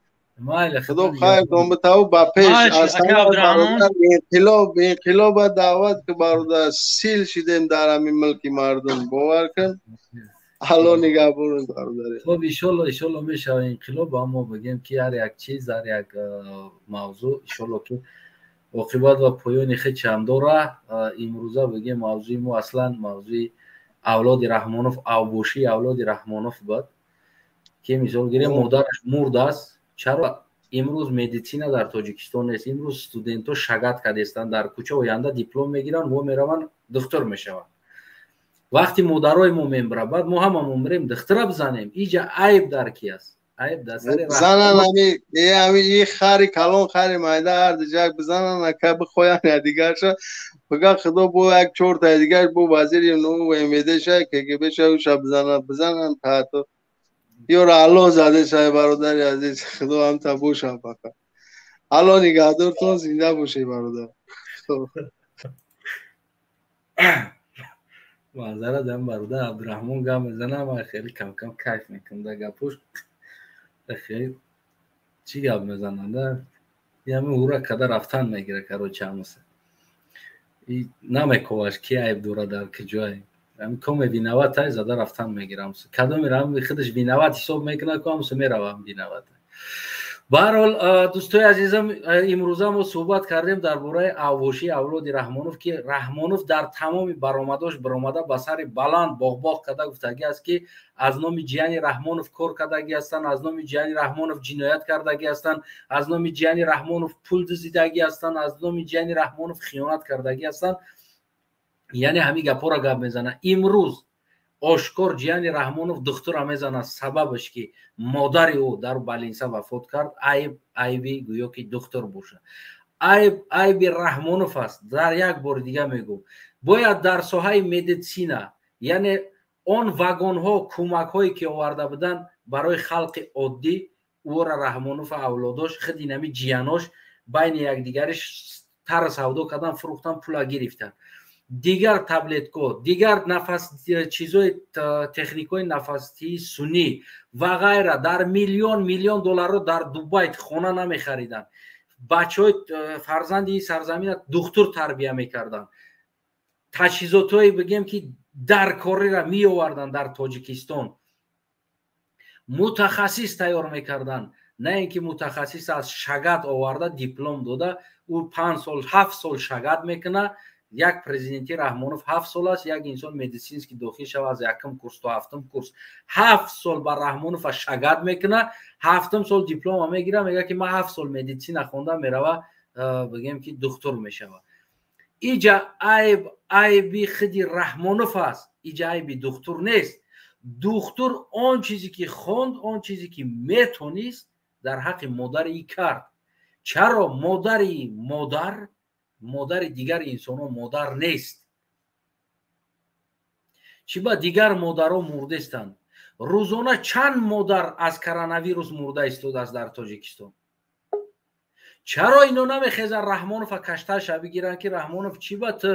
Худо хайртон битаву ба пеш аз инқилоб, инқилоба даъват ки бародар, сил шидем дар ҳамин мулки мардум, бовар кун. Алло нигаҳбон бародар. Хуб, иншолло, иншолло мешава инқилоб, аммо бигем ки ҳар як чиз, ҳар як мавзӯъ иншолло ки оқибат ва поёни хел чанд дора. Имрӯза бигем мавзӯи мо аслан мавзӯи авлоди Раҳмонов, авбошии авлоди Раҳмонов буд, ки мисол гирем модараш мурд аст. Чаро имрӯз медицина дар Тоҷикистон нест? Имрӯз студентҳо шагат кардестанд дар кӯча, оянда диплом мегиранд, во мераванд, духтур мешаванд. Вақти модарои мо мембира, баъд мо ҳамамон мирем духтура бизанем. Иҷа айб дар ки аст? Айб дар сари занан. Ами и хари калон, хари майда, ҳар диҷак бизанан, ака бихоян я дигарша бига Худо бо як чорта дигар бо вазири ну МВД ша КГБ ша уша бизанан, бизанан та ёра Аллоҳ заде шай бародари азиз, Худо ҳам та бошам фақат. Аллоҳ нигаҳдортон, зинда бошед бародар. Манзара дан бародар Абдураҳмон гап мезанам, ман хеле кам-кам кайф мекунам дар гапош. Хеле чӣ гап мезананда? Ями ура када рафтан мегира, короче, ҳамаса. И намековаш ки айб дора дар куҷое. Ҳамин коме виноват ай зада рафтан мегирам. Кадоми ҳам худаш виноват ҳисоб мекунад, ку ҳамса меравам виноват. Баҳрҳол, дӯстои азизам, имрӯза мо суҳбат кардем дар бораи авбошии авлоди Раҳмонов, ки Раҳмонов дар тамоми баромадош баромада ба сари баланд боғбоғ карда гуфтагӣ аст, ки аз номи ҷияни Раҳмонов кор кардагӣ ҳастанд, аз номи ҷияни Раҳмонов ҷиноят кардагӣ ҳастанд, аз номи ҷияни Раҳмонов пул дуздидагӣ ҳастанд, аз номи ҷияни Раҳмонов хиёнат кардагӣ ҳастанд. Яъне ҳамин гапҳоро гап мезанад. Имрӯз ошкор ҷияни Раҳмонов духтура мезанад, сабабаш ки модари ӯ дар Балинса вафот кард, айб айби гӯё ки духтур бошад. Айб айби Раҳмонов аст. Дар як бори дига мегӯм, бояд дар соҳаи медицина, яъне он вагонҳо, кӯмакҳое ки оварда буданд барои халқи оддӣ, ӯра Раҳмонов авлодош, худи нами ҷиянош байни якдигариш тара савдо кардан, фурӯхтан, пула гирифтан. Дигар таблетко, дигар нафас чизои, техникаҳои нафасии сунӣ ва ғайра дар миллион миллион долларро дар Дубай хона намехариданд. Бачаҳои фарзанди сарзамина духтур тарбия мекарданд. Таҷҳизотҳое бигем ки дар кориро меоварданд дар Тоҷикистон. Мутахассис тайёр мекарданд. На ин ки мутахассис аз шагат оварда диплом дода, ӯ 5 сол, 7 сол шагат мекунад. Як президенти Раҳмонов 7 сол аст, як инсон медицинский дохил шава аз якум курс то ҳафтум курс 7 сол ба Раҳмонов шагат мекунад, ҳафтум сол диплома мегирад, мегӯяд ки ман 7 сол медицина хондам, мерава бигем ки духтур мешава. Иҷа айб айби худи Раҳмонов аст, иҷа айби духтур нест. Духтур он чизе ки хонд, он чизе ки метонист дар ҳаққи модари и кард. Чаро модари модар, модари дигар инсонҳо модар нест? Чӣ ба дигар модаро мурдестанд? Рӯзона чанд модар аз коронавирус мурда истодааст дар Тоҷикистон? Чаро ино намехезанд Раҳмонова кашташа бигиранд ки Раҳмонов чӣ ба ту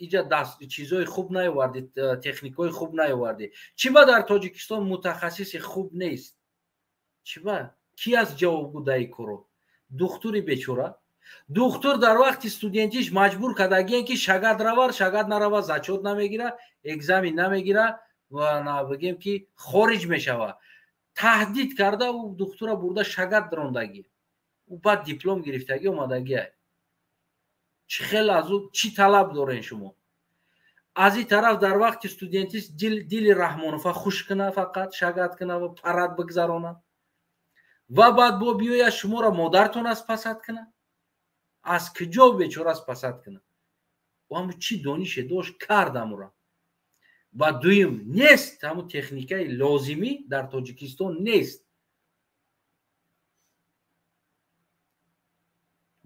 иҷа даст чизои хуб наёвардӣ, техникаҳои хуб наёвардӣ? Чӣ ба дар Тоҷикистон мутахассиси хуб нест? Чӣ ба? Ки аст ҷавобгӯ дар ин коро? Духтури бечора. Духтур дар вақти студентиш маҷбур кардагиен ки шагат равар, шагат нарава, зачёт намегира, экзамен намегира ва бигем ки хориҷ мешава. Таҳдид карда ӯ духтура бурда шагат рондагӣ. Ӯ баъд диплом гирифтагӣ омадагӣ. Чӣ хел аз ӯ чӣ талаб дорен шумо? Аз ин тараф дар вақти студентиш дили Раҳмонова хуш куна, фақат шагат куна ва парад бигзарона. Ва баъд бо биёяд шуморо модартон аз пасад куна. Аз куҷо бечора аз пасад куна? Ӯ ҳамун чӣ донише дошт кард амура. Ва дуюм нест, ҳамун техникаи лозимӣ дар Тоҷикистон нест.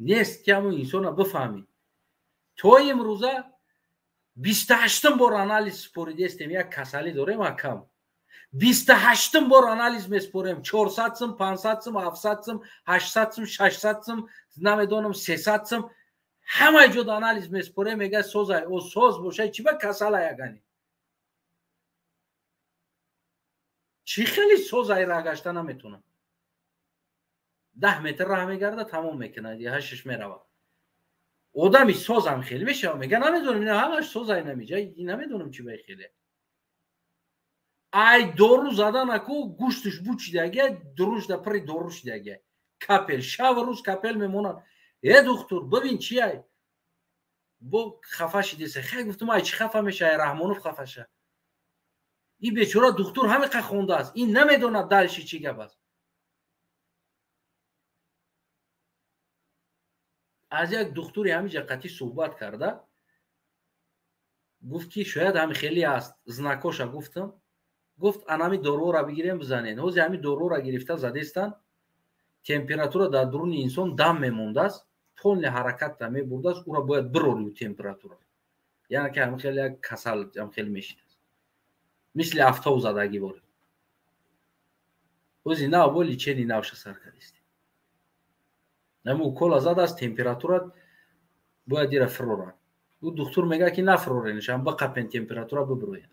Нест ки ҳамун инсонро бифаҳмӣ. То имрӯза 28-м бор анализ супоридестем, як касалӣ дорем акам. 28-м бор анализ месупорем, 400 сум, 500 сум, 700 сум, 800 сум, 600 сум, намедонам 300 сум, ҳамаи ҷода анализ месупорем, мегӯяд созай, о соз бошай, чӣ ба касала ягани? Чӣ хеле созай раҳ гашта наметонам. 10 метр раҳ мегарда, тамом мекунад, ҳашаш меравад. Одами созам хеле мешава, мега намедонам, ина ҳамаш созай намиҷа, намедонам чӣ бай хеле. Ай дору заданаку гӯшташ бучидагия, дурушда пири дору шидагия. Капел, шав рӯз капел мемонад. Э духтур, бибин чи ай? Бо хафа шидеса. Хай гуфтам, ай чӣ хафа меша, ай Раҳмонов хафа ша. Ин бечора духтур ҳамиқа хондааст, ин намедонад дальше чӣ гап аст. Аз як духтури ҳамиҷа қатъи суҳбат карда, гуфт ки шояд ҳами хеле аст, знакоша гуфтам. Гуфт анами доруро бигирем бизанен. Ҳозир ҳами доруро гирифта задестан, температура дар дуруни инсон дам мемондааст, полни ҳаракатта мебурдааст, ӯро бояд бирорӣ температура. Яъне ки ҳами хеле як касал ҳам хеле мешидааст. Мисли афтоб задагӣ бори. Ҳозир нав бо личени навша сар кардистем. Ҳами укола задааст, температура бояд ира фирорад. Ӯ духтур мегӯяд ки нафироренш, ҳам биқапен температура бибирояд.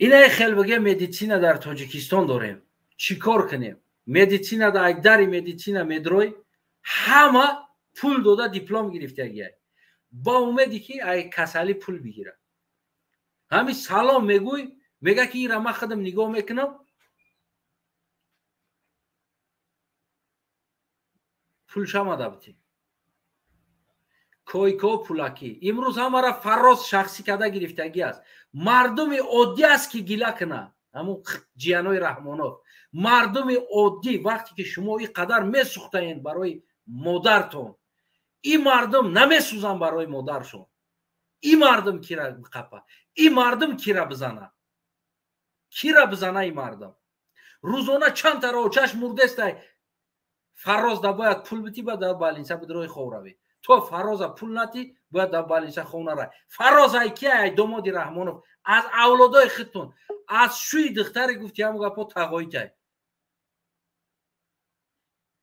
Инаи хел бигем медицина дар Тоҷикистон дорем. Чӣ кор кунем? Медицина дар айдари медицина медрой ҳама пул дода диплом гирифтагиай. Ба умеде ки ай касалӣ пул бигирад. Ҳами салом мегӯй, мега ки ира ман худам нигоҳ мекунам, пул шамада бити. Койко пулакӣ. Имрӯз ҳамара фарроз шахсӣ карда гирифтагӣ аст. Мардуми оддӣ аст ки гила кунад. Ҳамун ҷиянои Раҳмонов. Мардуми оддӣ вақте ки шумо ин қадар месӯхтаед барои модартон, ин мардум намесӯзанд барои модаршон. Ин мардум кира қапа, ин мардум кира бизана, кира бизана ин мардум. Рӯзона чанд тара очаш мурдестай. Фарроз да бояд пул битӣ, баъд дар балинса бидрои хов равӣ. То Фарроза пул натӣ, бояд дар балинса хов нарай. Фарроз ай ки ай домоди Раҳмонов, аз авлодои худтон, аз шӯи духтаре гуфти ҳамун гапо тағоитай.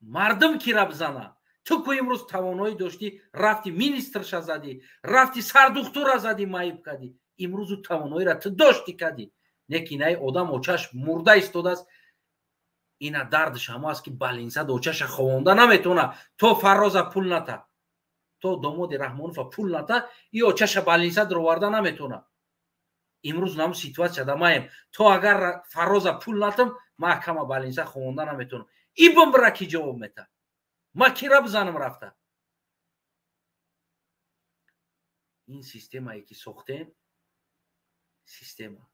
Мардум кира бизана, Ту ку имрӯз тавоноӣ доштӣ, рафти министрша задӣ, рафти сардухтурра задӣ, маиб кардӣ. Имрӯзу тавоноира ту доштӣ, кардӣ. Неки инаи одам очаш мурда истодааст. Ина дардаш ҳамо аст, ки балинсад очаша ховонда наметавона, то Фарроза пул ната, то домоди Раҳмонова пул ната, и очаша балинсад роварда наметавона. Имрӯз наму ситуатсия дамаем, то агар Фарроза пул натам, ма акама балинса ховонда наметавонам. И бимбира, ки ҷавоб мета? Ма кира бизанам рафта? Ин системае ки сохтем, система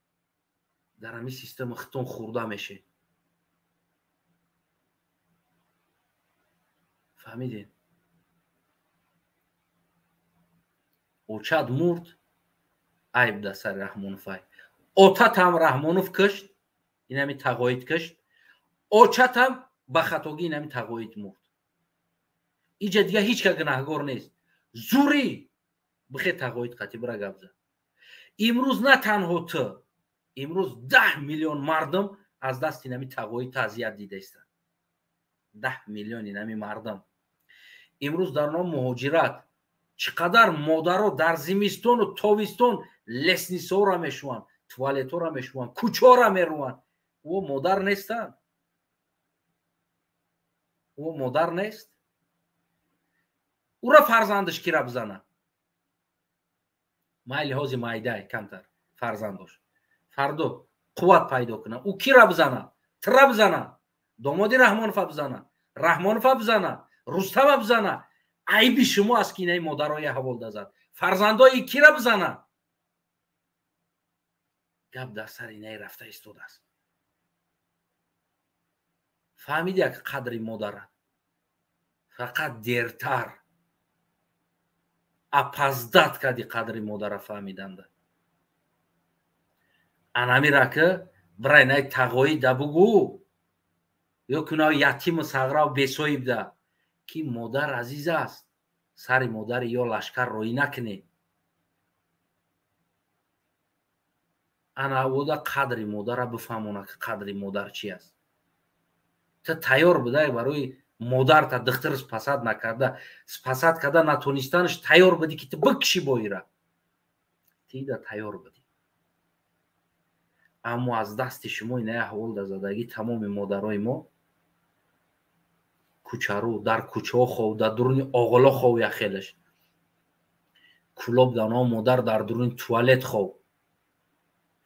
дар ҳамин система хитон хӯрда мешед. Фаҳмидед? Очад мурд, айб дар сари Раҳмоновай. Отатам Раҳмонов кишт, инами тағоид кишт. Очатам ба хатогӣ инами тағоид мурд. Иҷа дига ҳеҷ ка гунаҳгор нест. Зурӣ бихе тағоид қатӣ бира гап зад. Имрӯз на танҳо ту, имрӯз 10 миллион мардум аз дасти инами тағоид тазият дида истанд. 10 миллион инами мардум имрӯз дар ном муҳоҷират. Чӣ қадар модаро дар зимистону тобистон лестницаҳоро мешӯванд, туалетҳоро мешӯванд, кӯчаҳоро мерӯванд. Ӯ модар нестанд? Ӯ модар нест? Ӯро фарзандаш кира бизана? Майли, ҳози майдай камтар фарзандош, фардо қувват пайдо куна, ӯ кира бизана? Тира бизана, домоди Раҳмонова бизана, Раҳмонова бизана, Рустама бизана. Айби шумо аст, ки инаи модарои ҳаволда зад. Фарзандои кира бизана? Гап дар сари инаи рафта истодааст. Фаҳмиди як қадри модара фақат дертар опоздать кади қадри модара фаҳмиданда. Анамира ки бира инаи тағоӣ да бугӯ ё кунао ятиму сағрав бесоиб да, ки модар азиз аст. Сари модари ё лашкар роӣ накунед. Ана вода қадри модара бифаҳмона, ки қадри модар чи аст. Ту тайёр будай барои модарта духтар спасать накарда, спасать карда натонистанаш, тайёр будӣ, ки ту бикши боира. Тида тайёр будӣ, аммо аз дасти шумо инаи аҳвол дар задагӣ. Тамоми модарои мо кӯчарӯ дар кӯчаҳо хов, дар дуруни оғило хов, яхелаш кӯлоб дано модар дар дуруни туалет хов.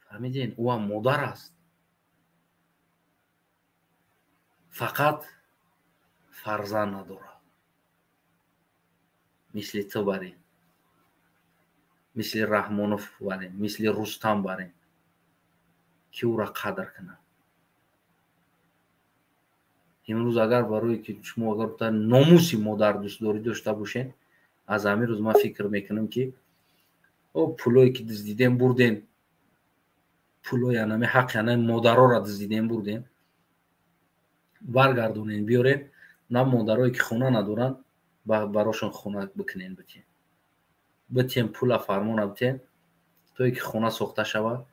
Фаҳмиден? Ӯам модар аст, фақат фарзанд надорад мисли ту барин, мисли Раҳмонов барин, мисли Рустам барин, ки ӯра қадр кунад. Имрӯз агар барое ки шумо агар номуси модар дӯстдорӣ дошта бошед, аз ҳамин рӯз ман фикр мекунам, ки о пулое ки дуздидем бурдем, пулои анами ҳаққи анами модароро дуздидем бурдем, баргардонем, биёрем. На модарое ки хона надоранд, барошон хона бикунен, битем, битем, пула фармона битем, то ки хона сохта шавад,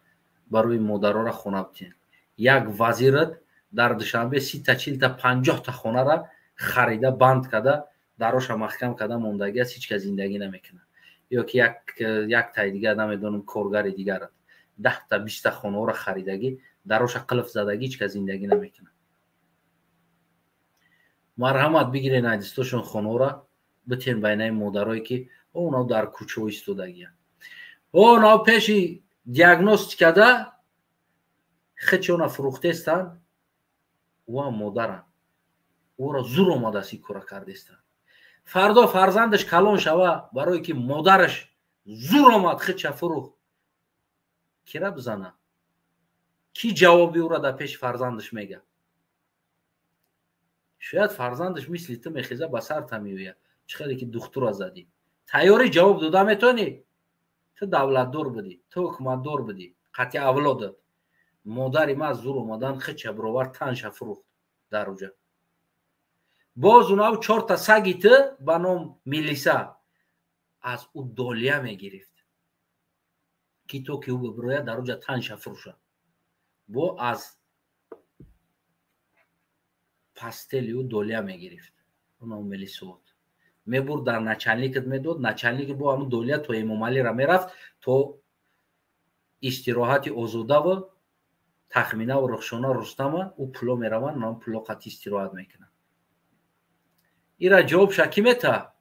барои модарора хона битем. Як вазират дар Душанбе 30-та, 40-та, 50-та хонара харида, банд карда, дароша маҳкам карда мондагӣ аст, ҳеҷ кас зиндагӣ намекунад. Ё ки як таи дигар, намедонам, коргари дигарат 10-та, 20-та хонаҳоро харидагӣ, дароша қилф задагӣ, ҳеҷ кас зиндагӣ намекунад. Марҳамат, бигирен айдистошон хонаҳоро, битен байнаи модарое, ки онав дар кӯчаҳо истодагиянд, онав пеши диагностикада хечона фурӯхтестанд. Ӯам модаранд, ӯро зур омадааст, ин кора кардестанд. Фардо фарзандаш калон шава, барое ки модараш зур омад, хича фурӯхт, кира бизана? Кӣ ҷавоби ӯра дар пеши фарзандаш мега? Шояд фарзандаш мисли ту мехеза, ба сарта меояд: чӣ хеле ки духтура задӣ? Тайёрӣ ҷавоб дода метавонӣ? Ту давлатдор будӣ, ту ҳукуматдор будӣ, қатъи авлодат. Модари ма зур омадан, хича бировар, танша фурӯхт дар уҷа. Боз унав чорта саги ту ба ном милиса аз ӯ долия мегирифт, ки то ки ӯ бибирояд, дар уҷа танша фурӯша. Бо аз пастели ӯ долия мегирифт унав милисуот. Мебурд, дар начальникат медод, начальник бо ҳамун долия то Эмомалира мерафт, то истироҳати озодаву Тахминаву Рухшона Рустама ӯ пуло мераванд, ман пуло қати истироҳат мекунам. Ира ҷавобша кӣ мета?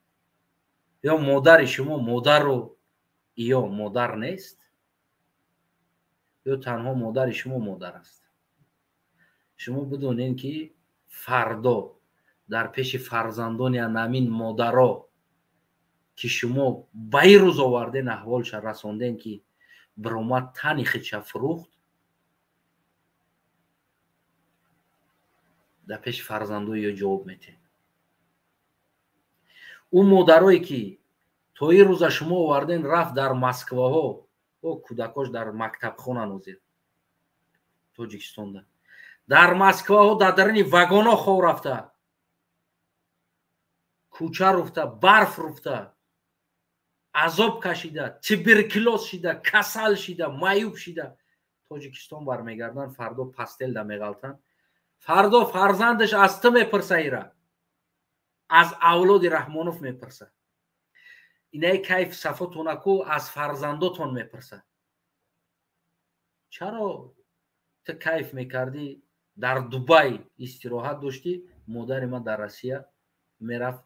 Ё модари шумо модару ё модар нест, ё танҳо модари шумо модар аст? Шумо бидонед, ки фардо дар пеши фарзандони анамин модаро, ки шумо ба ин рӯз оварден, аҳволша расонден, ки биромад тани худша фурӯхт, дар пеши фарзандои ё ҷавоб метиҳед. Ӯ модарое ки то ин рӯза шумо оварден, рафт дар Москваҳо, о кӯдакош дар мактабхона нозир Тоҷикистонда, дар Москваҳо дар дарини вагонҳо хов рафта, кӯча руфта, барф руфта, азоб кашида, туберкулоз шида, касал шида, маъюб шида Тоҷикистон бармегарданд, фардо пастелда меғалтанд. Фардо фарзандаш аз ту мепурса, ира аз авлоди Раҳмонов мепурса, инаи кайф сафотонаку аз фарзандотон мепурса. Чаро ту кайф мекардӣ, дар Дубай истироҳат доштӣ, модари ман дар Россия мерафт,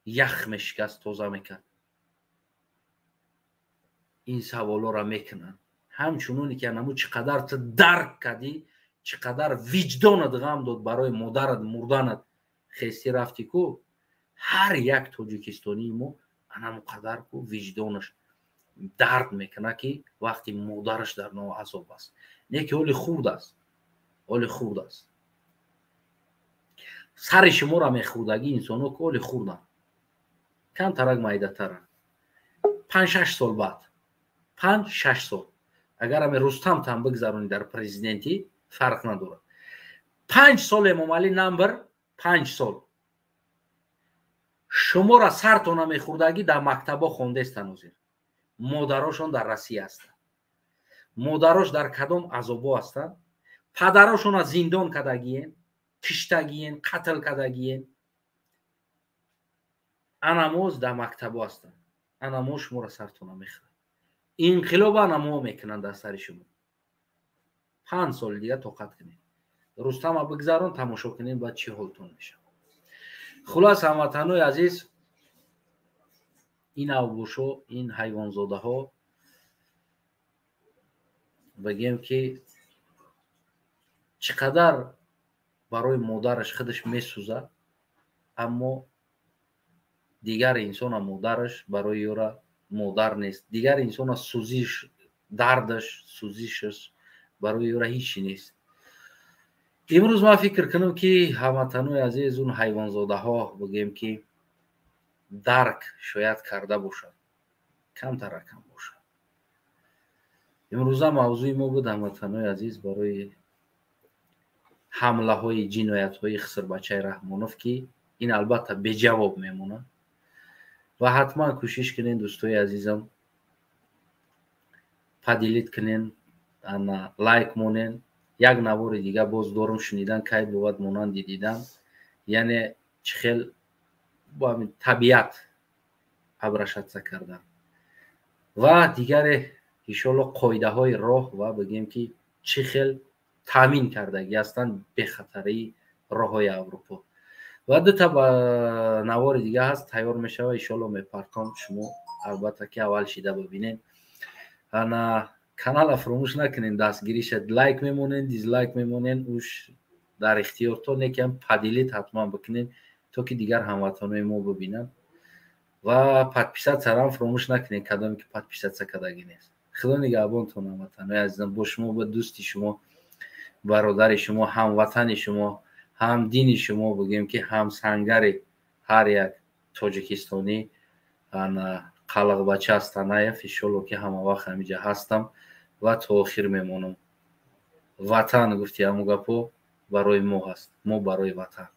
ях мешикаст, тоза мекард? Ин саволоро мекунанд. Ҳамчуноне ки анаму чӣ қадар ту дарк кардӣ, чӣ қадар виҷдонат ғам дод барои модарат мурданат, хестӣ рафтӣ ку, ҳар як тоҷикистонии мо анаму қадар ку виҷдонаш дард мекунад, ки вақти модараш дар ноазоб аст. Не ки ҳоли хурд аст, ҳоли хурд аст. Сари шуморо мехӯрдагӣ инсонҳо ку ҳоли хурданд, камтарак майдатаранд. 5-6 сол баъд, 5-6 сол агар ами Рустам там бигзаронӣ дар президентӣ, фарқ надорад. 5 сол Эмомалӣ намбар, 5 сол шуморо сартона мехӯрдагӣ дар мактабҳо хондестан, ҳозир модарошон дар Россия ҳастанд, модарош дар кадом азобҳо ҳастанд, падарошонро зиндон кардагиен, киштагиен, қатл кардагиен, анамоз дар мактабҳо ҳастанд, анамо шуморо сартона мехӯрад. Инқилоб анамо мекунанд дар сари шумо. 5 соли дига тоқат кунед, Рустама бигзарон, тамошо кунед, баъд чӣ ҳолтон мешавад. Хулас, ҳамватанои азиз, ин авбошо, ин ҳайвонзодаҳо, бигем ки чӣ қадар барои модараш худаш месӯзад, аммо дигар инсона модараш барои ёра модар нест, дигар инсона сӯзиш, дардаш, сӯзишаш барои ёра ҳичи нест. Имрӯз ман фикр кунам, ки ҳамватанои азиз, он ҳайвонзодаҳо бигем ки дарк шояд карда бошад, камтаракам бошад. Имрӯза мавзӯи мо буд, ҳамватанои азиз, барои ҳамлаҳои ҷиноятҳои Хисрбачаи Раҳмонов, ки ин албатта беҷавоб мемонад. Ва ҳатман кӯшиш кунед, дӯстои азизам, поделить кунен, лайк монен. Як навори дига боз дорум, шунидан кай бувад монанди дидан, яъне чӣ хел бо ҳамин табиат обращаться кардан ва дигаре, иншоалло, қоидаҳои роҳ ва бигем ки чӣ хел таъмин кардагӣ ҳастанд бехатарии роҳҳои Аврупо. Ва дута навори дига ҳаст, тайёр мешава, иншоалло мепартом, шумо албатта ки аввал шида бибинед. Ана канала фуромӯш накунед, дастгириша лайк мемонед, дизлайк мемонед, уш дар ихтиёртон, некиам поделить ҳатман бикунед, то ки дигар ҳамватанои мо бибинанд. Ва подписаться-рам фуромӯш накунед, кадоме ки подписаться кардагӣ нест. Худо нигаҳбонтон, ҳамватанои азизам, бо шумо, ба дӯсти шумо, бародари шумо, ҳамватани шумо, ҳамдини шумо, бигем ки ҳамсангари ҳар як тоҷикистонӣ, Қалиқбача Астанаев. Иншолло ки ҳама вақт ҳамиҷа ҳастам ва то охир мемонам. Ватан гуфти ҳамун гапо барои мо ҳаст, мо барои ватан.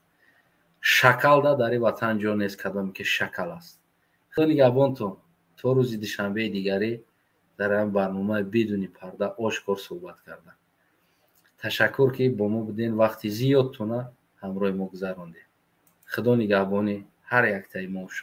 Шакалда дар ин ватан ҷо нест, кадоме ки шакал аст. Худо нигаҳбонтон, то рӯзи душанбеи дигарӣ дар ҳамин барномаи бидуни парда ошкор суҳбат кардам. Ташаккур, ки бо мо буден, вақти зиёдтона ҳамроҳи мо гузарондед. Худо нигаҳбони Ҳар яктаи мо шумо.